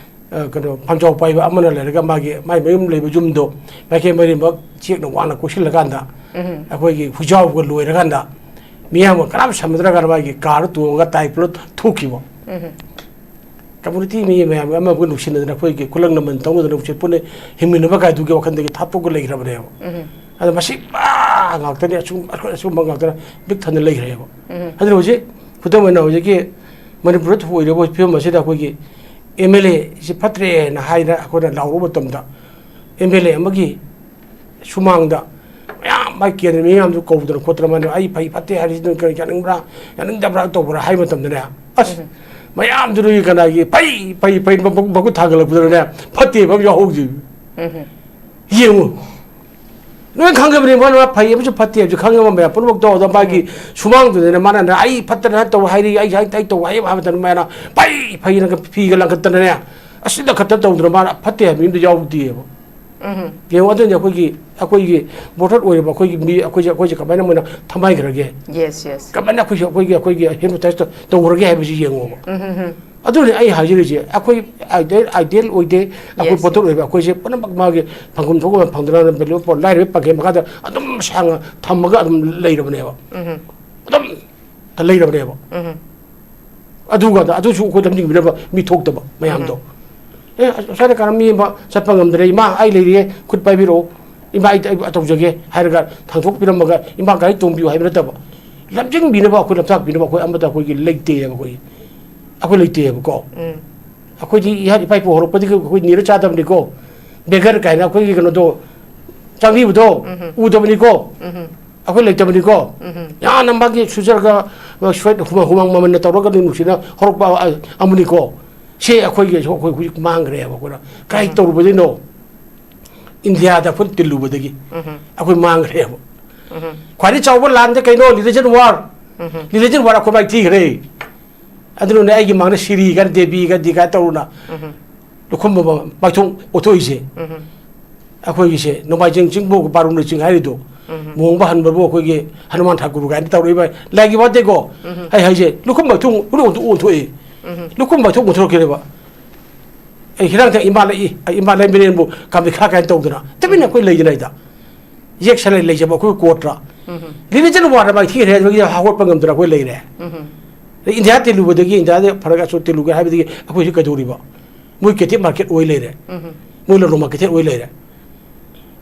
ꯑ, ꯀꯩꯅꯣ, ꯐꯝꯖꯥꯎ ꯄꯥꯏꯕ ꯑꯃꯅ ꯂꯩꯔꯒ ꯃꯥꯒꯤ, ꯃꯥꯏ ꯃꯌꯨꯝ ꯂꯩꯕ ꯌꯨꯝꯗꯣ ꯃꯥꯏꯀꯩ ꯃꯔꯤꯃꯛ ꯆꯦꯛꯅ ꯋꯥꯡꯅ ꯀꯣꯏꯁꯤꯜꯂꯀꯥꯟꯗ ꯎꯝ꯫ ꯑꯩꯈꯣꯏꯒꯤ ꯍꯨꯏꯖꯥꯎꯒ ꯂꯣꯏꯔꯀꯥꯟꯗ ꯃꯤꯌꯥꯝꯒ ꯀꯅꯥꯝ ꯁꯝꯅꯗ꯭ꯔꯀꯥꯟꯗ ꯃꯥꯒꯤ ꯀꯥꯔꯗ ꯇꯣꯡꯉꯒ ꯇꯥꯏ ꯄꯨꯂꯞ ꯊꯣꯛꯈꯤꯕ꯫ ꯎꯝ꯫ ꯀꯝꯃꯨꯅꯤꯇꯤ ꯃꯤ ꯃꯌꯥꯝ ꯑꯃꯒ ꯅꯨꯡꯁꯤꯅꯗꯅ ꯑꯩꯈꯣꯏꯒꯤ ꯈꯨꯂꯪ ꯂꯃꯟ ꯇꯧꯅꯗꯅ ꯅꯨꯡꯁꯤꯠ ꯄꯨꯟꯅ ꯍꯤꯡꯃꯤꯟꯅꯕ ꯀꯥꯏꯗꯨꯒꯤ ꯋꯥꯈꯜꯗꯒꯤ ꯊꯥꯞꯇꯣꯛꯑꯒ ꯂꯩꯈ꯭ꯔꯕꯅꯦꯕ꯫ ꯎꯝ꯫ ꯑꯗ ꯃꯁꯤ ꯄꯨꯔꯥ ꯉꯥꯛꯇꯅꯤ, ꯑꯆꯨꯝ-, ꯑꯆꯨꯝꯕ ꯉꯥꯛꯇꯅ ꯄꯤꯛ ꯊꯟꯅ ꯂꯩꯈ꯭ꯔꯦꯕ꯫ ꯎꯝ꯫ ꯑꯗꯨꯅ ꯍꯧꯖꯤꯛ ꯈꯨꯗꯝ ꯑꯣꯏꯅ ꯍꯧꯖꯤꯛꯀꯤ ꯃꯅꯤꯄꯨꯔꯗ ꯊꯣꯛꯏꯕ ꯐꯤꯕꯝ ꯑꯁꯤꯗ ꯑꯩꯈꯣꯏꯒꯤ ꯑꯦꯝ ꯑꯦꯜ ꯑꯦꯁꯤ ꯐꯠꯇ꯭ꯔꯦꯅ ꯍꯥꯏꯅ ꯑꯩꯈꯣꯏꯅ ꯂꯥꯎꯔꯨꯕ ꯃꯇꯝꯗ ꯑꯦꯝ ꯑꯦꯜ ꯑꯦ ꯑꯃꯒꯤ ꯁꯨꯃꯥꯡꯗ ꯃꯌꯥꯝ ꯃꯥꯏ ꯀꯦꯟꯗ꯭ꯔ ꯃꯤꯌꯥꯝꯗꯨ ꯀꯧꯗꯅ ꯈꯣꯠꯇꯅ ꯃꯥꯅ ꯑꯩ ꯐꯩ ꯐꯠꯇꯦ ꯍꯥꯏꯔꯤꯁꯤ ꯅꯣꯏ ꯀꯔꯤ ꯌꯥꯅꯤꯡꯕ꯭ꯔꯥ, ꯌꯥꯅꯤꯡꯗꯕ꯭ꯔꯥ ꯇꯧꯕ꯭ꯔꯥ ꯍꯥꯏꯕ ꯃꯇꯝꯗꯅꯦ, ꯑꯁ, ꯎꯝ꯫ ꯃꯌꯥꯝꯗꯨꯅ ꯀꯅꯥꯒꯤ ꯐꯩ, ꯐꯩ, ꯐꯩ ꯃ-, ꯃ-, ꯃꯈꯨꯠ ꯊꯥꯡꯒꯠꯂꯛꯄꯗꯅꯦ, ꯐꯠꯇꯦꯕ ꯑꯃ ꯌꯥꯎꯍꯧꯗꯦ꯫ ꯎꯝ꯫ ꯌꯦꯡꯉꯨ꯫ ꯂꯣꯏ ꯈꯪꯉꯕꯅꯤ, ꯃꯣꯏꯅ ꯃꯥ ꯐꯩ ꯑꯃꯁꯨ ꯐꯠꯇꯦ ꯍꯥꯏꯕꯁꯨ ꯈꯪꯉꯕ ꯃꯌꯥꯝ ꯄꯨꯝꯅꯃꯛꯇꯣ꯫ ꯑꯗꯣ ꯃꯥꯒꯤ ꯁꯨꯃꯥꯡꯗꯨꯗꯅꯦ ꯃꯥꯅ "ꯑꯩ ꯐꯠꯇꯅ ꯇꯧ ꯍꯥꯏꯔꯤ, ꯑꯩ ꯁꯨꯃꯥꯏꯅ ꯑꯩ ꯇꯧ ꯍꯥꯏ" ꯍꯥꯏꯕꯗꯅ ꯃꯥꯅ ꯐꯩ ꯐꯩꯅ ꯐꯤꯒ ꯂꯪꯈꯠꯇꯅꯅꯦ, ꯑꯁꯤ ꯂꯪꯈꯠꯇꯅ ꯇꯧꯗꯅ ꯃꯥꯅ ꯐꯠꯇꯦ ꯍꯥꯏꯕ ꯃꯤ ꯑꯝꯇ ꯌꯥꯎꯗꯦꯕ꯫ ꯎꯝ꯫ ꯌꯦꯡꯉꯣ, ꯑꯗꯨꯅꯤ ꯑꯩꯈꯣꯏꯒꯤ, ꯑꯩꯈꯣꯏꯒꯤ ꯚꯣꯇꯔ ꯑꯣꯏꯔꯤꯕ ꯑꯩꯈꯣꯏꯒꯤ ꯃꯤ, ꯑꯩꯈꯣꯏꯁꯦ, ꯑꯩꯈꯣꯏꯁꯦ ꯀꯃꯥꯏꯅ ꯃꯣꯏꯅ ꯊꯝꯍꯥꯏꯈ꯭ꯔꯒꯦ? Yes, yes. ꯀꯃꯥꯏꯅ ꯑꯩꯈꯣꯏꯁꯦ, ꯑꯩꯈꯣꯏꯒꯤ, ꯑꯩꯈꯣꯏꯒꯤ ꯍꯦꯃꯥꯇꯥꯏꯁ ꯇꯧꯈ꯭ꯔꯒꯦ ꯍꯥꯏꯕꯁꯤ ꯌꯦꯡꯉꯣꯕ꯫ ꯎꯝ, ꯎꯝ, ꯎꯝ꯫ ꯑꯗꯨꯅꯤ ꯑꯩ ꯍꯥꯏꯖꯔꯤꯁꯦ, ꯑꯩꯈꯣꯏ ꯑꯥꯏꯗꯤꯌꯦꯜ, ꯑꯥꯏꯗꯤꯌꯦꯜ ꯑꯣꯏꯗꯦ꯫ ꯑꯩꯈꯣꯏ ꯌꯦꯁ, ꯚꯣꯇꯔ ꯌꯦꯁ꯫ ꯑꯣꯏꯕ ꯑꯩꯈꯣꯏꯁꯦ ꯄꯨꯝꯅꯃꯛ ꯃꯥꯒꯤ ꯐꯪꯐꯝ ꯊꯣꯛꯄ ꯐꯪꯗꯅ ꯚꯦꯂꯨ ꯐꯣꯔ ꯂꯥꯏꯔꯕ ꯄꯥꯡꯒꯩ ꯃꯈꯥꯗ ꯑꯗꯨꯝ ꯁꯥꯡꯅ ꯊꯝꯃꯒ ꯑꯗꯨꯝ ꯂꯩꯔꯕꯅꯦꯕ꯫ ꯎꯝ, ꯎꯝ꯫ ꯑꯗꯨꯝ ꯂꯩꯔꯕꯅꯦꯕ꯫ ꯎꯝ, ꯎꯝ꯫ ꯑꯗꯨꯒ ꯑꯗꯨꯁꯨ ꯑꯩꯈꯣꯏ ꯂꯝꯖꯤꯡꯕꯤꯅꯕ ꯃꯤ ꯊꯣꯛꯇꯕ ꯃꯌꯥꯝꯗꯣ꯫ "ꯑꯦ, ꯑꯁ꯭ꯋꯥꯏꯗ ꯀꯥꯟꯅ ꯃꯤ ꯑꯃ ꯆꯠꯄ ꯉꯝꯗ꯭ꯔꯦ, ꯏꯃꯥ ꯑꯩ ꯂꯩꯔꯤꯌꯦ, ꯈꯨꯠ ꯄꯥꯏꯕꯤꯔꯛꯑꯣ, ꯏꯃꯥ ꯑꯩ, ꯑꯩ ꯇꯧꯖꯒꯦ" ꯍꯥꯏꯔꯒ ꯊꯥꯡꯗꯣꯛꯄꯤꯔꯝꯃꯒ "ꯏꯃꯥ ꯒꯥꯔꯤ ꯇꯣꯡꯕꯤꯌꯨ" ꯍꯥꯏꯕ ꯅꯠꯇꯕ, ꯂꯝꯖꯤꯡꯕꯤꯅꯕ, ꯑꯩꯈꯣꯏ ꯂꯝꯇꯥꯛꯄꯤꯅꯕ ꯑꯩꯈꯣꯏ ꯑꯃꯠꯇ ꯑꯩꯈꯣꯏꯒꯤ ꯂꯩꯇꯦꯕ꯫ ꯑꯩꯈꯣꯏ, ꯑꯩꯈꯣꯏ ꯂꯩꯇꯦꯕꯀꯣ꯫ ꯎꯝ꯫ ꯑꯩꯈꯣꯏꯗꯤ ꯏꯍꯥ ꯏꯄꯥ ꯏꯄꯨ ꯍꯧꯔꯛꯄꯗꯒꯤ ꯑꯩꯈꯣꯏ ꯅꯤꯔ ꯆꯥꯗꯕꯅꯤꯀꯣ꯫ ꯕꯦꯒꯔ ꯀꯥꯏꯅ ꯑꯩꯈꯣꯏꯒꯤ ꯀꯩꯅꯣꯗꯣ, ꯆꯥꯡꯕꯤꯕꯗꯣ ꯎꯝ꯫ ꯎꯗꯕꯅꯤꯀꯣ꯫ ꯎꯝ꯫ ꯑꯩꯈꯣꯏ ꯂꯩꯇꯕꯅꯤꯀꯣ꯫ ꯎꯝ꯫ ꯌꯥꯝꯅ ꯃꯥꯒꯤ ꯁꯨꯖꯔꯒ, ꯁ꯭ꯋꯦꯠ ꯍꯨꯃꯥꯡ, ꯍꯨꯃꯥꯡ ꯃꯃꯜꯅ ꯇꯧꯔꯒ ꯅꯨꯡꯁꯤꯅ ꯍꯧꯔꯛꯄ ꯑꯃꯅꯤꯀꯣ꯫ ꯁꯤ ꯑꯩꯈꯣꯏꯒꯤ, ꯑꯩꯈꯣꯏ ꯍꯧꯖꯤꯛ ꯃꯥꯡꯈ꯭ꯔꯦꯕ꯫ ꯑꯩꯈꯣꯏꯅ ꯀꯥꯏ ꯇꯧꯔꯨꯕꯗꯩꯅꯣ? ꯏꯟꯗꯤꯌꯥꯗ ꯑꯩꯈꯣꯏꯅ ꯇꯤꯜꯂꯨꯕꯗꯒꯤ ꯎꯝ꯫ ꯑꯩꯈꯣꯏ ꯃꯥꯡꯈ꯭ꯔꯦꯕ꯫ ꯎꯝ꯫ ꯈ꯭ꯋꯥꯏꯗꯒꯤ ꯆꯥꯎꯕ ꯂꯥꯟꯁꯦ ꯀꯩꯅꯣ? Religion war. ꯎꯝ꯫ ꯔꯤꯂꯤꯖꯟ ꯋꯥꯔ ꯑꯩꯈꯣꯏ ꯃꯥꯏꯊꯤꯈ꯭ꯔꯦ꯫ ꯑꯗꯨꯅꯅꯦ ꯑꯩꯒꯤ ꯃꯥꯡꯗ ꯁꯤꯔꯤ ꯀꯥꯏꯅ, ꯗꯦꯕꯤ ꯀꯥꯏꯅ, ꯗꯤ ꯀꯥꯏꯅ ꯇꯧꯔꯨꯅ ꯎꯝ꯫ ꯂꯨꯈꯨꯝꯕ ꯃꯥꯏꯊꯣꯡ ꯑꯣꯟꯊꯣꯛꯏꯁꯦ꯫ ꯎꯝ꯫ ꯑꯩꯈꯣꯏꯒꯤꯁꯦ ꯅꯣꯡꯃꯥꯏꯖꯤꯡ ꯆꯤꯡꯕꯨ ꯕꯥꯔꯨꯅꯤ ꯆꯤꯡ ꯍꯥꯏꯔꯤꯗꯣ, ꯎꯝ꯫ ꯂꯨꯍꯣꯡꯕ ꯍꯟꯕꯕꯨ ꯑꯩꯈꯣꯏꯒꯤ ꯍꯅꯨꯃꯥꯟ ꯊꯥꯀꯨꯔ ꯀꯥꯏꯅ ꯇꯧꯔꯛꯏꯕ ꯂꯥꯏꯒꯤ ꯋꯥꯗꯦꯀꯣ꯫ ꯎꯝ꯫ ꯑꯩ ꯍꯥꯏꯁꯦ ꯂꯨꯈꯨꯝ ꯃꯥꯏꯊꯣꯡ ꯂꯣꯏ ꯑꯣꯟꯊꯣꯛ-, ꯑꯣꯟꯊꯣꯛꯏ꯫ ꯎꯝ꯫ ꯂꯨꯈꯨꯝ ꯃꯥꯏꯊꯣꯡ ꯑꯣꯟꯊꯣꯔꯛꯈꯤꯅꯦꯕ꯫ ꯑꯩ ꯍꯤꯔꯥꯡꯊꯥꯡ ꯏꯃꯥ ꯂꯩ, ꯑꯩ ꯏꯃꯥ ꯂꯩꯃꯔꯦꯟꯕꯨ ꯀꯥꯃꯤꯈꯥ ꯀꯥꯏꯅ ꯇꯧꯗꯅ ꯇꯨꯃꯤꯟꯅ ꯑꯩꯈꯣꯏ ꯂꯩꯗꯅ ꯍꯥꯏꯗ꯫ ꯌꯦꯛꯁꯜꯂ ꯂꯩꯖꯕ ꯑꯩꯈꯣꯏ ꯀꯣꯔꯠꯇ꯫ ꯎꯝ꯫ ꯔꯤꯂꯤꯖꯟ ꯋꯥꯔꯗ ꯃꯥꯏꯊꯤꯈ꯭ꯔꯦ ꯍꯥꯏꯕꯒꯤ ꯍꯧꯒꯠꯄ ꯉꯝꯗꯅ ꯑꯩꯈꯣꯏ ꯂꯩꯔꯦ꯫ ꯎꯝ꯫ ꯑꯗꯩ ꯏꯟꯗꯤꯌꯥ ꯇꯤꯜꯂꯨꯕꯗꯒꯤ, ꯏꯟꯗꯤꯌꯥꯗ ꯐꯔꯒ ꯑꯁꯣꯝ ꯇꯤꯜꯂꯨꯒꯦ ꯍꯥꯏꯕꯗꯒꯤ ꯑꯩꯈꯣꯏꯁꯤ ꯀꯩꯗꯧꯔꯤꯕ? ꯃꯣꯏ ꯀꯦꯇꯤꯞ ꯃꯥꯔꯀꯦꯠ ꯑꯣꯏ ꯂꯩꯔꯦ꯫ ꯎꯝ꯫ ꯃꯣꯏ ꯂꯂꯣꯟ ꯃꯥꯔꯀꯦꯠ ꯑꯣꯏ ꯂꯩꯔꯦ꯫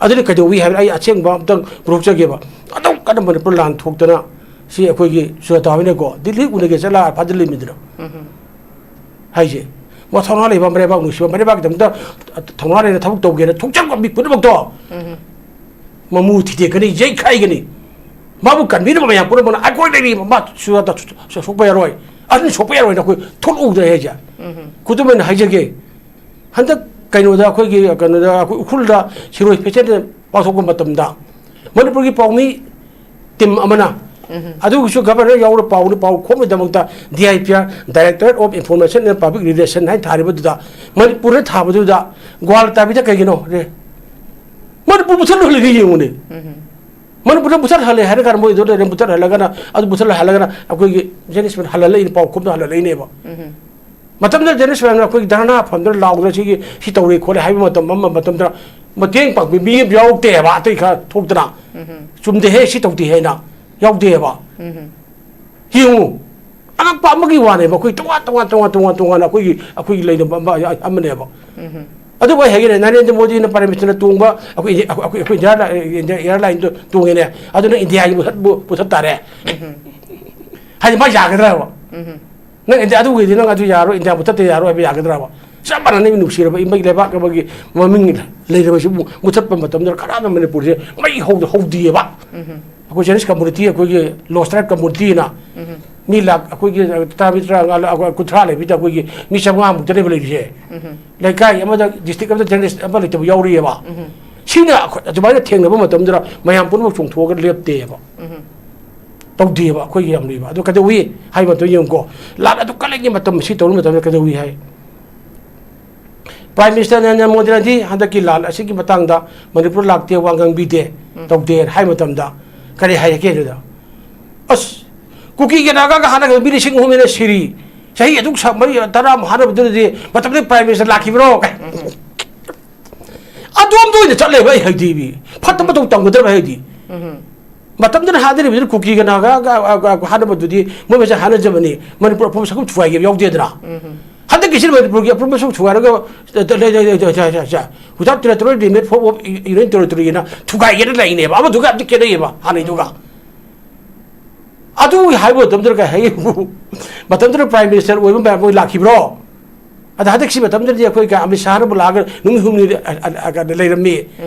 ꯑꯗꯨꯅ ꯀꯩꯗꯧꯏ ꯍꯥꯏꯕꯗ ꯑꯩ ꯑꯁꯦꯡꯕ ꯑꯝꯇꯪ ꯄꯨꯊꯣꯛꯆꯒꯦꯕ꯫ ꯑꯗꯨꯛ ꯀꯟꯅ ꯃꯅꯤꯄꯨꯔ ꯂꯥꯟ ꯊꯣꯛꯇꯅ ꯁꯤ ꯑꯩꯈꯣꯏꯒꯤ ꯁꯨꯖꯥꯇꯥ ꯍꯣꯏꯅꯀꯣ ꯗꯤꯜꯂꯤ ꯎꯅꯒꯦ ꯆꯠꯂ ꯐꯥꯖꯤꯜꯂꯤꯃꯤꯗꯅ꯫ ꯎꯝ꯫ ꯍꯥꯏꯁꯦ꯫ ꯃꯥ ꯊꯧꯅꯥ ꯂꯩꯕ ꯃꯔꯩꯕꯥꯛ ꯅꯨꯡꯁꯤꯕ ꯃꯔꯩꯕꯥꯛꯀꯤꯗꯃꯛꯇ ꯊꯧꯅꯥ ꯂꯩꯅ ꯊꯕꯛ ꯇꯧꯒꯦꯅ ꯊꯣꯛꯆꯔꯛꯄ ꯃꯤ ꯄꯨꯝꯅꯃꯛꯇꯣ ꯎꯝ꯫ ꯃꯃꯨ ꯊꯤꯗꯦꯛꯀꯅꯤ, ꯌꯩꯈꯥꯏꯒꯅꯤ꯫ ꯃꯥꯕꯨ ꯀꯟꯕꯤꯅꯕ ꯃꯌꯥꯝ ꯄꯨꯝꯅꯃꯛꯅ ꯑꯩꯈꯣꯏ ꯂꯩꯔꯤ, ꯃꯥ ꯁꯨꯖꯥꯇꯥ ꯁꯣꯛꯄ ꯌꯥꯔꯣꯏ, ꯑꯗꯨꯅ ꯁꯣꯛꯄ ꯌꯥꯔꯣꯏꯅ ꯑꯩꯈꯣꯏ ꯊꯣꯛꯂꯛꯎꯗ꯭ꯔꯦ ꯍꯥꯏꯁꯦ꯫ ꯎꯝ꯫ ꯈꯨꯗꯝ ꯑꯣꯏꯅ ꯍꯥꯏꯖꯒꯦ, ꯍꯟꯗꯛ ꯀꯩꯅꯣꯗ ꯑꯩꯈꯣꯏꯒꯤ, ꯀꯩꯅꯣꯗ ꯑꯩꯈꯣꯏ ꯎꯈ꯭ꯔꯨꯜꯗ ꯁꯤꯔꯣꯏ ꯐꯦꯁꯇꯤꯚꯦꯜ ꯄꯥꯡꯊꯣꯛꯄ ꯃꯇꯝꯗ ꯃꯅꯤꯄꯨꯔꯒꯤ ꯄꯥꯎꯃꯤ ꯇꯤꯝ ꯑꯃꯅ, ꯑꯗꯨꯒꯤꯁꯨ ꯒꯕꯔꯅꯔ ꯌꯥꯎꯔ ꯄꯥꯎꯅ ꯄꯥꯎ ꯈꯣꯝꯕꯒꯤꯗꯃꯛꯇ D I P R, Directorate of Information and Public Relation ꯍꯥꯏꯅ ꯊꯥꯔꯤꯕꯗꯨꯗ, ꯃꯅꯤꯄꯨꯔꯗ ꯊꯥꯕꯗꯨꯗ ꯒ꯭ꯋꯥꯜ ꯇꯥꯕꯤꯗ ꯀꯩꯒꯤꯅꯣ ꯔꯦ? ꯃꯅꯤꯄꯨꯔ ꯃꯨꯊꯠ ꯂꯣꯏꯔꯦ, ꯌꯦꯡꯉꯨꯅꯦ꯫ ꯃꯅꯤꯄꯨꯔꯗ ꯃꯨꯊꯠ ꯍꯜꯂꯦ ꯍꯥꯏꯔ ꯀꯥꯟꯗ, ꯃꯣꯏꯗꯣ ꯂꯩꯔꯦ, ꯃꯨꯊꯠ ꯍꯜꯂꯒꯅ, ꯑꯗꯨ ꯃꯨꯊꯠ ꯍꯜꯂꯒꯅ ꯑꯩꯈꯣꯏꯒꯤ ꯖꯦꯅꯤꯁꯃꯦꯟ ꯍꯜꯍꯜꯂꯛꯏꯅꯦ, ꯄꯥꯎ ꯈꯣꯝꯗ ꯍꯜꯍꯜꯂꯛꯏꯅꯦꯕ꯫ ꯃꯇꯝꯗ ꯖꯦꯅꯤꯁꯃꯦꯟꯅ ꯑꯩꯈꯣꯏꯒꯤ ꯙꯔꯅꯥ ꯐꯝꯗꯅ ꯂꯥꯎꯗꯅ ꯁꯤꯒꯤ ꯁꯤ ꯇꯧꯔꯦ ꯈꯣꯠꯂꯦ ꯍꯥꯏꯕ ꯃꯇꯝ ꯑꯃ, ꯃꯇꯝꯗ ꯃꯇꯦꯡ ꯄꯥꯡꯕꯤ ꯃꯤ ꯑꯃ ꯌꯥꯎꯔꯛꯇꯦꯕ, ꯑꯇꯩ ꯈꯔ ꯊꯣꯛꯇꯅ꯫ ꯆꯨꯝꯗꯦꯍꯦ, ꯁꯤ ꯇꯧꯗꯦ ꯍꯥꯏꯅ ꯌꯥꯎꯗꯦꯕ꯫ ꯌꯦꯡꯉꯨ, ꯑꯉꯛꯄ ꯑꯃꯒꯤ ꯋꯥꯅꯦꯕ, ꯑꯩꯈꯣꯏ ꯇꯣꯉꯥꯟ ꯇꯣꯉꯥꯟ ꯇꯣꯉꯥꯟ ꯇꯣꯉꯥꯟ ꯇꯣꯉꯥꯟꯅ ꯑꯩꯈꯣꯏꯒꯤ, ꯑꯩꯈꯣꯏꯒꯤ ꯂꯩꯅꯕ ꯑꯃ, ꯑꯃꯅꯦꯕ꯫ ꯑꯗꯨꯕꯨ ꯑꯩ ꯍꯥꯏꯒꯦꯅꯦ, ꯅꯔꯦꯟꯗ꯭ꯔ ꯃꯣꯗꯤꯅ Prime Minister ꯇꯣꯡꯕ ꯑꯩꯈꯣꯏ, ꯑꯩꯈꯣꯏ, ꯑꯩꯈꯣꯏ India, India Airline ꯗꯣ ꯇꯣꯡꯉꯦꯅꯦ, ꯑꯗꯨꯅ ꯏꯟꯗꯤꯌꯥꯒꯤ ꯃꯨꯊꯠ-, ꯃꯨꯊꯠ ꯇꯥꯔꯦ꯫ ꯍꯥꯏꯗꯤ ꯃꯥ ꯌꯥꯒꯗ꯭ꯔꯕ? ꯅꯪ ꯏꯟꯗꯤꯌꯥ ꯑꯗꯨꯒꯤꯗꯤ ꯅꯪ ꯑꯗꯨ ꯌꯥꯔꯣꯏ, ꯏꯟꯗꯤꯌꯥ ꯃꯨꯊꯠꯇ ꯌꯥꯔꯣꯏ ꯍꯥꯏꯕ ꯌꯥꯒꯗ꯭ꯔꯕ? ꯆꯞ ꯃꯥꯟꯅꯅ ꯅꯨꯡꯁꯤꯔꯕ ꯏꯃꯩ ꯂꯩꯕꯥꯛ ꯑꯃꯒꯤ ꯃꯃꯤꯡ ꯂꯩꯔꯕꯁꯤꯕꯨ ꯃꯨꯊꯠꯄ ꯃꯇꯝꯗ ꯀꯅꯥꯅ ꯃꯅꯤꯄꯨꯔꯁꯦ ꯃꯩ ꯍꯧꯗ ꯍꯧꯗꯤꯑꯕ꯫ ꯑꯩꯈꯣꯏ Chinese community, ꯑꯩꯈꯣꯏꯒꯤ Lost Tribe community ꯅ ꯃꯤ ꯂꯥꯛ, ꯑꯩꯈꯣꯏꯒꯤ ꯇꯔꯥꯃꯔꯤ, ꯇꯔꯥꯃꯉꯥ, ꯀꯨꯟꯊ꯭ꯔꯥ ꯂꯩꯕꯤꯗ ꯑꯩꯈꯣꯏꯒꯤ ꯃꯤ ꯆꯥꯝꯃꯉꯥ ꯃꯨꯛꯇꯅꯦꯕ ꯂꯩꯔꯤꯁꯦ꯫ ꯂꯩꯀꯥꯏ ꯑꯃꯗ, district ꯑꯃꯗ journalist ꯑꯃ ꯂꯩꯇꯕ ꯌꯥꯎꯔꯤꯑꯕ꯫ ꯁꯤꯅ ꯑꯩꯈꯣꯏ ꯑꯗꯨꯃꯥꯏꯅ ꯊꯦꯡꯅꯕ ꯃꯇꯝꯗꯨꯗ ꯃꯌꯥꯝ ꯄꯨꯝꯅꯃꯛ ꯆꯣꯡꯊꯣꯛꯑꯒ ꯂꯦꯞꯇꯦꯕ꯫ ꯇꯧꯗꯦꯕ ꯑꯩꯈꯣꯏꯒꯤ ꯌꯥꯝ ꯂꯨꯏꯕ꯫ ꯑꯗꯨ ꯀꯩꯗꯧꯏ ꯍꯥꯏꯕ ꯃꯇꯝꯗ ꯌꯦꯡꯉꯨꯀꯣ, ꯂꯥꯟ ꯑꯗꯨ ꯀꯜꯂꯤꯉꯩ ꯃꯇꯝ ꯁꯤ ꯇꯧꯔꯤ ꯃꯇꯝꯗ ꯀꯩꯗꯧꯏ ꯍꯥꯏ? Prime Minister ꯅꯔꯦꯟꯗ꯭ꯔ ꯃꯣꯗꯤꯅꯗꯤ ꯍꯟꯗꯛꯀꯤ ꯂꯥꯟ ꯑꯁꯤꯒꯤ ꯃꯇꯥꯡꯗ ꯃꯅꯤꯄꯨꯔ ꯂꯥꯛꯇꯦ, ꯋꯥ ꯉꯥꯡꯕꯤꯗꯦ, ꯇꯧꯗꯦ ꯍꯥꯏ ꯃꯇꯝꯗ ꯀꯔꯤ ꯍꯥꯏꯔꯛꯀꯦ ꯑꯗꯨꯗ? ꯑꯁ, ꯀꯨꯀꯤꯒ ꯅꯥꯒꯥꯒ ꯍꯥꯠꯅꯒ ꯃꯤ ꯂꯤꯁꯤꯡ ꯑꯍꯨꯝ ꯍꯦꯟꯅ ꯁꯤꯔꯤ, ꯆꯍꯤ ꯑꯗꯨꯛ ꯁꯥ-, ꯃꯔꯤ, ꯇꯔꯥꯃꯨꯛ ꯍꯥꯠꯅꯕꯗꯨꯗꯗꯤ ꯃꯇꯝꯗꯨꯗ Prime Minister ꯂꯥꯛꯈꯤꯕ꯭ꯔꯣ? ꯀꯥꯏ꯫ ꯑꯗꯣꯝꯗ ꯑꯣꯏꯅ ꯆꯠꯂꯦꯕ ꯑꯩ ꯍꯥꯏꯗꯤ, ꯃꯤ ꯐꯠꯇꯕ ꯃꯇꯧ ꯇꯝꯒꯗ꯭ꯔꯕ ꯍꯥꯏꯗꯤ? ꯃꯇꯝꯗꯨꯗ ꯍꯥꯠꯅꯔꯤꯕꯗꯨꯗꯤ ꯀꯨꯀꯤꯒ ꯅꯥꯒꯥꯒ, ꯑ, ꯑ, ꯍꯥꯠꯅꯕꯗꯨꯗꯤ ꯃꯣꯏ ꯃꯁꯦꯟ ꯍꯥꯠꯅꯖꯕꯅꯤ, ꯃꯅꯤꯄꯨꯔ ꯑꯄꯨꯟꯕ ꯁꯛꯇꯝ ꯊꯨꯒꯥꯏꯒꯦ ꯌꯥꯎꯗꯦꯗꯅ꯫ ꯍꯟꯗꯛꯀꯤꯁꯤ ꯃꯅꯤꯄꯨꯔꯒꯤ ꯑꯄꯨꯟꯕ ꯁꯛꯇꯝ ꯊꯨꯒꯥꯏꯔꯒ, ꯂꯩ, ꯂꯩ, ꯂꯩ, ꯂꯩ, ꯂꯩ, ꯂꯩ, ꯂꯩ, without territorial limit form of union territory ꯅ ꯊꯨꯒꯥꯏꯒꯦꯅ ꯂꯩꯅꯦꯕ, ꯑꯃꯗꯨꯒ ꯌꯥꯝ ꯈꯦꯠꯅꯩꯌꯦꯕ ꯍꯥꯟꯅꯩꯗꯨꯒ꯫ ꯑꯗꯨ ꯍꯥꯏꯕ ꯃꯇꯝꯗꯨꯗ ꯀꯩ ꯍꯥꯏ? ꯃꯇꯝꯗꯨꯗ Prime Minister ꯑꯣꯏꯕ ꯃꯌꯥꯝ ꯃꯣꯏ ꯂꯥꯛꯈꯤꯕ꯭ꯔꯣ? ꯑꯗ ꯍꯟꯗꯛꯁꯤ ꯃꯇꯝꯗꯨꯗꯗꯤ ꯑꯩꯈꯣꯏ ꯀ-, ꯑꯃꯤꯠ ꯁꯥꯍꯅꯕꯨ ꯂꯥꯛꯑꯒ ꯅꯨꯃꯤꯠ ꯍꯨꯝꯅꯤ ꯑ-, ꯑ-, ꯑ-, ꯂꯩꯔꯝꯃꯤ꯫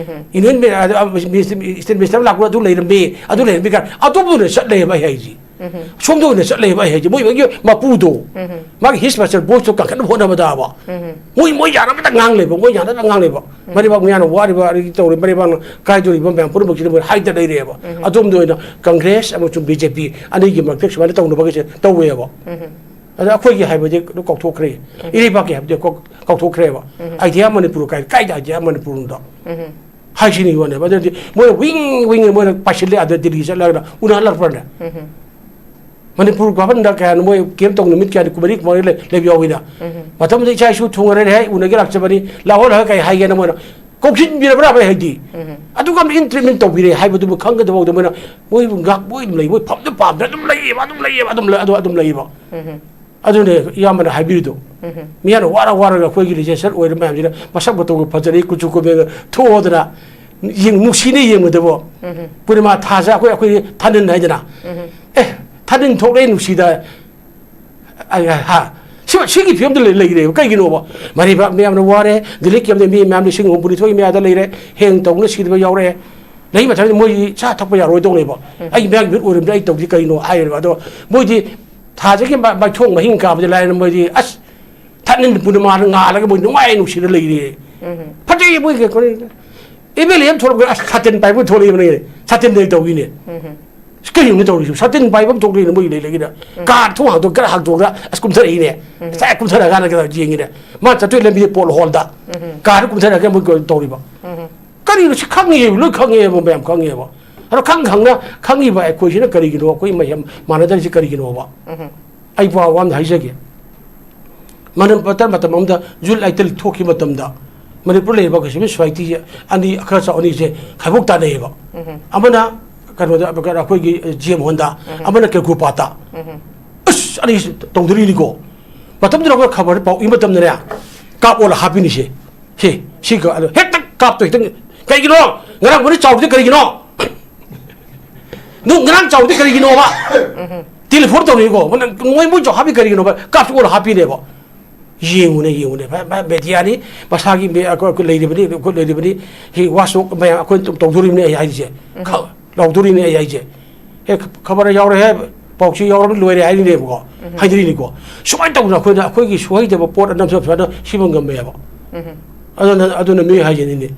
Union Mi-, ꯑ-, ꯑ-, Minister, State Minister ꯂꯥꯛꯄ ꯑꯗꯨ ꯂꯩꯔꯝꯃꯤ, ꯑꯗꯨ ꯂꯩꯔꯝꯃꯤ ꯀꯥꯏꯅ ꯑꯇꯣꯞꯄꯗꯨꯅ ꯆꯠ ꯂꯩꯌꯦꯕ ꯑꯩ ꯍꯥꯏꯁꯤ꯫ ꯁꯣꯝꯗ ꯑꯣꯏꯅ ꯆꯠꯂꯦꯕ ꯑꯩ ꯍꯥꯏꯁꯦ, ꯃꯣꯏ ꯃꯣꯏꯒꯤ ꯃꯄꯨꯗꯣ, ꯃꯥꯒꯤ ꯍꯤꯁ ꯃꯥꯁꯇꯔ ꯕꯣꯁꯇꯣ ꯀꯟꯈꯠꯅꯕ ꯍꯣꯠꯅꯕꯗꯕ, ꯃꯣꯏ ꯃꯣꯏ ꯌꯥꯅꯕꯇ ꯉꯥꯡ ꯂꯩꯕ, ꯃꯣꯏ ꯌꯥꯅꯕꯇ ꯉꯥꯡ ꯂꯩꯕ꯫ ꯃꯔꯩꯕꯥꯛ ꯃꯌꯥꯅ ꯋꯥꯔꯤꯕ, ꯑꯗꯒꯤ ꯇꯧꯔꯤꯕ ꯃꯔꯩꯕꯥꯛꯅ ꯀꯥꯏꯗꯣꯔꯤꯕ ꯃꯌꯥꯝ ꯄꯨꯝꯅꯃꯛꯁꯤꯗ ꯃꯣꯏ ꯍꯥꯏꯗ ꯂꯩꯔꯦꯕ꯫ ꯑꯗꯣꯝꯗ ꯑꯣꯏꯅ ꯀꯪꯒ꯭ꯔꯦꯁ ꯑꯃꯁꯨꯡ ꯕꯤ ꯖꯦ ꯄꯤ ꯑꯅꯤꯒꯤ ꯃꯔꯛꯇ ꯁꯨꯃꯥꯏꯅ ꯇꯧꯅꯕꯒꯤꯁꯦ ꯇꯧꯋꯦꯕ꯫ ꯑꯗ ꯑꯩꯈꯣꯏꯒꯤ ꯍꯥꯏꯕꯗꯤ ꯑꯗꯨ ꯀꯥꯎꯊꯣꯛꯈ꯭ꯔꯦ, ꯏꯔꯩꯕꯥꯛꯀꯤ ꯍꯥꯏꯕꯗꯤ ꯀꯥꯎ-, ꯀꯥꯎꯊꯣꯛꯈ꯭ꯔꯦꯕ꯫ ꯑꯥꯏꯗꯤꯌꯥ ꯃꯅꯤꯄꯨꯔ ꯀꯥꯏ, ꯀꯥꯏꯗ ꯑꯥꯏꯗꯤꯌꯥ ꯃꯅꯤꯄꯨꯔꯗꯣ? ꯍꯥꯏꯁꯤꯅꯤ ꯋꯥꯅꯦꯕ꯫ ꯑꯗꯨꯗꯤ ꯃꯣꯏꯅ ꯋꯤꯡ ꯋꯤꯡ ꯃꯣꯏꯅ ꯄꯥꯏꯁꯤꯜꯂꯦ, ꯑꯗ ꯗꯤꯜꯂꯤ ꯆꯠꯂꯒ ꯎꯅꯍꯜꯂꯛꯄ꯭ꯔꯅꯦ? ꯃꯅꯤꯄꯨꯔ ꯒꯣꯚꯔꯟꯗ ꯀꯌꯥꯅꯣ ꯃꯣꯏ ꯀꯦꯝ ꯇꯧ ꯅꯨꯃꯤꯠ ꯀꯌꯥꯅꯤ, ꯀꯨꯟꯃꯔꯤ ꯀꯨꯟꯃꯉꯥ ꯂꯩ-, ꯂꯩꯕ ꯌꯥꯎꯋꯤꯅ꯫ ꯃꯇꯝꯗꯨꯗ ꯏꯆꯥ ꯏꯁꯨ ꯊꯨꯡꯉꯔꯦ ꯍꯥꯏ, ꯎꯅꯒꯦ ꯂꯥꯛꯆꯕꯅꯤ, ꯂꯥꯛꯑꯣ ꯂꯥꯛꯑꯣ ꯀꯩ ꯍꯥꯏꯒꯦꯅ ꯃꯣꯏꯅ ꯀꯧꯁꯤꯟꯕꯤꯔꯕ꯭ꯔꯥ ꯚꯥꯏ ꯍꯥꯏꯗꯤ? ꯑꯗꯨꯒ ꯑꯃ ꯏꯟ ꯇ꯭ꯔꯤꯠꯃꯦꯟ ꯇꯧꯕꯤꯔꯦ ꯍꯥꯏꯕꯗꯨꯕꯨ ꯈꯪꯒꯗꯕ ꯃꯣꯏꯅ ꯃꯣꯏꯕꯨ ꯉꯥꯛ-, ꯃꯣꯏ ꯑꯗꯨꯝ ꯂꯩ, ꯃꯣꯏ ꯐꯝꯗ ꯄꯥꯝꯗ ꯑꯗꯨꯝ ꯂꯩꯌꯦꯕ, ꯑꯗꯨꯝ ꯂꯩꯌꯦꯕ, ꯑꯗꯨꯝ ꯂꯩ-, ꯑꯗꯨ ꯑꯗꯨꯝ ꯂꯩꯌꯦꯕ꯫ ꯑꯗꯨꯅꯦ ꯏꯌꯥꯝꯕꯅ ꯍꯥꯏꯕꯤꯔꯤꯗꯣ꯫ ꯃꯤꯌꯥꯝꯅ ꯋꯥꯔ ꯋꯥꯔꯒ ꯑꯩꯈꯣꯏꯒꯤ ꯂꯤꯖꯦꯟꯁꯔ ꯑꯣꯏꯔ ꯃꯌꯥꯝꯁꯤꯅ ꯃꯁꯛ ꯃꯇꯧꯒ ꯐꯖꯔꯤ, ꯀꯨꯆꯨ ꯀꯨꯃꯦꯟꯒ ꯊꯣꯛꯑꯗꯅ ꯌꯦꯡ-, ꯅꯨꯡꯁꯤꯅ ꯌꯦꯡꯕꯗꯕꯣ꯫ ꯄꯨꯔꯅꯤꯃꯥ ꯊꯥꯁꯦ ꯑꯩꯈꯣꯏ, ꯑꯩꯈꯣꯏ ꯊꯥꯅꯤꯟ ꯍꯥꯏꯗꯅ꯫ ꯑꯦ, ꯊꯥꯅꯤꯟ ꯊꯣꯛꯂꯛꯑꯦ ꯅꯨꯡꯁꯤꯗ꯫ ꯑꯩ, ꯍꯥ? ꯁꯤ, ꯁꯤꯒꯤ ꯐꯤꯕꯝꯗ ꯂꯩ-, ꯂꯩꯔꯦꯕ꯫ ꯀꯩꯒꯤꯅꯣꯕ? ꯃꯔꯩꯕꯥꯛ ꯃꯌꯥꯝꯅ ꯋꯥꯔꯦ, ꯗꯤꯜꯂꯤ ꯀꯦꯝꯗ ꯃꯤ ꯃꯌꯥꯝ ꯂꯤꯁꯤꯡ ꯍꯨꯝꯐꯨ ꯅꯤꯊꯣꯏ ꯃꯌꯥꯗ ꯂꯩꯔꯦ, ꯍꯦꯡ ꯇꯧꯅ ꯁꯤꯗꯕ ꯌꯥꯎꯔꯛꯑꯦ꯫ ꯂꯩ ꯃꯇꯝꯗ ꯃꯣꯏꯗꯤ ꯆꯥ ꯊꯛꯄ ꯌꯥꯔꯣꯏꯗꯧꯅꯦꯕ꯫ ꯑꯩ ꯃꯌꯥꯝꯒꯤ ꯃꯤꯍꯨꯠ ꯑꯣꯏꯔꯝꯗ ꯑꯩ ꯇꯧꯗꯤ ꯀꯩꯅꯣ ꯍꯥꯏꯔꯦꯕ꯫ ꯑꯗꯣ ꯃꯣꯏꯗꯤ ꯊꯥꯁꯤꯒꯤ ꯃ-, ꯃꯥꯏꯊꯣꯡ ꯃꯍꯤꯡ ꯀꯥꯕꯗꯤ ꯂꯥꯏꯔꯅ ꯃꯣꯏꯗꯤ ꯑꯁ ꯊꯥꯅꯤꯟ ꯄꯨꯔꯅꯤꯃꯥꯗ ꯉꯥꯜꯂꯒ ꯃꯣꯏ ꯅꯨꯡꯉꯥꯏ ꯅꯨꯡꯁꯤꯅ ꯂꯩꯔꯦ꯫ ꯐꯖꯩ ꯃꯣꯏ ꯀꯩꯅꯣ꯫ ꯑꯦꯝ ꯑꯦꯜ ꯑꯦ ꯑꯃ ꯊꯣꯛꯂꯛꯄꯗ ꯑꯁ ꯁꯥꯇꯤꯟ ꯄꯥꯏꯕ ꯊꯣꯛꯂꯛꯏꯕꯅꯦ꯫ ꯁꯥꯇꯤꯟꯗ ꯇꯧꯏꯅꯦ꯫ ꯀꯔꯤꯅꯣ ꯇꯧꯔꯤꯁꯤ? ꯁꯥꯇꯤꯟ ꯄꯥꯏꯕ ꯑꯃ ꯊꯣꯛꯂꯛꯏꯅꯦ ꯃꯣꯏ ꯂꯩꯔꯒꯤꯗ꯫ ꯀꯥꯔ ꯊꯣꯡ ꯍꯥꯡꯗꯣꯛ-, ꯈꯔ ꯍꯥꯡꯗꯣꯛꯑꯒ ꯑꯁ ꯀꯨꯝꯊꯔꯛꯏꯅꯦ꯫ ꯉꯁꯥꯏ ꯀꯨꯝꯊꯔꯛꯑꯀꯥꯟꯗ ꯀꯩꯅꯣ ꯌꯦꯡꯉꯤꯅꯦ꯫ ꯃꯥ ꯆꯠꯇꯣꯏ ꯂꯝꯕꯤꯗ ꯄꯣꯠ ꯍꯣꯜꯗ꯫ ꯀꯥꯔꯗ ꯀꯨꯝꯊꯔꯛꯑꯒ ꯃꯣꯏ ꯀꯩꯅꯣ ꯇꯧꯔꯤꯕ꯫ ꯀꯔꯤꯅꯣ ꯁꯤ ꯈꯪꯉꯦꯕ, ꯂꯣꯏ ꯈꯪꯉꯦꯕ, ꯃꯌꯥꯝ ꯈꯪꯉꯦꯕ꯫ ꯑꯗꯣ ꯈꯪ ꯈꯪꯅ ꯈꯪꯉꯤꯕ ꯑꯩꯈꯣꯏꯁꯤꯅ ꯀꯔꯤꯒꯤꯅꯣ ꯑꯩꯈꯣꯏ ꯃꯌꯥꯝ ꯃꯥꯟꯅꯗꯔꯤꯁꯤ ꯀꯔꯤꯒꯤꯅꯣꯕ? ꯑꯩ ꯋꯥ, ꯋꯥ ꯑꯝꯗ ꯍꯥꯏꯖꯒꯦ꯫ ꯃꯇꯝ, ꯃꯇꯝ ꯑꯃꯗ ꯖꯨꯠ ꯂꯥꯏꯇꯜ ꯊꯣꯛꯈꯤꯕ ꯃꯇꯝꯗ ꯃꯅꯤꯄꯨꯔ ꯂꯩꯔꯤꯕ ꯀꯩꯁꯨ ꯁꯣꯁꯥꯏꯇꯤ ꯑꯅꯤ ꯈꯔ ꯆꯥꯎ ꯑꯅꯤꯁꯦ ꯈꯥꯏꯕꯣꯛ ꯇꯥꯅꯩꯌꯦꯕ꯫ ꯑꯃꯅ ꯀꯩꯅꯣꯗ ꯑꯩꯈꯣꯏꯒꯤ ꯖꯤ ꯑꯦꯝ ꯍꯣꯟꯗ, ꯑꯃꯅ ꯀꯦꯀꯨꯄꯥꯠꯇ꯫ ꯑꯁ, ꯑꯅꯤꯁꯤ ꯇꯧꯗꯣꯔꯤꯅꯤꯀꯣ꯫ ꯃꯇꯝꯗꯨꯗ ꯑꯩꯈꯣꯏ ꯈꯕꯔ ꯄꯥꯎ ꯏ ꯃꯇꯝꯗꯅꯦ ꯀꯥꯞ ꯑꯣꯜꯂ ꯍꯥꯞꯄꯤꯅꯤꯁꯦ꯫ ꯁꯤ, ꯁꯤ ꯀ-, ꯑꯗꯣ ꯍꯦꯛꯇ ꯀꯥꯞꯇꯣꯏ ꯍꯦꯛꯇ, "ꯀꯩꯒꯤꯅꯣ? ꯉꯔꯥꯡ ꯃꯣꯏꯅ ꯆꯥꯎꯕꯗꯤ ꯀꯔꯤꯒꯤꯅꯣ? ꯅꯪ ꯉꯔꯥꯡ ꯆꯥꯎꯕꯗꯤ ꯀꯔꯤꯒꯤꯅꯣꯕ?" ꯇꯦꯂꯤꯐꯣꯟ ꯇꯧꯔꯤꯀꯣ꯫ ꯃꯣꯏ, ꯃꯣꯏ ꯆꯥꯎ ꯍꯥꯞꯄꯤ ꯀꯔꯤꯒꯤꯅꯣꯕ? ꯀꯥꯞꯁꯨ ꯑꯣꯜꯂ ꯍꯥꯞꯄꯤꯅꯦꯕ꯫ ꯌꯦꯡꯉꯨꯅꯦ, ꯌꯦꯡꯉꯨꯅꯦ꯫ ꯃꯦꯗꯤꯌꯥꯅꯤ, ꯃꯁꯥꯒꯤ ꯃꯦ-, ꯑꯩꯈꯣꯏ, ꯑꯩꯈꯣꯏ ꯂꯩꯔꯤꯕꯅꯤ, ꯑꯩꯈꯣꯏ ꯂꯩꯔꯤꯕꯅꯤ꯫ ꯁꯤ ꯋꯥꯁ ꯇꯣꯛ ꯃꯌꯥꯝ ꯑꯩꯈꯣꯏ ꯇꯧ-, ꯇꯧꯗꯣꯔꯤꯕꯅꯤ ꯑꯩ ꯍꯥꯏꯔꯤꯁꯦ꯫ ꯈ-, ꯂꯥꯎꯗꯣꯔꯤꯕꯅꯤ ꯑꯩ ꯍꯥꯏꯁꯦ꯫ ꯑꯦ, ꯈ-, ꯈꯕꯔ ꯌꯥꯎꯔꯦ ꯍꯥꯏ, ꯄꯥꯎꯆꯦ ꯌꯥꯎꯔꯕ ꯂꯣꯏꯔꯦ ꯍꯥꯏꯔꯤꯅꯦꯕꯀꯣ, ꯎꯝ꯫ ꯍꯥꯏꯅꯔꯤꯅꯤꯀꯣ꯫ ꯁꯨꯃꯥꯏꯅ ꯇꯧꯗꯅ ꯑꯩꯈꯣꯏꯅ, ꯑꯩꯈꯣꯏꯒꯤ ꯁꯣꯏꯗꯕ ꯄꯣꯠ ꯑꯅꯝꯕ ꯁꯨꯃꯥꯏꯅ ꯁꯤꯕ ꯉꯝꯃꯦꯕ꯫ ꯎꯝ꯫ ꯑꯗꯨꯅ, ꯑꯗꯨꯅ ꯃꯤꯑꯣꯏ ꯍꯥꯏꯁꯤꯅꯤꯅꯦ꯫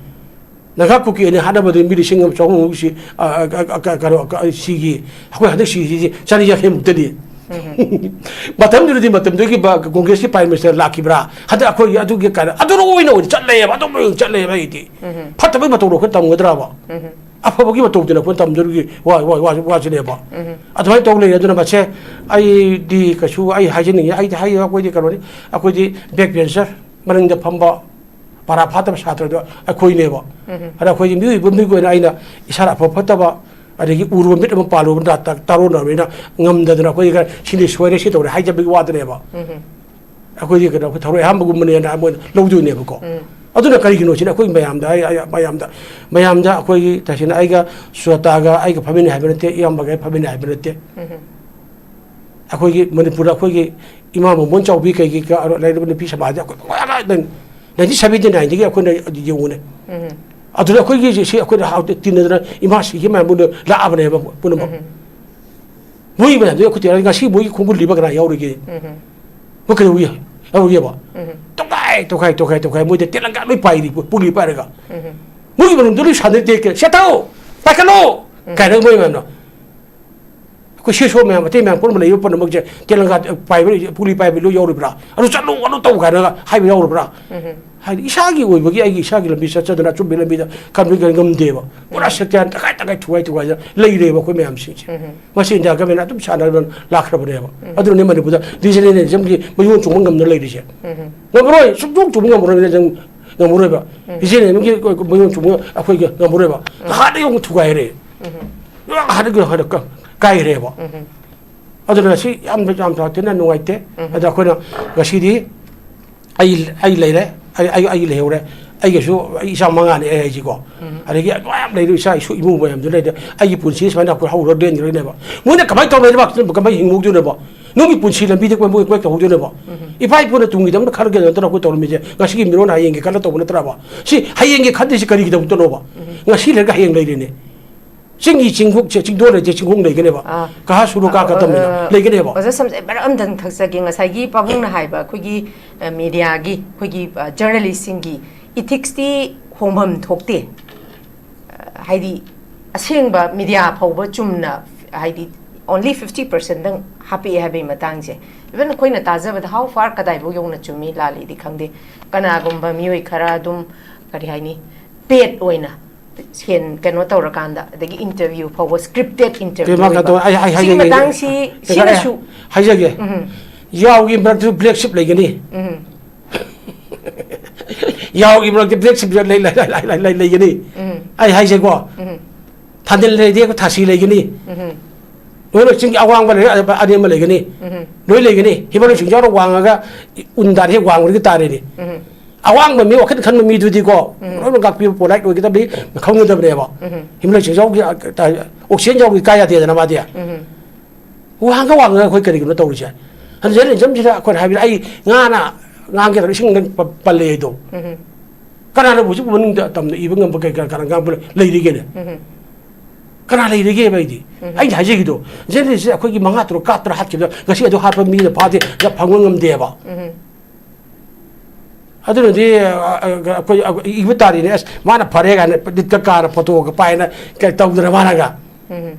ꯅꯥꯒꯥ ꯀꯨꯀꯤ ꯑꯅꯤ ꯍꯥꯠꯅꯕꯗ ꯃꯤ ꯂꯤꯁꯤꯡ ꯑꯃ ꯆꯍꯨꯝꯃꯨꯛ ꯁꯤ, ꯑ, ꯑ, ꯑ, ꯀ-, ꯀꯩꯅꯣ, ꯀ-, ꯁꯤꯒꯤ, ꯑꯩꯈꯣꯏ ꯍꯟꯗꯛ ꯁꯤꯁꯤꯗꯤ ꯆꯅꯤ ꯌꯥꯡꯈꯩꯃꯨꯛꯇꯅꯤ꯫ ꯎꯝ꯫ ꯃꯇꯝꯗꯨꯗꯗꯤ, ꯃꯇꯝꯗꯨꯒꯤ ꯕ-, ꯀꯣꯡꯒ꯭ꯔꯦꯁꯀꯤ Prime Minister ꯂꯥꯛꯈꯤꯕ꯭ꯔꯥ? ꯍꯟꯗꯛ ꯑꯩꯈꯣꯏꯒꯤ ꯑꯗꯨꯒꯤ ꯀꯩꯅꯣ, ꯑꯗꯨ ꯑꯣꯏꯅ ꯑꯣꯏꯅ ꯆꯠꯂꯦꯕ, ꯑꯗꯨꯝ ꯑꯣꯏꯅ ꯆꯠꯂꯦꯕ ꯑꯩꯗꯤ꯫ ꯎꯝ꯫ ꯐꯠꯇꯕꯒꯤ ꯃꯇꯧꯗꯣ ꯑꯩꯈꯣꯏ ꯇꯝꯒꯗ꯭ꯔꯕ? ꯎꯝ꯫ ꯑꯐꯕꯒꯤ ꯃꯇꯧꯗꯨꯅ ꯑꯩꯈꯣꯏ ꯇꯝꯖꯔꯨꯒꯤ ꯋꯥ-, ꯋꯥ-, ꯋꯥ-, ꯋꯥꯁꯤꯅꯦꯕ꯫ ꯎꯝ꯫ ꯑꯗꯨꯃꯥꯏꯅ ꯇꯧ ꯂꯩꯔꯦ꯫ ꯑꯗꯨꯅ ꯃꯁꯦ ꯑꯩꯗꯤ ꯀꯩꯁꯨ ꯑꯩ ꯍꯥꯏꯖꯅꯤꯡꯉꯤ, ꯑꯩꯗꯤ ꯍꯥꯏ-, ꯑꯩꯈꯣꯏꯗꯤ ꯀꯩꯅꯣꯅꯤ, ꯑꯩꯈꯣꯏꯗꯤ back bencher, ꯃꯅꯤꯡꯗ ꯐꯝꯕ, ꯄꯔꯥ ꯐꯥꯠꯇꯕ ꯁꯥꯇ꯭ꯔꯗꯣ ꯑꯩꯈꯣꯏꯅꯦꯕ꯫ ꯎꯝ꯫ ꯑꯗ ꯑꯩꯈꯣꯏꯒꯤ ꯃꯤꯑꯣꯏꯕ ꯑꯃꯒꯤ ꯑꯣꯏꯅ ꯑꯩꯅ ꯏꯁꯥꯅ ꯑꯐ ꯐꯠꯇꯕ, ꯑꯗꯒꯤ ꯎꯔꯨꯕ ꯃꯤꯠ ꯑꯃ ꯄꯥꯜꯂꯨꯕ ꯅꯥ-, ꯇ-, ꯇꯥꯔꯣꯟꯅꯕꯅꯤꯅ ꯉꯝꯗꯗꯅ ꯑꯩꯈꯣꯏꯒꯤ ꯈꯔ ꯁꯤꯅꯤ ꯁꯣꯏꯔꯦ, ꯁꯤ ꯇꯧꯔꯦ ꯍꯥꯏꯖꯕꯒꯤ ꯋꯥꯗꯅꯦꯕ꯫ ꯎꯝ꯫ ꯑꯩꯈꯣꯏꯗꯤ ꯀꯩꯅꯣ, ꯑꯩꯈꯣꯏ ꯊꯔꯣꯏ ꯑꯍꯥꯝꯕꯒꯨꯝꯕꯅꯦꯅ ꯃꯣꯏꯅ ꯂꯧꯗꯣꯏꯅꯦꯕꯀꯣ꯫ ꯎꯝ꯫ ꯑꯗꯨꯅ ꯀꯔꯤꯒꯤꯅꯣ ꯁꯤꯅ ꯑꯩꯈꯣꯏ ꯃꯌꯥꯝꯗ, ꯑꯩ, ꯑꯩ, ꯃꯌꯥꯝꯗ, ꯃꯌꯥꯝꯗ ꯑꯩꯈꯣꯏꯒꯤ ꯇꯁꯦꯡꯅ ꯑꯩꯒ ꯁꯨꯖꯥꯇꯥꯒ ꯑꯩꯒ ꯐꯝꯃꯤꯟꯅꯩ ꯍꯥꯏꯕ ꯅꯠꯇꯦ, ꯏꯌꯥꯝꯕꯒ ꯑꯩ ꯐꯝꯃꯤꯟꯅꯩ ꯍꯥꯏꯕ ꯅꯠꯇꯦ꯫ ꯎꯝ꯫ ꯑꯩꯈꯣꯏꯒꯤ ꯃꯅꯤꯄꯨꯔꯗ ꯑꯩꯈꯣꯏꯒꯤ ꯏꯃꯥ ꯃꯃꯣꯟ ꯆꯥꯎꯕꯤ ꯀꯩꯒꯤ ꯀ-, ꯂꯩꯔꯤꯕ ꯅꯨꯄꯤ ꯁꯃꯥꯖꯗꯤ ꯑꯩꯈꯣꯏ ꯂꯣꯏꯅ nineteen seventy-nineꯗꯒꯤ ꯑꯩꯈꯣꯏꯅ ꯌꯦꯡꯉꯨꯅꯦ꯫ ꯎꯝ꯫ ꯑꯗꯨꯗ ꯑꯩꯈꯣꯏꯒꯤ ꯁꯤ ꯑꯩꯈꯣꯏꯅ ꯍꯥꯎꯇ ꯇꯤꯟꯅꯗꯅ ꯏꯃꯥ ꯁꯤꯒꯤ ꯃꯌꯥꯝ ꯄꯨꯟꯅ ꯂꯥꯛꯑꯕꯅꯦꯕ ꯄꯨꯝꯅꯃꯛ꯫ ꯎꯝ꯫ ꯃꯣꯏ ꯃꯌꯥꯝꯗꯨ ꯑꯩꯈꯣꯏ ꯇꯤꯟꯅꯔꯒ ꯉꯁꯤ ꯃꯣꯏꯒꯤ ꯈꯣꯡꯒꯨꯜ ꯂꯤꯕ ꯀꯅꯥ ꯌꯥꯎꯔꯤꯒꯦ? ꯎꯝ꯫ ꯃꯣꯏ ꯀꯩꯗꯧ ꯌꯥ-, ꯌꯥꯎꯔꯤꯒꯦꯕ? ꯎꯝ꯫ ꯇꯣꯈꯥꯏ, ꯇꯣꯈꯥꯏ, ꯇꯣꯈꯥꯏ, ꯇꯣꯈꯥꯏ, ꯃꯣꯏꯗ ꯇꯦꯂꯪꯒꯥ ꯂꯣꯏ ꯄꯥꯏꯔꯤ, ꯄꯨꯂꯤ ꯄꯥꯏꯔꯒ꯫ ꯎꯝ꯫ ꯃꯣꯏꯒꯤ ꯃꯅꯨꯡꯗ ꯂꯣꯏ ꯁꯥꯟꯅꯔꯤ ꯇꯦꯛ ꯇꯦꯛ, "ꯁꯦꯠꯊꯧ! ꯄꯥꯏꯈꯠꯂꯣ!" ꯎꯝ꯫ ꯀꯥꯏꯅ ꯃꯣꯏ ꯃꯌꯥꯝꯅ꯫ ꯑꯩꯈꯣꯏ ꯁꯦꯁꯣ ꯃꯌꯥꯝ, ꯑꯇꯩ ꯃꯌꯥꯝ ꯄꯨꯟꯅ ꯂꯩꯕ ꯄꯨꯝꯅꯃꯛꯁꯦ ꯇꯦꯂꯪꯒꯥ ꯄꯥꯏꯕ, ꯄꯨꯂꯤ ꯄꯥꯏꯕ ꯂꯣꯏ ꯌꯥꯎꯔꯤꯕ꯭ꯔꯥ? ꯑꯗꯨ ꯆꯠꯂꯨ, ꯑꯗꯨ ꯇꯧ ꯀꯥꯏꯅꯒ ꯍꯥꯏꯕ ꯌꯥꯎꯔꯕ꯭ꯔꯥ? ꯎꯝ꯫ ꯍꯥꯏꯗꯤ ꯏꯁꯥꯒꯤ ꯑꯣꯏꯕꯒꯤ ꯑꯩꯒꯤ ꯏꯁꯥꯒꯤ ꯂꯝꯕꯤ ꯆꯠꯆꯗꯅ ꯑꯆꯨꯝꯕꯒꯤ ꯂꯝꯕꯤꯗ ꯀꯟꯕ ꯉꯝꯗꯦꯕ꯫ ꯄꯨꯔꯥ ꯎꯝ꯫ ꯁꯦꯛꯇꯥꯟ ꯇꯪꯈꯥꯏ ꯇꯪꯈꯥꯏ ꯊꯨꯒꯥꯏ ꯊꯨꯒꯥꯏꯗꯅ ꯂꯩꯔꯦꯕ ꯑꯩꯈꯣꯏ ꯃꯌꯥꯝꯁꯤꯡꯁꯦ꯫ ꯎꯝ꯫ ꯃꯁꯤ ꯏꯟꯗꯤꯌꯥ ꯒꯃꯦꯟꯅ ꯑꯗꯨꯝ ꯁꯥꯟꯅꯗꯨꯅ ꯂꯥꯛꯈ꯭ꯔꯕꯅꯦꯕ꯫ ꯎꯝ꯫ ꯑꯗꯨꯅꯅꯦ ꯃꯅꯤꯄꯨꯔꯗ regionalismꯒꯤ ꯃꯌꯣꯟ ꯆꯣꯡꯕ ꯉꯝꯗꯅ ꯂꯩꯔꯤꯁꯦ꯫ ꯎꯝ꯫ ꯉꯝꯃꯔꯣꯏ, ꯁꯨꯡꯆꯣꯡ ꯆꯣꯡꯕ ꯉꯝꯃꯔꯣꯏ, ꯅꯪ ꯉꯝꯃꯔꯣꯏꯕ꯫ ꯎꯝ꯫ Regionalismꯒꯤ ꯃꯌꯣꯟ ꯆꯣꯡꯕ ꯑꯩꯈꯣꯏꯒꯤ ꯉꯝꯃꯔꯣꯏꯕ꯫ ꯎꯝ꯫ ꯍꯥꯟꯅ ꯌꯧꯅ ꯊꯨꯒꯥꯏꯔꯦ꯫ ꯎꯝ꯫ ꯍꯥꯟꯅꯒꯤ ꯍꯥꯟꯅ ꯀ-, ꯀꯥꯏꯈ꯭ꯔꯦꯕ꯫ ꯎꯝ꯫ ꯑꯗꯨꯅ ꯁꯤ ꯌꯥꯝ, ꯌꯥꯝ ꯊꯤꯅ ꯅꯨꯡꯉꯥꯏꯇꯦ꯫ ꯎꯝ꯫ ꯑꯗ ꯑꯩꯈꯣꯏꯅ ꯉꯁꯤꯗꯤ ꯑꯩ, ꯑꯩ ꯂꯩꯔꯦ, ꯑꯩ, ꯑꯩ, ꯑꯩ ꯂꯩꯍꯧꯔꯦ, ꯑꯩꯒꯤꯁꯨ ꯑꯩ ꯏꯆꯥ ꯃꯉꯥꯅꯤ ꯑꯩ ꯍꯥꯏꯁꯤꯀꯣ꯫ ꯎꯝ꯫ ꯑꯗꯒꯤ ꯃꯌꯥꯝ ꯂꯩꯔꯤꯕ ꯏꯆꯥ ꯏꯁꯨ ꯏꯃꯨꯡ ꯃꯌꯥꯝꯗꯨ ꯂꯩꯔꯦ, ꯑꯩꯒꯤ ꯄꯨꯟꯁꯤ ꯁꯨꯃꯥꯏꯅ ꯑꯩꯈꯣꯏ ꯍꯧꯔ ꯂꯦꯟꯈ꯭ꯔꯅꯦꯕ꯫ ꯃꯣꯏꯅ ꯀꯃꯥꯏꯅ ꯇꯧꯅ ꯂꯩꯕꯥꯛꯁꯤꯗ ꯀꯃꯥꯏꯅ ꯍꯤꯡꯍꯧꯗꯣꯏꯅꯣꯕ? ꯅꯪꯒꯤ ꯄꯨꯟꯁꯤ ꯂꯝꯕꯤꯗ ꯀꯃꯥꯏ, ꯀꯃꯥꯏ ꯇꯧꯍꯧꯗꯣꯏꯅꯣꯕ? ꯎꯝ꯫ ꯏꯄꯥ ꯏꯄꯨꯅ ꯇꯨꯡꯒꯤꯗꯃꯛꯇ ꯈꯜꯂꯒ ꯅꯠꯇꯅ ꯑꯩꯈꯣꯏ ꯇꯧꯔꯝꯃꯤꯁꯦ, ꯉꯁꯤꯒꯤ ꯃꯤꯔꯣꯟ ꯍꯌꯦꯡꯒꯤ ꯈꯜꯂ ꯇꯧꯕ ꯅꯠꯇ꯭ꯔꯕ? ꯁꯤ ꯍꯌꯦꯡꯒꯤ ꯈꯟꯗ꯭ꯔꯤꯁꯤ ꯀꯔꯤꯒꯤꯗꯃꯛꯇꯅꯣꯕ? ꯎꯝ꯫ ꯉꯁꯤ ꯂꯩꯔꯒ ꯍꯌꯦꯡ ꯂꯩꯔꯤꯅꯦ꯫ ꯆꯤꯡꯒꯤ ꯆꯤꯡꯈꯣꯡꯁꯦ, ꯆꯤꯡꯗꯣꯟ ꯂꯩꯇꯦ, ꯆꯤꯡꯈꯣꯡ ꯂꯩꯒꯅꯦꯕ꯫ ꯑꯥ꯫ ꯀꯍꯥ ꯁꯨꯔꯨ ꯀꯥ ꯀꯇꯝ ꯍꯥꯏꯅ ꯑ, ꯂꯩꯒꯅꯦꯕ꯫ ꯑꯣꯖꯥ ꯁꯝꯖ-, ꯃꯔꯛ ꯑꯝꯇꯪ ꯊꯛꯆꯒꯦ꯫ ꯉꯁꯥꯏꯒꯤ ꯄꯥꯕꯨꯡꯅ ꯍꯥꯏꯕ ꯑꯩꯈꯣꯏꯒꯤ, ꯑ, ꯃꯦꯗꯤꯌꯥꯒꯤ, ꯑꯩꯈꯣꯏꯒꯤ, ꯑ, ꯖꯔꯅꯦꯂꯤꯁꯁꯤꯡꯒꯤ ꯏꯊꯤꯛꯁꯇꯤ ꯍꯣꯡꯐꯝ ꯊꯣꯛꯇꯦ꯫ ꯑ, ꯍꯥꯏꯗꯤ ꯑꯁꯦꯡꯕ ꯃꯦꯗꯤꯌꯥ ꯐꯥꯎꯕ ꯆꯨꯝꯅ, ꯍꯥꯏꯗꯤ only fifty percent ꯗꯪ ꯍꯥꯞꯄꯛꯑꯦ ꯍꯥꯏꯕꯒꯤ ꯃꯇꯥꯡꯁꯦ꯫ Even ꯑꯩꯈꯣꯏꯅ ꯇꯥꯖꯕꯗ how far ꯀꯗꯥꯏꯐꯥꯎ ꯌꯧꯅ ꯆꯨꯝꯃꯤ ꯂꯥꯜꯂꯤꯗꯤ ꯈꯪꯗꯦ꯫ ꯀꯅꯥꯒꯨꯝꯕ ꯃꯤꯑꯣꯏ ꯈꯔ ꯑꯗꯨꯝ, ꯀꯔꯤ ꯍꯥꯏꯅꯤ, ꯄꯦꯠ ꯑꯣꯏꯅ ꯁꯦꯟ ꯀꯩꯅꯣ ꯇꯧꯔꯀꯥꯟꯗ, ꯑꯗꯒꯤ ꯏꯟꯇꯔꯚ꯭ꯌꯨ ꯐꯥꯎꯕ ꯁ꯭ꯀ꯭ꯔꯤꯞꯇꯦꯠ ꯏꯟꯇꯔꯚ꯭ꯌꯨ ꯀꯩꯃ ꯀꯩꯗꯧ-, ꯑꯩ, ꯑꯩ ꯁꯤꯒꯤ ꯍꯥꯏꯖꯒꯦ, ꯃꯇꯥꯡꯁꯤ, ꯑꯩ, ꯁꯤꯅꯁꯨ ꯍꯥꯏꯖꯒꯦ꯫ ꯎꯝ, ꯌꯥꯎꯒꯤ ꯃꯔꯛꯇꯁꯨ ꯕ꯭ꯂꯦꯛ ꯁꯤꯞ ꯂꯩꯒꯅꯤ꯫ ꯎꯝ, ꯌꯥꯎꯒꯤ ꯃꯔꯛꯇ ꯕ꯭ꯂꯦꯛ ꯁꯤꯞ ꯂꯩ-, ꯂꯩ-, ꯂꯩ-, ꯂꯩ-, ꯂꯩ-, ꯂꯩꯒꯅꯤ꯫ ꯎꯝ, ꯑꯩ ꯍꯥꯏꯖꯦꯀꯣ, ꯎꯝ, ꯊꯥꯗꯜ ꯂꯩꯔꯗꯤ ꯑꯩꯈꯣꯏ ꯊꯥꯁꯤ ꯂꯩꯒꯅꯤ꯫ ꯎꯝ, ꯂꯣꯏꯅ ꯆꯤꯡꯒꯤ ꯑꯋꯥꯡꯕ ꯂꯩꯔꯦ, ꯑꯅꯦꯝꯕ ꯂꯩꯒꯅꯤ꯫ ꯎꯝ, ꯂꯣꯏ ꯂꯩꯒꯅꯤ꯫ ꯍꯤꯃꯥꯂꯣꯏ ꯆꯤꯡꯖꯥꯎꯅ ꯋꯥꯡꯉꯒ ꯎꯟ ꯇꯥꯔꯦ, ꯍꯦꯛ ꯋꯥꯡꯕꯗꯒꯤ ꯇꯥꯔꯦꯅꯦ꯫ ꯎꯝ, ꯑꯋꯥꯡꯕ ꯃꯤ, ꯋꯥꯈꯜ ꯈꯟꯕ ꯃꯤꯗꯨꯗꯤꯀꯣ, ꯎꯝ꯫ ꯂꯣꯏꯅ ꯉꯥꯛꯄꯤꯕ, ꯄꯣꯂꯥꯏꯠ ꯑꯣꯏꯒꯗꯕꯅꯤ, ꯈꯪꯒꯗꯕꯅꯦꯕ꯫ ꯎꯝ, ꯍꯤꯃꯥꯂꯣꯏ ꯆꯤꯡꯖꯥꯎꯒꯤ, ꯑ, ꯑ, ꯑꯣꯛꯁꯤꯖꯦꯟ ꯌꯥꯎꯕꯒꯤ ꯀꯥ ꯌꯥꯗꯦꯗꯅ ꯃꯥꯗꯤ꯫ ꯎꯝ, ꯋꯥꯡꯒ ꯋꯥꯡꯉꯒ ꯑꯩꯈꯣꯏ ꯀꯔꯤꯒꯤꯅꯣ ꯇꯧꯔꯤꯁꯦ? ꯑꯗꯨ ꯖꯦꯅꯦꯔꯦꯁꯟꯁꯤꯗ ꯑꯩꯈꯣꯏꯅ ꯍꯥꯏꯕꯗꯤ ꯑꯩ ꯉꯥꯅ ꯉꯥꯡꯒꯦ ꯇꯧꯔ ꯏꯁꯤꯡ ꯅꯪ ꯄ-, ꯄꯜꯂꯦ ꯑꯩꯗꯣ꯫ ꯎꯝ, ꯀꯅꯥꯅꯕꯨ ꯍꯧꯖꯤꯛ ꯃꯅꯨꯡꯗ ꯇꯝꯅ ꯏꯕ ꯉꯝꯕ ꯀꯩ ꯀꯅꯥ, ꯀꯅꯥ ꯉꯥꯡꯕ ꯂꯩꯔꯤꯒꯦꯅꯦ? ꯎꯝ, ꯀꯅꯥ ꯂꯩꯔꯤꯒꯦꯕ ꯑꯩꯗꯤ? ꯎꯝ꯫ ꯑꯩꯅ ꯍꯥꯏꯖꯈꯤꯗꯣ, ꯖꯦꯅꯦꯔꯦꯁꯟꯁꯦ ꯑꯩꯈꯣꯏꯒꯤ ꯃꯉꯥ ꯇꯔꯨꯛ ꯀꯥꯞꯇꯅ ꯍꯥꯠꯈꯤꯕꯗ ꯉꯁꯤ ꯑꯗꯨ ꯍꯥꯠꯄ ꯃꯤꯅ ꯐꯥꯗꯦ, ꯐꯪꯕ ꯉꯝꯗꯦꯕ꯫ ꯎꯝ, ꯑꯗꯨꯅꯗꯤ, ꯑ, ꯑ, ꯑꯩꯈꯣꯏ, ꯑ, ꯏꯕ ꯇꯥꯔꯤꯅꯦ, ꯑꯁ, ꯃꯥꯅ ꯐꯔꯦ ꯀꯥꯏꯅ ꯂꯤꯠꯀ ꯀꯥꯔ ꯐꯣꯇꯣꯒ ꯄꯥꯏꯅ ꯀꯩ ꯇꯧꯗꯅ ꯃꯥꯅꯒ꯫ ꯎꯝ,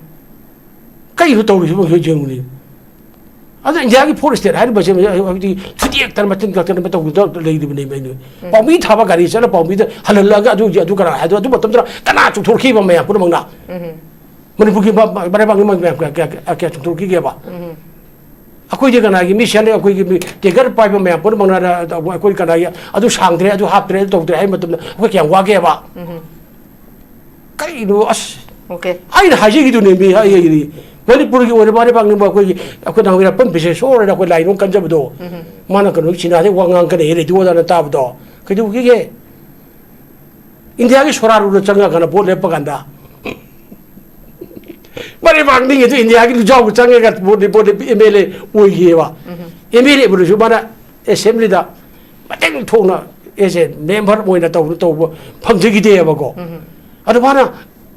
ꯀꯩꯅꯣ ꯇꯧꯔꯤꯁꯤꯕꯣ ꯍꯧꯖꯤꯛ ꯌꯦꯡꯉꯨꯅꯦ꯫ ꯑꯗꯣ ꯏꯟꯗꯤꯌꯥꯒꯤ ꯐꯣꯔ ꯏꯁꯇꯦꯠ ꯍꯥꯏꯔꯤꯕꯁꯦ ꯍꯧꯖꯤꯛ ꯊꯨꯗꯦꯛꯇꯅ ꯃꯆꯤꯟ ꯀꯛꯇꯅ ꯇꯧꯗꯅ ꯂꯩꯔꯤꯕꯅꯦꯕ ꯑꯩꯅ꯫ ꯄꯥꯎꯃꯤ ꯊꯥꯕ ꯒꯥꯔꯤ ꯆꯠꯂ ꯄꯥꯎꯃꯤꯗ ꯍꯜꯍꯜꯂꯒ ꯑꯗꯨ, ꯑꯗꯨ ꯀꯅꯥ ꯍꯥꯏꯗꯣ? ꯑꯗꯨ ꯃꯇꯝꯗꯨꯗ ꯀꯅꯥ ꯆꯨꯝꯊꯣꯛꯈꯤꯕ ꯃꯌꯥꯝ ꯄꯨꯝꯅꯃꯛꯅ? ꯎꯝ, ꯃꯅꯤꯄꯨꯔꯒꯤ ꯃ-, ꯃ-, ꯃꯔꯩꯕꯥꯛꯅꯤ ꯃꯌꯥꯝ ꯀꯌꯥ, ꯀꯌꯥ, ꯀꯌꯥ, ꯀꯌꯥ ꯆꯨꯝꯊꯣꯛꯈꯤꯒꯦꯕ? ꯎꯝ, ꯑꯩꯈꯣꯏꯗꯤ ꯀꯅꯥꯒꯤ ꯃꯤ ꯁꯦꯟꯅ ꯑꯩꯈꯣꯏꯒꯤ ꯃꯤ ꯇꯦꯡꯀꯔ ꯄꯥꯏꯕ ꯃꯌꯥꯝ ꯄꯨꯝꯅꯃꯛꯅ ꯑꯩꯈꯣꯏ ꯀꯅꯥꯒꯤ ꯑꯗꯨ ꯁꯥꯡꯗ꯭ꯔꯦ, ꯑꯗꯨ ꯍꯥꯞꯇ꯭ꯔꯦ, ꯑꯗꯨ ꯇꯧꯗ꯭ꯔꯦ ꯍꯥꯏꯕ ꯃꯇꯝꯗ ꯑꯩꯈꯣꯏ ꯀꯌꯥꯝ ꯋꯥꯒꯦꯕ? ꯎꯝ, ꯀꯔꯤꯅꯣ ꯑꯁ? ꯑꯣꯀꯦ꯫ ꯑꯩꯅ ꯍꯥꯏꯖꯈꯤꯗꯨꯅꯦ ꯃꯤ ꯑꯩ, ꯑꯩ, ꯃꯅꯤꯄꯨꯔꯒꯤ ꯑꯣꯏꯔꯕ ꯃꯔꯩꯕꯥꯛꯅꯤꯡꯕ ꯑꯩꯈꯣꯏꯒꯤ, ꯑꯩꯈꯣꯏ ꯅꯍꯥꯟ ꯄꯝ ꯄꯤꯁꯦ ꯁꯣꯔꯣꯏꯗ ꯑꯩꯈꯣꯏ ꯂꯥꯏꯔꯣꯡ ꯀꯟꯖꯕꯗꯣ꯫ ꯎꯝ, ꯃꯥꯅ ꯀꯩꯅꯣ ꯆꯤꯅꯥꯗꯩ ꯋꯥ ꯉꯥꯡ ꯀꯅꯦ ꯔꯦꯗꯤꯑꯣꯗꯅ ꯇꯥꯕꯗꯣ ꯀꯩꯗꯧꯈꯤꯒꯦ? ꯏꯟꯗꯤꯌꯥꯒꯤ ꯁꯣꯔꯥꯔꯨꯗ ꯆꯪꯉꯒꯅ ꯚꯣꯠ ꯂꯦꯞꯄ ꯀꯥꯟꯗ ꯃꯔꯩꯕꯥꯛꯅꯤꯡ ꯑꯗꯨ ꯏꯟꯗꯤꯌꯥꯒꯤ ꯂꯨꯖꯥꯎꯕ ꯆꯪꯉꯒ vote, vote M L A ꯑꯣꯏꯈꯤꯑꯕ꯫ ꯎꯝ, ꯑꯦꯝ ꯑꯦꯜ ꯑꯦ ꯑꯣꯏꯔꯁꯨ ꯃꯥꯅ ꯑꯦꯁꯦꯝꯕ꯭ꯂꯤꯗ ꯃꯇꯦꯡ ꯊꯣꯛꯅ ꯑꯦꯁ ꯑꯦ ꯃꯦꯝꯕꯔ ꯑꯣꯏꯅ ꯇꯧꯕ, ꯇꯧꯕ ꯐꯪꯖꯈꯤꯗꯦꯕꯀꯣ꯫ ꯎꯝ, ꯑꯗꯨ ꯃꯥꯅ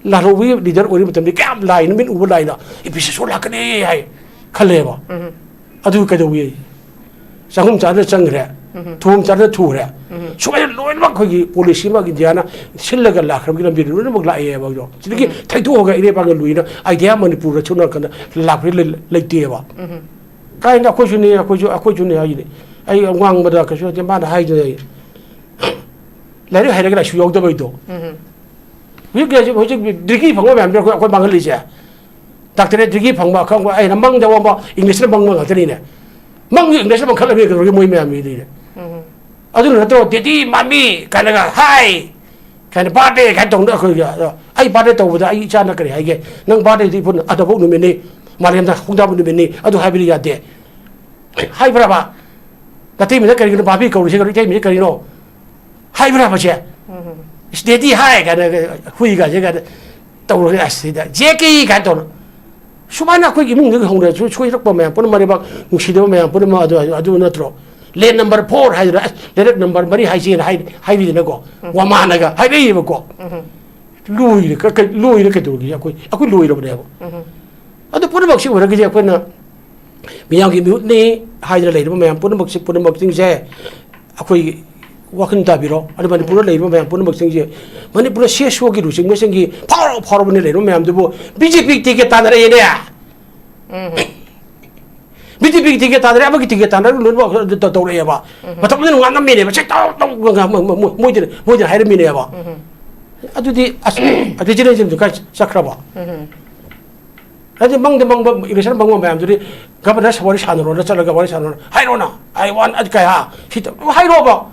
ꯂꯥꯜꯍꯧꯕꯒꯤ ꯂꯤꯗꯔ ꯑꯣꯏꯔꯤ ꯃꯇꯝꯗ ꯀꯌꯥꯝ ꯂꯥꯏꯅ, ꯃꯤꯠ ꯎꯕ ꯂꯥꯏꯅ ꯑꯦ ꯄꯤ ꯁꯤ ꯁꯣ ꯂꯥꯛꯀꯅꯤ ꯍꯥꯏ ꯈꯜꯂꯦꯕ꯫ ꯑꯗꯨ ꯀꯩꯗꯧꯏ? ꯆꯍꯨꯝ ꯆꯥꯗꯅ ꯆꯪꯈ꯭ꯔꯦ, ꯊꯨꯝ ꯆꯥꯗꯅ ꯊꯨꯔꯦ꯫ ꯁꯨꯃꯥꯏꯅ ꯂꯣꯏꯅꯃꯛ ꯑꯩꯈꯣꯏꯒꯤ ꯄꯣꯂꯤꯁꯤ ꯑꯃ ꯏꯟꯗꯤꯌꯥꯅ ꯁꯤꯜꯂꯒ ꯂꯥꯛꯈ꯭ꯔꯕꯒꯤ ꯂꯝꯕꯤꯗ ꯂꯣꯏꯅꯃꯛ ꯂꯥꯛꯑꯦꯕ꯫ ꯑꯗꯣ ꯁꯤꯗꯒꯤ ꯊꯩꯗꯣꯛꯑꯒ ꯏꯔꯩꯄꯥꯛꯅ ꯂꯨꯏꯅ ꯑꯥꯏꯗꯤꯌꯥ ꯃꯅꯤꯄꯨꯔꯗ ꯁꯣꯝ ꯅꯥꯀꯟꯗ ꯂꯥꯛꯄꯗꯤ ꯂꯩ-, ꯂꯩꯇꯦꯕ꯫ ꯀꯥꯏꯅ ꯑꯩꯈꯣꯏꯁꯨꯅꯦ, ꯑꯩꯈꯣꯏꯁꯨ, ꯑꯩꯈꯣꯏꯁꯨꯅꯦ ꯍꯥꯏꯁꯤꯅꯦ꯫ ꯑꯩ ꯉꯥꯡꯕꯗ ꯀꯩꯁꯨ ꯅꯠꯇꯦ, ꯃꯥꯅ ꯍꯥꯏꯗꯨꯅ ꯑꯩ ꯂꯥꯏꯔꯤꯛ ꯍꯩꯔꯒ ꯂꯥꯏꯁꯨ ꯌꯥꯎꯗꯕꯩꯗꯣ꯫ ꯍꯧꯖꯤꯛ, ꯍꯧꯖꯤꯛ ꯗꯤꯒ꯭ꯔꯤ ꯐꯪꯕ ꯃꯌꯥꯝꯁꯦ ꯑꯩꯈꯣꯏ, ꯑꯩꯈꯣꯏ ꯃꯥꯡꯍꯜꯂꯤꯁꯦ꯫ ꯗꯥꯛꯇꯔꯦꯠ ꯗꯤꯒ꯭ꯔꯤ ꯐꯪꯕ, ꯈꯪꯕ, ꯑꯩꯅ ꯃꯪꯗ ꯑꯣꯟꯕ ꯏꯪꯂꯤꯁꯅ ꯃꯪꯕ ꯉꯥꯛꯇꯅꯤꯅꯦ꯫ ꯃꯪꯁꯨ ꯏꯪꯂꯤꯁꯅ ꯃꯪꯈꯠꯂꯝꯃꯤ ꯀꯩꯗꯧꯔꯒꯦ ꯃꯣꯏ ꯃꯌꯥꯝꯒꯤꯗꯤꯅꯦ꯫ ꯑꯗꯨꯅ ꯅꯠꯇ꯭ꯔꯣ ꯗꯦꯗꯤ ꯃꯥꯃꯤ ꯀꯥꯏꯅꯒ ꯍꯥꯏ, ꯀꯥꯏꯅ ꯕꯥꯔꯗꯦ ꯀꯥꯏꯅ ꯇꯧꯅ ꯑꯩꯈꯣꯏꯒꯤ, ꯑꯗꯣ ꯑꯩ ꯕꯥꯔꯗꯦ ꯇꯧꯕꯗ ꯑꯩ ꯏꯆꯥꯅ ꯀꯔꯤ ꯍꯥꯏꯒꯦ? "ꯅꯪ ꯕꯥꯔꯗꯦꯗꯤ ꯏꯄꯨꯅ ꯑꯗꯕꯣꯛ ꯅꯨꯃꯤꯠꯅꯤ, ꯃꯥꯂꯦꯝꯗ ꯈꯣꯡꯗꯥꯕ ꯅꯨꯃꯤꯠꯅꯤ" ꯑꯗꯨ ꯍꯥꯏꯕꯗꯤ ꯌꯥꯗꯦ꯫ ꯍꯥꯏꯕ꯭ꯔꯕ? ꯅꯇꯩꯃꯗ ꯀꯔꯤꯒꯤꯅꯣ ꯕꯥꯕꯤ ꯀꯧꯔꯤꯁꯦ? ꯀꯔꯤ ꯏꯇꯩꯃꯁꯦ ꯀꯔꯤꯅꯣ? ꯍꯥꯏꯕ꯭ꯔꯕ ꯁꯦ? ꯏꯁ ꯗꯦꯗꯤ ꯍꯥꯏ ꯀꯥꯏꯅ, ꯍꯨꯏꯒꯁꯦ ꯀꯥꯏꯅ ꯇꯧꯔꯒ, ꯑꯁ ꯁꯤꯗ ꯖꯦꯀꯤ ꯀꯥꯏꯅ ꯇꯧꯔ꯫ ꯁꯨꯃꯥꯏꯅ ꯑꯩꯈꯣꯏꯒꯤ ꯏꯃꯨꯡꯗꯒꯤ ꯍꯧꯅ ꯁꯣꯏ-, ꯁꯣꯏꯔꯛꯄ ꯃꯌꯥꯝ ꯄꯨꯝꯅꯃꯛ, ꯂꯩꯕꯥꯛ ꯅꯨꯡꯁꯤꯗꯕ ꯃꯌꯥꯝ ꯄꯨꯝꯅꯃꯛ ꯑꯗꯨ, ꯑꯗꯨ ꯅꯠꯇ꯭ꯔꯣ? ꯂꯦꯟ ꯅꯝꯕꯔ ꯐꯣꯔ ꯍꯥꯏꯗꯅ, ꯑꯁ, ꯂꯩꯔꯛ ꯅꯝꯕꯔ ꯃꯔꯤ ꯍꯥꯏꯁꯦꯅ ꯍꯥꯏ-, ꯍꯥꯏꯔꯤꯗꯅꯀꯣ, ꯋꯥꯃꯥꯅꯒ ꯍꯥꯏꯔꯛꯏꯕꯀꯣ꯫ ꯂꯣꯏꯔꯦ, ꯀ-, ꯀ-, ꯂꯣꯏꯔꯦ ꯀꯩꯗꯧꯔꯒꯦ? ꯑꯩꯈꯣꯏ, ꯑꯩꯈꯣꯏ ꯂꯣꯏꯔꯕꯅꯦꯕ꯫ ꯑꯗꯨ ꯄꯨꯝꯅꯃꯛꯁꯤ ꯑꯣꯏꯔꯒꯗꯤ ꯑꯩꯈꯣꯏꯅ ꯃꯤꯌꯥꯝꯒꯤ ꯃꯤꯍꯨꯠꯅꯤ ꯍꯥꯏꯗꯅ ꯂꯩꯔꯤꯕ ꯃꯌꯥꯝ ꯄꯨꯝꯅꯃꯛꯁꯤ, ꯄꯨꯝꯅꯃꯛꯁꯤꯡꯁꯦ ꯑꯩꯈꯣꯏ ꯋꯥꯈꯜ ꯇꯥꯕꯤꯔꯣ꯫ ꯑꯗꯨ ꯃꯅꯤꯄꯨꯔꯗ ꯂꯩꯔꯤꯕ ꯃꯌꯥꯝ ꯄꯨꯝꯅꯃꯛꯁꯤꯡꯁꯦ, ꯃꯅꯤꯄꯨꯔꯗ ꯁꯤ ꯑꯦꯁ ꯑꯣꯒꯤ ꯂꯨꯆꯤꯡꯕꯁꯤꯡꯒꯤ ꯐꯥꯎꯔ-, ꯐꯥꯎꯔꯕꯅꯤ ꯂꯩꯔꯤꯕ ꯃꯌꯥꯝꯗꯨꯕꯨ ꯕꯤ ꯖꯦ ꯄꯤ ꯇꯤꯀꯦꯠ ꯇꯥꯟꯅꯔꯛꯑꯦꯅꯦ꯫ ꯕꯤ ꯖꯦ ꯄꯤꯒꯤ ꯇꯤꯀꯦꯠ ꯇꯥꯟꯅꯔꯦ, ꯑꯃꯒꯤ ꯇꯤꯀꯦꯠ ꯇꯥꯟꯅꯔꯦ, ꯂꯣꯏꯅꯃꯛ ꯇꯧ-, ꯇꯧꯔꯛꯑꯦꯕ꯫ ꯃꯇꯝꯗꯨꯗ ꯉꯥꯡꯉꯝꯃꯤꯅꯦꯕ, ꯁꯦ ꯇꯧ, ꯇꯧ, ꯃꯣꯏꯗꯅ, ꯃꯣꯏꯗꯅ ꯍꯥꯏꯔꯝꯃꯤꯅꯦꯕ꯫ ꯑꯗꯨꯗꯤ ꯑꯁ, ꯔꯤꯖꯅꯦꯜꯁꯤꯡꯗꯨ ꯀꯥꯏ ꯆꯠꯈ꯭ꯔꯕ? ꯍꯥꯏꯗꯤ ꯃꯪꯗ ꯃꯪꯕ, ꯏꯪꯂꯤꯁꯅ ꯃꯪꯕ ꯃꯌꯥꯝꯗꯨꯗꯤ ꯒꯚꯔꯅꯔ ꯋꯥꯔꯤ ꯁꯥꯟꯅꯔꯣꯅ ꯆꯠꯂꯒ ꯋꯥꯔꯤ ꯁꯥꯟꯅꯔꯣ ꯍꯥꯏꯔꯣꯅ꯫ "I want" ꯑꯗꯨ ꯀꯩ ꯍꯥ? ꯁꯤ ꯇꯧ-, ꯍꯥꯏꯔꯣꯕ꯫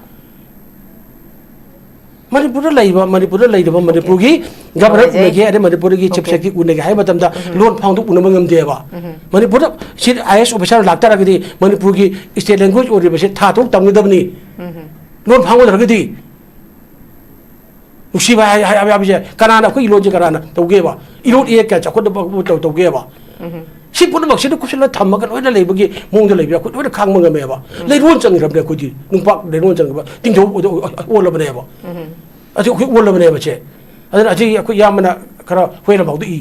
ꯃꯅꯤꯄꯨꯔꯗ ꯂꯩꯕ, ꯃꯅꯤꯄꯨꯔꯗ ꯂꯩꯔꯤꯕ, ꯃꯅꯤꯄꯨꯔꯒꯤ ꯒꯚꯔꯅꯔ ꯎꯅꯒꯦ, ꯑꯗꯩ ꯃꯅꯤꯄꯨꯔꯒꯤ ꯆꯤꯐ ꯁꯦꯀ꯭ꯔꯦꯇꯔꯤ ꯎꯅꯒꯦ ꯍꯥꯏꯕ ꯃꯇꯝꯗ ꯂꯣꯟ ꯐꯥꯎꯗꯣꯛ ꯎꯅꯕ ꯉꯝꯗꯦꯕ꯫ ꯃꯅꯤꯄꯨꯔꯗ ꯁꯤ ꯑꯥꯏ ꯑꯦꯁ ꯑꯣꯐꯤꯁꯥꯔ ꯂꯥꯛꯇꯥꯔꯒꯗꯤ ꯃꯅꯤꯄꯨꯔꯒꯤ ꯁ꯭ꯇꯦꯠ ꯂꯦꯡꯒ꯭ꯋꯦꯖ ꯑꯣꯏꯔꯤꯕꯁꯦ ꯊꯥ ꯇꯔꯨꯛ ꯇꯝꯒꯗꯕꯅꯤ꯫ ꯂꯣꯟ ꯐꯥꯎꯒꯗ꯭ꯔꯒꯗꯤ ꯅꯨꯡꯁꯤꯕ ꯍꯥꯏ-, ꯍꯥꯏ-, ꯍꯥꯏꯕꯁꯦ ꯀꯅꯥꯅ ꯑꯩꯈꯣꯏꯒꯤ ꯂꯣꯟꯁꯦ ꯀꯅꯥꯅ ꯇꯧꯒꯦꯕ? ꯏꯔꯣꯠ ꯏꯌꯦꯛ ꯀꯌꯥ ꯆꯥꯎꯈꯠꯅꯕ ꯇꯧ-, ꯇꯧꯒꯦꯕ? ꯁꯤ ꯄꯨꯝꯅꯃꯛꯁꯤꯗ ꯀꯨꯞꯁꯤꯜꯂ ꯊꯝꯃꯒ ꯂꯣꯏꯅ ꯂꯩꯕꯒꯤ ꯃꯑꯣꯡꯗ ꯂꯩꯕ ꯑꯩꯈꯣꯏ ꯂꯣꯏꯅ ꯈꯥꯡꯕ ꯉꯝꯃꯦꯕ꯫ ꯂꯩꯔꯣꯟ ꯆꯟꯈ꯭ꯔꯕꯅꯦ ꯑꯩꯈꯣꯏꯗꯤ꯫ ꯅꯨꯡꯄꯥꯛ ꯂꯩꯔꯣꯟ ꯆꯟꯈ꯭ꯔꯕ ꯇꯤꯡꯊꯧ ꯑꯣꯜꯂꯕꯅꯦꯕ꯫ ꯑꯗꯨ ꯑꯩꯈꯣꯏ ꯑꯣꯜꯂꯕꯅꯦꯕ ꯁꯦ꯫ ꯑꯗꯨꯅ ꯑꯁꯤ ꯑꯩꯈꯣꯏ ꯏꯌꯥꯝꯕꯅ ꯈꯔ ꯍꯨꯏ ꯂꯝꯍꯥꯎꯗ ꯏ꯫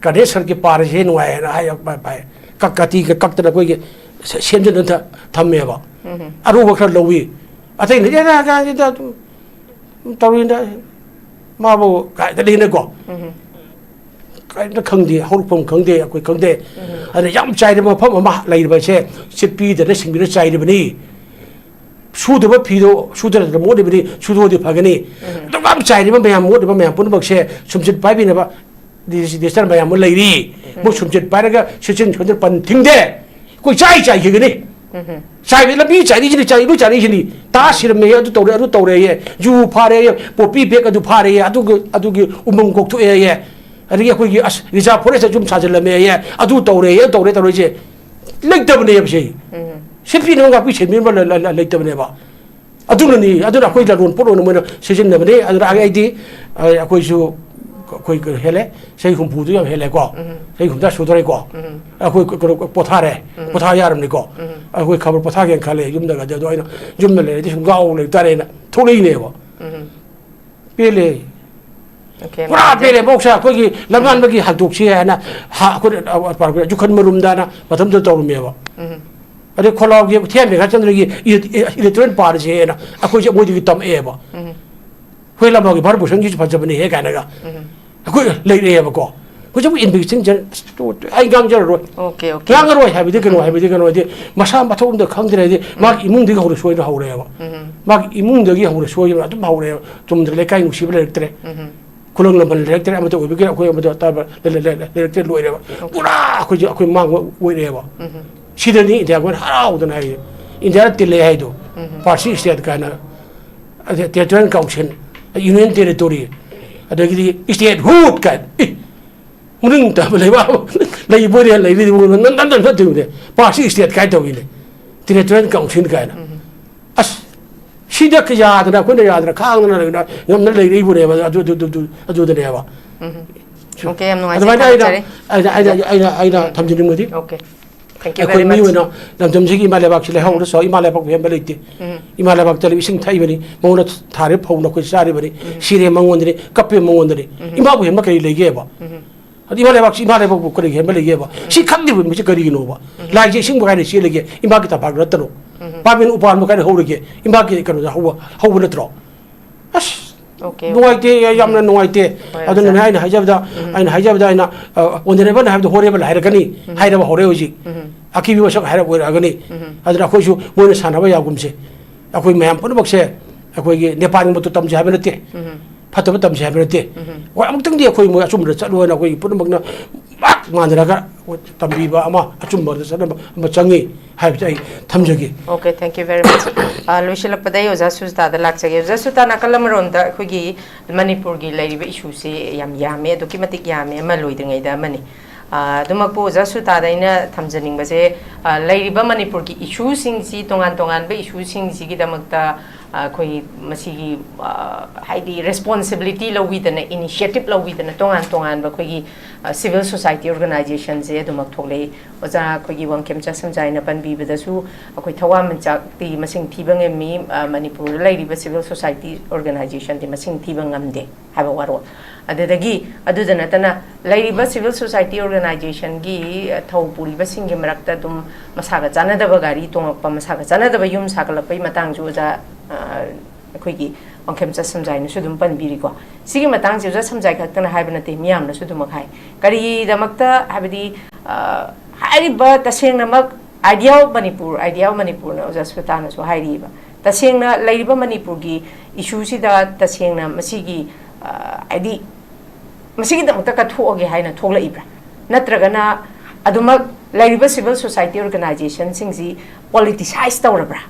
ꯀꯔꯅꯦꯁꯔꯒꯤ ꯄꯥꯔꯤꯁꯦ ꯅꯨꯡꯉꯥꯏꯌꯦꯅ ꯍꯥꯏ, ꯄꯥꯏ, ꯄꯥꯏ꯫ ꯀꯛ-, ꯀꯥꯇꯤꯒ ꯀꯛꯇꯅ ꯑꯩꯈꯣꯏꯒꯤ ꯁꯦ-, ꯁꯦꯝꯖꯤꯟꯗꯅ ꯊ-, ꯊꯝꯃꯦꯕ꯫ ꯎꯝ꯫ ꯑꯔꯨꯕ ꯈꯔ ꯂꯧꯏ꯫ ꯑꯇꯩꯅ "ꯑꯦ, ꯀꯥꯟꯁꯤꯗ ꯑꯗꯨꯝ ꯇꯧꯔꯤꯅ ꯃꯥꯕꯨ" ꯀꯥꯏꯗ ꯂꯩꯅꯀꯣ꯫ ꯎꯝ꯫ ꯀꯔꯤꯝꯇ ꯈꯪꯗꯦ, ꯍꯧꯔꯛꯐꯝ ꯈꯪꯗꯦ, ꯑꯩꯈꯣꯏ ꯈꯪꯗꯦ꯫ ꯎꯝ꯫ ꯑꯗꯨꯅ ꯌꯥꯝ ꯆꯥꯏꯔꯕ ꯃꯐꯝ ꯑꯃ ꯂꯩꯔꯤꯕꯁꯦ ꯁꯤꯠꯄꯤꯗꯅ ꯁꯤꯟꯕꯤꯗ ꯆꯥꯏꯔꯤꯕꯅꯤ꯫ ꯁꯨꯗꯕ ꯐꯤꯗꯣ ꯁꯨꯗꯅ ꯃꯣꯠꯂꯤꯕꯅꯤ, ꯁꯨꯗꯣꯛꯑꯗꯤ ꯐꯒꯅꯤ꯫ ꯎꯝ꯫ ꯑꯗꯨꯒ ꯌꯥꯝ ꯆꯥꯏꯔꯤꯕ ꯃꯌꯥꯝ, ꯃꯣꯠꯂꯤꯕ ꯃꯌꯥꯝ ꯄꯨꯝꯅꯃꯛꯁꯦ ꯁꯨꯝꯆꯤꯠ ꯄꯥꯏꯕꯤꯅꯕ ꯗꯤ-, ꯗꯤꯁꯇꯔ ꯃꯌꯥꯝ ꯑꯃ ꯂꯩꯔꯤ꯫ ꯎꯝ꯫ ꯃꯣꯏ ꯁꯨꯝꯆꯤꯠ ꯄꯥꯏꯔꯒ ꯁꯤꯠꯆꯤꯟ ꯁꯣꯟꯖꯤꯟ ꯄꯟ ꯊꯤꯡꯗꯦ꯫ ꯑꯩꯈꯣꯏ ꯆꯥꯏ ꯆꯥꯏꯈꯤꯒꯅꯤ꯫ ꯎꯝ꯫ ꯆꯥꯏꯕ ꯂꯝꯕꯤ ꯆꯥꯏꯔꯤꯁꯤꯅꯤ, ꯆꯥꯏ ꯂꯣꯏ ꯆꯥꯏꯔꯤꯁꯤꯅꯤ꯫ ꯇꯥ ꯁꯤꯔꯝꯃꯦꯌꯦ, ꯑꯗꯨ ꯇꯧꯔꯦ, ꯑꯗꯨ ꯇꯧꯔꯦꯌꯦ, ꯌꯨ ꯐꯥꯔꯦꯌꯦ, ꯄꯣꯄꯤ ꯕꯦꯒ ꯑꯗꯨ ꯐꯥꯔꯦꯌꯦ, ꯑꯗꯨꯒꯤ, ꯑꯗꯨꯒꯤ ꯎꯃꯪ ꯀꯣꯛꯊꯣꯛꯑꯦꯌꯦ꯫ ꯑꯗꯒꯤ ꯑꯩꯈꯣꯏꯒꯤ ꯑꯁ ꯔꯤꯖꯥꯔꯚ ꯐꯣꯔꯦꯁꯇ ꯌꯨꯝ ꯁꯥꯖꯤꯜꯂꯝꯃꯦꯌꯦ, ꯑꯗꯨ ꯇꯧꯔꯦꯌꯦ, ꯑꯗꯨ ꯇꯧꯔꯦ ꯇꯧꯔꯤꯁꯦ꯫ ꯂꯩꯇꯕꯅꯦꯕ ꯁꯤ꯫ ꯎꯝ꯫ ꯁꯤ ꯄꯤꯅꯕ ꯉꯥꯛꯄꯤ ꯁꯦꯟꯕꯤꯅꯕ ꯂ-, ꯂ-, ꯂ-, ꯂꯩꯇꯕꯅꯦꯕ꯫ ꯑꯗꯨꯅꯅꯤ, ꯑꯗꯨꯅ ꯑꯩꯈꯣꯏ ꯂꯂꯣꯟ ꯄꯣꯠꯂꯣꯟ ꯃꯣꯏꯅ ꯁꯤꯖꯤꯟꯅꯕꯅꯤ꯫ ꯑꯗꯨꯅ ꯑꯩꯗꯤ, ꯑ, ꯑꯩꯈꯣꯏꯁꯨ, ꯑꯩꯈꯣꯏ ꯀꯩꯅꯣ ꯍꯦꯜꯂꯦ, ꯆꯍꯤ ꯍꯨꯝꯐꯨꯗꯨ ꯌꯥꯝ ꯍꯦꯜꯂꯦꯀꯣ꯫ ꯎꯝ꯫ ꯆꯍꯤ ꯍꯨꯝꯐꯨꯇꯔꯥ ꯁꯨꯗꯣꯔꯦꯀꯣ꯫ ꯎꯝ꯫ ꯑꯩꯈꯣꯏ ꯀꯩꯅꯣ ꯄꯣꯊꯥꯔꯦ, ꯎꯝ꯫ ꯄꯣꯊꯥ ꯌꯥꯔꯕꯅꯤꯀꯣ꯫ ꯎꯝ꯫ ꯑꯩꯈꯣꯏ ꯈꯕꯔ ꯄꯣꯊꯥꯒꯦꯅ ꯈꯜꯂꯦ ꯌꯨꯝꯗꯒꯗꯤ, ꯑꯗꯣ ꯑꯩꯅ ꯌꯨꯝꯗ ꯂꯩꯔꯗꯤ ꯁꯨꯝ ꯉꯥꯎ ꯂꯩꯕ ꯇꯥꯔꯦꯅ ꯊꯣꯛꯂꯛꯏꯅꯦꯕ꯫ ꯎꯝ꯫ ꯄꯦꯜꯂꯦ꯫ ꯑꯣꯀꯦ, ꯄꯨꯔꯥ ꯅꯨꯡꯉꯥꯏꯖꯔꯦ꯫ ꯄꯦꯜꯂꯦ꯫ ꯃꯍꯧꯁꯥ ꯑꯩꯈꯣꯏꯒꯤ ꯂꯝꯌꯥꯟꯕꯒꯤ ꯍꯟꯗꯣꯛꯁꯤ ꯍꯥꯏꯅ ꯍꯥ-, ꯑꯩꯈꯣꯏꯅ, ꯑ, ꯑ, ꯖꯨꯈꯟ ꯃꯔꯨꯝꯗꯅ ꯃꯇꯝꯗꯨꯗ ꯇꯧꯔꯝꯃꯦꯕ꯫ ꯎꯝ꯫ ꯑꯗꯩ ꯈꯣꯂꯥꯎꯒꯤ ꯊꯤꯌꯥꯝ ꯕꯦꯡꯒꯥꯆꯟꯗ꯭ꯔꯒꯤ ꯏ-, ꯏ-, ꯏꯂꯦꯛꯇꯣꯔꯦꯜ ꯄꯥꯔꯁꯤ ꯍꯥꯏꯅ ꯑꯩꯈꯣꯏꯁꯦ ꯃꯣꯏꯗꯒꯤ ꯇꯝꯃꯛꯑꯦꯕ꯫ ꯎꯝ꯫ ꯍꯣꯏ, ꯂꯝꯕꯥꯒꯤ ꯚꯥꯔꯠ ꯚꯨꯁꯟꯒꯤꯁꯨ ꯐꯖꯕꯅꯦꯍꯦ ꯀꯥꯏꯅꯒ꯫ ꯎꯝ꯫ ꯑꯩꯈꯣꯏ ꯂꯩꯔꯛꯑꯦꯕꯀꯣ꯫ ꯍꯧꯖꯤꯛꯄꯨ ꯏꯟꯚꯦꯁꯇꯤꯡ ꯖꯔ-, ꯑꯁ, ꯇꯣ-, ꯑꯩ ꯉꯥꯡꯖꯔꯔꯣꯏ꯫ Okay, okay. ꯉꯥꯡꯉꯔꯣꯏ ꯍꯥꯏꯕꯗꯤ ꯀꯩꯅꯣ ꯎꯝ꯫ ꯍꯥꯏꯕꯗꯤ ꯀꯩꯅꯣ ꯍꯥꯏꯗꯤ ꯃꯁꯥ ꯃꯊꯧ ꯑꯝꯇ ꯈꯪꯗ꯭ꯔꯦ ꯍꯥꯏꯗꯤ ꯎꯝ꯫ ꯃꯥꯒꯤ ꯏꯃꯨꯡꯗꯒꯤ ꯍꯧꯔ ꯁꯣꯏꯅ ꯍꯧꯔꯛꯑꯦꯕ꯫ ꯎꯝ꯫ ꯃꯥꯒꯤ ꯏꯃꯨꯡꯗꯒꯤ ꯍꯧꯔ ꯁꯣꯏꯅ ꯑꯗꯨꯝ ꯍꯧꯔꯛꯑꯦꯕ꯫ ꯆꯨꯝꯗ꯭ꯔꯦ, ꯂꯩꯀꯥꯏ ꯅꯨꯡꯁꯤꯕ ꯂꯩꯔꯛꯇ꯭ꯔꯦ꯫ ꯎꯝ꯫ ꯈꯨꯂꯪ ꯂꯃꯟ ꯂꯩꯔꯛꯇ꯭ꯔꯦ, ꯑꯃꯠꯇ ꯑꯣꯏꯕꯒꯤ ꯑꯩꯈꯣꯏ ꯑꯃꯗ ꯇꯥꯕ ꯂꯩ-, ꯂꯩ-, ꯂꯩ-, ꯂꯩꯔꯛꯇ꯭ꯔꯦ, ꯂꯣꯏꯔꯦꯕ꯫ ꯑꯣꯀꯦ꯫ ꯄꯨꯔꯥ ꯑꯩꯈꯣꯏꯁꯦ ꯑꯩꯈꯣꯏ ꯃꯥꯡꯕ ꯑꯣꯏꯔꯛꯑꯦꯕ꯫ ꯎꯝ꯫ ꯁꯤꯗꯅꯤ ꯏꯟꯗꯤꯌꯥ ꯒꯣꯔꯃꯦꯟ ꯍꯔꯥꯎꯗꯅ ꯍꯥꯏꯔꯤ꯫ ꯏꯟꯗꯤꯌꯥꯗ ꯇꯤꯜꯂꯦ ꯍꯥꯏꯗꯣ꯫ ꯎꯝ꯫ ꯄꯥꯔꯁꯤ ꯁ꯭ꯇꯦꯠ ꯀꯥꯏꯅ, ꯑꯗꯩ ꯇꯦꯔꯤꯇꯣꯔꯤꯌꯦꯜ ꯀꯥꯎꯟꯁꯤꯜ, ꯌꯨꯅꯤꯌꯟ ꯇꯦꯔꯤꯇꯣꯔꯤ, ꯑꯗꯒꯤꯗꯤ ꯁ꯭ꯇꯦꯠ ꯍꯨꯗ ꯀꯥꯏꯅ꯫ ꯑꯦ! ꯃꯅꯤꯡ ꯇꯝꯕ ꯂꯩꯕꯥꯛ ꯑꯃ ꯂꯩꯕꯣꯏꯔꯦ, ꯂꯩꯔꯤꯗꯤ ꯃꯉꯣꯟꯗ ꯅꯟ-, ꯅꯟ-, ꯅꯟ-, ꯅꯠꯇꯦ꯫ ꯄꯥꯔꯁꯤ ꯁ꯭ꯇꯦꯠ ꯀꯥꯏ ꯇꯧꯏꯅꯦ꯫ ꯇꯦꯔꯤꯇꯣꯔꯤꯌꯦꯜ ꯀꯥꯎꯟꯁꯤꯜ ꯀꯥꯏꯅ꯫ ꯎꯝ꯫ ꯑꯁ! ꯁꯤꯗ ꯀ-, ꯌꯥꯗꯅ, ꯑꯩꯈꯣꯏꯅ ꯌꯥꯗꯅ, ꯈꯥꯡꯗꯅ ꯂꯩꯅ, ꯉꯝꯅ ꯂꯩꯔꯛꯏꯕꯅꯦꯕ꯫ ꯑꯗꯨ, ꯑꯗꯨ, ꯑꯗꯨ, ꯑꯗꯨ, ꯑꯗꯨꯗꯅꯦꯕ꯫ ꯎꯝ꯫ ꯑꯣꯀꯦ, ꯌꯥꯝ ꯅꯨꯡꯉꯥꯏꯖꯔꯦ, ꯑꯗꯨꯃꯥꯏꯅ ꯑꯩꯅ, ꯊꯥꯒꯠꯆꯔꯤ꯫ ꯑꯩꯅ, ꯑꯩꯅ, ꯑꯩꯅ, ꯑꯩꯅ ꯊꯝꯖꯅꯤꯡꯕꯗꯤ꯫ Okay. Thank you very much. ꯑꯩꯈꯣꯏ ꯃꯤ ꯑꯣꯏꯅ ꯂꯝꯗꯝꯁꯤꯒꯤ ꯏꯃꯥ ꯂꯩꯕꯥꯛꯁꯤ ꯂꯩꯍꯧꯔꯁꯨ ꯏꯃꯥ ꯂꯩꯕꯥꯛꯄꯨ ꯍꯦꯟꯕ ꯂꯩꯇꯦ꯫ ꯎꯝ꯫ ꯏꯃꯥ ꯂꯩꯕꯥꯛꯇ ꯂꯩꯕ ꯏꯁꯤꯡ ꯊꯛꯏꯕꯅꯤ, ꯃꯉꯣꯟꯗ ꯊꯥꯔꯤꯕ ꯐꯧ ꯅꯈꯣꯏ ꯆꯥꯔꯤꯕꯅꯤ, ꯎꯝ꯫ ꯁꯤꯔꯦ ꯃꯉꯣꯟꯗꯅꯤ, ꯀꯞꯄꯦ ꯃꯉꯣꯟꯗꯅꯤ꯫ ꯎꯝ꯫ ꯏꯃꯥꯕꯨ ꯍꯦꯟꯕ ꯀꯔꯤ ꯂꯩꯒꯦꯕ? ꯎꯝ꯫ ꯑꯗꯨ ꯏꯃꯥ ꯂꯩꯕꯥꯛꯁꯤ ꯏꯃꯥ ꯂꯩꯕꯥꯛꯄꯨ ꯀꯔꯤ ꯍꯦꯟꯕ ꯂꯩꯒꯦꯕ? ꯎꯝ꯫ ꯁꯤ ꯈꯪꯗ꯭ꯔꯤꯕ ꯃꯤꯁꯤ ꯀꯔꯤꯒꯤꯅꯣꯕ? ꯎꯝ꯫ ꯂꯥꯏꯁꯦ ꯏꯁꯤꯡꯕꯨ ꯀꯥꯏꯗ ꯆꯦꯜꯂꯒꯦ? ꯏꯃꯥꯒꯤ ꯇꯝꯄꯥꯛ ꯅꯠꯇꯅꯣ? ꯎꯝ꯫ ꯄꯥꯝꯕꯤꯅ ꯎꯄꯥꯟꯕꯨ ꯀꯥꯏꯗ ꯍꯧꯔꯒꯦ? ꯏꯃꯥꯒꯤ ꯀꯩꯅꯣꯗ ꯍꯧꯕ, ꯍꯧꯕ ꯅꯠꯇ꯭ꯔꯣ? ꯑꯁ, okay, okay꯫ ꯅꯨꯡꯉꯥꯏꯇꯦ, ꯌꯥꯝꯅ ꯎꯝ꯫ ꯅꯨꯡꯉꯥꯏꯇꯦ꯫ ꯍꯣꯏ, ꯑꯗꯨꯅꯅꯦ ꯑꯣꯖꯥ꯫ ꯑꯩꯅ ꯍꯥꯏꯖꯕꯗ, ꯎꯝ꯫ ꯑꯩꯅ ꯍꯥꯏꯖꯕꯗ ꯑꯩꯅ, ꯑ, honourable ꯍꯥꯏꯕꯗꯣ honourable ꯍꯥꯏꯔꯛꯀꯅꯤ, ꯎꯝ꯫ ꯍꯥꯏꯔꯕ ꯍꯧꯔꯦ ꯍꯧꯖꯤꯛ꯫ ꯎꯝ꯫ ꯑꯀꯤꯕꯤ ꯃꯁꯛ ꯍꯥꯏꯔꯞ ꯑꯣꯏꯔꯛꯑꯒꯅꯤ꯫ ꯎꯝ꯫ ꯑꯗꯨꯅ ꯑꯩꯈꯣꯏꯁꯨ ꯃꯣꯏꯅ ꯁꯥꯟꯅꯕ ꯌꯥꯒꯨꯝꯁꯦ꯫ ꯑꯩꯈꯣꯏ ꯃꯌꯥꯝ ꯄꯨꯝꯅꯃꯛꯁꯦ ꯑꯩꯈꯣꯏꯒꯤ ꯅꯦꯄꯥꯂꯤ ꯃꯇꯧ ꯇꯝꯁꯦ ꯍꯥꯏꯕ ꯅꯠꯇꯦ꯫ ꯎꯝ꯫ ꯐꯠꯇꯕ ꯇꯝꯁꯦ ꯍꯥꯏꯕ ꯅꯠꯇꯦ꯫ ꯎꯝ꯫ ꯍꯣꯏ, ꯑꯃꯨꯛꯇꯪꯗꯤ ꯑꯩꯈꯣꯏ ꯃꯣꯏ ꯑꯆꯨꯝꯕꯗ ꯆꯠꯂꯣ ꯍꯥꯏꯅ ꯑꯩꯈꯣꯏ ꯄꯨꯝꯅꯃꯛꯅ ꯄꯥꯛ ꯃꯥꯟꯅꯔꯒ ꯇꯝꯕꯤꯕ ꯑꯃ, ꯑꯆꯨꯝꯕꯗ ꯆꯠꯅꯕ ꯑꯃ ꯆꯪꯉꯤ ꯍꯥꯏꯕꯁꯦ ꯑꯩ ꯊꯝꯖꯒꯦ꯫ Okay, thank you very much꯫ ꯑ, ꯂꯣꯏꯁꯤꯜꯂꯛꯄꯗ ꯑꯩ ꯑꯣꯖꯥ ꯁꯨꯖꯇꯥꯗ ꯂꯥꯛꯆꯒꯦ꯫ ꯑꯣꯖꯥ ꯁꯨꯖꯇꯥ, ꯅꯥꯀꯜ ꯑꯃꯔꯣꯝꯗ ꯑꯩꯈꯣꯏꯒꯤ ꯃꯅꯤꯄꯨꯔꯒꯤ ꯂꯩꯔꯤꯕ issueꯁꯦ ꯌꯥꯝ ꯌꯥꯝꯃꯦ, ꯑꯗꯨꯛꯀꯤ ꯃꯇꯤꯛ ꯌꯥꯝꯃꯦ, ꯑꯃ ꯂꯣꯏꯗ꯭ꯔꯤꯉꯩꯗ ꯑꯃꯅꯤ꯫ ꯑ, ꯑꯗꯨꯃꯛꯄꯨ ꯑꯣꯖꯥ ꯁꯨꯖꯇꯥꯗ ꯑꯩꯅ ꯊꯝꯖꯅꯤꯡꯕꯁꯦ, ꯑ, ꯂꯩꯔꯤꯕ ꯃꯅꯤꯄꯨꯔꯒꯤ issueꯁꯤꯡꯁꯤ, ꯇꯣꯉꯥꯟ ꯇꯣꯉꯥꯟꯕ issueꯁꯤꯡꯁꯤꯒꯤꯗꯃꯛꯇ, ꯑ, ꯑꯩꯈꯣꯏ ꯃꯁꯤꯒꯤ, ꯑ, ꯍꯥꯏꯗꯤ responsibility ꯂꯧꯕꯤꯗꯅ, initiative ꯂꯧꯕꯤꯗꯅ, ꯇꯣꯉꯥꯟ ꯇꯣꯉꯥꯟꯕ ꯑꯩꯈꯣꯏꯒꯤ, ꯑ, civil society organizationꯁꯦ ꯑꯗꯨꯃꯛ ꯊꯣꯛꯂꯛꯏ꯫ ꯑꯣꯖꯥ ꯑꯩꯈꯣꯏꯒꯤ ꯋꯥꯡꯈꯦꯝꯆꯥ ꯁꯝꯖꯥꯏꯅ ꯄꯟꯕꯤꯕꯗꯁꯨ ꯑꯩꯈꯣꯏ ꯊꯋꯥꯟꯃꯤꯆꯥꯛꯇꯤ ꯃꯁꯤꯡ ꯊꯤꯕ ꯉꯝꯃꯤ, ꯑ, ꯃꯅꯤꯄꯨꯔꯗ ꯂꯩꯔꯤꯕ civil society organizationꯗꯤ ꯃꯁꯤꯡ ꯊꯤꯕ ꯉꯝꯗꯦ ꯍꯥꯏꯕ ꯋꯥꯔꯣꯜ꯫ ꯑꯗꯨꯗꯒꯤ ꯑꯗꯨꯗ ꯅꯠꯇꯅ ꯂꯩꯔꯤꯕ civil society organizationꯒꯤ, ꯑ, ꯊꯧ ꯄꯨꯔꯤꯕꯁꯤꯡꯒꯤ ꯃꯔꯛꯇ ꯑꯗꯨꯝ ꯃꯁꯥꯒ ꯆꯥꯟꯅꯗꯕ ꯒꯥꯔꯤ ꯇꯣꯡꯉꯛꯄ, ꯃꯁꯥꯒ ꯆꯥꯟꯅꯗꯕ ꯌꯨꯝ ꯁꯥꯒꯠꯂꯛꯄꯒꯤ ꯃꯇꯥꯡꯁꯨ ꯑꯣꯖꯥ, ꯑ, ꯑꯩꯈꯣꯏꯒꯤ ꯋꯥꯡꯈꯦꯝꯆꯥ ꯁꯝꯖꯥꯏꯅꯁꯨ ꯑꯗꯨꯝ ꯄꯟꯕꯤꯔꯤꯀꯣ꯫ ꯁꯤꯒꯤ ꯃꯇꯥꯡꯁꯦ ꯑꯣꯖꯥ ꯁꯝꯖꯥꯏ ꯈꯛꯇꯅ ꯍꯥꯏꯕ ꯅꯠꯇꯦ, ꯃꯤꯌꯥꯝꯅꯁꯨ ꯑꯗꯨꯃꯛ ꯍꯥꯏ꯫ ꯀꯔꯤꯒꯤꯗꯃꯛꯇ ꯍꯥꯏꯕꯗꯤ, ꯑ, ꯍꯥꯏꯔꯤꯕ ꯇꯁꯦꯡꯅꯃꯛ Idea of Manipur, Idea of Manipurꯅ ꯑꯣꯖꯥ ꯁꯨꯖꯇꯥꯅꯁꯨ ꯍꯥꯏꯔꯤꯕ꯫ ꯇꯁꯦꯡꯅ ꯂꯩꯔꯤꯕ ꯃꯅꯤꯄꯨꯔꯒꯤ issueꯁꯤꯗ ꯇꯁꯦꯡꯅ ꯃꯁꯤꯒꯤ, ꯑ, ꯍꯥꯏꯗꯤ ꯃꯁꯤꯒꯤꯗꯃꯛꯇ ꯀꯠꯊꯣꯛꯑꯒꯦ ꯍꯥꯏꯅ ꯊꯣꯛꯂꯛꯏꯕ꯭ꯔꯥ? ꯅꯠꯇ꯭ꯔꯒꯅ ꯑꯗꯨꯃꯛ ꯂꯩꯔꯤꯕ civil society organizationꯁꯤꯡꯁꯤ politicize ꯇꯧꯔꯕ꯭ꯔꯥ?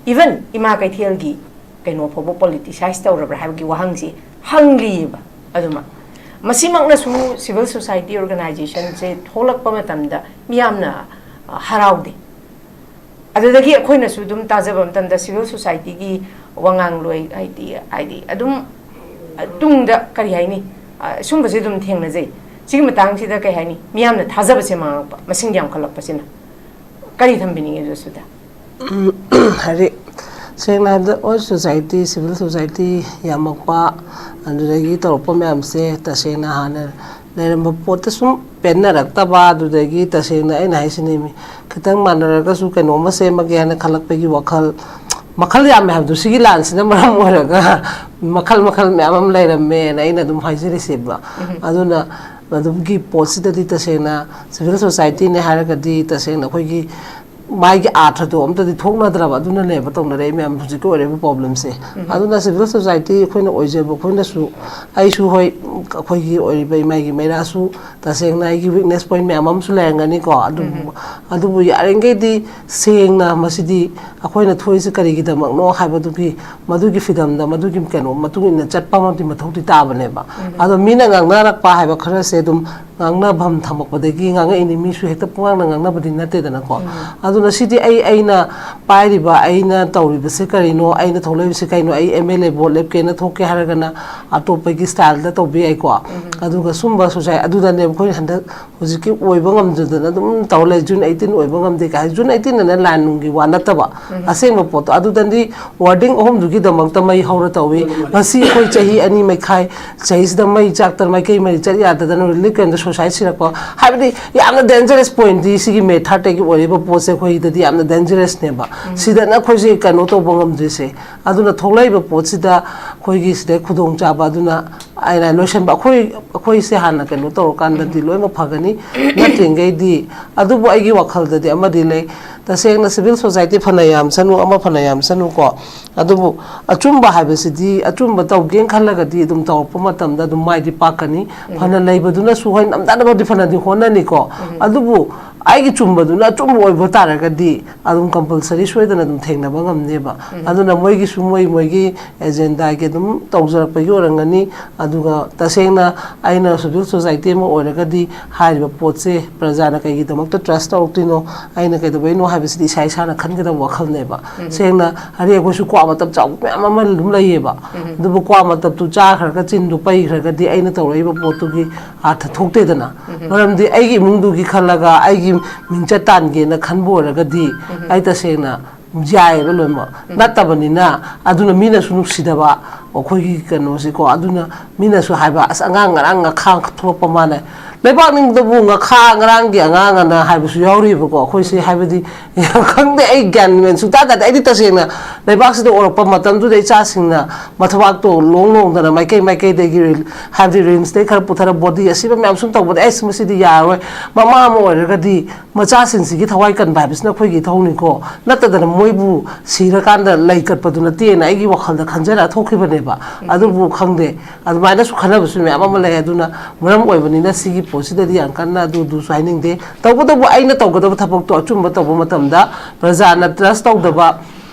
Even ꯏꯃꯥ ꯀꯩꯊꯦꯜꯒꯤ ꯀꯩꯅꯣ ꯐꯥꯎꯕ politicize ꯇꯧꯔꯕ꯭ꯔꯥ ꯍꯥꯏꯕꯒꯤ ꯋꯥꯍꯪꯁꯤ ꯍꯪꯂꯤꯑꯕ꯫ ꯑꯗꯨꯃꯛ ꯃꯁꯤꯃꯛꯅꯁꯨ civil society organizationꯁꯦ ꯊꯣꯛꯂꯛꯄ ꯃꯇꯝꯗ ꯃꯤꯌꯥꯝꯅ, ꯑ, ꯍꯔꯥꯎꯗꯦ꯫ ꯑꯗꯨꯗꯒꯤ ꯑꯩꯈꯣꯏꯅꯁꯨ ꯑꯗꯨꯝ ꯇꯥꯖꯕ ꯃꯇꯝꯗ civil societyꯒꯤ ꯋꯥꯉꯥꯡꯂꯣꯏ ꯍꯥꯏꯗꯤ, ꯍꯥꯏꯗꯤ ꯑꯗꯨꯝ, ꯑ, ꯇꯨꯡꯗ ꯀꯔꯤ ꯍꯥꯏꯅꯤ, ꯑ, ꯁꯨꯝꯕꯁꯦ ꯑꯗꯨꯝ ꯊꯦꯡꯅꯖꯩ꯫ ꯁꯤꯒꯤ ꯃꯇꯥꯡꯁꯤꯗ ꯀꯩ ꯍꯥꯏꯅꯤ, ꯃꯤꯌꯥꯝꯅ ꯊꯥꯖꯕꯁꯦ ꯃꯥꯡꯉꯛꯄ, ꯃꯁꯤꯡ ꯌꯥꯝꯈꯠꯂꯛꯄꯁꯤꯅ꯫ ꯀꯔꯤ ꯊꯝꯕꯤꯅꯤꯡꯉꯤ ꯖꯣꯁꯨꯗ? ꯍꯥꯏꯗꯤ, ꯁꯦꯡꯅ ꯍꯥꯏꯕꯗ, ꯑꯣꯜ ꯁꯣꯁꯥꯏꯇꯤ, ꯁꯤꯚꯤꯜ ꯁꯣꯁꯥꯏꯇꯤ ꯌꯥꯝꯃꯛꯄ, ꯑꯗꯨꯗꯒꯤ ꯇꯧꯔꯛꯄ ꯃꯌꯥꯝꯁꯦ ꯇꯁꯦꯡꯅ ꯍꯥꯟꯅ ꯂꯩꯔꯝꯕ ꯄꯣꯠꯇ ꯁꯨꯝ ꯄꯦꯟꯅꯔꯛꯇꯕ, ꯑꯗꯨꯗꯒꯤ ꯇꯁꯦꯡꯅ ꯑꯩꯅ ꯍꯥꯏꯁꯤꯅꯤ, ꯈꯤꯇꯪ ꯃꯥꯟꯅꯔꯒꯁꯨ ꯀꯩꯅꯣꯝꯃ ꯁꯦꯝꯃꯒꯦ ꯍꯥꯏꯅ ꯈꯜꯂꯛꯄꯒꯤ ꯋꯥꯈꯜ, ꯃꯈꯜ ꯌꯥꯝꯃꯦ ꯍꯥꯏꯕꯗꯣ, ꯁꯤꯒꯤ ꯂꯥꯟꯁꯤꯅ ꯃꯔꯝ ꯑꯣꯏꯔꯒ ꯃꯈꯜ ꯃꯈꯜ ꯃꯌꯥꯝ ꯑꯃ ꯂꯩꯔꯝꯃꯦꯅ ꯑꯩꯅ ꯑꯗꯨꯝ ꯍꯥꯏꯖꯔꯤꯁꯦꯕ꯫ ꯑꯗꯨꯅ ꯑꯗꯨꯒꯤ ꯄꯣꯠꯁꯤꯗꯗꯤ ꯇꯁꯦꯡꯅ ꯁꯤꯚꯤꯜ ꯁꯣꯁꯥꯏꯇꯤꯅꯦ ꯍꯥꯏꯔꯒꯗꯤ ꯇꯁꯦꯡꯅ ꯑꯩꯈꯣꯏꯒꯤ ꯃꯥꯒꯤ ꯑꯥꯔꯊꯗꯣ ꯑꯝꯇꯗꯤ ꯊꯣꯛꯅꯗ꯭ꯔꯕ, ꯑꯗꯨꯅꯅꯦꯕ ꯇꯧꯅꯔꯛꯏ ꯃꯌꯥꯝ ꯍꯧꯖꯤꯛꯀꯤ ꯑꯣꯏꯔꯛꯏꯕ ꯄ꯭ꯔꯣꯕ꯭ꯂꯦꯝꯁꯦ꯫ ꯑꯗꯨꯅ ꯁꯤꯚꯤꯜ ꯁꯣꯁꯥꯏꯇꯤ ꯑꯩꯈꯣꯏꯅ ꯑꯣꯏꯖꯕ ꯑꯩꯈꯣꯏꯅꯁꯨ, ꯑꯩꯁꯨ ꯍꯣꯏ, ꯑꯩꯈꯣꯏꯒꯤ ꯑꯣꯏꯔꯤꯕ ꯏꯃꯥꯒꯤ ꯃꯩꯔꯥꯁꯨ ꯇꯁꯦꯡꯅ ꯑꯩꯒꯤ ꯋꯤꯛꯅꯦꯁ ꯄꯣꯏꯟ ꯃꯌꯥꯝ ꯑꯃꯁꯨ ꯂꯩꯔꯝꯒꯅꯤꯀꯣ꯫ ꯑꯗꯨꯕꯨ ꯑꯗꯨꯕꯨ ꯌꯥꯔꯤꯈꯩꯗꯤ ꯁꯦꯡꯅ ꯃꯁꯤꯗꯤ ꯑꯩꯈꯣꯏꯅ ꯊꯣꯛꯏꯁꯤ ꯀꯔꯤꯒꯤꯗꯃꯛꯅꯣ ꯍꯥꯏꯕꯗꯨꯒꯤ, ꯃꯗꯨꯒꯤ ꯐ꯭ꯔꯤꯗꯝꯗ, ꯃꯗꯨꯒꯤ ꯀꯩꯅꯣ ꯃꯇꯨꯡ ꯏꯟꯅ ꯆꯠꯄ ꯑꯃꯗꯤ ꯃꯊꯧꯗꯤ ꯇꯥꯕꯅꯦꯕ꯫ ꯑꯗꯣ ꯃꯤꯅ ꯉꯥꯡꯅꯔꯛꯄ ꯍꯥꯏꯕ ꯈꯔꯁꯦ ꯑꯗꯨꯝ ꯉꯥꯡꯅꯐꯝ ꯊꯝꯃꯛꯄꯗꯒꯤ ꯉꯥꯡꯉꯛꯏꯅꯤ, ꯃꯤꯁꯨ ꯍꯦꯛꯇ ꯄꯨꯡꯉꯥꯡꯗ ꯉꯥꯡꯅꯕꯗꯤ ꯅꯠꯇꯦꯗꯅꯀꯣ꯫ ꯑꯗꯨꯅ ꯁꯤꯗꯤ ꯑꯩ, ꯑꯩꯅ ꯄꯥꯏꯔꯤꯕ, ꯑꯩꯅ ꯇꯧꯔꯤꯕꯁꯦ ꯀꯔꯤꯅꯣ, ꯑꯩꯅ ꯊꯣꯛꯂꯛꯏꯕꯁꯦ ꯀꯩꯅꯣ, ꯑꯩ ꯑꯦꯝ ꯑꯦꯜ ꯑꯦ ꯚꯣꯠ ꯂꯦꯞꯀꯦꯅ ꯊꯣꯛꯀꯦ ꯍꯥꯏꯔꯒꯅ ꯑꯇꯣꯞꯄꯒꯤ ꯁ꯭ꯇꯥꯏꯜꯗ ꯇꯧꯕ ꯌꯥꯏꯀꯣ꯫ ꯑꯗꯨꯒ ꯁꯨꯝꯕ ꯁꯣꯁꯥꯏ-, ꯑꯗꯨꯗꯅꯦꯕ ꯑꯩꯈꯣꯏꯅ ꯍꯟꯗꯛ ꯍꯧꯖꯤꯛꯀꯤ ꯑꯣꯏꯕ ꯉꯝꯗꯗꯅ ꯑꯗꯨꯝ ꯇꯧ ꯂꯩ, ꯖꯨꯟ ꯑꯩꯠꯇꯤꯟ ꯑꯣꯏꯕ ꯉꯝꯗꯦ ꯀꯥꯏ꯫ ꯖꯨꯟ ꯑꯩꯠꯇꯤꯟ ꯑꯅ ꯂꯥꯟ ꯅꯨꯡꯒꯤ ꯋꯥ ꯅꯠꯇꯕ, ꯑꯁꯦꯡꯕ ꯄꯣꯠꯇꯣ꯫ ꯑꯗꯨꯗꯗꯤ ꯋꯥꯔꯗꯤꯡ ꯑꯍꯨꯝꯗꯨꯒꯤꯗꯃꯛꯇ ꯃꯩ ꯍꯧꯔ ꯇꯧꯏ꯫ ꯉꯁꯤ ꯑꯩꯈꯣꯏ ꯆꯍꯤ ꯑꯅꯤ ꯃꯈꯥꯏ ꯆꯍꯤꯁꯤꯗ ꯃꯩ ꯆꯥꯛꯇꯅ ꯃꯥꯏꯀꯩ ꯃꯔꯤ ꯆꯠ ꯌꯥꯗꯗꯅ ꯔꯤꯂꯤꯐ ꯀꯦꯝꯗ ꯁꯨꯁꯥꯏꯠ ꯁꯤꯔꯛꯄ ꯍꯥꯏꯕꯗꯤ ꯌꯥꯝꯅ ꯗꯦꯟꯖꯔꯁ ꯄꯣꯏꯟꯠꯇꯤ ꯁꯤꯒꯤ ꯃꯦ ꯊꯥꯔꯠꯇꯒꯤ ꯑꯣꯏꯔꯤꯕ ꯄꯣꯠꯁꯦ ꯑꯩꯈꯣꯏꯗꯗꯤ ꯌꯥꯝꯅ ꯗꯦꯟꯖꯔꯁꯅꯦꯕ꯫ ꯁꯤꯗꯅ ꯑꯩꯈꯣꯏꯁꯦ ꯀꯩꯅꯣ ꯇꯧꯕ ꯉꯝꯗ꯭ꯔꯤꯁꯦ꯫ ꯑꯗꯨꯅ ꯊꯣꯛꯂꯛꯏꯕ ꯄꯣꯠꯁꯤꯗ ꯑꯩꯈꯣꯏꯒꯤ ꯁꯤꯗ ꯈꯨꯗꯣꯡꯆꯥꯕ ꯑꯗꯨꯅ ꯑꯩꯅ ꯂꯣꯏꯁꯟꯕ, ꯑꯩꯈꯣꯏ, ꯑꯩꯈꯣꯏꯁꯦ ꯍꯥꯟꯅ ꯀꯩꯅꯣ ꯇꯧꯔꯀꯥꯟꯗꯗꯤ ꯂꯣꯏꯅꯃꯛ ꯐꯒꯅꯤ꯫ ꯅꯠꯇ꯭ꯔꯤꯉꯩꯗꯤ, ꯑꯗꯨꯕꯨ ꯑꯩꯒꯤ ꯋꯥꯈꯜꯗꯗꯤ ꯑꯃꯗꯤ ꯂꯩ, ꯇꯁꯦꯡꯅ ꯁꯤꯚꯤꯜ ꯁꯣꯁꯥꯏꯇꯤ ꯐꯅ ꯌꯥꯝꯁꯅꯨ, ꯑꯃ ꯐꯅ ꯌꯥꯝꯁꯅꯨꯀꯣ, ꯑꯗꯨꯕꯨ ꯑꯆꯨꯝꯕ ꯍꯥꯏꯕꯁꯤꯗꯤ, ꯑꯆꯨꯝꯕ ꯇꯧꯒꯦꯅ ꯈꯜꯂꯒꯗꯤ ꯑꯗꯨꯝ ꯇꯧꯔꯛꯄ ꯃꯇꯝꯗ ꯑꯗꯨꯝ ꯃꯥꯏꯗꯤ ꯄꯥꯛꯀꯅꯤ꯫ ꯐꯅ ꯂꯩꯕꯗꯨꯅꯁꯨ ꯍꯣꯏ ꯅꯝꯗꯅꯕꯗꯤ ꯐꯅꯗꯤ ꯍꯣꯠꯅꯅꯤꯀꯣ, ꯑꯗꯨꯕꯨ ꯑꯩꯒꯤ ꯆꯨꯝꯕꯗꯨꯅ ꯑꯆꯨꯝꯕ ꯑꯣꯏꯕ ꯇꯥꯔꯒꯗꯤ ꯑꯗꯨꯝ ꯀꯝꯄꯜꯁꯔꯤ ꯁꯣꯏꯗꯅ ꯑꯗꯨꯝ ꯊꯦꯡꯅꯕ ꯉꯝꯅꯦꯕ꯫ ꯑꯗꯨꯅ ꯃꯣꯏꯒꯤꯁꯨ ꯃꯣꯏ ꯃꯣꯏꯒꯤ ꯑꯦꯖꯦꯟꯗꯥꯒꯤ ꯑꯗꯨꯝ ꯇꯧꯖꯔꯛꯄꯒꯤ ꯑꯣꯏꯔꯝꯒꯅꯤ꯫ ꯑꯗꯨꯒ ꯇꯁꯦꯡꯅ ꯑꯩꯅ ꯁꯤꯚꯤꯜ ꯁꯣꯁꯥꯏꯇꯤ ꯑꯃ ꯑꯣꯏꯔꯒꯗꯤ ꯍꯥꯏꯔꯤꯕ ꯄꯣꯠꯁꯦ ꯄ꯭ꯔꯖꯥꯅ ꯀꯩꯒꯤꯗꯃꯛꯇ ꯇ꯭ꯔꯁ ꯇꯧꯔꯛꯇꯣꯏꯅꯣ, ꯑꯩꯅ ꯀꯩꯗꯧꯕꯩꯅꯣ ꯍꯥꯏꯕꯁꯤꯗꯤ ꯏꯁꯥ ꯏꯁꯥꯅ ꯈꯟꯒꯗꯕ ꯋꯥꯈꯜꯅꯦꯕ꯫ ꯁꯦꯡꯅ ꯍꯥꯏꯔꯗꯤ ꯑꯩꯈꯣꯏꯁꯨ ꯀ꯭ꯋꯥ ꯃꯇꯞ ꯆꯥꯎꯕ ꯃꯌꯥꯝ ꯑꯃ ꯑꯗꯨꯝ ꯂꯩꯌꯦꯕ꯫ ꯑꯗꯨꯕꯨ ꯀ꯭ꯋꯥ ꯃꯇꯞꯇꯨ ꯆꯥꯈ꯭ꯔꯒ ꯆꯤꯟꯗꯨ ꯄꯩꯈ꯭ꯔꯒꯗꯤ ꯑꯩꯅ ꯇꯧꯔꯛꯏꯕ ꯄꯣꯠꯇꯨꯒꯤ ꯑꯥꯔꯊ ꯊꯣꯛꯇꯦꯗꯅ꯫ ꯃꯔꯝꯗꯤ ꯑꯩꯒꯤ ꯏꯃꯨꯡꯗꯨꯒꯤ ꯈꯜꯂꯒ ꯑꯩꯒꯤ ꯃꯤꯡꯆꯠ ꯇꯥꯟꯒꯦꯅ ꯈꯟꯕ ꯑꯣꯏꯔꯒꯗꯤ ꯑꯩ ꯇꯁꯦꯡꯅ ꯌꯥꯏꯑꯕ ꯂꯣꯏꯅꯃꯛ꯫ ꯅꯠꯇꯕꯅꯤꯅ ꯑꯗꯨꯅ ꯃꯤꯅꯁꯨ ꯅꯨꯡꯁꯤꯗꯕ ꯑꯩꯈꯣꯏꯒꯤ ꯀꯩꯅꯣꯁꯤꯀꯣ꯫ ꯑꯗꯨꯅ ꯃꯤꯅꯁꯨ ꯍꯥꯏꯕ, "ꯑꯁ, ꯑꯉꯥꯡ ꯉꯔꯥꯡ ꯉꯈꯥ ꯊꯣꯛꯂꯛꯄ ꯃꯥꯅ ꯂꯩꯕꯥꯛ ꯅꯤꯡꯗꯕꯨ ꯉꯈꯥ ꯉꯔꯥꯡꯒꯤ ꯑꯉꯥꯡ" ꯑꯅ ꯍꯥꯏꯕꯁꯨ ꯌꯥꯎꯔꯤꯕꯀꯣ꯫ ꯑꯩꯈꯣꯏꯁꯦ ꯍꯥꯏꯕꯗꯤ ꯈꯪꯗꯦ, ꯑꯩ ꯒ꯭ꯌꯥꯟ ꯃꯦꯟ ꯁꯨꯡꯇꯥ ꯇꯥꯗꯦ꯫ ꯑꯩꯗꯤ ꯇꯁꯦꯡꯅ ꯂꯩꯕꯥꯛꯁꯤꯗ ꯑꯣꯏꯔꯛꯄ ꯃꯇꯝꯗꯨꯗ ꯏꯆꯥꯁꯤꯡꯅ ꯃꯊꯕꯥꯛꯇꯣ ꯂꯣꯡ ꯂꯣꯡꯗꯅ ꯃꯥꯏꯀꯩ ꯃꯥꯏꯀꯩꯗꯒꯤ ꯔꯤꯜ-, ꯍꯥꯏꯕꯗꯤ ꯔꯤꯝꯁꯇꯩ ꯈꯔ ꯄꯨꯊꯔ ꯕꯣꯗꯤ ꯑꯁꯤꯕ ꯃꯌꯥꯝ ꯁꯨꯝ ꯇꯧꯕꯗ, "ꯑꯩꯁ, ꯃꯁꯤꯗꯤ ꯌꯥꯔꯔꯣꯏ"꯫ ꯃꯃꯥ ꯑꯃ ꯑꯣꯏꯔꯒꯗꯤ ꯃꯆꯥꯁꯤꯡꯁꯤꯒꯤ ꯊꯋꯥꯏ ꯀꯟꯕ ꯍꯥꯏꯕꯁꯤꯅ ꯑꯩꯈꯣꯏꯒꯤ ꯏꯊꯧꯅꯤꯀꯣ꯫ ꯅꯠꯇꯗꯅ ꯃꯣꯏꯕꯨ ꯁꯤꯔꯀꯥꯟꯗ ꯂꯩ ꯀꯠꯄꯗꯨ ꯅꯠꯇꯦꯅ ꯑꯩꯒꯤ ꯋꯥꯈꯜꯗ ꯈꯟꯖꯔ ꯊꯣꯛꯈꯤꯕꯅꯦꯕ꯫ ꯑꯗꯨꯕꯨ ꯈꯪꯗꯦ, ꯑꯗꯨꯃꯥꯏꯅꯁꯨ ꯈꯟꯅꯕꯁꯨ ꯃꯌꯥꯝ ꯑꯃ ꯂꯩ꯫ ꯑꯗꯨꯅ ꯃꯔꯝ ꯑꯣꯏꯕꯅꯤꯅ ꯁꯤꯒꯤ ꯄꯣꯠꯁꯤꯗꯗꯤ ꯌꯥꯝ ꯀꯟꯅ ꯑꯗꯨ ꯑꯗꯨꯁꯨ ꯍꯥꯏꯅꯤꯡꯗꯦ꯫ ꯇꯧꯕꯇꯕꯨ ꯑꯩꯅ ꯇꯧꯒꯗꯕ ꯊꯕꯛꯇꯣ ꯑꯆꯨꯝꯕ ꯇꯧꯕ ꯃꯇꯝꯗ ꯄ꯭ꯔꯖꯥꯅ ꯇ꯭ꯔꯁ ꯇꯧꯗꯕ,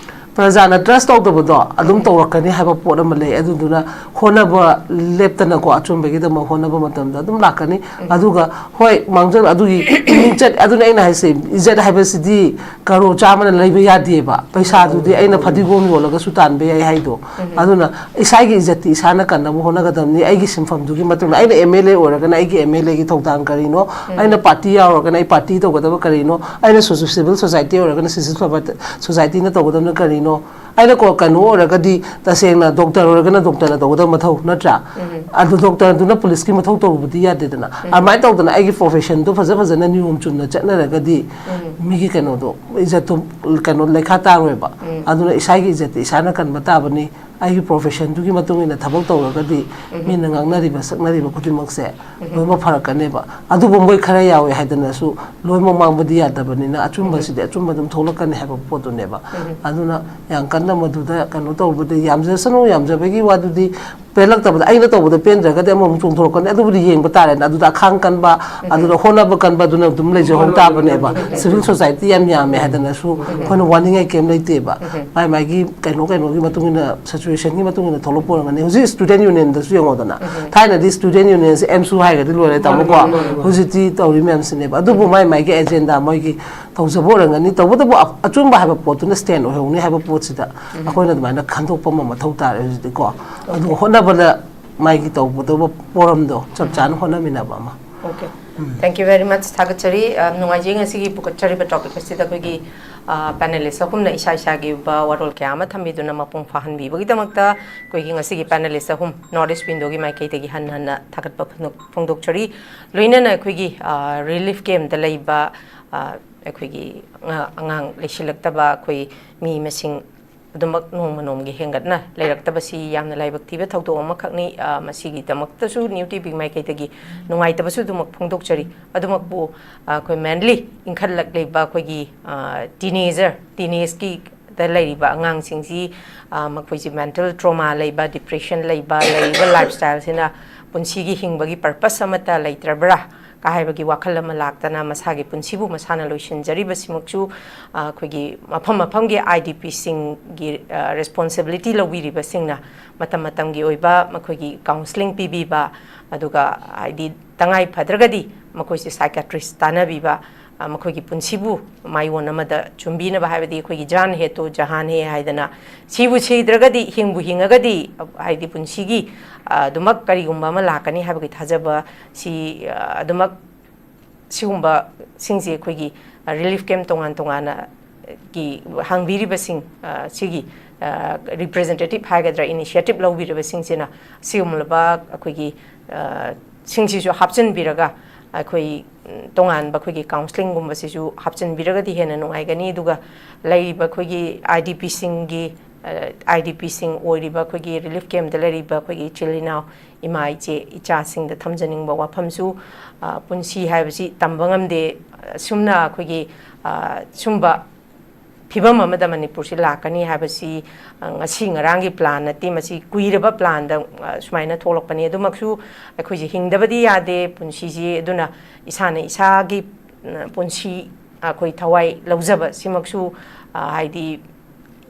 ꯄ꯭ꯔꯖꯥꯅ ꯇ꯭ꯔꯁ ꯇꯧꯗꯕꯗꯣ ꯑꯗꯨꯝ ꯇꯧꯔꯛꯀꯅꯤ ꯍꯥꯏꯕ ꯄꯣꯠ ꯑꯃ ꯂꯩ꯫ ꯑꯗꯨꯗꯨꯅ ꯍꯣꯠꯅꯕ ꯂꯦꯞꯇꯅꯀꯣ, ꯑꯆꯨꯝꯕꯒꯤꯗꯃꯛ ꯍꯣꯠꯅꯕ ꯃꯇꯝꯗ ꯑꯗꯨꯝ ꯂꯥꯛꯀꯅꯤ꯫ ꯑꯗꯨꯒ ꯍꯣꯏ, ꯃꯥꯡꯖꯧ ꯑꯗꯨꯒꯤ ꯃꯤꯡꯆꯠ, ꯑꯗꯨꯅ ꯑꯩꯅ ꯍꯥꯏꯁꯦ, ꯏꯖꯠ ꯍꯥꯏꯕꯁꯤꯗꯤ ꯀꯔꯣꯔ ꯆꯥꯝꯃꯅ ꯂꯩꯕ ꯌꯥꯗꯦꯕ꯫ ꯄꯩꯁꯥꯗꯨꯗꯤ ꯑꯩꯅ ꯐꯗꯤꯒꯣꯝ ꯌꯣꯜꯂꯒꯁꯨ ꯇꯥꯟꯕ ꯌꯥꯏ ꯍꯥꯏꯗꯣ꯫ ꯑꯗꯨꯅ ꯏꯁꯥꯒꯤ ꯏꯖꯠꯇꯤ ꯏꯁꯥꯅ ꯀꯟꯅꯕ ꯍꯣꯠꯅꯒꯗꯕꯅꯤ꯫ ꯑꯩꯒꯤ ꯁꯤꯟꯐꯝꯗꯨꯒꯤ ꯃꯇꯨꯡꯗ ꯑꯩꯅ ꯑꯦꯝ ꯑꯦꯜ ꯑꯦ ꯑꯣꯏꯔꯒꯅ ꯑꯩꯒꯤ ꯑꯦꯝ ꯑꯦꯜ ꯑꯦꯒꯤ ꯊꯧꯗꯥꯡ ꯀꯔꯤꯅꯣ? ꯑꯩꯅ ꯄꯥꯔꯇꯤ ꯌꯥꯎꯔꯒꯅ ꯑꯩ ꯄꯥꯔꯇꯤ ꯇꯧꯒꯗꯕ ꯀꯔꯤꯅꯣ? ꯑꯩꯅ ꯁꯣ-, ꯁꯤꯚꯤꯜ ꯁꯣꯁꯥꯏꯇꯤ ꯑꯣꯏꯔꯒꯅ ꯁꯤꯚꯤꯜ ꯁꯣꯁꯥꯏꯇꯤꯅ ꯇꯧꯒꯗꯕꯅ ꯀꯔꯤꯅꯣ? ꯑꯩꯅ ꯀꯣ-, ꯀꯩꯅꯣ ꯑꯣꯏꯔꯒꯗꯤ, ꯇꯁꯦꯡꯅ ꯗꯣꯛꯇꯔ ꯑꯣꯏꯔꯒꯅ ꯗꯣꯛꯇꯔꯅ ꯇꯧꯒꯗꯕ ꯃꯊꯧ ꯅꯠꯇ꯭ꯔꯥ? ꯑꯗꯨ ꯗꯣꯛꯇꯔꯗꯨꯅ ꯄꯨꯂꯤꯁꯀꯤ ꯃꯊꯧ ꯇꯧꯔꯨꯕꯗꯤ ꯌꯥꯗꯦꯗꯅ꯫ ꯑꯗꯨꯃꯥꯏꯅ ꯇꯧꯗꯅ ꯑꯩꯒꯤ ꯄ꯭ꯔꯣꯐꯦꯁꯟꯗꯣ ꯐꯖ ꯐꯖꯅ ꯅꯤꯌꯣꯝ ꯆꯨꯝꯅ ꯆꯠꯅꯔꯒꯗꯤ ꯃꯤꯒꯤ ꯀꯩꯅꯣꯗꯣ, ꯏꯖꯠꯇꯣ ꯀꯩꯅꯣ ꯂꯩꯈꯥ ꯇꯥꯔꯣꯏꯕ꯫ ꯑꯗꯨꯅ ꯏꯁꯥꯒꯤ ꯏꯖꯠꯇꯤ ꯏꯁꯥꯅ ꯀꯟꯕ ꯇꯥꯕꯅꯤ꯫ ꯑꯩꯒꯤ ꯄ꯭ꯔꯣꯐꯦꯁꯟꯗꯨꯒꯤ ꯃꯇꯨꯡ ꯏꯟꯅ ꯊꯕꯛ ꯇꯧꯔꯒꯗꯤ ꯃꯤꯅ ꯉꯥꯡꯅꯔꯤꯕ ꯁꯛꯅꯔꯤꯕ ꯈꯨꯗꯤꯡꯃꯛꯁꯦ ꯂꯣꯏꯅꯃꯛ ꯐꯔꯛꯀꯅꯦꯕ꯫ ꯑꯗꯨꯕꯨ ꯃꯣꯏ ꯈꯔ ꯌꯥꯎꯋꯦ ꯍꯥꯏꯗꯅꯁꯨ ꯂꯣꯏꯅꯃꯛ ꯃꯥꯡꯕꯗꯤ ꯌꯥꯗꯕꯅꯤꯅ ꯑꯆꯨꯝꯕꯁꯤꯗꯤ ꯑꯆꯨꯝꯕ ꯑꯗꯨꯝ ꯊꯣꯛꯂꯛꯀꯅꯤ ꯍꯥꯏꯕ ꯄꯣꯠꯇꯨꯅꯦꯕ꯫ ꯑꯗꯨꯅ ꯌꯥꯝ ꯀꯟꯅ ꯃꯗꯨꯗ ꯀꯩꯅꯣ ꯇꯧꯕꯗꯤ ꯌꯥꯝꯖꯁꯅꯨ, ꯌꯥꯝꯖꯕꯒꯤ ꯋꯥꯗꯨꯗꯤ ꯄꯦꯜꯂꯛꯇꯕꯗ, ꯑꯩꯅ ꯇꯧꯕꯗ ꯄꯦꯟꯗ꯭ꯔꯒꯗꯤ ꯑꯃꯃꯨꯛ ꯆꯣꯡꯊꯣꯔꯛꯀꯅꯤ꯫ ꯑꯗꯨꯕꯨꯗꯤ ꯌꯦꯡꯕ ꯇꯥꯔꯦꯅ, ꯑꯗꯨꯗ ꯑꯈꯥꯡ ꯀꯟꯕ, ꯑꯗꯨꯗ ꯍꯣꯠꯅꯕ ꯀꯟꯕꯗꯨꯅ ꯑꯗꯨꯝ ꯂꯩꯖꯍꯧ ꯇꯥꯕꯅꯦꯕ꯫ ꯁꯤꯚꯤꯜ ꯁꯣꯁꯥꯏꯇꯤ ꯌꯥꯝ ꯌꯥꯝꯃꯦ ꯍꯥꯏꯗꯅꯁꯨ ꯑꯩꯈꯣꯏꯅ ꯋꯥꯅꯤꯡꯉꯥꯏ ꯀꯩꯝ ꯂꯩꯇꯦꯕ꯫ ꯃꯥꯏ ꯃꯥꯏꯒꯤ ꯀꯩꯅꯣ ꯀꯩꯅꯣꯒꯤ ꯃꯇꯨꯡ ꯏꯟꯅ, ꯁꯤꯆꯨꯋꯦꯁꯟꯒꯤ ꯃꯇꯨꯡ ꯏꯟꯅ ꯊꯣꯛꯂꯛꯄ ꯑꯣꯏꯔꯝꯒꯅꯤ꯫ ꯍꯧꯖꯤꯛ ꯁ꯭ꯇꯨꯗꯦꯟ ꯌꯨꯅꯤꯌꯟꯗꯁꯨ ꯌꯦꯡꯉꯣꯗꯅ, ꯊꯥꯏꯅꯗꯤ ꯁ꯭ꯇꯨꯗꯦꯟ ꯌꯨꯅꯤꯌꯟꯁꯦ ꯑꯦꯝꯁꯨ ꯍꯥꯏꯔꯒꯗꯤ ꯂꯣꯏꯔꯦ, ꯇꯥꯃꯣꯀꯣ꯫ ꯍꯧꯖꯤꯛꯇꯤ ꯇꯧꯔꯤ ꯃꯌꯥꯝꯁꯤꯅꯦꯕ꯫ ꯑꯗꯨꯕꯨ ꯃꯥꯏ ꯃꯥꯏꯒꯤ ꯑꯦꯖꯦꯟꯗꯥ ꯃꯣꯏꯒꯤ ꯇꯧꯖꯕ ꯑꯣꯏꯔꯝꯒꯅꯤ꯫ ꯇꯧꯕꯇꯕꯨ ꯑ-, ꯑꯆꯨꯝꯕ ꯍꯥꯏꯕ ꯄꯣꯠꯇꯨꯅ ꯁ꯭ꯇꯦꯟ ꯑꯣꯏꯍꯧꯅꯤ ꯍꯥꯏꯕ ꯄꯣꯠꯁꯤꯗ ꯑꯩꯈꯣꯏꯅ ꯑꯗꯨꯃꯥꯏꯅ ꯈꯟꯗꯣꯛꯄ ꯑꯃ ꯃꯊꯧ ꯇꯥꯔꯦ ꯍꯧꯖꯤꯛꯇꯤꯀꯣ꯫ ꯑꯗꯨꯒ ꯍꯣꯠꯅꯕꯗ ꯃꯥꯒꯤ ꯇꯧꯒꯗꯧꯕ ꯄꯣꯔꯝꯗꯣ ꯆꯞ ꯆꯥꯅ ꯍꯣꯠꯅꯃꯤꯟꯅꯕ ꯑꯃ꯫ Okay, thank you very much꯫ ꯊꯥꯒꯠꯆꯔꯤ꯫ ꯑ, ꯅꯨꯡꯉꯥꯏꯖꯩ ꯉꯁꯤꯒꯤ ꯄꯨꯈꯠꯆꯔꯤꯕ ꯇꯣꯄꯤꯛ ꯑꯁꯤꯗ ꯑꯩꯈꯣꯏꯒꯤ, ꯑ, ꯄꯦꯅꯦꯂꯤꯁ ꯑꯍꯨꯝꯅ ꯏꯁꯥ ꯏꯁꯥꯒꯤ ꯑꯣꯏꯕ ꯋꯥꯔꯣꯜ ꯀꯌꯥ ꯑꯃ ꯊꯝꯕꯤꯗꯨꯅ ꯃꯄꯨꯡ ꯐꯥꯍꯟꯕꯤꯕꯒꯤꯗꯃꯛꯇ ꯑꯩꯈꯣꯏꯒꯤ ꯉꯁꯤꯒꯤ ꯄꯦꯅꯦꯂꯤꯁ ꯑꯍꯨꯝ ꯅꯣꯔꯠ ꯏꯁ ꯋꯤꯟꯗꯣꯒꯤ ꯃꯥꯏꯀꯩꯗꯒꯤ ꯍꯟꯅ ꯍꯟꯅ ꯊꯥꯒꯠꯄ ꯐꯣꯡꯗꯣꯛ-, ꯐꯣꯡꯗꯣꯛꯆꯔꯤ꯫ ꯂꯣꯏꯅꯅ ꯑꯩꯈꯣꯏꯒꯤ, ꯑ, ꯔꯤꯂꯤꯐ ꯀꯦꯝꯞꯇ ꯂꯩꯕ, ꯑ, ꯑꯩꯈꯣꯏꯒꯤ ꯑꯉꯥ-, ꯑꯉꯥꯡ ꯂꯩꯁꯤꯜꯂꯛꯇꯕ ꯑꯩꯈꯣꯏ ꯃꯤ ꯃꯁꯤꯡ ꯑꯗꯨꯃꯛ ꯅꯣꯡꯃ ꯅꯣꯡꯃꯒꯤ ꯍꯦꯟꯒꯠꯅ ꯂꯩꯔꯛꯇꯕꯁꯤ ꯌꯥꯝꯅ ꯂꯥꯏꯕꯛ ꯊꯤꯕ ꯊꯧꯗꯣꯛ ꯑꯃꯈꯛꯅꯤ꯫ ꯑ, ꯃꯁꯤꯒꯤꯗꯃꯛꯇꯁꯨ ꯅ꯭ꯌꯨ ꯇꯤ ꯚꯤ ꯃꯥꯏꯀꯩꯗꯒꯤ ꯅꯨꯡꯉꯥꯏꯇꯕꯁꯨ ꯑꯗꯨꯃꯛ ꯐꯣꯡꯗꯣꯛꯆꯔꯤ꯫ ꯑꯗꯨꯃꯛꯄꯨ, ꯑ, ꯑꯩꯈꯣꯏ ꯃꯦꯟꯂꯤ ꯏꯟꯈꯠꯂꯛꯂꯤꯕ ꯑꯩꯈꯣꯏꯒꯤ, ꯑ, ꯇꯤꯅꯦꯖꯔ, ꯇꯤꯅꯦꯖꯀꯤ ꯗ ꯂꯩꯔꯤꯕ ꯑꯉꯥꯡꯁꯤꯡꯁꯤ, ꯑ, ꯃꯈꯣꯏꯁꯤ ꯃꯦꯟꯇꯦꯜ ꯇ꯭ꯔꯣꯃꯥ ꯂꯩꯕ, ꯗꯤꯄ꯭ꯔꯦꯁꯟ ꯂꯩꯕ, ꯂꯩꯔꯤꯕ ꯂꯥꯏꯐ ꯁ꯭ꯇꯥꯏꯜꯁꯤꯅ ꯄꯨꯟꯁꯤꯒꯤ ꯍꯤꯡꯕꯒꯤ ꯄꯔꯄꯁ ꯑꯃꯠꯇ ꯂꯩꯇ꯭ꯔꯕ꯭ꯔꯥ ꯀ ꯍꯥꯏꯕꯒꯤ ꯋꯥꯈꯜ ꯑꯃ ꯂꯥꯛꯇꯅ ꯃꯁꯥꯒꯤ ꯄꯨꯟꯁꯤꯕꯨ ꯃꯁꯥꯅ ꯂꯣꯏꯁꯤꯟꯖꯔꯤꯕꯁꯤꯃꯛꯁꯨ, ꯑ, ꯑꯩꯈꯣꯏꯒꯤ ꯃꯐꯝ ꯃꯐꯝꯒꯤ ꯑꯥꯏ ꯗꯤ ꯄꯤꯁꯤꯡꯒꯤ, ꯑ, ꯔꯦꯁꯄꯣꯟꯁꯤꯕꯤꯂꯤꯇꯤ ꯂꯧꯕꯤꯔꯤꯕꯁꯤꯡꯅ ꯃꯇꯝ ꯃꯇꯝꯒꯤ ꯑꯣꯏꯕ ꯃꯈꯣꯏꯒꯤ ꯀꯥꯎꯟꯁꯤꯂꯤꯡ ꯄꯤꯕꯤꯕ, ꯑꯗꯨꯒ ꯍꯥꯏꯗꯤ ꯇꯉꯥꯏ ꯐꯗ꯭ꯔꯒꯗꯤ ꯃꯈꯣꯏꯁꯦ ꯁꯥꯏꯀꯥꯇ꯭ꯔꯤꯁ ꯇꯥꯟꯅꯕꯤꯕ, ꯑ, ꯃꯈꯣꯏꯒꯤ ꯄꯨꯟꯁꯤꯕꯨ ꯃꯥꯏꯑꯣꯟ ꯑꯃꯗ ꯆꯨꯝꯕꯤꯅꯕ, ꯍꯥꯏꯕꯗꯤ ꯑꯩꯈꯣꯏꯒꯤ ꯖꯥꯟ ꯍꯦ ꯇꯣ ꯖꯍꯥꯟ ꯍꯦ ꯍꯥꯏꯗꯅ, ꯁꯤꯕꯨ ꯁꯤꯗ꯭ꯔꯒꯗꯤ, ꯍꯤꯡꯕꯨ ꯍꯤꯡꯉꯒꯗꯤ, ꯍꯥꯏꯗꯤ ꯄꯨꯟꯁꯤꯒꯤ, ꯑ, ꯑꯗꯨꯃꯛ ꯀꯔꯤꯒꯨꯝꯕ ꯑꯃ ꯂꯥꯛꯀꯅꯤ ꯍꯥꯏꯕꯒꯤ ꯊꯥꯖꯕ ꯁꯤ, ꯑ, ꯑꯗꯨꯃꯛ ꯁꯤꯒꯨꯝꯕꯁꯤꯡꯁꯤ ꯑꯩꯈꯣꯏꯒꯤ, ꯑ, ꯔꯤꯂꯤꯐ ꯀꯦꯝꯞ ꯇꯣꯉꯥꯟ ꯇꯣꯉꯥꯟꯅ ꯒꯤ ꯍꯥꯡꯕꯤꯔꯤꯕꯁꯤꯡ, ꯑ, ꯁꯤꯒꯤ, ꯑ, ꯔꯤꯄ꯭ꯔꯖꯦꯟꯇꯦꯇꯤꯚ ꯍꯥꯏꯒꯗ꯭ꯔꯥ, ꯏꯅꯤꯁꯤꯌꯦꯇꯤꯚ ꯂꯧꯕꯤꯔꯤꯕꯁꯤꯡꯁꯤꯅ ꯁꯤꯒꯨꯝꯂꯕ ꯑꯩꯈꯣꯏꯒꯤ, ꯑ, ꯁꯤꯡꯁꯤꯁꯨ ꯍꯥꯞꯆꯤꯟꯕꯤꯔꯒ ꯑꯩꯈꯣꯏ, ꯎꯝ, ꯇꯣꯉꯥꯟꯕ ꯑꯩꯈꯣꯏꯒꯤ ꯀꯥꯎꯟꯁꯤꯂꯤꯡꯒꯨꯝꯕꯁꯤꯁꯨ ꯍꯥꯞꯆꯤꯟꯕꯤꯔꯒꯗꯤ ꯍꯦꯟꯅ ꯅꯨꯡꯉꯥꯏꯒꯅꯤ꯫ ꯑꯗꯨꯒ ꯂꯩꯔꯤꯕ ꯑꯩꯈꯣꯏꯒꯤ ꯑꯥꯏ ꯗꯤ ꯄꯤꯁꯤꯡꯒꯤ, ꯑ, ꯑꯥꯏ ꯗꯤ ꯄꯤꯁꯤꯡ ꯑꯣꯏꯔꯤꯕ ꯑꯩꯈꯣꯏꯒꯤ ꯔꯤꯂꯤꯐ ꯀꯦꯝꯞꯇ ꯂꯩꯔꯤꯕ ꯑꯩꯈꯣꯏꯒꯤ ꯏꯆꯤꯜ ꯏꯅꯥꯎ, ꯏꯃꯥ ꯏꯆꯦ ꯏꯆꯥꯁꯤꯡꯗ ꯊꯝꯖꯅꯤꯡꯕ ꯋꯥꯐꯝꯁꯨ, ꯑ, ꯄꯨꯟꯁꯤ ꯍꯥꯏꯕꯁꯤ ꯇꯝꯕ ꯉꯝꯗꯦ꯫ ꯑꯁꯨꯝꯅ ꯑꯩꯈꯣꯏꯒꯤ, ꯑ, ꯁꯨꯝꯕ ꯐꯤꯕꯝ ꯑꯃꯗ ꯃꯅꯤꯄꯨꯔꯁꯤ ꯂꯥꯛꯀꯅꯤ ꯍꯥꯏꯕꯁꯤ, ꯑ, ꯉꯁꯤ ꯉꯔꯥꯡꯒꯤ ꯄ꯭ꯂꯥꯟ ꯅꯠꯇꯦ, ꯃꯁꯤ ꯀꯨꯏꯔꯕ ꯄ꯭ꯂꯥꯟꯗ, ꯑ, ꯁꯨꯃꯥꯏꯅ ꯊꯣꯛꯂꯛꯄꯅꯤ꯫ ꯑꯗꯨꯃꯛꯁꯨ ꯑꯩꯈꯣꯏꯁꯦ ꯍꯤꯡꯗꯕꯗꯤ ꯌꯥꯗꯦ ꯄꯨꯟꯁꯤꯁꯤ꯫ ꯑꯗꯨꯅ ꯏꯁꯥꯅ ꯏꯁꯥꯒꯤ, ꯑ, ꯄꯨꯟꯁꯤ ꯑꯩꯈꯣꯏ ꯊꯋꯥꯏ ꯂꯧꯖꯕ ꯁꯤꯃꯛꯁꯨ, ꯑ, ꯍꯥꯏꯗꯤ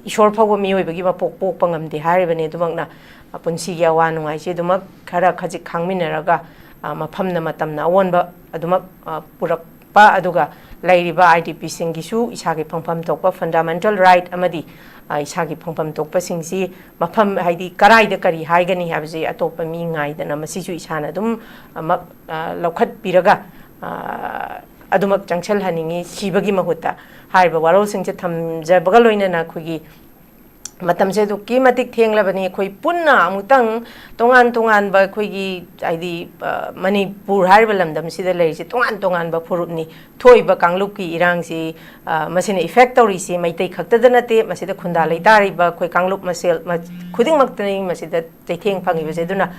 ꯏꯁꯣꯔ ꯐꯥꯎꯕ ꯃꯤꯑꯣꯏꯕꯒꯤ ꯃꯄꯣꯛ ꯄꯣꯛꯄ ꯉꯝꯗꯦ ꯍꯥꯏꯔꯤꯕꯅꯤ꯫ ꯑꯗꯨꯃꯛꯅ, ꯑ, ꯄꯨꯟꯁꯤꯒꯤ ꯑꯋꯥ ꯅꯨꯡꯉꯥꯏꯁꯦ ꯑꯗꯨꯃꯛ ꯈꯔ ꯈꯖꯤꯛ ꯈꯥꯡꯃꯤꯟꯅꯔꯒ, ꯑ, ꯃꯐꯝꯅ ꯃꯇꯝꯅ ꯑꯑꯣꯟꯕ ꯑꯗꯨꯃꯛ, ꯑ, ꯄꯨꯔꯛꯄ, ꯑꯗꯨꯒ ꯂꯩꯔꯤꯕ IDPꯁꯤꯡꯒꯤꯁꯨ ꯏꯁꯥꯒꯤ ꯐꯪꯐꯝ ꯊꯣꯛꯄ fundamental right ꯑꯃꯗꯤ, ꯑ, ꯏꯁꯥꯒꯤ ꯐꯪꯐꯝ ꯊꯣꯛꯄꯁꯤꯡꯁꯤ ꯃꯐꯝ, ꯍꯥꯏꯗꯤ ꯀꯔꯥꯏꯗ ꯀꯔꯤ ꯍꯥꯏꯒꯅꯤ ꯍꯥꯏꯕꯁꯤ ꯑꯇꯣꯞꯄ ꯃꯤ ꯉꯥꯏꯗꯅ ꯃꯁꯤꯁꯨ ꯏꯁꯥꯅ ꯑꯗꯨꯝ ꯑꯃꯛ, ꯑ, ꯂꯧꯈꯠꯄꯤꯔꯒ, ꯑ, ꯑꯗꯨꯃꯛ ꯆꯪꯁꯤꯜꯍꯟꯅꯤꯡꯉꯤ꯫ ꯁꯤꯕꯒꯤ ꯃꯍꯨꯠꯇ ꯍꯥꯏꯔꯤꯕ ꯋꯥꯔꯣꯜꯁꯤꯡꯁꯦ ꯊꯝꯖꯕꯒ ꯂꯣꯏꯅꯅ ꯑꯩꯈꯣꯏꯒꯤ ꯃꯇꯝꯁꯦ ꯑꯗꯨꯛꯀꯤ ꯃꯇꯤꯛ ꯊꯦꯡꯂꯕꯅꯤ꯫ ꯑꯩꯈꯣꯏ ꯄꯨꯟꯅ ꯑꯃꯨꯛꯇꯪ ꯇꯣꯉꯥꯟ ꯇꯣꯉꯥꯟꯕ ꯑꯩꯈꯣꯏꯒꯤ, ꯍꯥꯏꯗꯤ, ꯑ, ꯃꯅꯤꯄꯨꯔ ꯍꯥꯏꯔꯤꯕ ꯂꯝꯗꯝꯁꯤꯗ ꯂꯩꯔꯤꯁꯦ ꯇꯣꯉꯥꯟ ꯇꯣꯉꯥꯟꯕ ꯐꯨꯔꯨꯞꯅꯤ꯫ ꯊꯣꯛꯏꯕ ꯀꯥꯡꯂꯨꯞꯀꯤ ꯏꯔꯥꯡꯁꯤ, ꯑ, ꯃꯁꯤꯅ effect ꯇꯧꯔꯤꯁꯤ ꯃꯩꯇꯩ ꯈꯛꯇꯗ ꯅꯠꯇꯦ, ꯃꯁꯤꯗ ꯈꯨꯟꯗꯥ ꯂꯩꯇꯥꯔꯤꯕ ꯑꯩꯈꯣꯏ ꯀꯥꯡꯂꯨꯞ ꯃꯁꯦꯜ ꯃ-, ꯈꯨꯗꯤꯡꯃꯛꯇꯅꯤ ꯃꯁꯤꯗ ꯆꯩꯊꯦꯡ ꯐꯪꯉꯤꯕꯁꯦ꯫ ꯑꯗꯨꯅ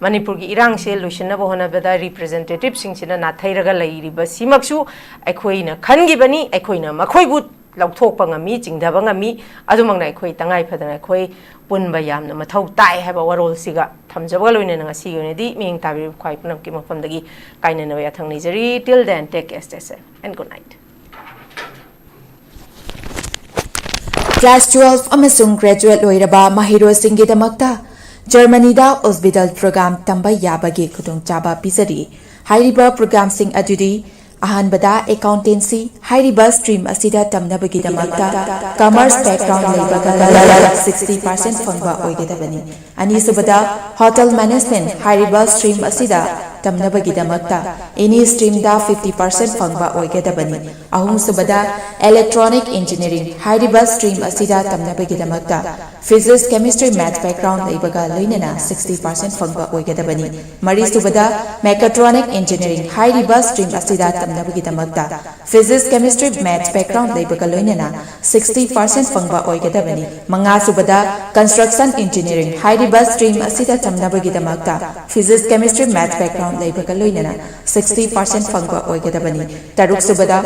ꯃꯅꯤꯄꯨꯔꯒꯤ ꯏꯔꯥꯡꯁꯦ ꯂꯣꯏꯁꯤꯟꯅꯕ ꯍꯣꯠꯅꯕꯗ representativeꯁꯤꯡꯁꯤꯅ ꯅꯥꯊꯩꯔꯒ ꯂꯩꯔꯤꯕꯁꯤꯃꯛꯁꯨ ꯑꯩꯈꯣꯏꯅ ꯈꯟꯈꯤꯕꯅꯤ꯫ ꯑꯩꯈꯣꯏꯅ ꯃꯈꯣꯏꯕꯨ ꯂꯧꯊꯣꯛꯄ ꯉꯝꯃꯤ, ꯆꯤꯡꯊꯕ ꯉꯝꯃꯤ꯫ ꯑꯗꯨꯃꯛꯅ ꯑꯩꯈꯣꯏ ꯇꯉꯥꯏ ꯐꯗꯅ ꯑꯩꯈꯣꯏ ꯄꯨꯟꯕ ꯌꯥꯝꯅ ꯃꯊꯧ ꯇꯥꯏ ꯍꯥꯏꯕ ꯋꯥꯔꯣꯜꯁꯤꯒ ꯊꯝꯖꯕꯒ ꯂꯣꯏꯅꯅ ꯉꯁꯤꯒꯤ ꯑꯣꯏꯅꯗꯤ ꯃꯤꯠꯌꯦꯡ ꯇꯥꯕꯤꯔꯤꯕ ꯈ꯭ꯋꯥꯏ ꯄꯨꯝꯅꯃꯛꯀꯤ ꯃꯐꯝꯗꯒꯤ ꯀꯥꯏꯅꯅꯕ ꯌꯥꯊꯪ ꯅꯤꯖꯔꯤ꯫ Till then, take care, stay safe and good night. Class twelve ꯑꯃꯁꯨꯡ graduate ꯂꯣꯏꯔꯕ ꯃꯍꯩꯔꯣꯏꯁꯤꯡꯒꯤꯗꯃꯛꯇ ꯖꯔꯃꯅꯤꯗ ꯎꯖꯕꯤꯗꯜ program ꯇꯝꯕ ꯌꯥꯕꯒꯤ ꯈꯨꯗꯣꯡꯆꯥꯕ ꯄꯤꯖꯔꯤ꯫ ꯍꯥꯏꯔꯤꯕ programꯁꯤꯡ ꯑꯗꯨꯗꯤ: ꯑꯍꯥꯟꯕꯗ, accountancy꯫ ꯍꯥꯏꯔꯤꯕ stream ꯑꯁꯤꯗ ꯇꯝꯅꯕꯒꯤꯗꯃꯛꯇ commerce background ꯂꯩꯕꯒ ꯂꯣꯏꯅꯅ sixty percent ꯐꯪꯕ ꯑꯣꯏꯒꯗꯕꯅꯤ꯫ ꯑꯅꯤꯁꯨꯕꯗ, hotel management꯫ ꯍꯥꯏꯔꯤꯕ stream ꯑꯁꯤꯗ ꯇꯝꯅꯕꯒꯤꯗꯃꯛꯇ any streamꯗ fifty percent ꯐꯪꯕ ꯑꯣꯏꯒꯗꯕꯅꯤ꯫ ꯑꯍꯨꯝꯁꯨꯕꯗ, electronic engineering꯫ ꯍꯥꯏꯔꯤꯕ stream ꯑꯁꯤꯗ ꯇꯝꯅꯕꯒꯤꯗꯃꯛꯇ physics, chemistry, math background ꯂꯩꯕꯒ ꯂꯣꯏꯅꯅ sixty percent ꯐꯪꯕ ꯑꯣꯏꯒꯗꯕꯅꯤ꯫ ꯃꯔꯤꯁꯨꯕꯗ, mechatronic engineering꯫ ꯍꯥꯏꯔꯤꯕ stream ꯑꯁꯤꯗ ꯇꯝꯅꯕꯒꯤꯗꯃꯛꯇ physics, chemistry, math background ꯂꯩꯕꯒ ꯂꯣꯏꯅꯅ sixty percent ꯐꯪꯕ ꯑꯣꯏꯒꯗꯕꯅꯤ꯫ ꯃꯉꯥꯁꯨꯕꯗ, construction engineering꯫ ꯍꯥꯏꯔꯤꯕ stream ꯑꯁꯤꯗ ꯇꯝꯅꯕꯒꯤꯗꯃꯛꯇ physics, chemistry, math background ꯂꯩꯕꯒ ꯂꯣꯏꯅꯅ sixty percent ꯐꯪꯕ ꯑꯣꯏꯒꯗꯕꯅꯤ꯫ ꯇꯔꯨꯛꯁꯨꯕꯗ,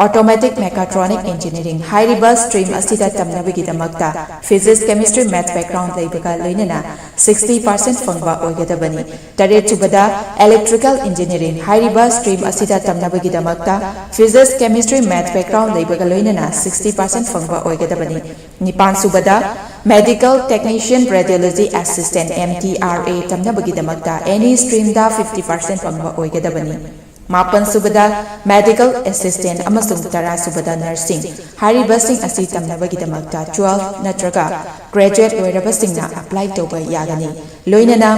Automatic Mechatronic Engineering ꯍꯥꯏꯔꯤꯕ stream ꯑꯁꯤꯗ ꯇꯝꯅꯕꯒꯤꯗꯃꯛꯇ Physics, Chemistry, Math background ꯂꯩꯕꯒ ꯂꯣꯏꯅꯅ sixty percent ꯐꯪꯕ ꯑꯣꯏꯒꯗꯕꯅꯤ꯫ ꯇꯔꯦꯠꯁꯨꯕꯗ, Electrical Engineering ꯍꯥꯏꯔꯤꯕ stream ꯑꯁꯤꯗ ꯇꯝꯅꯕꯒꯤꯗꯃꯛꯇ Physics, Chemistry, Math background ꯂꯩꯕꯒ ꯂꯣꯏꯅꯅ sixty percent ꯐꯪꯕ ꯑꯣꯏꯒꯗꯕꯅꯤ꯫ ꯅꯤꯄꯥꯟꯁꯨꯕꯗ, Medical Technician Radiology Assistant, M T R A ꯇꯝꯅꯕꯒꯤꯗꯃꯛꯇ any streamꯗ fifty percent ꯐꯪꯕ ꯑꯣꯏꯒꯗꯕꯅꯤ꯫ ꯃꯥꯄꯟꯁꯨꯕꯗ, Medical Assistant ꯑꯃꯁꯨꯡ ꯇꯔꯥꯁꯨꯕꯗ, Nursing ꯍꯥꯏꯔꯤꯕꯁꯤꯡ ꯑꯁꯤ ꯇꯝꯅꯕꯒꯤꯗꯃꯛꯇ twelve ꯅꯠꯇ꯭ꯔꯒ graduate ꯂꯣꯏꯔꯕꯁꯤꯡꯅ apply ꯇꯧꯕ ꯌꯥꯒꯅꯤ꯫ ꯂꯣꯏꯅꯅ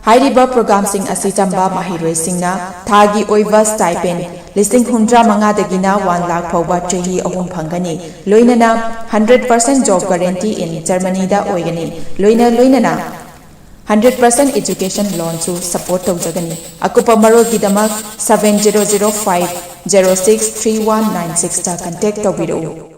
ꯍꯥꯏꯔꯤꯕ programꯁꯤꯡ ꯑꯁꯤ ꯇꯝꯕ ꯃꯍꯩꯔꯣꯏꯁꯤꯡꯅ ꯊꯥꯒꯤ ꯑꯣꯏꯕ stipend ꯂꯤꯁꯤꯡ ꯍꯨꯝꯗ꯭ꯔꯥ ꯃꯉꯥꯗꯒꯤꯅ one lakh ꯐꯥꯎꯕ ꯆꯍꯤ ꯑꯍꯨꯝ ꯐꯪꯒꯅꯤ꯫ ꯂꯣꯏꯅꯅ hundred percent job guarantee in Germanyꯗ ꯑꯣꯏꯒꯅꯤ꯫ ꯂꯣꯏꯅ ꯂꯣꯏꯅꯅ hundred percent education loanꯁꯨ support ꯇꯧꯖꯒꯅꯤ꯫ ꯑꯀꯨꯞꯄ ꯃꯔꯣꯜꯒꯤꯗꯃꯛ seven zero zero five zero six three one nine sixꯇ contact ꯇꯧꯕꯤꯔꯛꯎ꯫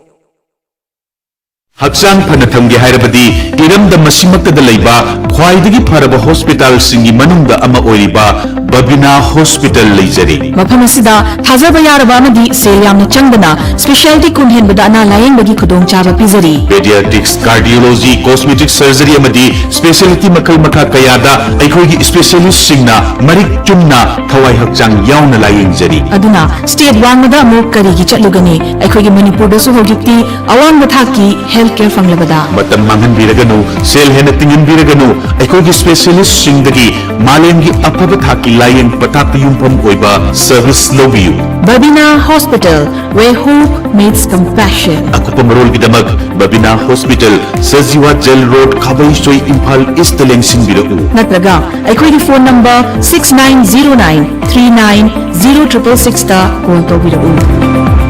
ꯍꯛꯆꯥꯡ ꯐꯅ ꯊꯝꯒꯦ ꯍꯥꯏꯔꯕꯗꯤ ꯏꯔꯝꯗꯝ ꯑꯁꯤꯃꯛꯇꯗ ꯂꯩꯕ ꯈ꯭ꯋꯥꯏꯗꯒꯤ ꯐꯔꯕ ꯍꯣꯁꯄꯤꯇꯥꯜꯁꯤꯡꯒꯤ ꯃꯅꯨꯡꯗ ꯑꯃ ꯑꯣꯏꯔꯤꯕ ꯕꯕꯤꯅꯥ ꯍꯣꯁꯄꯤꯇꯥꯜ ꯂꯩꯖꯔꯤ꯫ ꯃꯐꯝ ꯑꯁꯤꯗ ꯊꯥꯖꯕ ꯌꯥꯔꯕ ꯑꯃꯗꯤ ꯁꯦꯜ ꯌꯥꯝꯅ ꯆꯪꯗꯅ specialty ꯀꯨꯟ ꯍꯦꯟꯕꯗ ꯑꯅꯥ ꯂꯥꯌꯦꯡꯕꯒꯤ ꯈꯨꯗꯣꯡꯆꯥꯕ ꯄꯤꯖꯔꯤ꯫ Pediatrics, Cardiology, Cosmetic Surgery ꯑꯃꯗꯤ specialty ꯃꯈꯜ ꯃꯈꯥ ꯀꯌꯥꯗ ꯑꯩꯈꯣꯏꯒꯤ specialistꯁꯤꯡꯅ ꯃꯔꯤꯛ ꯆꯨꯝꯅ ꯊꯋꯥꯏ ꯍꯛꯆꯥꯡ ꯌꯥꯎꯅ ꯂꯥꯌꯦꯡꯖꯔꯤ꯫ ꯑꯗꯨꯅ state ꯋꯥꯡꯃꯗ ꯑꯃꯨꯛ ꯀꯔꯤꯒꯤ ꯆꯠꯂꯨꯒꯅꯤ? ꯑꯩꯈꯣꯏꯒꯤ ꯃꯅꯤꯄꯨꯔꯗꯁꯨ ꯍꯧꯖꯤꯛꯇꯤ ꯑꯋꯥꯡꯕ ꯊꯥꯛꯀꯤ health care ꯐꯪꯂꯕꯗ꯫ ꯃꯇꯝ ꯃꯥꯡꯍꯟꯕꯤꯔꯒꯅꯨ, ꯁꯦꯜ ꯍꯦꯟꯅ ꯇꯤꯡꯍꯟꯕꯤꯔꯒꯅꯨ, ꯑꯩꯈꯣꯏꯒꯤ specialistꯁꯤꯡꯗꯒꯤ ꯃꯥꯂꯦꯝꯒꯤ ꯑꯐꯕ ꯊꯥꯛꯀꯤ ꯂꯥꯌꯦꯡ ꯄꯊꯥꯞꯇ ꯌꯨꯝꯐꯝ ꯑꯣꯏꯕ service ꯂꯧꯕꯤꯌꯨ꯫ Babina Hospital, where hope meets compassion. ꯑꯀꯨꯞꯄ ꯃꯔꯣꯜꯒꯤꯗꯃꯛ Babina hospital, Sajiwa jail road, Khabeisoi, Imphal east ꯂꯦꯡꯁꯤꯟꯕꯤꯔꯛꯎ꯫ ꯅꯠꯇ꯭ꯔꯒ ꯑꯩꯈꯣꯏꯒꯤ phone number six nine zero nine three nine zero triple sixꯇ call ꯇꯧꯕꯤꯔꯛꯎ꯫